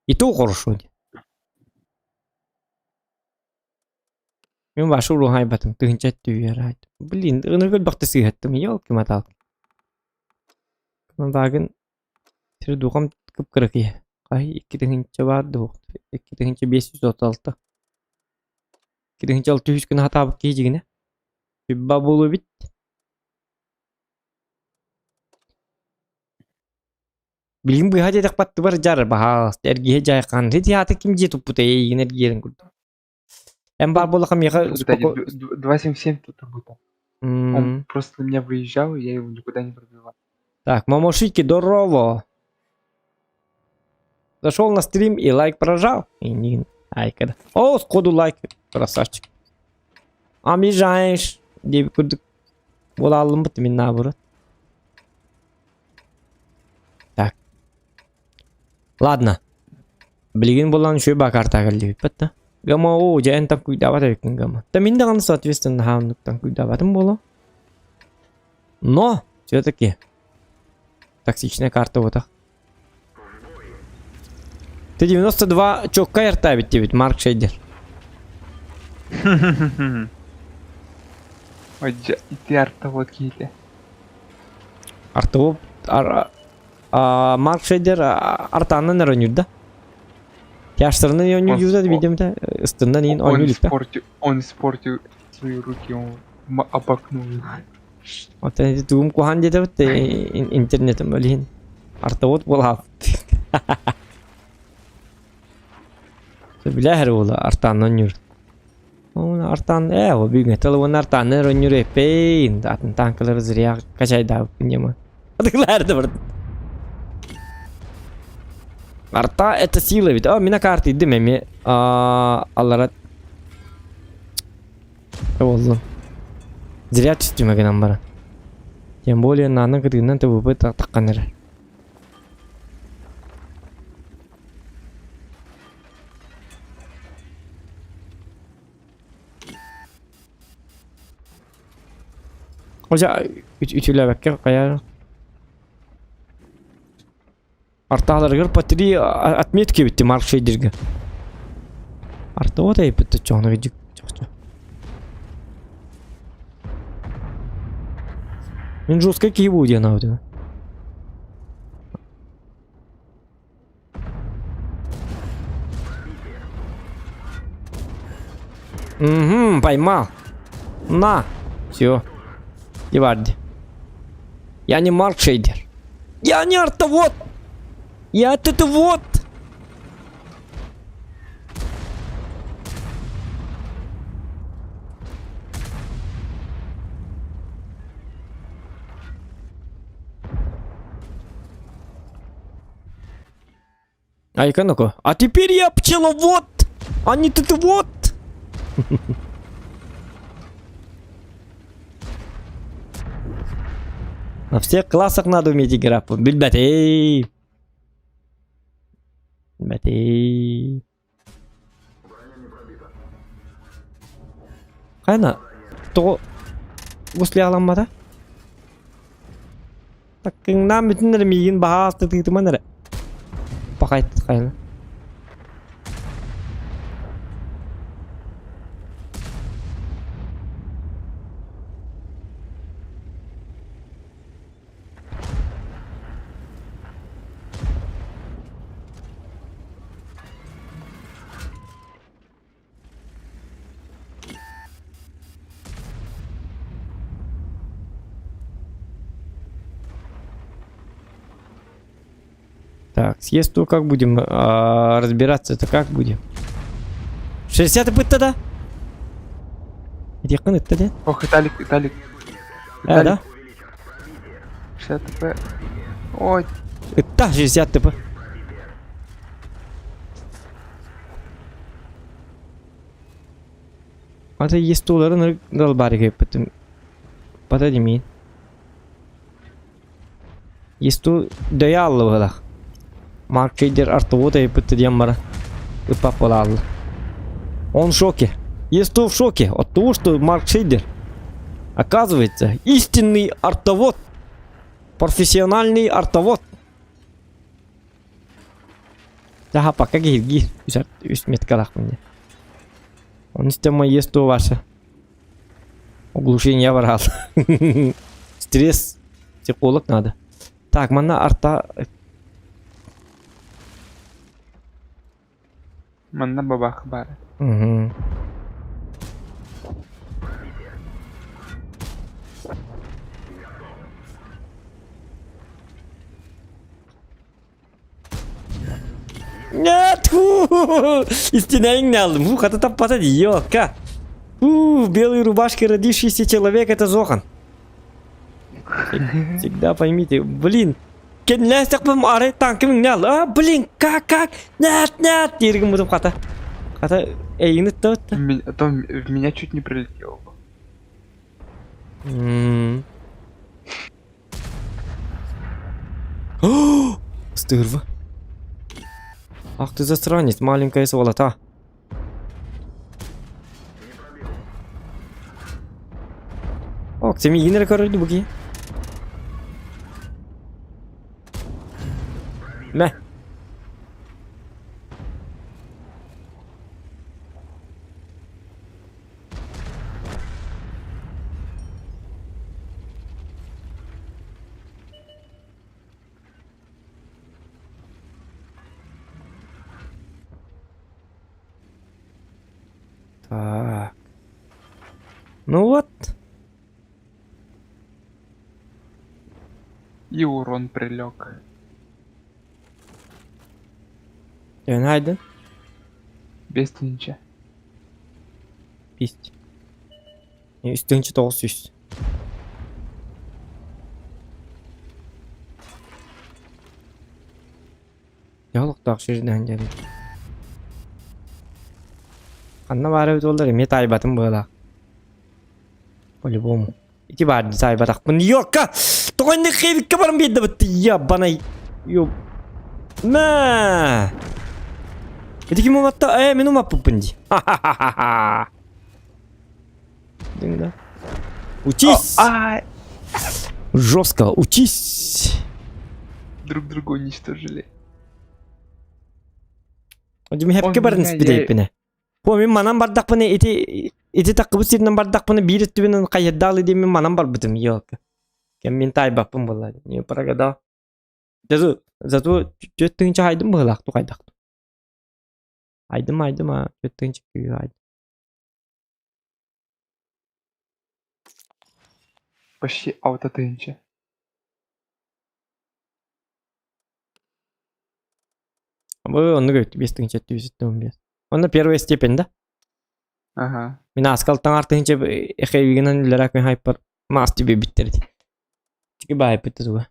И то хорошо дии. Мин вашу уруһайбатым тыһыынча өттүгэр Блин, ынырык элбэхтэ сыыһаттым, елки-моталки. Дагын сир духам кып-кыра киһи. Хай икки тыһыынча баар дуо? 2536. 2600 күн хатаабыт киһи дьигинэ. Сүбба буолуо эбит. Билигин быыһа диэтэх баттыбар дьар баһааласта эргиһэ дьайхан ити аата ким дьиэ туппута эйигин эргиэрин курдук. Эн баар буоллахха миэхэ Кстати, 2.77 тут был. Он просто на меня выезжал, и я его никуда не пробивал. Так, мамошики, здорово! Зашел на стрим и лайк прожал. И не... Ай, когда. О, сходу лайк. Красавчик. Обижаешь. Диэбит курдук буолааллыммыт мин наоборот. Так. Ладно. Билигин буолан үчүгэй баакаартаа кэллибиппит да. Гама оо дьэ эн таҥкуйдаабат эбиккин гама. Да мин даҕаны соответственно наһаа таҥкуйдаабатым буолуо. Но все-таки токсичная карта буотах. Ты 92 чокка эртаабит диэбит Марк Шейдер. Ой, дьэ, ити арта вот киһитэ. Артовоп ар, а, Марк Шейдер артааннан эрэ ойнуур да? Тяжтарынан ойнуур да видим да ыстыннан иин Он ойнуур да. испортил, он испортил свои руки, он обокнул их. Оттон ити тугум куһаан диэтэбит интернетим өлүһүн. Артовод буолаабыт. Билэһэр уола артааннан ойнуур. Артаан ээ ол бүгүҥҥэ тыл уонна артааннар ойнуур эппэйин атын танкалары зря качайдаабыппын диэмэ. Атыылаһар да барда. Арта это сила ведь. О, мина карта идим эми. Аллара Боллум. Зря түстүм гынан баран. Тем более нааны кытыынан ТВП таххан эрэр. Ожа үтүлэбэккэ хайа Артааларыгар по три отметки эбитти Марк Шейдергэ. Артовод айыппыт чоҕуна видик чохчо. Мин жесткай киһи бу диэн аабытым. Угу, поймал. На. Все. Диварди. Я не Марк Шейдер. Я не артовод. Я это вот. Айка ну-ка. А теперь я пчеловод, а не ты вот. На всех классах надо уметь играть. Билбэтей. Билбэтей. Хайна, тоҕо гусляланмата? Таккыҥнаан бүтүн эрэ миигин баһаалта тыытыман эрэ. Пахайт хайна. Так, съезд как будем а, разбираться-то как будем? 60 быт тогда? Этиэххин ытта дэ? Ох, Италик, Италик. Э, да? 60 ТП. Ой, Ытта 60 ТП. Ата естуларын далбары кеппитим. Бата димин. Есту дөйө аллы быһылах. Марк Шейдер артовод айыппыт диэн бара. Ыппап буолаалла. Он в шоке. Есту в шоке от того, что Марк Шейдер оказывается истинный артовод. Профессиональный артовод. Таха пока киһиргиир. Үс меткалаахпын дии. Ону истэн есть то ваше. Оглушение бараал. Стресс. Психолог надо. Так, манна арта... Манна бабах баар. Угу. Нет! Истинайың не алдым. Фу, хата таппата дии, ёлка. Фу, в белой рубашке родившийся человек это Зохан. Всегда поймите, блин, кэннилэстэхпин арай танкым не алла. А, блин, как, как? Нет, нет, дииргин бутум хата. Хата, эйигин ыттабыт А то в меня чуть не прилетело. М. Стерва. Ах ты засранец, маленькая сволота. Ок, ты миигин эрэ көрөрдү бу киһи. Мэ. Так. Ну вот. И урон прилег. Günaydın. Без тынча. Писть. Үстүнчү 900. Дьэ олохтоох сирдээн диэн. Ханна баар эбит буоллар эмиэ таайбатым быһыылаах. По-любому. Ити баар дии таайбатахпын. Йокка! Тоҕо инник хейбиккэ баран биэрдэ Ябанай. Ёб. Мэ! Ити ким уматта? Ээ, мин умаппыппын дии. Ха-ха-ха-ха! Да. Учись! А, Жестко, учись! друг друга уничтожили. Дьим хепке барын испидейпине. Бу мин манан бардахпына ити ити таккыбыт сиринэн бардахпына биир өттүбүнэн хайырдаалы диэн мин манан барбытым елка. Кэм мин таайбаппын буолла. Не прогадал. Зато зато түөрт тыһыынча хайдым быһыылаах ту хайдах. Айдым айдым а түөрт тыһыынча күүһү айдым. Почти алта тыһыынча. Бу оннук эбит 5715. Онно первая степень да? Ага. Мин аскал таҥар тыһыынча эхэйигинэн үлэлээх мин хайпар маас түбэбиттэр ити. Тики баайпыт туга.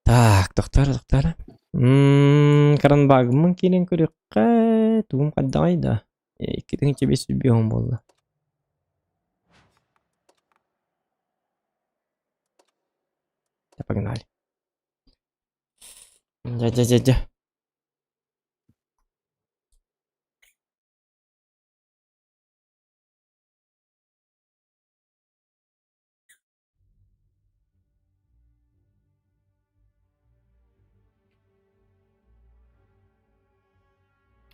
Так, тохтоор, тохтоор. Мм, каранбагыммын киирэн көрүөххэ, тугум хайдаҕай да. 2550 буолла. Погнали. Дя-дя-дя-дя.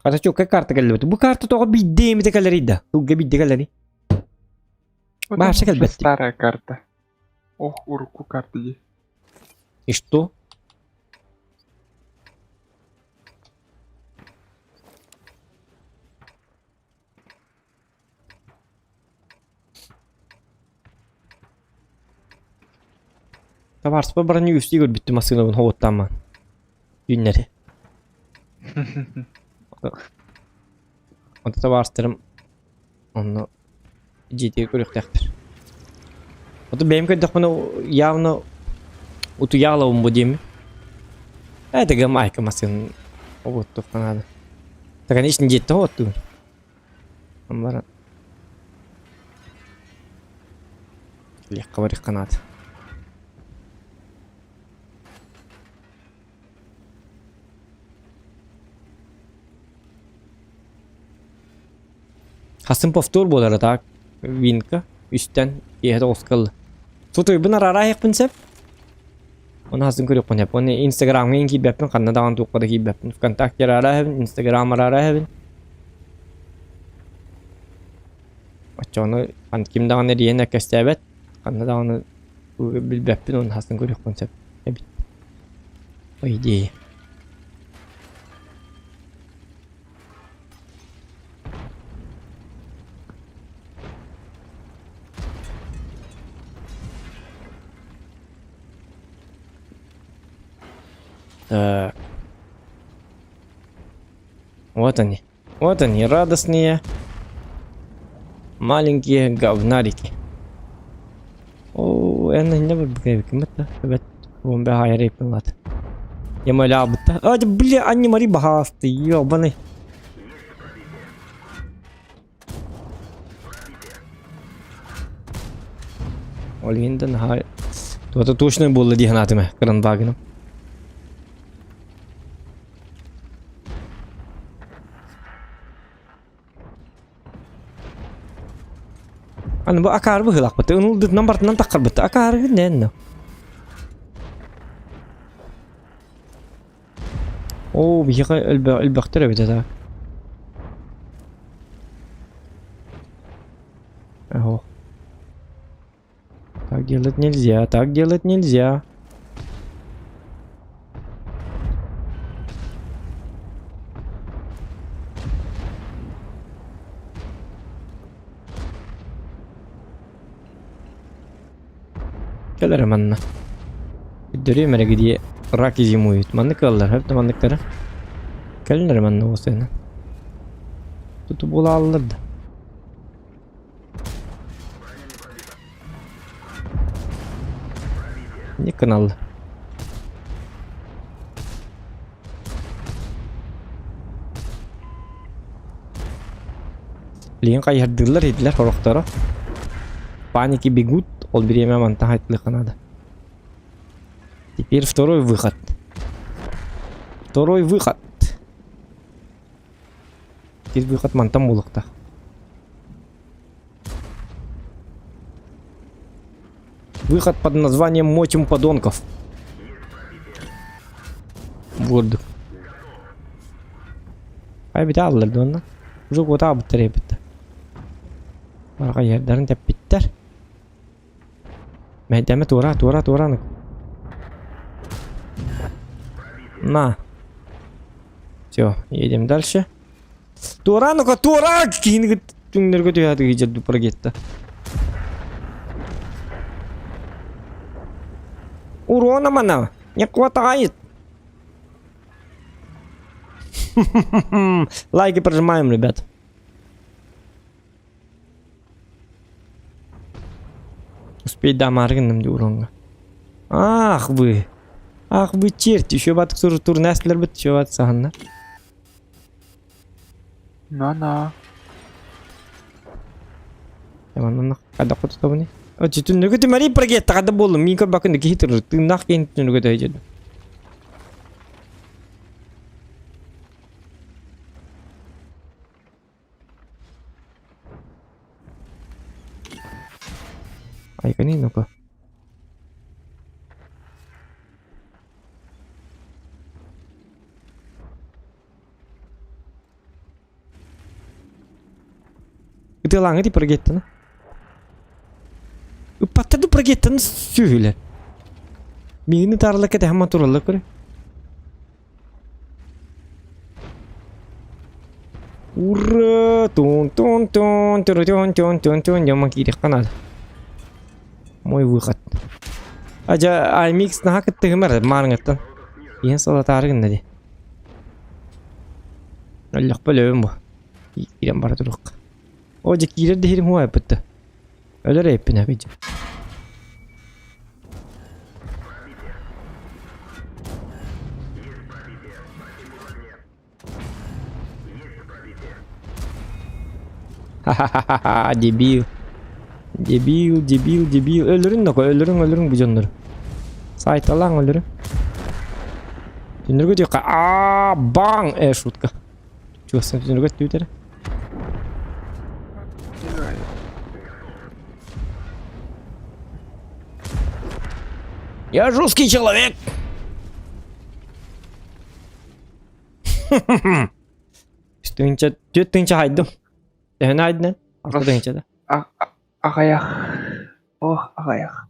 Хата чуоккай карта кэллибит. Бу карта тоҕо биирдэ эмитэ кэлэрий да? Сылга биирдэ кэлэрий. Потому Баарса что кэлбэт. старая карта. Ох, урукку карта дии. И что? Табаарыспар баран үстүү көрбүттүм массыынабын хоҕуттаамман. Түүннэри. Онто табаарыстарым онно дьиэтигэр көрүөхтээхтэр. Ото бэйэм көрдөхпүнэ явно утуйаалабын бу диэммин. Ээ тыгым айка массыын оҕуттуохха наада. Да конечно дьиэттэн оҕуттугун. Баран Легко барыахха наада. Хасым повтор буолара так винка үстэн киэһэ тоҕуска ылла. Сутуйбун араараайыахпын сөп. Оны хасын көрүөхпүн сөп. Оны Инстаграмҥа киирбэппин, ханна даҕаны туохха да киирбэппин. ВКонтакте араараайабын, Инстаграм араараайабын. Оччоҕуна ким даҕаны эрийэн эккэстээбэт, ханна даҕаны билбэппин, оны хасын көрүөхпүн сөп эбит. По идее. Так. Вот они. Вот они, радостные маленькие говнарики. Оо, эн инне бу ким эбэт бу бэһайар эппин Ямалябыта. А, бля, они мари бахасты, ёбаный. Ол иһин да наһаа туота точно буолла дии санаатым ээ кранвагеным. Аны бу акаары быһыылаахпыт. Ынылдытынан бартынан таххарбыт. Акаары гыннэнно. Оо, биһиэхэ өлбөхтөр эбит это. Ого. Так делать нельзя, так делать нельзя. Кэлэр манна. Көрдөрүөм эрэ где раки зимуют. Маннык ыаллар, хөп да манныктара. Кэлин манна уосайынан. Туту буолааллар да. Не канал. Билигин хайыһардыыллар иһдилэр сорохторо. Паники бегут, ол бириэмэ мантан хайдылыахха наада. Теперь второй выход. Второй выход. Теперь выход мантан буолуохтаах. Выход под названием Мочим подонков. Бурдук. Ай бит аллар донна. Уже кута буттар эбит. Барга yerдарын тэппиттер. Мэйдэме туора, туора, туора. На. Все, едем дальше. Туора, ну-ка, туора! Киһини түҥнэргэ түһээти дьэрдү прогетта. Урона мана! Не хватает! Лайки прожимаем, ребят. Успеть да маргинным ди уронга. Ах вы! Ах вы черти, еще батык тур турнеслер бит, еще бат саханна. На-на. Манна хада хотутобуни. Түннүгү түмэри прогетта хада боллум. Мин көрбөккүн киһи турur. Тыыннаах киһин түннүгү төйдү. Айкани ну-ка. Ытыалааҥҥа ди прогеттаны. Ыппаттар ду прогеттаны сүһүлэр. Миигин ытаарылар кэтэһэн тураллар көрө. Ура! Тун тун тун тун тун тун тун тун Дьоммон киириэххэ наада. Мой выход. Ажа IMX наһаа кыттыһымар маарыҥыттан. Иһэн салатаары гынна дии. Өллөхпө өлөбүн бу. Киирэн бара туруохха. О дьэ киирэр да иһирим хуайпытта. Өлөр эппин эбит. Ха-ха-ха-ха, дебил. Дебил, дебил, дебил. Өлөрүн ноко, өлөрүн, өлөрүн бу дьоннору. Сайталаң өлөрүн. Түннүргө диэххэ аа баң э шутка. Чугастан түннүргө түтэрэ. Я русский человек. Үстүнчэ, түөрт тыһыынча хайдым. Төһөнү айдын? Алта тыһыынча да. Аҕыйах. Ох, аҕыйах.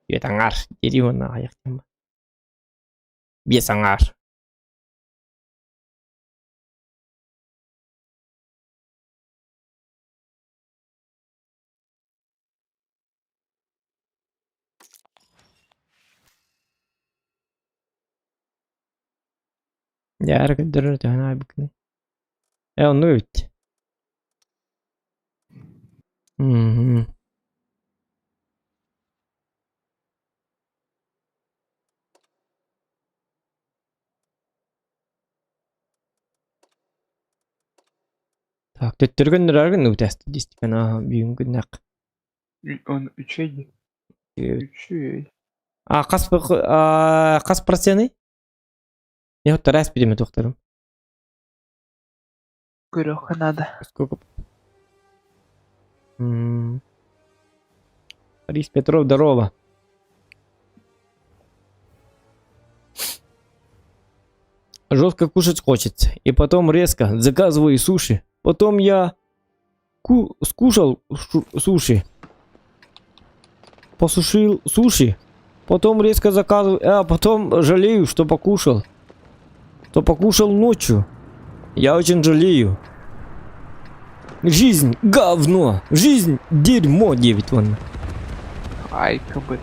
Түөрт аҥаар. Диэри уонна аҕыйах диэн Биэс аҥаар. Дьэ, эрэ көрдөрөр төһөн аайбыккыный? Э, оннук эбит. Мм. Так, төттөрү көннөрөөргүн үтэстик аа бүгүн күннэх. Он үчүгэй. Үчүгэй. А хас а, хас проценый? Я вот раз билеме тохторум. Көрүөххэ надо. Сколько? М. Борис Петров, здорово. Жестко кушать хочется. И потом резко заказываю суши. Потом я ку скушал суши. Посушил суши. Потом резко заказываю. А потом жалею, что покушал. Что покушал ночью. Я очень жалею. Жизнь говно. Жизнь дерьмо, 9 вон. Ай, кабы.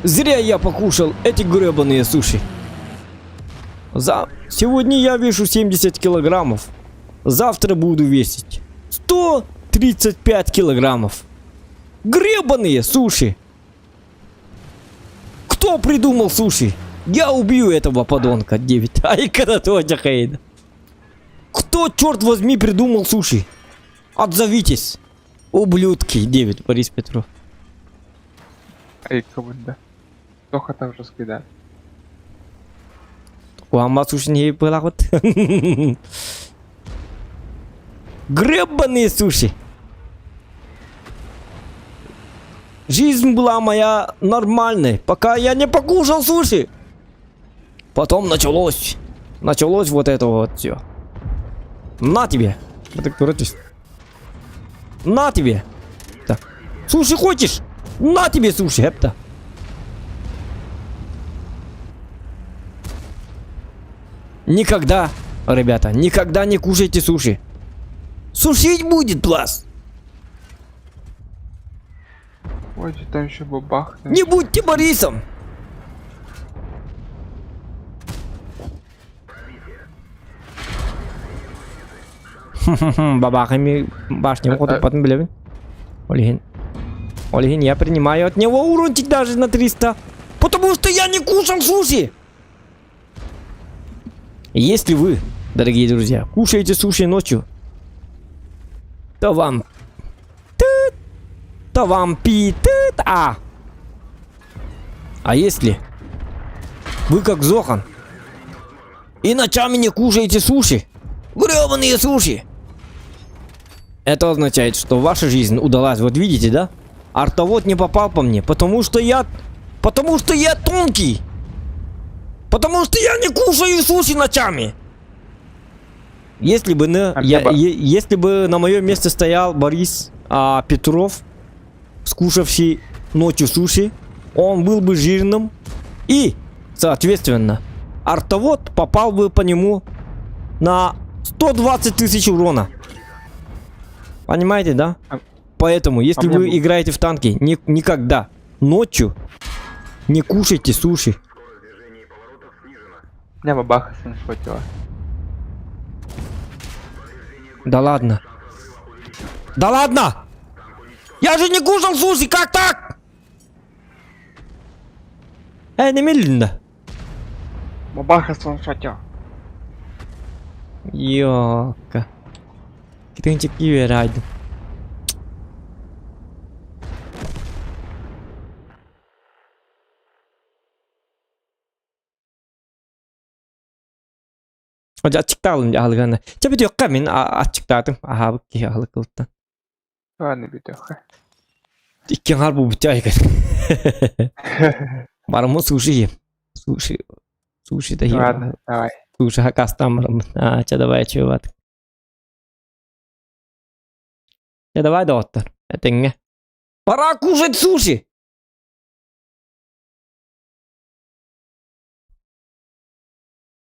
Зря я покушал эти гребаные суши. За... Сегодня я вешу 70 килограммов. Завтра буду весить 135 килограммов. Гребаные суши! Кто придумал суши? Я убью этого подонка, 9. Ай, когда Хейда. Кто, черт возьми, придумал суши? Отзовитесь. Ублюдки, 9, Борис Петров. Ай, кабы, да. Тоха там уже скидает. Куамма суши не была вот. Гребаные суши. Жизнь была моя нормальной, пока я не покушал суши. Потом началось. Началось вот это вот все. На тебе. Это кто На тебе. Так. Суши хочешь? На тебе суши, эпта. Никогда, ребята, никогда не кушайте суши. Сушить будет вас. Ой, там еще бабах. Не будьте Борисом. Бабахами башню потом билэбин. Олигин. Олигин, я принимаю от него урончик даже на 300. Потому что я не кушал суши. Если вы, дорогие друзья, кушаете суши ночью, то вам тыт, то вам пи тыт а. А если вы как Зохан и ночами не кушаете суши, гребаные суши, это означает, что ваша жизнь удалась. Вот видите, да? Артовод не попал по мне, потому что я... Потому что я тонкий! Потому что я не кушаю суши ночами! Если бы на, А я, мне ба- е- если бы на моем месте стоял Борис Петров, скушавший ночью суши, он был бы жирным и, соответственно, артовод попал бы по нему на 120 тысяч урона. Понимаете, да? А- Поэтому, если а мне вы бу- играете в танки, ни- никогда ночью не кушайте суши. У меня бабаха хватило. Да ладно. Да ладно! Я же не кушал суши, как так? Эй, немедленно. Бабаха хватило. Ёка. Китынчик киверайдым. Ачыктаалым аһылыгана. Чэ бүтүөххэ мин ачыктаатым. Аһаабыт киһи аһылык ылтан. Ладно, бүтүөххэ. Икки аҥаар буолбут айгын. Барыммын суши иһиэм. Суши. Суши да иһиэм. Ладно, давай. Суши хакастаан бараммын. Аа, чэ давай чуобат. Чэ давай доҕоттор. Этэҥҥэ. Пора кушать суши!